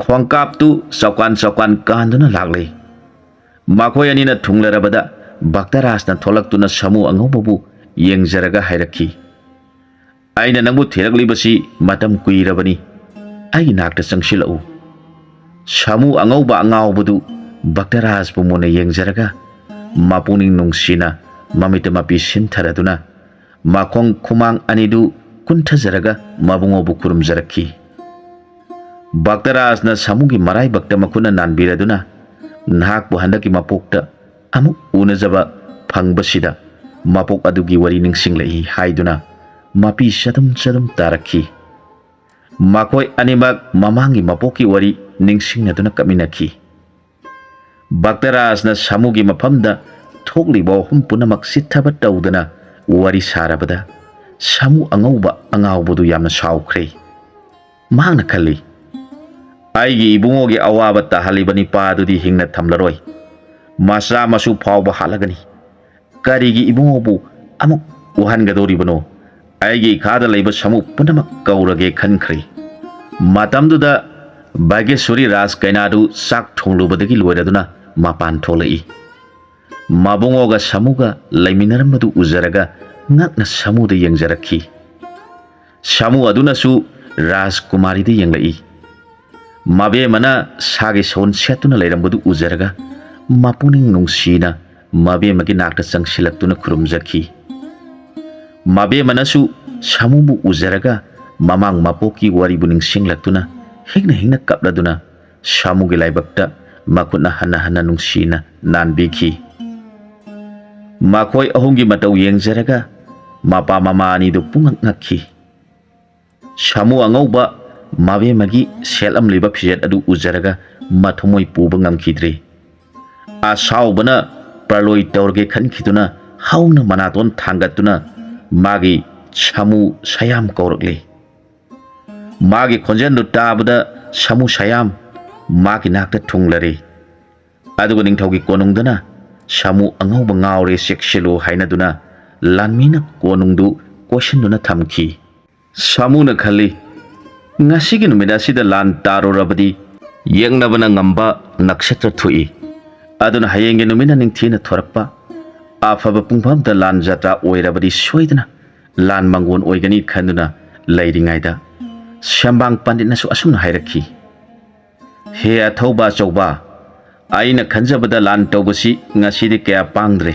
ꯈꯣꯡꯀꯥꯞꯇꯨ ꯆꯥꯎꯀꯥꯟ ꯆꯥꯎꯀꯥꯟ ꯀꯥꯟꯗꯨꯅ ꯂꯥꯛꯂꯦ꯫ ꯃꯈꯣꯏ ꯑꯅꯤꯅ ꯊꯨꯡꯂꯔꯕꯗ ꯚꯛꯇꯔꯥꯖꯅ ꯊꯣꯛꯂꯛꯇꯨꯅ ꯁꯥꯃꯨ ꯑꯉꯧꯕꯕꯨ ꯌꯦꯡꯖꯔꯒ ꯍꯥꯏꯔꯛꯈꯤ, "ꯑꯩꯅ ꯅꯪꯕꯨ ꯊꯤꯔꯛꯂꯤꯕꯁꯤ ꯃꯇꯝ ꯀꯨꯏꯔꯕꯅꯤ꯫ ꯑꯩꯒꯤ ꯅꯥꯛꯇ ꯆꯪꯁꯤꯜꯂꯛꯎ꯫" ꯁꯥꯃꯨ ꯑꯉꯧꯕ ꯑꯉꯥꯎꯕꯗꯨ ꯚꯛꯇꯔꯥꯖꯕꯨ ꯃꯨꯟꯅ ꯌꯦꯡꯖꯔꯒ ꯃꯄꯨꯛꯅꯤꯡ ꯅꯨꯡꯁꯤꯅ ꯃꯃꯤꯠꯇ ꯃꯄꯤ ꯁꯤꯟꯊꯔꯗꯨꯅ ꯃꯈꯣꯡ ꯈꯨꯃꯥꯡ ꯑꯅꯤꯗꯨ ꯀꯨꯟꯊꯖꯔꯒ ꯃꯕꯨꯡꯉꯣꯕꯨ ꯈꯨꯔꯨꯝꯖꯔꯛꯈꯤ꯫ ꯚꯛꯇꯔꯥꯖꯅ ꯁꯥꯃꯨꯒꯤ ꯃꯔꯥꯏꯕꯛꯇ ꯃꯈꯨꯠꯅ ꯅꯥꯟꯕꯤꯔꯗꯨꯅ, "ꯅꯍꯥꯛꯄꯨ ꯍꯟꯗꯛꯀꯤ ꯃꯄꯣꯛꯇ ꯑꯃꯨꯛ ꯎꯅꯖꯕ ꯐꯪꯕꯁꯤꯗ ꯃꯄꯣꯛ ꯑꯗꯨꯒꯤ ꯋꯥꯔꯤ ꯅꯤꯡꯁꯤꯡꯂꯛꯏ" ꯍꯥꯏꯗꯨꯅ ꯃꯄꯤ ꯆꯗꯨꯝ ꯆꯗꯨꯝ ꯇꯥꯔꯛꯈꯤ꯫ ꯃꯈꯣꯏ ꯑꯅꯤꯃꯛ ꯃꯃꯥꯡꯒꯤ ꯃꯄꯣꯛꯀꯤ ꯋꯥꯔꯤ ꯅꯤꯡꯁꯤꯡꯅꯗꯨꯅ ꯀꯞꯃꯤꯟꯅꯈꯤ꯫ ꯚꯛꯇꯔꯥꯖꯅ ꯁꯥꯃꯨꯒꯤ ꯃꯐꯝꯗ ꯊꯣꯛꯂꯤꯕ ꯋꯥꯐꯝ ꯄꯨꯝꯅꯃꯛ ꯆꯤꯠꯊꯕ ꯇꯧꯗꯅ ꯋꯥꯔꯤ ꯁꯥꯔꯕꯗ ꯁꯥꯃꯨ ꯑꯉꯧꯕ ꯑꯉꯥꯎꯕꯗꯨ ꯌꯥꯝꯅ ꯁꯥꯎꯈ꯭ꯔꯦ꯫ ꯃꯍꯥꯛꯅ ꯈꯜꯂꯤ, "ꯑꯩꯒꯤ ꯏꯕꯨꯡꯉꯣꯒꯤ ꯑꯋꯥꯕ ꯇꯥꯍꯜꯂꯤꯕ ꯅꯤꯄꯥ ꯑꯗꯨꯗꯤ ꯍꯤꯡꯅ ꯊꯝꯂꯔꯣꯏ꯫ ꯃꯆꯥ ꯃꯁꯨ ꯐꯥꯎꯕ ꯍꯥꯠꯂꯒꯅꯤ꯫ ꯀꯔꯤꯒꯤ ꯏꯕꯨꯡꯉꯣꯕꯨ ꯑꯃꯨꯛ ꯋꯥꯍꯟꯒꯗꯧꯔꯤꯕꯅꯣ? ꯑꯩꯒꯤ ꯏꯈꯥꯗ ꯂꯩꯕ ꯁꯥꯃꯨ ꯄꯨꯝꯅꯃꯛ ꯀꯧꯔꯒꯦ" ꯈꯟꯈ꯭ꯔꯦ꯫ ꯃꯇꯝꯗꯨꯗ ꯚꯥꯒ꯭ꯌꯦꯁꯣꯔꯤ ꯔꯥꯖ ꯀꯩꯅꯥꯗꯨ ꯆꯥꯛ ꯊꯣꯡꯂꯨꯕꯗꯒꯤ ꯂꯣꯏꯔꯗꯨꯅ ꯃꯄꯥꯟ ꯊꯣꯛꯂꯛꯏ꯫ ꯃꯕꯨꯡꯉꯣꯒ ꯁꯥꯃꯨꯒ ꯂꯩꯃꯤꯟꯅꯔꯝꯕꯗꯨ ꯎꯖꯔꯒ ꯉꯛꯅ ꯁꯥꯃꯨꯗ ꯌꯦꯡꯖꯔꯛꯈꯤ꯫ ꯁꯥꯃꯨ ꯑꯗꯨꯅꯁꯨ ꯔꯥꯖꯀꯨꯃꯥꯔꯤꯗ ꯌꯦꯡꯂꯛꯏ꯫ ꯃꯕꯦꯝꯃꯅ ꯁꯥꯒꯤ ꯁꯎꯟ ꯁꯦꯠꯇꯨꯅ ꯂꯩꯔꯝꯕꯗꯨ ꯎꯖꯔꯒ ꯃꯄꯨꯛꯅꯤꯡ ꯅꯨꯡꯁꯤꯅ ꯃꯕꯦꯝꯃꯒꯤ ꯅꯥꯛꯇ ꯆꯪꯁꯤꯜꯂꯛꯇꯨꯅ ꯈꯨꯔꯨꯝꯖꯈꯤ꯫ ꯃꯕꯦꯝꯃꯅꯁꯨ ꯁꯥꯃꯨꯕꯨ ꯎꯖꯔꯒ ꯃꯃꯥꯡ ꯃꯄꯣꯛꯀꯤ ꯋꯥꯔꯤꯕꯨ ꯅꯤꯡꯁꯤꯡꯂꯛꯇꯨꯅ ꯍꯤꯡꯅ ꯍꯤꯡꯅ ꯀꯞꯂꯗꯨꯅ ꯁꯥꯃꯨꯒꯤ ꯂꯥꯏꯕꯛꯇ ꯃꯈꯨꯠꯅ ꯍꯟꯅ ꯍꯟꯅ ꯅꯨꯡꯁꯤꯅ ꯅꯥꯟꯕꯤꯈꯤ꯫ ꯃꯈꯣꯏ ꯑꯍꯨꯝꯒꯤ ꯃꯇꯧ ꯌꯦꯡꯖꯔꯒ ꯃꯄꯥ ꯃꯃꯥ ꯑꯅꯤꯗꯨ ꯄꯨꯡꯉꯛ ꯉꯛꯈꯤ꯫ ꯁꯥꯃꯨ ꯑꯉꯧꯕ ꯃꯕꯦꯝꯃꯒꯤ ꯁꯦꯠꯂꯝꯂꯤꯕ ꯐꯤꯖꯦꯠ ꯑꯗꯨ ꯎꯖꯔꯒ ꯃꯊꯃꯣꯏ ꯄꯨꯕ ꯉꯝꯈꯤꯗ꯭ꯔꯦ꯫ ꯑꯁꯥꯎꯕꯅ ꯄ꯭ꯔꯂꯣꯏ ꯇꯧꯔꯒꯦ ꯈꯟꯈꯤꯗꯨꯅ ꯍꯧꯅ ꯃꯅꯥꯇꯣꯟ ꯊꯥꯡꯒꯠꯇꯨꯅ ꯃꯥꯒꯤ ꯁꯥꯃꯨ ꯁꯌꯥꯝ ꯀꯧꯔꯛꯂꯦ꯫ ꯃꯥꯒꯤ ꯈꯣꯟꯖꯦꯜꯗꯨ ꯇꯥꯕꯗ ꯁꯥꯃꯨ ꯁꯌꯥꯝ ꯃꯥꯒꯤ ꯅꯥꯛꯇ ꯊꯨꯡꯂꯔꯦ꯫ ꯑꯗꯨꯒ ꯅꯤꯡꯊꯧꯒꯤ ꯀꯣꯅꯨꯡꯗꯅ ꯁꯥꯃꯨ ꯑꯉꯧꯕ ꯉꯥꯎꯔꯦ, ꯆꯦꯛꯁꯤꯜꯂꯨ ꯍꯥꯏꯅꯗꯨꯅ ꯂꯥꯟꯃꯤꯅ ꯀꯣꯅꯨꯡꯗꯨ ꯀꯣꯏꯁꯤꯟꯗꯨꯅ ꯊꯝꯈꯤ꯫ ꯁꯥꯃꯨꯅ ꯈꯜꯂꯤ, ꯉꯁꯤꯒꯤ ꯅꯨꯃꯤꯠ ꯑꯁꯤꯗ ꯂꯥꯟ ꯇꯥꯔꯨꯔꯕꯗꯤ ꯌꯦꯛꯅꯕꯅ ꯉꯝꯕ ꯅꯛꯁꯇ꯭ꯔ ꯊꯣꯛꯏ꯫ ꯑꯗꯨꯅ ꯍꯌꯦꯡꯒꯤ ꯅꯨꯃꯤꯠꯅ ꯅꯤꯡꯊꯤꯅ ꯊꯣꯔꯛꯄ ꯑꯐꯕ ꯄꯨꯡꯐꯝꯗ ꯂꯥꯟ ꯖꯇ꯭ꯔꯥ ꯑꯣꯏꯔꯕꯗꯤ ꯁꯣꯏꯗꯅ ꯂꯥꯟ ꯃꯪꯒꯣꯟ ꯑꯣꯏꯒꯅꯤ ꯈꯟꯗꯨꯅ ꯂꯩꯔꯤꯉꯩꯗ ꯁꯦꯝꯕꯥꯡ ꯄꯟꯗꯤꯠꯅꯁꯨ ꯑꯁꯨꯝꯅ ꯍꯥꯏꯔꯛꯈꯤ, ꯍꯦ ꯑꯊꯧꯕ ꯑꯆꯧꯕ, ꯑꯩꯅ ꯈꯟꯖꯕꯗ ꯂꯥꯟ ꯇꯧꯕꯁꯤ ꯉꯁꯤꯗꯤ ꯀꯌꯥ ꯄꯥꯡꯗ꯭ꯔꯦ꯫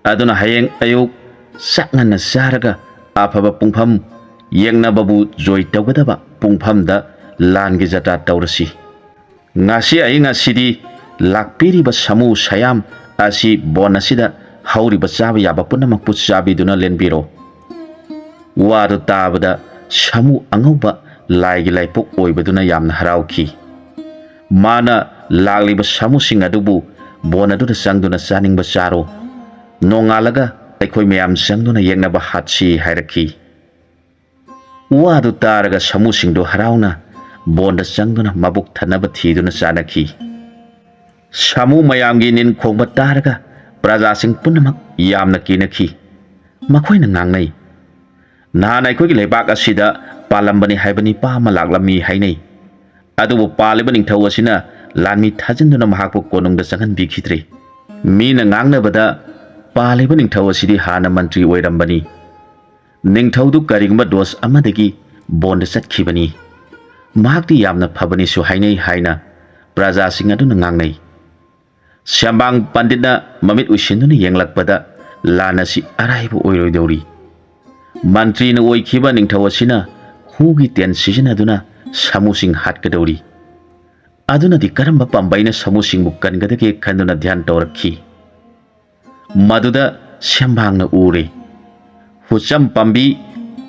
ꯑꯗꯨꯅ ꯍꯌꯦꯡ ꯑꯌꯨꯛ ꯆꯥꯛ ꯉꯟꯅ ꯆꯥꯔꯒ ꯑꯐꯕ ꯄꯨꯡꯐꯝ, ꯌꯦꯛꯅꯕꯕꯨ ꯖꯣꯏ ꯇꯧꯒꯗꯕ ꯄꯨꯡꯐꯝꯗ ꯂꯥꯟꯒꯤ ꯖꯇ꯭ꯔꯥ ꯇꯧꯔꯁꯤ꯫ ꯉꯁꯤ ꯑꯌꯤꯡ ꯑꯁꯤꯗꯤ ꯂꯥꯛꯄꯤꯔꯤꯕ ꯁꯥꯃꯨ ꯁꯌꯥꯝ ꯑꯁꯤ ꯕꯣꯟ ꯑꯁꯤꯗ ꯍꯧꯔꯤꯕ ꯆꯥꯕ ꯌꯥꯕ ꯄꯨꯝꯅꯃꯛꯄꯨ ꯆꯥꯕꯤꯗꯨꯅ ꯂꯦꯟꯕꯤꯔꯣ꯫ ꯋꯥꯗꯨ ꯇꯥꯕꯗ ꯁꯥꯃꯨ ꯑꯉꯧꯕ ꯂꯥꯏꯒꯤ ꯂꯥꯏꯄꯣꯛ ꯑꯣꯏꯕꯗꯨꯅ ꯌꯥꯝꯅ ꯍꯔꯥꯎꯈꯤ꯫ ꯃꯥꯅ ꯂꯥꯛꯂꯤꯕ ꯁꯥꯃꯨꯁꯤꯡ ꯑꯗꯨꯕꯨ ꯕꯣꯟ ꯑꯗꯨꯗ ꯆꯪꯗꯨꯅ ꯆꯥꯅꯤꯡꯕ ꯆꯥꯔꯣ, ꯅꯣꯡꯉꯥꯜꯂꯒ ꯑꯩꯈꯣꯏ ꯃꯌꯥꯝ ꯆꯪꯗꯨꯅ ꯌꯦꯛꯅꯕ ꯍꯥꯠꯁꯤ ꯍꯥꯏꯔꯛꯈꯤ꯫ ꯋꯥꯗꯨ ꯇꯥꯔꯒ ꯁꯥꯃꯨꯁꯤꯡꯗꯨ ꯍꯔꯥꯎꯅ ꯕꯣꯟꯗ ꯆꯪꯗꯨꯅ ꯃꯕꯨꯛ ꯊꯟꯅꯕ ꯊꯤꯗꯨꯅ ꯆꯥꯅꯈꯤ꯫ ꯁꯥꯃꯨ ꯃꯌꯥꯝꯒꯤ ꯅꯤꯟ ꯈꯣꯡꯕ ꯇꯥꯔꯒ ꯄ꯭ꯔꯖꯥꯁꯤꯡ ꯄꯨꯝꯅꯃꯛ ꯌꯥꯝꯅ ꯀꯤꯅꯈꯤ꯫ ꯃꯈꯣꯏꯅ ꯉꯥꯡꯅꯩ, ꯅꯍꯥꯟ ꯑꯩꯈꯣꯏꯒꯤ ꯂꯩꯕꯥꯛ ꯑꯁꯤꯗ ꯄꯥꯜꯂꯝꯕꯅꯤ ꯍꯥꯏꯕ ꯅꯤꯄꯥ ꯑꯃ ꯂꯥꯛꯂꯝꯃꯤ ꯍꯥꯏꯅꯩ꯫ ꯑꯗꯨꯕꯨ ꯄꯥꯜꯂꯤꯕ ꯅꯤꯡꯊꯧ ꯑꯁꯤꯅ ꯂꯥꯟꯃꯤ ꯊꯥꯖꯤꯟꯗꯨꯅ ꯃꯍꯥꯛꯄꯨ ꯀꯣꯅꯨꯡꯗ ꯆꯪꯍꯟꯕꯤꯈꯤꯗ꯭ꯔꯦ꯫ ꯃꯤꯅ ꯉꯥꯡꯅꯕꯗ ꯄꯥꯜꯂꯤꯕ ꯅꯤꯡꯊꯧ ꯑꯁꯤꯗꯤ ꯍꯥꯟꯅ ꯃꯟꯇ꯭ꯔꯤ ꯑꯣꯏꯔꯝꯕꯅꯤ꯫ ꯅꯤꯡꯊꯧꯗꯨ ꯀꯔꯤꯒꯨꯝꯕ ꯗꯣꯁ ꯑꯃꯗꯒꯤ ꯕꯣꯟꯗ ꯆꯠꯈꯤꯕꯅꯤ꯫ ꯃꯍꯥꯛꯇꯤ ꯌꯥꯝꯅ ꯐꯕꯅꯤꯁꯨ ꯍꯥꯏꯅꯩ ꯍꯥꯏꯅ ꯄ꯭ꯔꯖꯥꯁꯤꯡ ꯑꯗꯨꯅ ꯉꯥꯡꯅꯩ꯫ ꯁ꯭ꯌꯥꯝꯕꯥꯡ ꯄꯟꯗꯤꯠꯅ ꯃꯃꯤꯠ ꯎꯏꯁꯤꯟꯗꯨꯅ ꯌꯦꯡꯂꯛꯄꯗ ꯂꯥꯟ ꯑꯁꯤ ꯑꯔꯥꯏꯕ ꯑꯣꯏꯔꯣꯏꯗꯧꯔꯤ꯫ ꯃꯟꯇ꯭ꯔꯤꯅ ꯑꯣꯏꯈꯤꯕ ꯅꯤꯡꯊꯧ ꯑꯁꯤꯅ ꯍꯨꯒꯤ ꯇꯦꯟ ꯁꯤꯖꯤꯟꯅꯗꯨꯅ ꯁꯥꯃꯨꯁꯤꯡ ꯍꯥꯠꯀꯗꯧꯔꯤ꯫ ꯑꯗꯨꯅꯗꯤ ꯀꯔꯝꯕ ꯄꯥꯝꯕꯩꯅ ꯁꯥꯃꯨꯁꯤꯡꯕꯨ ꯀꯟꯒꯗꯒꯦ ꯈꯟꯗꯨꯅ ꯙ꯭ꯌꯥꯟ ꯇꯧꯔꯛꯈꯤ꯫ ꯃꯗꯨꯗ ꯁꯦꯝꯕꯥꯡꯅ ꯎꯔꯦ꯫ ꯍꯨꯆꯝ ꯄꯥꯝꯕꯤ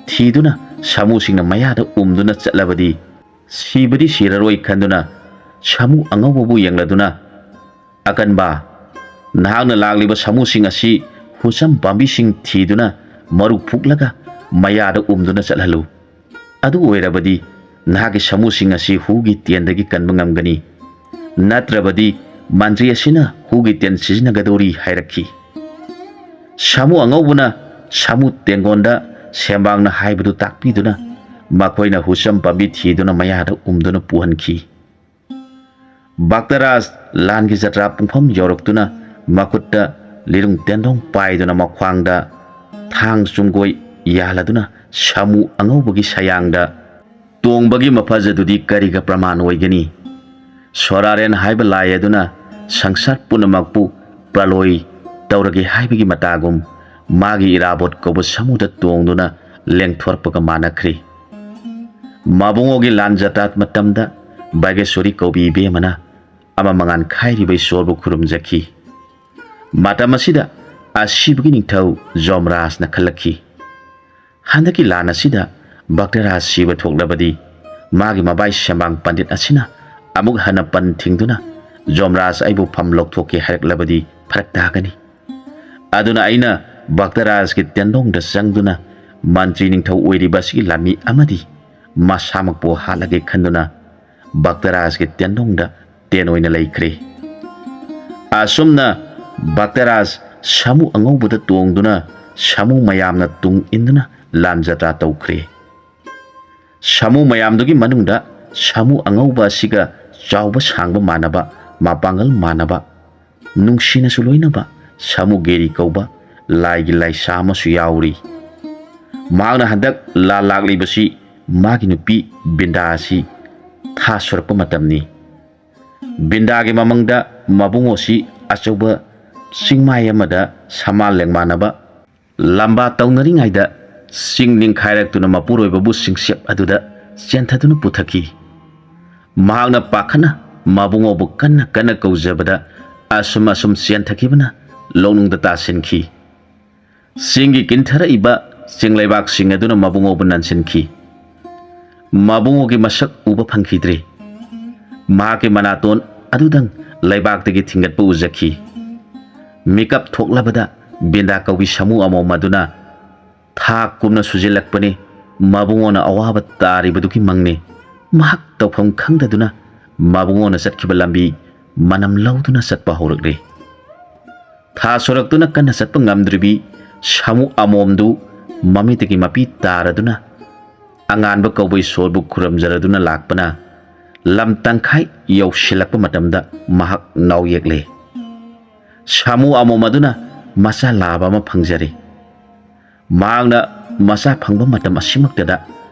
ꯊꯤꯗꯨꯅ ꯁꯥꯃꯨꯁꯤꯡꯅ ꯃꯌꯥꯗ ꯎꯝꯗꯨꯅ ꯆꯠꯂꯕꯗꯤ ꯁꯤꯕꯗꯤ ꯁꯤꯔꯔꯣꯏ ꯈꯟꯗꯨꯅ ꯁꯥꯃꯨ ꯑꯉꯧꯕꯕꯨ ꯌꯦꯡꯂꯗꯨꯅ, "ꯑꯀꯟꯕ, ꯅꯍꯥꯛꯅ ꯂꯥꯛꯂꯤꯕ ꯁꯥꯃꯨꯁꯤꯡ ꯑꯁꯤ ꯍꯨꯆꯝ ꯄꯥꯝꯕꯤꯁꯤꯡ ꯊꯤꯗꯨꯅ ꯃꯔꯨ ꯐꯨꯛꯂꯒ ꯃꯌꯥꯗ ꯎꯝꯗꯨꯅ ꯆꯠꯍꯜꯂꯨ꯫ ꯑꯗꯨ ꯑꯣꯏꯔꯕꯗꯤ ꯅꯍꯥꯛꯀꯤ ꯁꯥꯃꯨꯁꯤꯡ ꯑꯁꯤ ꯍꯨꯒꯤ ꯇꯦꯟꯗꯒꯤ ꯀꯟꯕ ꯉꯝꯒꯅꯤ꯫ ꯅꯠꯇ꯭ꯔꯕꯗꯤ ꯃꯟꯇ꯭ꯔꯤ ꯑꯁꯤꯅ ꯍꯨꯒꯤ ꯇꯦꯟ ꯁꯤꯖꯤꯟꯅꯒꯗꯧꯔꯤ" ꯍꯥꯏꯔꯛꯈꯤ꯫ ꯁꯥꯃꯨ ꯑꯉꯧꯕꯅ ꯁꯥꯃꯨ ꯇꯦꯡꯒꯣꯟꯗ ꯁꯦꯝꯕꯥꯡꯅ ꯍꯥꯏꯕꯗꯨ ꯇꯥꯛꯄꯤꯗꯨꯅ ꯃꯈꯣꯏꯅ ꯍꯨꯆꯝ ꯄꯥꯝꯕꯤ ꯊꯤꯗꯨꯅ ꯃꯌꯥꯗ ꯎꯝꯗꯨꯅ ꯄꯨꯍꯟꯈꯤ꯫ ꯚꯛꯇꯔꯥꯖ ꯂꯥꯟꯒꯤ ꯖꯇ꯭ꯔꯥ ꯄꯨꯡꯐꯝ ꯌꯧꯔꯛꯇꯨꯅ ꯃꯈꯨꯠꯇ ꯂꯤꯔꯨꯡ ꯇꯦꯟꯗꯣꯡ ꯄꯥꯏꯗꯨꯅ ꯃꯈ꯭ꯋꯥꯡꯗ ꯊꯥꯡ ꯆꯨꯡꯒꯣꯏ ꯌꯥꯜꯂꯗꯨꯅ ꯁꯥꯃꯨ ꯑꯉꯧꯕꯒꯤ ꯁꯌꯥꯡꯗ ꯇꯣꯡꯕꯒꯤ ꯃꯐꯖꯗꯨꯗꯤ ꯀꯔꯤꯒ ꯄ꯭ꯔꯃꯥꯟ ꯑꯣꯏꯒꯅꯤ? ꯁꯣꯔꯥꯔꯦꯟ ꯍꯥꯏꯕ ꯂꯥꯏ ꯑꯗꯨꯅ ꯁꯪꯁꯥꯔ ꯄꯨꯝꯅꯃꯛꯄꯨ ꯄ꯭ꯔꯂꯣꯏ ꯇꯧꯔꯒꯦ ꯍꯥꯏꯕꯒꯤ ꯃꯇꯥꯒꯨꯝ ꯃꯥꯒꯤ ꯏꯔꯥꯕꯣꯠ ꯀꯧꯕ ꯁꯥꯃꯨꯗ ꯇꯣꯡꯗꯨꯅ ꯂꯦꯡꯊꯣꯔꯛꯄꯒ ꯃꯥꯟꯅꯈ꯭ꯔꯦ꯫ ꯃꯕꯨꯡꯉꯣꯒꯤ ꯂꯥꯟ ꯖꯇ꯭ꯔꯥ ꯃꯇꯝꯗ ꯕꯥꯒꯦꯁꯣꯔꯤ ꯀꯧꯕꯤ ꯏꯕꯦꯝꯃꯅ ꯑꯃ ꯃꯉꯥꯟ ꯈꯥꯏꯔꯤꯕ ꯏꯁꯣꯔꯕꯨ ꯈꯨꯔꯨꯝꯖꯈꯤ꯫ ꯃꯇꯝ ꯑꯁꯤꯗ ꯑꯁꯤꯕꯒꯤ ꯅꯤꯡꯊꯧ ꯖꯣꯝꯔꯥꯖꯅ ꯈꯜꯂꯛꯈꯤ, ꯍꯟꯗꯛꯀꯤ ꯂꯥꯟ ꯑꯁꯤꯗ ꯚꯛꯇꯔꯥꯖ ꯁꯤꯕ ꯊꯣꯛꯂꯕꯗꯤ ꯃꯥꯒꯤ ꯃꯕꯥꯏ ꯁꯦꯝꯕꯥꯡ ꯄꯟꯗꯤꯠ ꯑꯁꯤꯅ ꯑꯃꯨꯛ ꯍꯟꯅ ꯄꯟ ꯊꯤꯡꯗꯨꯅ ꯖꯣꯝꯔꯥꯖ ꯑꯩꯕꯨ ꯐꯝ ꯂꯧꯊꯣꯛꯀꯦ ꯍꯥꯏꯔꯛꯂꯕꯗꯤ ꯐꯔꯛ ꯇꯥꯒꯅꯤ꯫ ꯑꯗꯨꯅ ꯑꯩꯅ ꯚꯛꯇꯔꯥꯖꯀꯤ ꯇꯦꯟꯗꯣꯡꯗ ꯆꯪꯗꯨꯅ ꯃꯟꯇ꯭ꯔꯤ ꯅꯤꯡꯊꯧ ꯑꯣꯏꯔꯤꯕ ꯑꯁꯤꯒꯤ ꯂꯥꯟꯃꯤ ꯑꯃꯗꯤ ꯃꯁꯥꯃꯛꯄꯨ ꯍꯥꯠꯂꯒꯦ ꯈꯟꯗꯨꯅ ꯚꯛꯇꯔꯥꯖꯀꯤ ꯇꯦꯟꯗꯣꯡꯗ ꯇꯦꯟ ꯑꯣꯏꯅ ꯂꯩꯈ꯭ꯔꯦ꯫ ꯑꯁꯨꯝꯅ ꯚꯛꯇꯔꯥꯖ ꯁꯥꯃꯨ ꯑꯉꯧꯕꯗ ꯇꯣꯡꯗꯨꯅ ꯁꯥꯃꯨ ꯃꯌꯥꯝꯅ ꯇꯨꯡ ꯏꯟꯗꯨꯅ ꯂꯥꯟ ꯖꯇ꯭ꯔꯥ ꯇꯧꯈ꯭ꯔꯦ꯫ ꯁꯥꯃꯨ ꯃꯌꯥꯝꯗꯨꯒꯤ ꯃꯅꯨꯡꯗ ꯁꯥꯃꯨ ꯑꯉꯧꯕ ꯑꯁꯤꯒ ꯆꯥꯎꯕ ꯁꯥꯡꯕ ꯃꯥꯟꯅꯕ, ꯃꯄꯥꯡꯒꯜ ꯃꯥꯟꯅꯕ, ꯅꯨꯡꯁꯤꯅꯁꯨ ꯂꯣꯏꯅꯕ ꯁꯥꯃꯨꯒꯦꯔꯤ ꯀꯧꯕ ꯂꯥꯏꯒꯤ ꯂꯥꯏꯁꯥ ꯑꯃꯁꯨ ꯌꯥꯎꯔꯤ꯫ ꯃꯍꯥꯛꯅ ꯍꯟꯗꯛ ꯂꯥ ꯂꯥꯛꯂꯤꯕꯁꯤ ꯃꯥꯒꯤ ꯅꯨꯄꯤ ꯕꯤꯟꯗꯥ ꯑꯁꯤ ꯊꯥ ꯁꯨꯔꯛꯄ ꯃꯇꯝꯅꯤ꯫ ꯕꯤꯟꯗꯥꯒꯤ ꯃꯃꯪꯗ ꯃꯕꯨꯡꯉꯣꯁꯤ ꯑꯆꯧꯕ ꯆꯤꯡꯃꯥꯏ ꯑꯃꯗ ꯁꯃꯥꯟ ꯂꯦꯡꯃꯥꯟꯅꯕ ꯂꯝꯕꯥ ꯇꯧꯅꯔꯤꯉꯩꯗ, ꯆꯤꯡ ꯅꯤꯡꯈꯥꯏꯔꯛꯇꯨꯅ ꯃꯄꯨꯔꯣꯏꯕꯕꯨ ꯆꯤꯡꯆꯦꯞ ꯑꯗꯨꯗ ꯆꯦꯟꯊꯗꯨꯅ ꯄꯨꯊꯈꯤ꯫ ꯃꯍꯥꯛꯅ ꯄꯥꯈꯠꯅ ꯃꯕꯨꯡꯉꯣꯕꯨ ꯀꯟꯅ ꯀꯟꯅ ꯀꯧꯖꯕꯗ, ꯑꯁꯨꯝ ꯑꯁꯨꯝ ꯆꯦꯟꯊꯈꯤꯕꯅ ꯂꯧꯅꯨꯡꯗ ꯇꯥꯁꯤꯟꯈꯤ꯫ ꯆꯤꯡꯒꯤ ꯀꯤꯟꯊꯔꯛꯏꯕ ꯆꯤꯡ ꯂꯩꯕꯥꯛꯁꯤꯡ ꯑꯗꯨꯅ ꯃꯕꯨꯡꯉꯣꯕꯨ ꯅꯟꯁꯤꯟꯈꯤ꯫ ꯃꯕꯨꯡꯉꯣꯒꯤ ꯃꯁꯛ ꯎꯕ ꯐꯪꯈꯤꯗ꯭ꯔꯦ꯫ ꯃꯍꯥꯛꯀꯤ ꯃꯅꯥꯇꯣꯟ ꯑꯗꯨꯗꯪ ꯂꯩꯕꯥꯛꯇꯒꯤ ꯊꯤꯡꯒꯠꯄ ꯎꯖꯈꯤ꯫ ꯃꯤꯀꯞ ꯊꯣꯛꯂꯕꯗ ꯕꯤꯟꯗꯥ ꯀꯧꯕꯤ ꯁꯥꯃꯨ ꯑꯃꯣꯝ ꯑꯗꯨꯅ, "ꯊꯥ ꯀꯨꯝꯅ ꯁꯨꯖꯤꯜꯂꯛꯄꯅꯤ, ꯃꯕꯨꯡꯉꯣꯅ ꯑꯋꯥꯕ ꯇꯥꯔꯤꯕꯗꯨꯒꯤ ꯃꯪꯅꯤ"꯫ ꯃꯍꯥꯛ ꯇꯧꯐꯝ ꯈꯪꯗꯗꯨꯅ ꯃꯕꯨꯡꯉꯣꯅ ꯆꯠꯈꯤꯕ ꯂꯝꯕꯤ ꯃꯅꯝ ꯂꯧꯗꯨꯅ ꯆꯠꯄ ꯍꯧꯔꯛꯂꯦ꯫ ꯊꯥ ꯁꯨꯔꯛꯇꯨꯅ ꯀꯟꯅ ꯆꯠꯄ ꯉꯝꯗ꯭ꯔꯤꯕꯤ ꯁꯥꯃꯨ ꯑꯃꯣꯝꯗꯨ ꯃꯃꯤꯠꯇꯒꯤ ꯃꯄꯤ ꯇꯥꯔꯗꯨꯅ, ꯑꯉꯥꯟꯕ ꯀꯧꯕ ꯏꯁꯣꯔꯕꯨ ꯈꯨꯔꯨꯝꯖꯔꯗꯨꯅ ꯂꯥꯛꯄꯅ, ꯂꯝ ꯇꯪꯈꯥꯏ ꯌꯧꯁꯤꯜꯂꯛꯄ ꯃꯇꯝꯗ ꯃꯍꯥꯛ ꯅꯥꯎ ꯌꯦꯛꯂꯦ꯫ ꯁꯥꯃꯨ ꯑꯃꯣꯝ ꯑꯗꯨꯅ ꯃꯆꯥ ꯂꯥꯕ ꯑꯃ ꯐꯪꯖꯔꯦ꯫ ꯃꯍꯥꯛꯅ ꯃꯆꯥ ꯐꯪꯕ ꯃꯇꯝ ꯑꯁꯤꯃꯛꯇꯗ,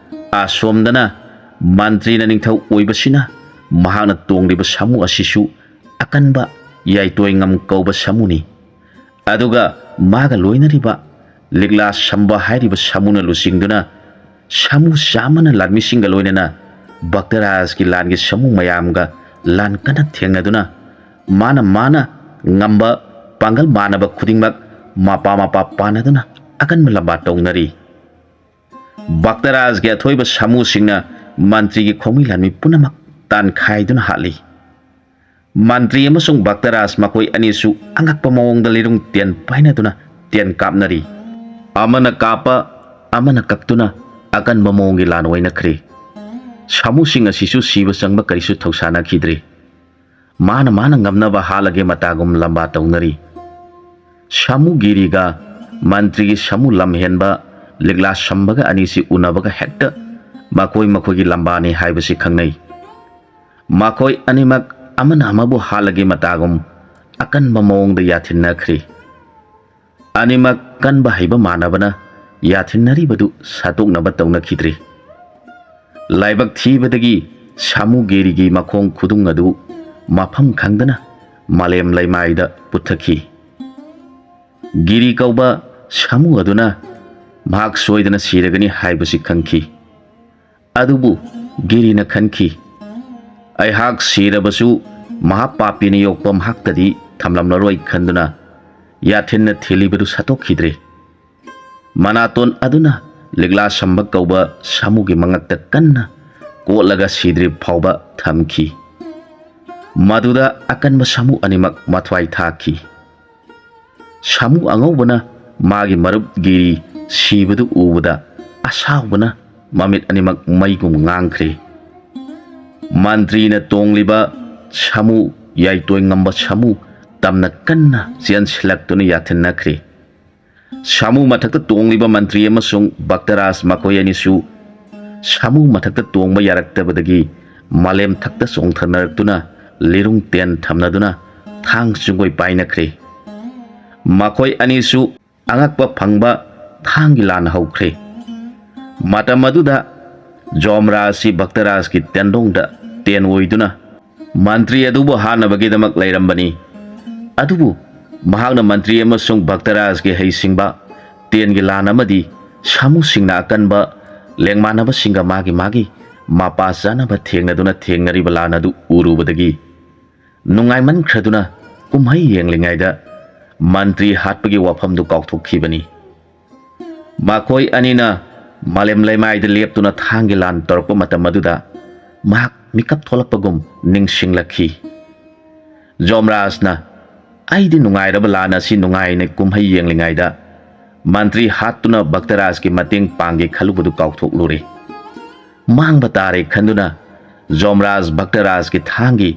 ꯑꯁꯣꯝꯗꯅ ꯃꯟꯇ꯭ꯔꯤꯅ ꯅꯤꯡꯊꯧ ꯑꯣꯏꯕꯁꯤꯅ ꯃꯍꯥꯛꯅ ꯇꯣꯡꯂꯤꯕ ꯁꯥꯃꯨ ꯑꯁꯤꯁꯨ ꯑꯀꯟꯕ ꯌꯥꯏꯇꯣꯏꯉꯝ ꯀꯧꯕ ꯁꯥꯃꯨꯅꯤ꯫ ꯑꯗꯨꯒ ꯃꯥꯒ ꯂꯣꯏꯅꯔꯤꯕ ꯂꯤꯛꯂꯥ ꯁꯝꯕ ꯍꯥꯏꯔꯤꯕ ꯁꯥꯃꯨꯅ ꯂꯨꯆꯤꯡꯗꯨꯅ, ꯁꯥꯃꯨ ꯆꯥꯝꯃꯅ ꯂꯥꯟꯃꯤꯁꯤꯡꯒ ꯂꯣꯏꯅꯅ ꯚꯛꯇꯔꯥꯖꯒꯤ ꯂꯥꯟꯒꯤ ꯁꯥꯃꯨ ꯃꯌꯥꯝꯒ ꯂꯥꯟ ꯀꯟꯅ ꯊꯦꯡꯅꯗꯨꯅ, ꯃꯥꯅ ꯃꯥꯅ ꯉꯝꯕ ꯄꯥꯡꯒꯜ ꯃꯥꯟꯅꯕ ꯈꯨꯗꯤꯡꯃꯛ ꯃꯄꯥ ꯃꯄꯥ ꯄꯥꯟꯅꯗꯨꯅ ꯑꯀꯟꯕ ꯂꯝꯕꯥ ꯇꯧꯅꯔꯤ꯫ ꯚꯛꯇꯔꯥꯖꯒꯤ ꯑꯊꯣꯏꯕ ꯁꯥꯃꯨꯁꯤꯡꯅ ꯃꯟꯇ꯭ꯔꯤꯒꯤ ꯈꯣꯡꯃꯤ ꯂꯥꯟꯃꯤ ꯄꯨꯝꯅꯃꯛ ꯇꯥꯟꯈꯥꯏꯗꯨꯅ ꯍꯥꯠꯂꯤ꯫ ꯃꯟꯇ꯭ꯔꯤ ꯑꯃꯁꯨꯡ ꯚꯛꯇꯔꯥꯖ ꯃꯈꯣꯏ ꯑꯅꯤꯁꯨ ꯑꯉꯛꯄ ꯃꯑꯣꯡꯗ ꯂꯤꯔꯨꯡ ꯇꯦꯟ ꯄꯥꯏꯅꯗꯨꯅ ꯇꯦꯟ ꯀꯥꯞꯅꯔꯤ꯫ ꯑꯃꯅ ꯀꯥꯞꯄ, ꯑꯃꯅ ꯀꯛꯇꯨꯅ ꯑꯀꯟꯕ ꯃꯑꯣꯡꯒꯤ ꯂꯥꯟ ꯑꯣꯏꯅꯈ꯭ꯔꯦ꯫ ꯁꯥꯃꯨꯁꯤꯡ ꯑꯁꯤꯁꯨ ꯁꯤꯕ ꯆꯪꯕ ꯀꯔꯤꯁꯨ ꯊꯧꯁꯥꯅꯈꯤꯗ꯭ꯔꯦ꯫ ꯃꯥꯅ ꯃꯥꯅ ꯉꯝꯅꯕ ꯍꯥꯠꯂꯒꯦ ꯃꯇꯥꯒꯨꯝ ꯂꯝꯕꯥ ꯇꯧꯅꯔꯤ꯫ ꯁꯥꯃꯨ ꯒꯤꯔꯤꯒ ꯃꯟꯇ꯭ꯔꯤꯒꯤ ꯁꯥꯃꯨ ꯂꯝꯍꯦꯟꯕ ꯂꯤꯛꯂꯥ ꯁꯝꯕꯒ ꯑꯅꯤꯁꯤ ꯎꯅꯕꯒ ꯍꯦꯛꯇ ꯃꯈꯣꯏ ꯃꯈꯣꯏꯒꯤ ꯂꯝꯕꯥꯅꯤ ꯍꯥꯏꯕꯁꯤ ꯈꯪꯅꯩ꯫ ꯃꯈꯣꯏ ꯑꯅꯤꯃꯛ ꯑꯃꯅ ꯑꯃꯕꯨ ꯍꯥꯠꯂꯒꯦ ꯃꯇꯥꯒꯨꯝ ꯑꯀꯟꯕ ꯃꯑꯣꯡꯗ ꯌꯥꯊꯤꯟꯅꯈ꯭ꯔꯤ꯫ ꯑꯅꯤꯃꯛ ꯀꯟꯕ ꯍꯩꯕ ꯃꯥꯟꯅꯕꯅ ꯌꯥꯊꯤꯟꯅꯔꯤꯕꯗꯨ ꯁꯥꯠꯇꯣꯛꯅꯕ ꯇꯧꯅꯈꯤꯗ꯭ꯔꯤ꯫ ꯂꯥꯏꯕꯛ ꯊꯤꯕꯗꯒꯤ ꯁꯥꯃꯨ ꯒꯤꯔꯤꯒꯤ ꯃꯈꯣꯡ ꯈꯨꯗꯨꯝ ꯑꯗꯨ ꯃꯐꯝ ꯈꯪꯗꯅ ꯃꯥꯂꯦꯝ ꯂꯩꯃꯥꯏꯗ ꯄꯨꯊꯈꯤ꯫ ꯒꯤꯔꯤ ꯀꯧꯕ ꯁꯥꯃꯨ ꯑꯗꯨꯅ ꯃꯍꯥꯛ ꯁꯣꯏꯗꯅ ꯁꯤꯔꯒꯅꯤ ꯍꯥꯏꯕꯁꯤ ꯈꯪꯈꯤ꯫ ꯑꯗꯨꯕꯨ ꯒꯤꯔꯤꯅ ꯈꯟꯈꯤ, "ꯑꯩꯍꯥꯛ ꯁꯤꯔꯕꯁꯨ ꯃꯍꯥꯄꯥꯄꯤꯅ ꯌꯣꯛꯄ ꯃꯍꯥꯛꯇꯗꯤ ꯊꯝꯂꯝꯂꯔꯣꯏ" ꯈꯟꯗꯨꯅ ꯌꯥꯊꯤꯟꯅ ꯊꯤꯜꯂꯤꯕꯗꯨ ꯁꯠꯇꯣꯛꯈꯤꯗ꯭ꯔꯦ꯫ ꯃꯅꯥꯇꯣꯟ ꯑꯗꯨꯅ ꯂꯤꯛꯂꯥ ꯁꯝꯕ ꯀꯧꯕ ꯁꯥꯃꯨꯒꯤ ꯃꯉꯛꯇ ꯀꯟꯅ ꯀꯣꯠꯂꯒ ꯁꯤꯗ꯭ꯔꯤꯕ ꯐꯥꯎꯕ ꯊꯝꯈꯤ꯫ ꯃꯗꯨꯗ ꯑꯀꯟꯕ ꯁꯥꯃꯨ ꯑꯅꯤꯃꯛ ꯃꯊ꯭ꯋꯥꯏ ꯊꯥꯈꯤ꯫ ꯁꯥꯃꯨ ꯑꯉꯧꯕꯅ ꯃꯥꯒꯤ ꯃꯔꯨꯞ ꯒꯤꯔꯤ ꯁꯤꯕꯗꯨ ꯎꯕꯗ ꯑꯁꯥꯎꯕꯅ ꯃꯃꯤꯠ ꯑꯅꯤꯃꯛ ꯃꯩꯒꯨꯝ ꯉꯥꯡꯈ꯭ꯔꯦ꯫ ꯃꯟꯇ꯭ꯔꯤꯅ ꯇꯣꯡꯂꯤꯕ ꯁꯥꯃꯨ, ꯌꯥꯏꯇꯣꯏ ꯉꯝꯕ ꯁꯥꯃꯨ, ꯇꯝꯅ ꯀꯟꯅ ꯆꯦꯟꯁꯤꯜꯂꯛꯇꯨꯅ ꯌꯥꯊꯤꯟꯅꯈ꯭ꯔꯦ꯫ ꯁꯥꯃꯨ ꯃꯊꯛꯇ ꯇꯣꯡꯂꯤꯕ ꯃꯟꯇ꯭ꯔꯤ ꯑꯃꯁꯨꯡ ꯚꯛꯇꯔꯥꯖ ꯃꯈꯣꯏ ꯑꯅꯤꯁꯨ ꯁꯥꯃꯨ ꯃꯊꯛꯇ ꯇꯣꯡꯕ ꯌꯥꯔꯛꯇꯕꯗꯒꯤ ꯃꯥꯂꯦꯝ ꯊꯛꯇ ꯆꯣꯡꯊꯅꯔꯛꯇꯨꯅ ꯂꯤꯔꯨꯡ ꯇꯦꯟ ꯊꯝꯅꯗꯨꯅ ꯊꯥꯡ ꯆꯨꯡꯒꯣꯏ ꯄꯥꯏꯅꯈ꯭ꯔꯦ꯫ ꯃꯈꯣꯏ ꯑꯅꯤꯁꯨ ꯑꯉꯛꯄ ꯐꯪꯕ ꯊꯥꯡꯒꯤ ꯂꯥꯟ ꯍꯧꯈ꯭ꯔꯦ꯫ ꯃꯇꯝ ꯑꯗꯨꯗ ꯖꯣꯝꯔꯥꯖꯁꯤ ꯚꯛꯇꯔꯥꯖꯀꯤ ꯇꯦꯟꯗꯣꯡꯗ ꯇꯦꯟ ꯑꯣꯏꯗꯨꯅ ꯃꯟꯇ꯭ꯔꯤ ꯑꯗꯨꯕꯨ ꯍꯥꯠꯅꯕꯒꯤꯗꯃꯛ ꯂꯩꯔꯝꯕꯅꯤ꯫ ꯑꯗꯨꯕꯨ ꯃꯍꯥꯛꯅ ꯃꯟꯇ꯭ꯔꯤ ꯑꯃꯁꯨꯡ ꯚꯛꯇꯔꯥꯖꯒꯤ ꯍꯩꯁꯤꯡꯕ ꯇꯦꯟꯒꯤ ꯂꯥꯟ ꯑꯃꯗꯤ ꯁꯥꯃꯨꯁꯤꯡꯅ ꯑꯀꯟꯕ ꯂꯦꯡꯃꯥꯟꯅꯕꯁꯤꯡꯒ ꯃꯥꯒꯤ ꯃꯥꯒꯤ ꯃꯄꯥ ꯆꯥꯅꯕ ꯊꯦꯡꯅꯗꯨꯅ ꯊꯦꯡꯅꯔꯤꯕ ꯂꯥꯟ ꯑꯗꯨ ꯎꯔꯨꯕꯗꯒꯤ ꯅꯨꯡꯉꯥꯏꯃꯟꯈ꯭ꯔꯗꯨꯅ ꯀꯨꯝꯍꯩ ꯌꯦꯡꯂꯤꯉꯩꯗ ꯃꯟꯇ꯭ꯔꯤ ꯍꯥꯠꯄꯒꯤ ꯋꯥꯐꯝꯗꯨ ꯀꯥꯎꯊꯣꯛꯈꯤꯕꯅꯤ꯫ ꯃꯈꯣꯏ ꯑꯅꯤꯅ ꯃꯥꯂꯦꯝ ꯂꯩꯃꯥꯏꯗ ꯂꯦꯞꯇꯨꯅ ꯊꯥꯡꯒꯤ ꯂꯥꯟ ꯇꯧꯔꯛꯄ ꯃꯇꯝ ꯑꯗꯨꯗ ꯃꯍꯥꯛ ꯃꯤꯀꯞ ꯊꯣꯛꯂꯛꯄꯒꯨꯝ ꯅꯤꯡꯁꯤꯡꯂꯛꯈꯤ꯫ ꯖꯣꯝꯔꯥꯖꯅ, "ꯑꯩꯗꯤ ꯅꯨꯡꯉꯥꯏꯔꯕ ꯂꯥꯟ ꯑꯁꯤ ꯅꯨꯡꯉꯥꯏꯅ ꯀꯨꯝꯍꯩ ꯌꯦꯡꯂꯤꯉꯩꯗ ꯃꯟꯇ꯭ꯔꯤ ꯍꯥꯠꯇꯨꯅ ꯚꯛꯇꯔꯥꯖꯀꯤ ꯃꯇꯦꯡ ꯄꯥꯡꯒꯦ ꯈꯜꯂꯨꯕꯗꯨ ꯀꯥꯎꯊꯣꯛꯂꯨꯔꯦ꯫ ꯃꯥꯡꯕ ꯇꯥꯔꯦ" ꯈꯟꯗꯨꯅ ꯖꯣꯝꯔꯥꯖ ꯚꯛꯇꯔꯥꯖꯀꯤ ꯊꯥꯡꯒꯤ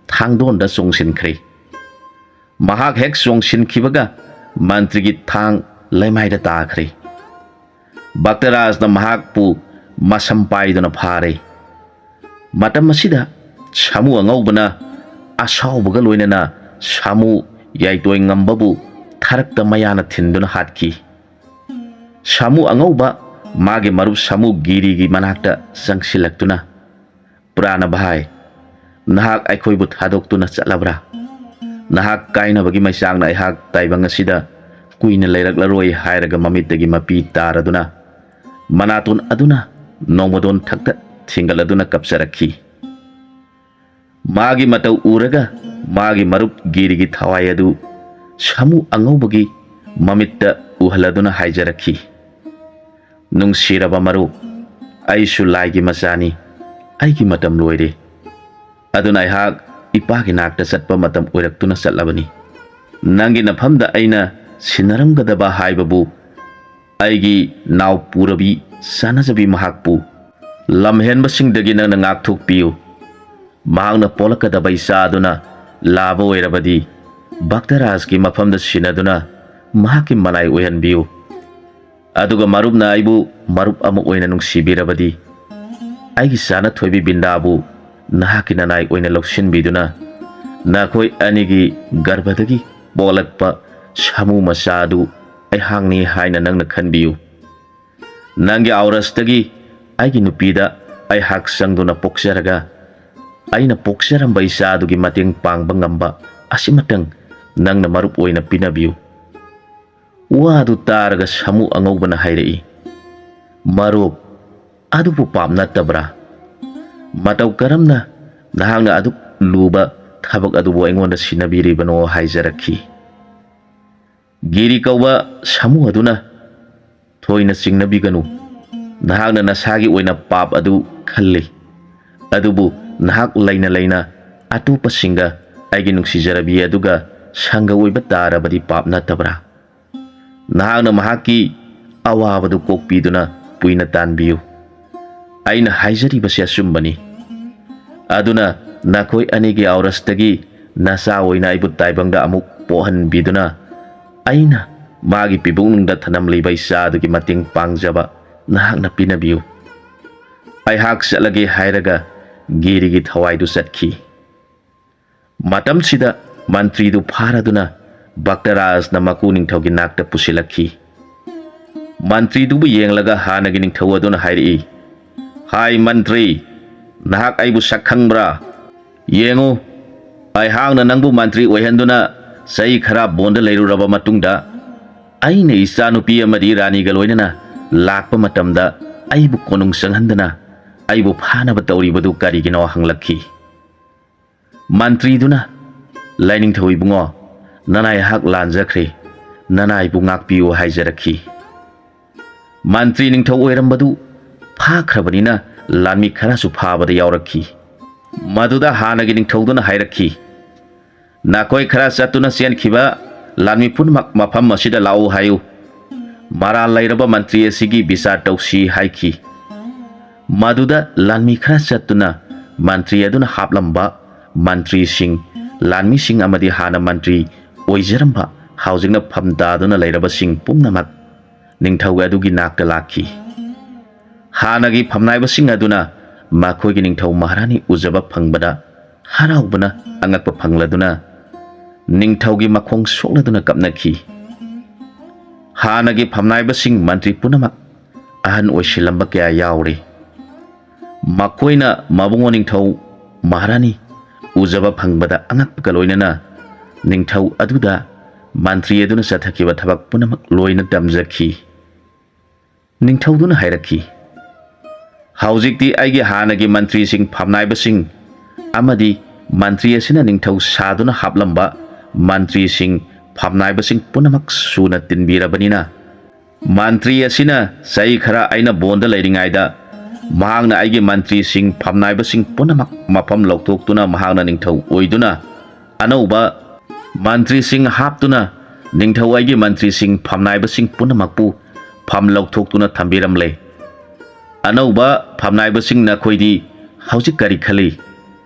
ꯊꯥꯡꯗꯣꯟꯗ ꯆꯣꯡꯁꯤꯟꯈ꯭ꯔꯦ꯫ ꯃꯍꯥꯛ ꯍꯦꯛ ꯆꯣꯡꯁꯤꯟꯈꯤꯕꯒ ꯃꯟꯇ꯭ꯔꯤꯒꯤ ꯊꯥꯡ ꯂꯩꯃꯥꯏꯗ ꯇꯥꯈ꯭ꯔꯦ꯫ ꯚꯛꯇꯔꯥꯖꯅ ꯃꯍꯥꯛꯄꯨ ꯃꯁꯝ ꯄꯥꯏꯗꯨꯅ ꯐꯥꯔꯦ꯫ ꯃꯇꯝ ꯑꯁꯤꯗ ꯁꯥꯃꯨ ꯑꯉꯧꯕꯅ ꯑꯁꯥꯎꯕꯒ ꯂꯣꯏꯅꯅ ꯁꯥꯃꯨ ꯌꯥꯏꯇꯣꯏ ꯉꯝꯕꯕꯨ ꯊꯔꯛꯇ ꯃꯌꯥꯅ ꯊꯤꯟꯗꯨꯅ ꯍꯥꯠꯈꯤ꯫ ꯁꯥꯃꯨ ꯑꯉꯧꯕ ꯃꯥꯒꯤ ꯃꯔꯨꯞ ꯁꯥꯃꯨ ꯒꯤꯔꯤꯒꯤ ꯃꯅꯥꯛꯇ ꯆꯪꯁꯤꯜꯂꯛꯇꯨꯅ, "ꯄ꯭ꯔꯥꯅ ꯚꯥꯏ, ꯅꯍꯥꯛ ꯑꯩꯈꯣꯏꯕꯨ ꯊꯥꯗꯣꯛꯇꯨꯅ ꯆꯠꯂꯕ꯭ꯔꯥ? ꯅꯍꯥꯛ ꯀꯥꯏꯅꯕꯒꯤ ꯃꯩꯆꯥꯛꯅ ꯑꯩꯍꯥꯛ ꯇꯥꯏꯕꯪ ꯑꯁꯤꯗ ꯀꯨꯏꯅ ꯂꯩꯔꯛꯂꯔꯣꯏ" ꯍꯥꯏꯔꯒ ꯃꯃꯤꯠꯇꯒꯤ ꯃꯄꯤ ꯇꯥꯔꯗꯨꯅ, ꯃꯅꯥꯇꯣꯟ ꯑꯗꯨꯅ ꯅꯣꯡꯃꯗꯣꯟ ꯊꯛꯇ ꯊꯤꯡꯒꯠꯂꯗꯨꯅ ꯀꯞꯆꯔꯛꯈꯤ꯫ ꯃꯥꯒꯤ ꯃꯇꯧ ꯎꯔꯒ ꯃꯥꯒꯤ ꯃꯔꯨꯞ ꯒꯤꯔꯤꯒꯤ ꯊꯋꯥꯏ ꯑꯗꯨ ꯁꯥꯃꯨ ꯑꯉꯧꯕꯒꯤ ꯃꯃꯤꯠꯇ ꯎꯍꯜꯂꯗꯨꯅ ꯍꯥꯏꯖꯔꯛꯈꯤ, "ꯅꯨꯡꯁꯤꯔꯕ ꯃꯔꯨꯞ, ꯑꯩꯁꯨ ꯂꯥꯏꯒꯤ ꯃꯆꯥꯅꯤ꯫ ꯑꯩꯒꯤ ꯃꯇꯝ ꯂꯣꯏꯔꯦ꯫ ꯑꯗꯨꯅ ꯑꯩꯍꯥꯛ ꯏꯄꯥꯒꯤ ꯅꯥꯛꯇ ꯆꯠꯄ ꯃꯇꯝ ꯑꯣꯏꯔꯛꯇꯨꯅ ꯆꯠꯂꯕꯅꯤ꯫ ꯅꯪꯒꯤ ꯅꯐꯝꯗ ꯑꯩꯅ ꯁꯤꯟꯅꯔꯝꯒꯗꯕ ꯍꯥꯏꯕꯕꯨ ꯑꯩꯒꯤ ꯅꯥꯎꯄꯨꯔꯕꯤ ꯆꯥꯅꯖꯕꯤ ꯃꯍꯥꯛꯄꯨ ꯂꯝꯍꯦꯟꯕꯁꯤꯡꯗꯒꯤ ꯅꯪꯅ ꯉꯥꯛꯊꯣꯛꯄꯤꯌꯨ꯫ ꯃꯍꯥꯛꯅ ꯄꯣꯛꯂꯛꯀꯗꯕ ꯏꯆꯥ ꯑꯗꯨꯅ ꯂꯥꯕ ꯑꯣꯏꯔꯕꯗꯤ ꯚꯛꯇꯔꯥꯖꯀꯤ ꯃꯐꯝꯗ ꯁꯤꯟꯅꯗꯨꯅ ꯃꯍꯥꯛꯀꯤ ꯃꯅꯥꯏ ꯑꯣꯏꯍꯟꯕꯤꯌꯨ꯫ ꯑꯗꯨꯒ ꯃꯔꯨꯞꯅ ꯑꯩꯕꯨ ꯃꯔꯨꯞ ꯑꯃ ꯑꯣꯏꯅ ꯅꯨꯡꯁꯤꯕꯤꯔꯕꯗꯤ ꯑꯩꯒꯤ ꯆꯥꯅ ꯊꯣꯏꯕꯤ ꯕꯤꯟꯗꯥꯕꯨ ꯅꯍꯥꯛꯀꯤ ꯅꯅꯥꯏ ꯑꯣꯏꯅ ꯂꯧꯁꯤꯟꯕꯤꯗꯨꯅ ꯅꯈꯣꯏ ꯑꯅꯤꯒꯤ ꯒꯔꯚꯗꯒꯤ ꯄꯣꯛꯂꯛꯄ ꯁꯥꯃꯨ ꯃꯆꯥ ꯑꯗꯨ ꯑꯩꯍꯥꯛꯅꯤ ꯍꯥꯏꯅ ꯅꯪꯅ ꯈꯟꯕꯤꯌꯨ꯫ ꯅꯪꯒꯤ ꯑꯥꯎꯔꯁꯇꯒꯤ ꯑꯩꯒꯤ ꯅꯨꯄꯤꯗ ꯑꯩꯍꯥꯛ ꯆꯪꯗꯨꯅ ꯄꯣꯛꯆꯔꯒ ꯑꯩꯅ ꯄꯣꯛꯆꯔꯝꯕ ꯏꯆꯥ ꯑꯗꯨꯒꯤ ꯃꯇꯦꯡ ꯄꯥꯡꯕ ꯉꯝꯕ ꯑꯁꯤꯃꯇꯪ ꯅꯪꯅ ꯃꯔꯨꯞ ꯑꯣꯏꯅ ꯄꯤꯅꯕꯤꯌꯨ꯫" ꯋꯥ ꯑꯗꯨ ꯇꯥꯔꯒ ꯁꯥꯃꯨ ꯑꯉꯧꯕꯅ ꯍꯥꯏꯔꯛꯏ, "ꯃꯔꯨꯞ, ꯑꯗꯨꯕꯨ ꯄꯥꯞ ꯅꯠꯇꯕ꯭ꯔꯥ? ꯃꯇꯧ ꯀꯔꯝꯅ ꯅꯍꯥꯛꯅ ꯑꯗꯨꯛ ꯂꯨꯕ ꯊꯕꯛ ꯑꯗꯨꯕꯨ ꯑꯩꯉꯣꯟꯗ ꯁꯤꯟꯅꯕꯤꯔꯤꯕꯅꯣ?" ꯍꯥꯏꯖꯔꯛꯈꯤ꯫ ꯒꯤꯔꯤ ꯀꯧꯕ ꯁꯥꯃꯨ ꯑꯗꯨꯅ, "ꯊꯣꯏꯅ ꯆꯤꯡꯅꯕꯤꯒꯅꯨ꯫ ꯅꯍꯥꯛꯅ ꯅꯁꯥꯒꯤ ꯑꯣꯏꯅ ꯄꯥꯞ ꯑꯗꯨ ꯈꯜꯂꯤ꯫ ꯑꯗꯨꯕꯨ ꯅꯍꯥꯛ ꯂꯩꯅ ꯂꯩꯅ ꯑꯇꯣꯞꯄꯁꯤꯡꯒ ꯑꯩꯒꯤ ꯅꯨꯡꯁꯤꯖꯔꯕꯤ ꯑꯗꯨꯒ ꯁꯪꯒ ꯑꯣꯏꯕ ꯇꯥꯔꯕꯗꯤ ꯄꯥꯞ ꯅꯠꯇꯕ꯭ꯔꯥ? ꯅꯍꯥꯛꯅ ꯃꯍꯥꯛꯀꯤ ꯑꯋꯥꯕꯗꯨ ꯀꯣꯛꯄꯤꯗꯨꯅ ꯄꯨꯏꯅ ꯇꯥꯟꯕꯤꯌꯨ꯫ ꯑꯩꯅ ꯍꯥꯏꯖꯔꯤꯕꯁꯤ ꯑꯆꯨꯝꯕꯅꯤ꯫ ꯑꯗꯨꯅ ꯅꯈꯣꯏ ꯑꯅꯤꯒꯤ ꯑꯥꯎꯔꯁꯇꯒꯤ ꯅꯆꯥ ꯑꯣꯏꯅ ꯑꯩꯕꯨ ꯇꯥꯏꯕꯪꯗ ꯑꯃꯨꯛ ꯄꯣꯛꯍꯟꯕꯤꯗꯨꯅ ꯑꯩꯅ ꯃꯥꯒꯤ ꯄꯤꯕꯨꯛꯅꯨꯡꯗ ꯊꯅꯝꯂꯤꯕ ꯏꯆꯥ ꯑꯗꯨꯒꯤ ꯃꯇꯦꯡ ꯄꯥꯡꯖꯕ ꯅꯍꯥꯛꯅ ꯄꯤꯅꯕꯤꯌꯨ꯫" ꯑꯩꯍꯥꯛ ꯆꯠꯂꯒꯦ ꯍꯥꯏꯔꯒ ꯒꯤꯔꯤꯒꯤ ꯊꯋꯥꯏꯗꯨ ꯆꯠꯈꯤ꯫ ꯃꯇꯝꯁꯤꯗ ꯃꯟꯇ꯭ꯔꯤꯗꯨ ꯐꯥꯔꯗꯨꯅ ꯚꯛꯇꯔꯥꯖꯅ ꯃꯀꯨ ꯅꯤꯡꯊꯧꯒꯤ ꯅꯥꯛꯇ ꯄꯨꯁꯤꯜꯂꯛꯈꯤ꯫ ꯃꯟꯇ꯭ꯔꯤꯗꯨꯕꯨ ꯌꯦꯡꯂꯒ ꯍꯥꯟꯅꯒꯤ ꯅꯤꯡꯊꯧ ꯑꯗꯨꯅ ꯍꯥꯏꯔꯛꯏ, "ꯍꯥꯏ ꯃꯟꯇ꯭ꯔꯤ, ꯅꯍꯥꯛ ꯑꯩꯕꯨ ꯁꯛ ꯈꯪꯕ꯭ꯔꯥ? ꯌꯦꯡꯉꯨ, ꯑꯩꯍꯥꯛꯅ ꯅꯪꯕꯨ ꯃꯟꯇ꯭ꯔꯤ ꯑꯣꯏꯍꯟꯗꯨꯅ ꯆꯍꯤ ꯈꯔ ꯕꯣꯟꯗ ꯂꯩꯔꯨꯔꯕ ꯃꯇꯨꯡꯗ, ꯑꯩꯅ ꯏꯆꯥꯅꯨꯄꯤ ꯑꯃꯗꯤ ꯔꯥꯅꯤꯒ ꯂꯣꯏꯅꯅ ꯂꯥꯛꯄ ꯃꯇꯝꯗ ꯑꯩꯕꯨ ꯀꯣꯅꯨꯡ ꯆꯪꯍꯟꯗꯅ ꯑꯩꯕꯨ ꯐꯥꯅꯕ ꯇꯧꯔꯤꯕꯗꯨ ꯀꯔꯤꯒꯤꯅꯣ?" ꯍꯪꯂꯛꯈꯤ꯫ ꯃꯟꯇ꯭ꯔꯤꯗꯨꯅ, "ꯂꯥꯏꯅꯤꯡꯊꯧ ꯏꯕꯨꯡꯉꯣ, ꯅꯅꯥꯏꯍꯥꯛ ꯂꯥꯟꯖꯈ꯭ꯔꯦ, ꯅꯅꯥꯏꯕꯨ ꯉꯥꯛꯄꯤꯌꯨ" ꯍꯥꯏꯖꯔꯛꯈꯤ꯫ ꯃꯟꯇ꯭ꯔꯤ ꯅꯤꯡꯊꯧ ꯑꯣꯏꯔꯝꯕꯗꯨ ꯐꯥꯈ꯭ꯔꯕꯅꯤꯅ ꯂꯥꯟꯃꯤ ꯈꯔꯁꯨ ꯐꯥꯕꯗ ꯌꯥꯎꯔꯛꯈꯤ꯫ ꯃꯗꯨꯗ ꯍꯥꯟꯅꯒꯤ ꯅꯤꯡꯊꯧꯗꯨꯅ ꯍꯥꯏꯔꯛꯈꯤ, "ꯅꯈꯣꯏ ꯈꯔ ꯆꯠꯇꯨꯅ ꯆꯦꯟꯈꯤꯕ ꯂꯥꯟꯃꯤ ꯄꯨꯝꯅꯃꯛ ꯃꯐꯝ ꯑꯁꯤꯗ ꯂꯥꯛꯎ ꯍꯥꯏꯌꯨ꯫ ꯃꯔꯥꯜ ꯂꯩꯔꯕ ꯃꯟꯇ꯭ꯔꯤ ꯑꯁꯤꯒꯤ ꯕꯤꯆꯥꯔ ꯇꯧꯁꯤ" ꯍꯥꯏꯈꯤ꯫ ꯃꯗꯨꯗ ꯂꯥꯟꯃꯤ ꯈꯔ ꯆꯠꯇꯨꯅ ꯃꯟꯇ꯭ꯔꯤ ꯑꯗꯨꯅ ꯍꯥꯞꯂꯝꯕ ꯃꯟꯇ꯭ꯔꯤꯁꯤꯡ, ꯂꯥꯟꯃꯤꯁꯤꯡ ꯑꯃꯗꯤ ꯍꯥꯟꯅ ꯃꯟꯇ꯭ꯔꯤ ꯑꯣꯏꯖꯔꯝꯕ, ꯍꯧꯖꯤꯛꯅ ꯐꯝ ꯇꯥꯗꯨꯅ ꯂꯩꯔꯕꯁꯤꯡ ꯄꯨꯝꯅꯃꯛ ꯅꯤꯡꯊꯧ ꯑꯗꯨꯒꯤ ꯅꯥꯛꯇ ꯂꯥꯛꯈꯤ꯫ ꯍꯥꯟꯅꯒꯤ ꯐꯝꯅꯥꯏꯕꯁꯤꯡ ꯑꯗꯨꯅ ꯃꯈꯣꯏꯒꯤ ꯅꯤꯡꯊꯧ ꯃꯍꯥꯔꯥꯅꯤ ꯎꯖꯕ ꯐꯪꯕꯗ ꯍꯔꯥꯎꯕꯅ ꯑꯉꯛꯄ ꯐꯪꯂꯗꯨꯅ ꯅꯤꯡꯊꯧꯒꯤ ꯃꯈꯣꯡ ꯁꯣꯛꯂꯗꯨꯅ ꯀꯞꯅꯈꯤ꯫ ꯍꯥꯟꯅꯒꯤ ꯐꯝꯅꯥꯏꯕꯁꯤꯡ ꯃꯟꯇ꯭ꯔꯤ ꯄꯨꯝꯅꯃꯛ ꯑꯍꯟ ꯑꯣꯏꯁꯤꯜꯂꯝꯕ ꯀꯌꯥ ꯌꯥꯎꯔꯤ꯫ ꯃꯈꯣꯏꯅ ꯃꯕꯨꯡꯉꯣ ꯅꯤꯡꯊꯧ ꯃꯍꯥꯔꯥꯅꯤ ꯎꯖꯕ ꯐꯪꯕꯗ ꯑꯉꯛꯄꯒ ꯂꯣꯏꯅꯅ ꯅꯤꯡꯊꯧ ꯑꯗꯨꯗ ꯃꯟꯇ꯭ꯔꯤ ꯑꯗꯨꯅ ꯆꯠꯊꯈꯤꯕ ꯊꯕꯛ ꯄꯨꯝꯅꯃꯛ ꯂꯣꯏꯅ ꯇꯝꯖꯈꯤ꯫ ꯅꯤꯡꯊꯧꯗꯨꯅ ꯍꯥꯏꯔꯛꯈꯤ, "ꯍꯧꯖꯤꯛꯇꯤ ꯑꯩꯒꯤ ꯍꯥꯟꯅꯒꯤ ꯃꯟꯇ꯭ꯔꯤꯁꯤꯡ, ꯐꯝꯅꯥꯏꯕꯁꯤꯡ ꯑꯃꯗꯤ ꯃꯟꯇ꯭ꯔꯤ ꯑꯁꯤꯅ ꯅꯤꯡꯊꯧ ꯁꯥꯗꯨꯅ ꯍꯥꯞꯂꯝꯕ ꯃꯟꯇ꯭ꯔꯤꯁꯤꯡ, ꯐꯝꯅꯥꯏꯕꯁꯤꯡ ꯄꯨꯝꯅꯃꯛ ꯁꯨꯅ ꯇꯤꯟꯕꯤꯔꯕꯅꯤꯅ, ꯃꯟꯇ꯭ꯔꯤ ꯑꯁꯤꯅ ꯆꯍꯤ ꯈꯔ ꯑꯩꯅ ꯕꯣꯟꯗ ꯂꯩꯔꯤꯉꯩꯗ ꯃꯍꯥꯛꯅ ꯑꯩꯒꯤ ꯃꯟꯇ꯭ꯔꯤꯁꯤꯡ, ꯐꯝꯅꯥꯏꯕꯁꯤꯡ ꯄꯨꯝꯅꯃꯛ ꯃꯐꯝ ꯂꯧꯊꯣꯛꯇꯨꯅ ꯃꯍꯥꯛꯅ ꯅꯤꯡꯊꯧ ꯑꯣꯏꯗꯨꯅ ꯑꯅꯧꯕ ꯃꯟꯇ꯭ꯔꯤꯁꯤꯡ ꯍꯥꯞꯇꯨꯅ ꯅꯤꯡꯊꯧ ꯑꯩꯒꯤ ꯃꯟꯇ꯭ꯔꯤꯁꯤꯡ, ꯐꯝꯅꯥꯏꯕꯁꯤꯡ ꯄꯨꯝꯅꯃꯛꯄꯨ ꯐꯝ ꯂꯧꯊꯣꯛꯇꯨꯅ ꯊꯝꯕꯤꯔꯝꯂꯦ꯫ ꯑꯅꯧꯕ ꯐꯝꯅꯥꯏꯕꯁꯤꯡ ꯅꯈꯣꯏꯗꯤ ꯍꯧꯖꯤꯛ ꯀꯔꯤ ꯈꯜꯂꯤ?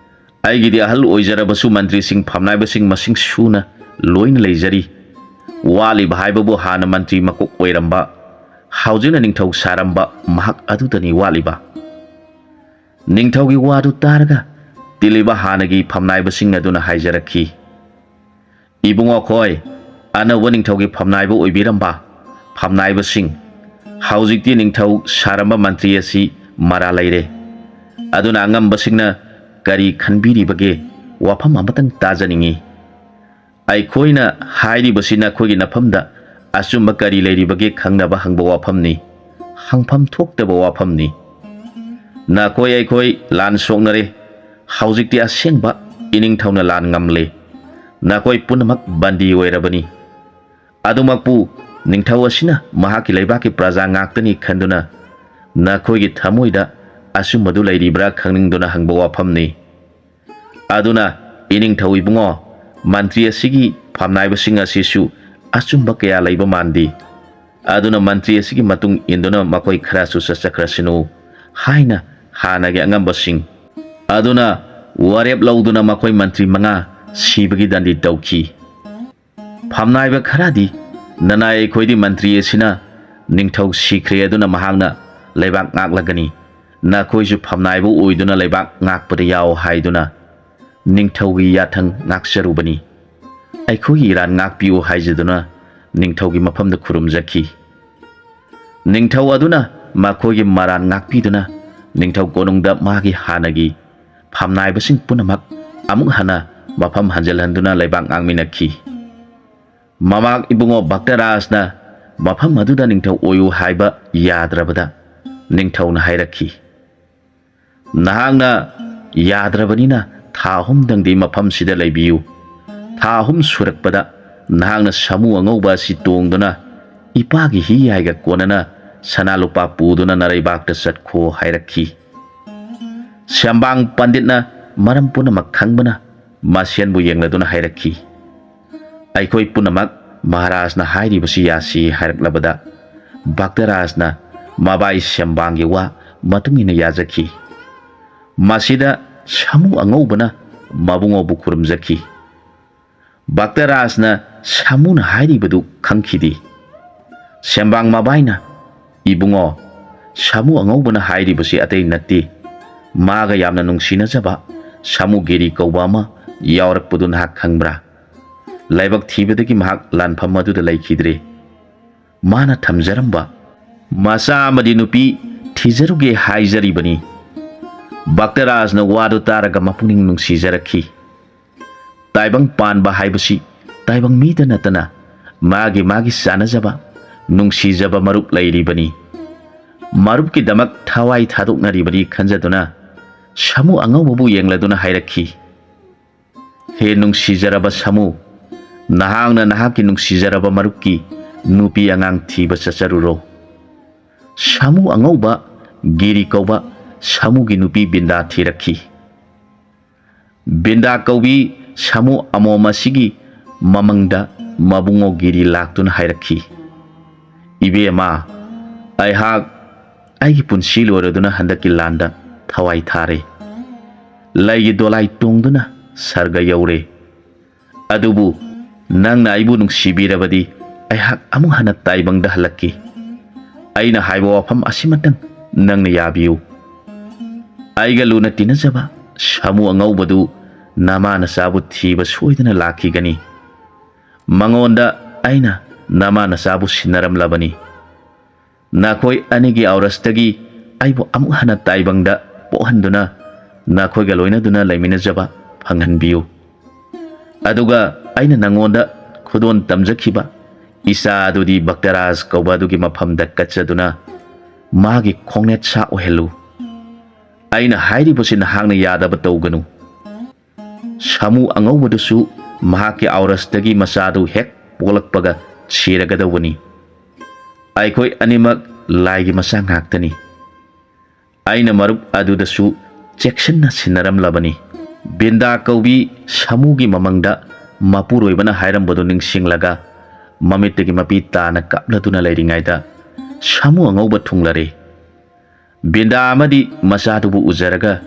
ꯑꯩꯒꯤꯗꯤ ꯑꯍꯜ ꯑꯣꯏꯖꯔꯕꯁꯨ ꯃꯟꯇ꯭ꯔꯤꯁꯤꯡ, ꯐꯝꯅꯥꯏꯕꯁꯤꯡ ꯃꯁꯤꯡ ꯁꯨꯅ ꯂꯣꯏꯅ ꯂꯩꯖꯔꯤ꯫ ꯋꯥꯠꯂꯤꯕ ꯍꯥꯏꯕꯕꯨ ꯍꯥꯟꯅ ꯃꯟꯇ꯭ꯔꯤ ꯃꯀꯣꯛ ꯑꯣꯏꯔꯝꯕ, ꯍꯧꯖꯤꯛꯅ ꯅꯤꯡꯊꯧ ꯁꯥꯔꯝꯕ ꯃꯍꯥꯛ ꯑꯗꯨꯗꯅꯤ ꯋꯥꯠꯂꯤꯕ꯫" ꯅꯤꯡꯊꯧꯒꯤ ꯋꯥꯗꯨ ꯇꯥꯔꯒ ꯇꯤꯜꯂꯤꯕ ꯍꯥꯟꯅꯒꯤ ꯐꯝꯅꯥꯏꯕꯁꯤꯡ ꯑꯗꯨꯅ ꯍꯥꯏꯖꯔꯛꯈꯤ, ꯏꯕꯨꯡꯉꯣ ꯈꯣꯏ, ꯑꯅꯧꯕ ꯅꯤꯡꯊꯧꯒꯤ ꯐꯝꯅꯥꯏꯕ ꯑꯣꯏꯕꯤꯔꯝꯕ ꯐꯝꯅꯥꯏꯕꯁꯤꯡ, ꯍꯧꯖꯤꯛꯇꯤ ꯅꯤꯡꯊꯧ ꯁꯥꯔꯝꯕ ꯃꯟꯇ꯭ꯔꯤ ꯑꯁꯤ ꯃꯔꯥ ꯂꯩꯔꯦ꯫ ꯑꯗꯨꯅ ꯑꯉꯝꯕꯁꯤꯡꯅ ꯀꯔꯤ ꯈꯟꯕꯤꯔꯤꯕꯒꯦ? ꯋꯥꯐꯝ ꯑꯃꯇꯪ ꯇꯥꯖꯅꯤꯡꯏ꯫ ꯑꯩꯈꯣꯏꯅ ꯍꯥꯏꯔꯤꯕꯁꯤ ꯅꯈꯣꯏꯒꯤ ꯅꯐꯝꯗ ꯑꯆꯨꯝꯕ ꯀꯔꯤ ꯂꯩꯔꯤꯕꯒꯦ ꯈꯪꯅꯕ ꯍꯪꯕ ꯋꯥꯐꯝꯅꯤ꯫ ꯍꯪꯐꯝ ꯊꯣꯛꯇꯕ ꯋꯥꯐꯝꯅꯤ꯫ ꯅꯈꯣꯏ ꯑꯩꯈꯣꯏ ꯂꯥꯟ ꯁꯣꯛꯅꯔꯦ꯫ ꯍꯧꯖꯤꯛꯇꯤ ꯑꯁꯦꯡꯕ ꯏꯅꯤꯡꯊꯧꯅ ꯂꯥꯟ ꯉꯝꯂꯦ꯫ ꯅꯈꯣꯏ ꯄꯨꯝꯅꯃꯛ ꯕꯟꯗꯤ ꯑꯣꯏꯔꯕꯅꯤ꯫ ꯑꯗꯨꯃꯛꯄꯨ ꯅꯤꯡꯊꯧ ꯑꯁꯤꯅ ꯃꯍꯥꯛꯀꯤ ꯂꯩꯕꯥꯛꯀꯤ ꯄ꯭ꯔꯖꯥ ꯉꯥꯛꯇꯅꯤ ꯈꯟꯗꯨꯅ ꯅꯈꯣꯏꯒꯤ ꯊꯃꯣꯏꯗ ꯑꯆꯨꯝꯕꯗꯨ ꯂꯩꯔꯤꯕ꯭ꯔꯥ ꯈꯪꯅꯤꯡꯗꯨꯅ ꯍꯪꯕ ꯋꯥꯐꯝꯅꯤ꯫ ꯑꯗꯨꯅ ꯏꯅꯤꯡꯊꯧ ꯏꯕꯨꯡꯉꯣ, ꯃꯟꯇ꯭ꯔꯤ ꯑꯁꯤꯒꯤ ꯐꯝꯅꯥꯏꯕꯁꯤꯡ ꯑꯁꯤꯁꯨ ꯑꯆꯨꯝꯕ ꯀꯌꯥ ꯂꯩꯕ ꯃꯥꯟꯗꯦ꯫ ꯑꯗꯨꯅ ꯃꯟꯇ꯭ꯔꯤ ꯑꯁꯤꯒꯤ ꯃꯇꯨꯡ ꯏꯟꯗꯨꯅ ꯃꯈꯣꯏ ꯈꯔꯁꯨ ꯆꯠꯆꯈ꯭ꯔꯁꯅꯨ ꯍꯥꯏꯅ ꯍꯥꯟꯅꯒꯤ ꯑꯉꯝꯕꯁꯤꯡ ꯑꯗꯨꯅ ꯋꯥꯔꯦꯞ ꯂꯧꯗꯨꯅ ꯃꯈꯣꯏ ꯃꯟꯇ꯭ꯔꯤ ꯃꯉꯥ ꯁꯤꯕꯒꯤ ꯗꯟꯗꯤ ꯇꯧꯈꯤ꯫ ꯐꯝꯅꯥꯏꯕ ꯈꯔꯗꯤ, "ꯅꯅꯥꯏ ꯑꯩꯈꯣꯏꯗꯤ ꯃꯟꯇ꯭ꯔꯤ ꯑꯁꯤꯅ ꯅꯤꯡꯊꯧ ꯁꯤꯈ꯭ꯔꯦ, ꯑꯗꯨꯅ ꯃꯍꯥꯛꯅ ꯂꯩꯕꯥꯛ ꯉꯥꯛꯂꯒꯅꯤ꯫ ꯅꯈꯣꯏꯁꯨ ꯐꯝꯅꯥꯏꯕ ꯑꯣꯏꯗꯨꯅ ꯂꯩꯕꯥꯛ ꯉꯥꯛꯄꯗ ꯌꯥꯎ" ꯍꯥꯏꯗꯨꯅ ꯅꯤꯡꯊꯧꯒꯤ ꯌꯥꯊꯪ ꯉꯥꯛꯆꯔꯨꯕꯅꯤ꯫ ꯑꯩꯈꯣꯏꯒꯤ ꯏꯔꯥꯟ ꯉꯥꯛꯄꯤꯌꯨ ꯍꯥꯏꯖꯗꯨꯅ ꯅꯤꯡꯊꯧꯒꯤ ꯃꯐꯝꯗ ꯈꯨꯔꯨꯝꯖꯈꯤ꯫ ꯅꯤꯡꯊꯧ ꯑꯗꯨꯅ ꯃꯈꯣꯏꯒꯤ ꯃꯔꯥꯟ ꯉꯥꯛꯄꯤꯗꯨꯅ ꯅꯤꯡꯊꯧ ꯀꯣꯅꯨꯡꯗ ꯃꯥꯒꯤ ꯍꯥꯟꯅꯒꯤ ꯐꯝꯅꯥꯏꯕꯁꯤꯡ ꯄꯨꯝꯅꯃꯛ ꯑꯃꯨꯛ ꯍꯟꯅ ꯃꯐꯝ ꯍꯟꯖꯤꯜꯍꯟꯗꯨꯅ ꯂꯩꯕꯥꯛ ꯉꯥꯛꯃꯤꯟꯅꯈꯤ꯫ ꯃꯃꯥꯛ ꯏꯕꯨꯡꯉꯣ ꯚꯛꯇꯔꯥꯖꯅ ꯃꯐꯝ ꯑꯗꯨꯗ ꯅꯤꯡꯊꯧ ꯑꯣꯏꯌꯨ ꯍꯥꯏꯕ ꯌꯥꯗ꯭ꯔꯕꯗ ꯅꯤꯡꯊꯧꯅ ꯍꯥꯏꯔꯛꯈꯤ, "ꯅꯍꯥꯛꯅ ꯌꯥꯗ꯭ꯔꯕꯅꯤꯅ ꯊꯥ ꯑꯍꯨꯝꯗꯪꯗꯤ ꯃꯐꯝꯁꯤꯗ ꯂꯩꯕꯤꯌꯨ꯫ ꯊꯥ ꯑꯍꯨꯝ ꯁꯨꯔꯛꯄꯗ ꯅꯍꯥꯛꯅ ꯁꯥꯃꯨ ꯑꯉꯧꯕ ꯑꯁꯤ ꯇꯣꯡꯗꯨꯅ ꯏꯄꯥꯒꯤ ꯍꯤ ꯍꯥꯏꯒ ꯀꯣꯟꯅꯅ ꯁꯅꯥ ꯂꯨꯄꯥ ꯄꯨꯗꯨꯅ ꯅꯔꯩꯕꯥꯛꯇ ꯆꯠꯈꯣ" ꯍꯥꯏꯔꯛꯈꯤ꯫ ꯁꯦꯝꯕꯥꯡ ꯄꯟꯗꯤꯠꯅ ꯃꯔꯝ ꯄꯨꯝꯅꯃꯛ ꯈꯪꯕꯅ ꯃꯁꯦꯟꯕꯨ ꯌꯦꯡꯂꯗꯨꯅ ꯍꯥꯏꯔꯛꯈꯤ, "ꯑꯩꯈꯣꯏ ꯄꯨꯝꯅꯃꯛ ꯃꯍꯥꯔꯥꯖꯅ ꯍꯥꯏꯔꯤꯕꯁꯤ ꯌꯥꯁꯤ" ꯍꯥꯏꯔꯛꯂꯕꯗ ꯚꯛꯇꯔꯥꯖꯅ ꯃꯕꯥꯏ ꯁꯦꯝꯕꯥꯡꯒꯤ ꯋꯥ ꯃꯇꯨꯡ ꯏꯟꯅ ꯌꯥꯖꯈꯤ꯫ ꯃꯁꯤꯗ ꯁꯥꯃꯨ ꯑꯉꯧꯕꯅ ꯃꯕꯨꯡꯉꯣꯕꯨ ꯈꯨꯔꯨꯝꯖꯈꯤ꯫ ꯚꯛꯇꯔꯥꯖꯅ ꯁꯥꯃꯨꯅ ꯍꯥꯏꯔꯤꯕꯗꯨ ꯈꯪꯈꯤꯗꯦ꯫ ꯁꯦꯝꯕꯥꯡ ꯃꯕꯥꯏꯅ, "ꯏꯕꯨꯡꯉꯣ, ꯁꯥꯃꯨ ꯑꯉꯧꯕꯅ ꯍꯥꯏꯔꯤꯕꯁꯤ ꯑꯇꯩ ꯅꯠꯇꯦ꯫ ꯃꯥꯒ ꯌꯥꯝꯅ ꯅꯨꯡꯁꯤꯅꯖꯕ ꯁꯥꯃꯨ ꯒꯤꯔꯤ ꯀꯧꯕ ꯑꯃ ꯌꯥꯎꯔꯛꯄꯗꯨ ꯅꯍꯥꯛ ꯈꯪꯕ꯭ꯔꯥ? ꯂꯥꯏꯕꯛ ꯊꯤꯕꯗꯒꯤ ꯃꯍꯥꯛ ꯂꯥꯟꯐꯝ ꯑꯗꯨꯗ ꯂꯩꯈꯤꯗ꯭ꯔꯦ꯫ ꯃꯥꯅ ꯊꯝꯖꯔꯝꯕ ꯃꯆꯥ ꯑꯃꯗꯤ ꯅꯨꯄꯤ ꯊꯤꯖꯔꯨꯒꯦ ꯍꯥꯏꯖꯔꯤꯕꯅꯤ꯫ ꯚꯛꯇꯔꯥꯖꯅ ꯋꯥꯗꯨ ꯇꯥꯔꯒ ꯃꯄꯨꯛꯅꯤꯡ ꯅꯨꯡꯁꯤꯖꯔꯛꯈꯤ꯫ ꯇꯥꯏꯕꯪ ꯄꯥꯟꯕ ꯍꯥꯏꯕꯁꯤ ꯇꯥꯏꯕꯪ ꯃꯤꯗ ꯅꯠꯇꯅ ꯃꯥꯒꯤ ꯃꯥꯒꯤ ꯆꯥꯟꯅꯖꯕ, ꯅꯨꯡꯁꯤꯖꯕ ꯃꯔꯨꯞ ꯂꯩꯔꯤꯕꯅꯤ꯫ ꯃꯔꯨꯞꯀꯤꯗꯃꯛ ꯊꯋꯥꯏ ꯊꯥꯗꯣꯛꯅꯔꯤꯕꯅꯤ ꯈꯟꯖꯗꯨꯅ ꯁꯥꯃꯨ ꯑꯉꯧꯕꯕꯨ ꯌꯦꯡꯂꯗꯨꯅ ꯍꯥꯏꯔꯛꯈꯤ, "ꯍꯦ ꯅꯨꯡꯁꯤꯖꯔꯕ ꯁꯥꯃꯨ, ꯅꯍꯥꯛꯅ ꯅꯍꯥꯛꯀꯤ ꯅꯨꯡꯁꯤꯖꯔꯕ ꯃꯔꯨꯞꯀꯤ ꯅꯨꯄꯤ ꯑꯉꯥꯡ ꯊꯤꯕ ꯆꯠꯆꯔꯨꯔꯣ꯫" ꯁꯥꯃꯨ ꯑꯉꯧꯕ ꯒꯤꯔꯤ ꯀꯧꯕ ꯁꯥꯃꯨꯒꯤ ꯅꯨꯄꯤ ꯕꯤꯟꯗꯥ ꯊꯤꯔꯛꯈꯤ꯫ ꯕꯤꯟꯗꯥ ꯀꯧꯕꯤ ꯁꯥꯃꯨ ꯑꯃꯣꯝ ꯑꯁꯤꯒꯤ ꯃꯃꯪꯗ ꯃꯕꯨꯡꯉꯣ ꯒꯤꯔꯤ ꯂꯥꯛꯇꯨꯅ ꯍꯥꯏꯔꯛꯈꯤ, "ꯏꯕꯦꯝꯃ, ꯑꯩꯍꯥꯛ ꯑꯩꯒꯤ ꯄꯨꯟꯁꯤ ꯂꯣꯏꯔꯗꯨꯅ ꯍꯟꯗꯛꯀꯤ ꯂꯥꯟꯗ ꯊꯋꯥꯏ ꯊꯥꯔꯦ꯫ ꯂꯩꯒꯤ ꯗꯣꯂꯥꯏ ꯇꯣꯡꯗꯨꯅ ꯁꯔꯒ ꯌꯧꯔꯦ꯫ ꯑꯗꯨꯕꯨ ꯅꯪꯅ ꯑꯩꯕꯨ ꯅꯨꯡꯁꯤꯕꯤꯔꯕꯗꯤ ꯑꯩꯍꯥꯛ ꯑꯃꯨꯛ ꯍꯟꯅ ꯇꯥꯏꯕꯪꯗ ꯍꯜꯂꯛꯀꯦ꯫ ꯑꯩꯅ ꯍꯥꯏꯕ ꯋꯥꯐꯝ ꯑꯁꯤꯃꯇꯪ ꯅꯪꯅ ꯌꯥꯕꯤꯌꯨ꯫ ꯑꯩꯒ ꯂꯨꯅ ꯇꯤꯟꯅꯖꯕ ꯁꯥꯃꯨ ꯑꯉꯧꯕꯗꯨ ꯅꯃꯥ ꯅꯆꯥꯕꯨ ꯊꯤꯕ ꯁꯣꯏꯗꯅ ꯂꯥꯛꯈꯤꯒꯅꯤ꯫ ꯃꯉꯣꯟꯗ ꯑꯩꯅ ꯅꯃꯥ ꯅꯆꯥꯕꯨ ꯁꯤꯟꯅꯔꯝꯂꯕꯅꯤ꯫ ꯅꯈꯣꯏ ꯑꯅꯤꯒꯤ ꯑꯧꯔꯁꯇꯒꯤ ꯑꯩꯕꯨ ꯑꯃꯨꯛ ꯍꯟꯅ ꯇꯥꯏꯕꯪꯗ ꯄꯣꯛꯍꯟꯗꯨꯅ ꯅꯈꯣꯏꯒ ꯂꯣꯏꯅꯗꯨꯅ ꯂꯩꯃꯤꯟꯅꯖꯕ ꯐꯪꯍꯟꯕꯤꯌꯨ꯫ ꯑꯗꯨꯒ ꯑꯩꯅ ꯅꯉꯣꯟꯗ ꯈꯨꯗꯣꯜ ꯇꯝꯖꯈꯤꯕ ꯏꯆꯥ ꯑꯗꯨꯗꯤ ꯚꯛꯇꯔꯥꯖ ꯀꯧꯕ ꯑꯗꯨꯒꯤ ꯃꯐꯝꯗ ꯀꯠꯆꯗꯨꯅ ꯃꯥꯒꯤ ꯈꯣꯡꯅꯦꯠ ꯁꯥ ꯑꯣꯏꯍꯜꯂꯨ꯫ ꯑꯩꯅ ꯍꯥꯏꯔꯤꯕꯁꯤ ꯅꯍꯥꯛꯅ ꯌꯥꯗꯕ ꯇꯧꯒꯅꯨ꯫ ꯁꯥꯃꯨ ꯑꯉꯧꯕꯗꯨꯁꯨ ꯃꯍꯥꯛꯀꯤ ꯑꯧꯔꯁꯇꯒꯤ ꯃꯆꯥꯗꯨ ꯍꯦꯛ ꯄꯣꯛꯂꯛꯄꯒ ꯁꯤꯔꯒꯗꯧꯕꯅꯤ꯫ ꯑꯩꯈꯣꯏ ꯑꯅꯤꯃꯛ ꯂꯥꯏꯒꯤ ꯃꯆꯥ ꯉꯥꯛꯇꯅꯤ꯫ ꯑꯩꯅ ꯃꯔꯨꯞ ꯑꯗꯨꯗꯁꯨ ꯆꯦꯛꯁꯤꯟꯅ ꯁꯤꯟꯅꯔꯝꯂꯕꯅꯤ꯫" ꯕꯤꯟꯗꯥ ꯀꯧꯕꯤ ꯁꯥꯃꯨꯒꯤ ꯃꯃꯪꯗ ꯃꯄꯨꯔꯣꯏꯕꯅ ꯍꯥꯏꯔꯝꯕꯗꯨ ꯅꯤꯡꯁꯤꯡꯂꯒ ꯃꯃꯤꯠꯇꯒꯤ ꯃꯄꯤ ꯇꯥꯅ ꯀꯥꯞꯂꯗꯨꯅ ꯂꯩꯔꯤꯉꯩꯗ ꯁꯥꯃꯨ ꯑꯉꯧꯕ ꯊꯨꯡꯂꯔꯦ꯫ ꯕꯤꯟꯗꯥ ꯑꯃꯗꯤ ꯃꯆꯥꯗꯨꯕꯨ ꯎꯖꯔꯒ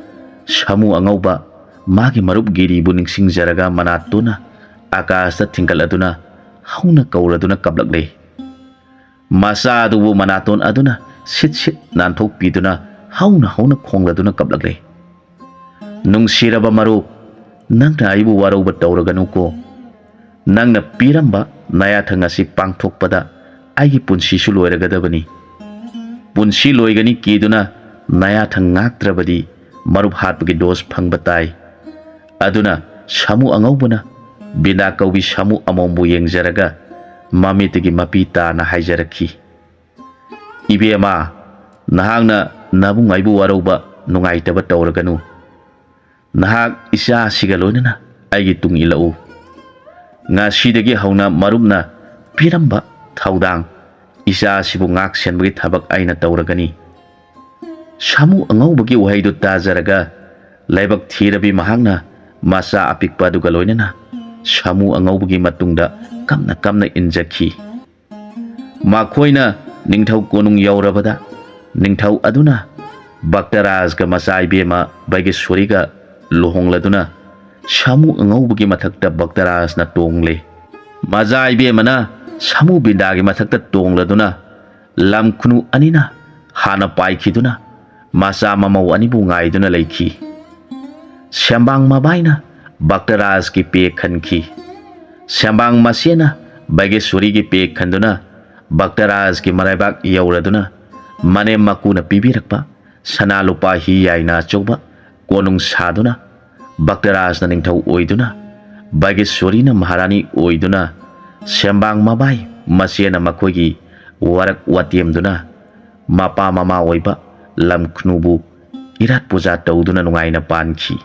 ꯁꯥꯃꯨ ꯑꯉꯧꯕ ꯃꯥꯒꯤ ꯃꯔꯨꯞ ꯒꯤꯔꯤꯕꯨ ꯅꯤꯡꯁꯤꯡꯖꯔꯒ ꯃꯅꯥꯇꯣꯟꯅ ꯑꯀꯥꯁꯇ ꯊꯤꯡꯒꯠꯂꯗꯨꯅ ꯍꯧꯅ ꯀꯧꯔꯗꯨꯅ ꯀꯞꯂꯛꯂꯦ꯫ ꯃꯆꯥ ꯑꯗꯨꯕꯨ ꯃꯅꯥꯇꯣꯟ ꯑꯗꯨꯅ ꯁꯤꯠ ꯁꯤꯠ ꯅꯥꯟꯊꯣꯛꯄꯤꯗꯨꯅ ꯍꯧꯅ ꯍꯧꯅ ꯈꯣꯡꯂꯗꯨꯅ ꯀꯞꯂꯛꯂꯦ꯫ "ꯅꯨꯡꯁꯤꯔꯕ ꯃꯔꯨꯞ, ꯅꯪꯅ ꯑꯩꯕꯨ ꯋꯥꯔꯧꯕ ꯇꯧꯔꯒꯅꯨꯀꯣ꯫ ꯅꯪꯅ ꯄꯤꯔꯝꯕ ꯅꯌꯥꯊꯪ ꯑꯁꯤ ꯄꯥꯡꯊꯣꯛꯄꯗ ꯑꯩꯒꯤ ꯄꯨꯟꯁꯤꯁꯨ ꯂꯣꯏꯔꯒꯗꯕꯅꯤ꯫ ꯄꯨꯟꯁꯤ ꯂꯣꯏꯒꯅꯤ ꯀꯤꯗꯨꯅ ꯅꯌꯥꯊꯪ ꯉꯥꯛꯇ꯭ꯔꯕꯗꯤ ꯃꯔꯨꯞ ꯍꯥꯠꯄꯒꯤ ꯗꯣꯁ ꯐꯪꯕ ꯇꯥꯏ꯫ ꯑꯗꯨꯅ ꯁꯥꯃꯨ ꯑꯉꯧꯕꯅ ꯕꯤꯟꯗꯥ ꯀꯧꯕꯤ ꯁꯥꯃꯨ ꯑꯃꯣꯝꯕꯨ ꯌꯦꯡꯖꯔꯒ ꯃꯃꯤꯠꯇꯒꯤ ꯃꯄꯤ ꯇꯥꯅ ꯍꯥꯏꯖꯔꯛꯈꯤ, "ꯏꯕꯦꯝꯃ, ꯅꯍꯥꯛꯅ ꯅꯕꯨꯡ ꯑꯩꯕꯨ ꯋꯥꯔꯧꯕ ꯅꯨꯡꯉꯥꯏꯇꯕ ꯇꯧꯔꯒꯅꯨ꯫ ꯅꯍꯥꯛ ꯏꯆꯥ ꯑꯁꯤꯒ ꯂꯣꯏꯅꯅ ꯑꯩꯒꯤ ꯇꯨꯡ ꯏꯜꯂꯛꯎ꯫ ꯉꯁꯤꯗꯒꯤ ꯍꯧꯅ ꯃꯔꯨꯞꯅ ꯄꯤꯔꯝꯕ ꯊꯧꯗꯥꯡ ꯏꯆꯥ ꯑꯁꯤꯕꯨ ꯉꯥꯛ ꯁꯦꯟꯕꯒꯤ ꯊꯕꯛ ꯑꯩꯅ ꯇꯧꯔꯒꯅꯤ꯫" ꯁꯥꯃꯨ ꯑꯉꯧꯕꯒꯤ ꯋꯥꯍꯩꯗꯨ ꯇꯥꯖꯔꯒ ꯂꯥꯏꯕꯛ ꯊꯤꯔꯕꯤ ꯃꯍꯥꯛꯅ ꯃꯆꯥ ꯑꯄꯤꯛꯄ ꯑꯗꯨꯒ ꯂꯣꯏꯅꯅ ꯁꯥꯃꯨ ꯑꯉꯧꯕꯒꯤ ꯃꯇꯨꯡꯗ ꯀꯞꯅ ꯀꯞꯅ ꯏꯟꯖꯈꯤ꯫ ꯃꯈꯣꯏꯅ ꯅꯤꯡꯊꯧ ꯀꯣꯅꯨꯡ ꯌꯧꯔꯕꯗ ꯅꯤꯡꯊꯧ ꯑꯗꯨꯅ ꯚꯛꯇꯔꯥꯖꯒ ꯃꯆꯥ ꯏꯕꯦꯝꯃ ꯕꯥꯒꯦꯁꯣꯔꯤꯒ ꯂꯨꯍꯣꯡꯂꯗꯨꯅ ꯁꯥꯃꯨ ꯑꯉꯧꯕꯒꯤ ꯃꯊꯛꯇ ꯚꯛꯇꯔꯥꯖꯅ ꯇꯣꯡꯂꯦ꯫ ꯃꯆꯥ ꯏꯕꯦꯝꯃꯅ ꯁꯥꯃꯨ ꯕꯤꯟꯗꯥꯒꯤ ꯃꯊꯛꯇ ꯇꯣꯡꯂꯗꯨꯅ ꯂꯝ ꯈꯨꯅꯨ ꯑꯅꯤꯅ ꯍꯥꯟꯅ ꯄꯥꯏꯈꯤꯗꯨꯅ ꯃꯆꯥ ꯃꯃꯧ ꯑꯅꯤꯕꯨ ꯉꯥꯏꯗꯨꯅ ꯂꯩꯈꯤ꯫ ꯁꯦꯝꯕꯥꯡ ꯃꯕꯥꯏꯅ ꯚꯛꯇꯔꯥꯖꯀꯤ ꯄꯦ ꯈꯟꯈꯤ꯫ ꯁꯦꯝꯕꯥꯡ ꯃꯆꯦꯅ ꯕꯥꯒꯦꯁꯣꯔꯤꯒꯤ ꯄꯦ ꯈꯟꯗꯨꯅ ꯚꯛꯇꯔꯥꯖꯀꯤ ꯃꯔꯥꯏꯕꯥꯛ ꯌꯧꯔꯗꯨꯅ ꯃꯅꯦꯝ ꯃꯀꯨꯅ ꯄꯤꯕꯤꯔꯛꯄ ꯁꯅꯥ ꯂꯨꯄꯥ ꯍꯤ ꯌꯥꯏꯅ ꯑꯆꯧꯕ ꯀꯣꯅꯨꯡ ꯁꯥꯗꯨꯅ ꯚꯛꯇꯔꯥꯖꯅ ꯅꯤꯡꯊꯧ ꯑꯣꯏꯗꯨꯅ ꯕꯥꯒꯦꯁꯣꯔꯤꯅ ꯃꯍꯥꯔꯥꯅꯤ ꯑꯣꯏꯗꯨꯅ ꯁꯦꯝꯕꯥꯡ ꯃꯕꯥꯏ ꯃꯆꯦꯅ ꯃꯈꯣꯏꯒꯤ ꯋꯥꯔꯛ ꯋꯥꯇꯦꯝꯗꯨꯅ ꯃꯄꯥ ꯃꯃꯥ ꯑꯣꯏꯕ ꯂꯝꯈꯅꯨꯕꯨ ꯏꯔꯥꯠ ꯄꯨꯖꯥ ꯇꯧꯗꯨꯅ ꯅꯨꯡꯉꯥꯏꯅ ꯄꯥꯟꯈꯤ꯫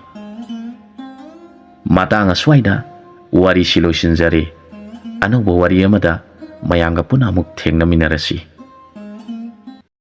ꯃꯇꯥꯡ ꯑꯁ꯭ꯋꯥꯏꯗ ꯋꯥꯔꯤꯁꯤ ꯂꯣꯏꯁꯤꯟꯖꯔꯦ꯫ ꯑꯅꯧꯕ ꯋꯥꯔꯤ ꯑꯃꯗ ꯃꯌꯥꯝꯒ ꯄꯨꯟꯅ ꯑꯃꯨꯛ ꯊꯦꯡꯅꯃꯤꯟꯅꯔꯁꯤ꯫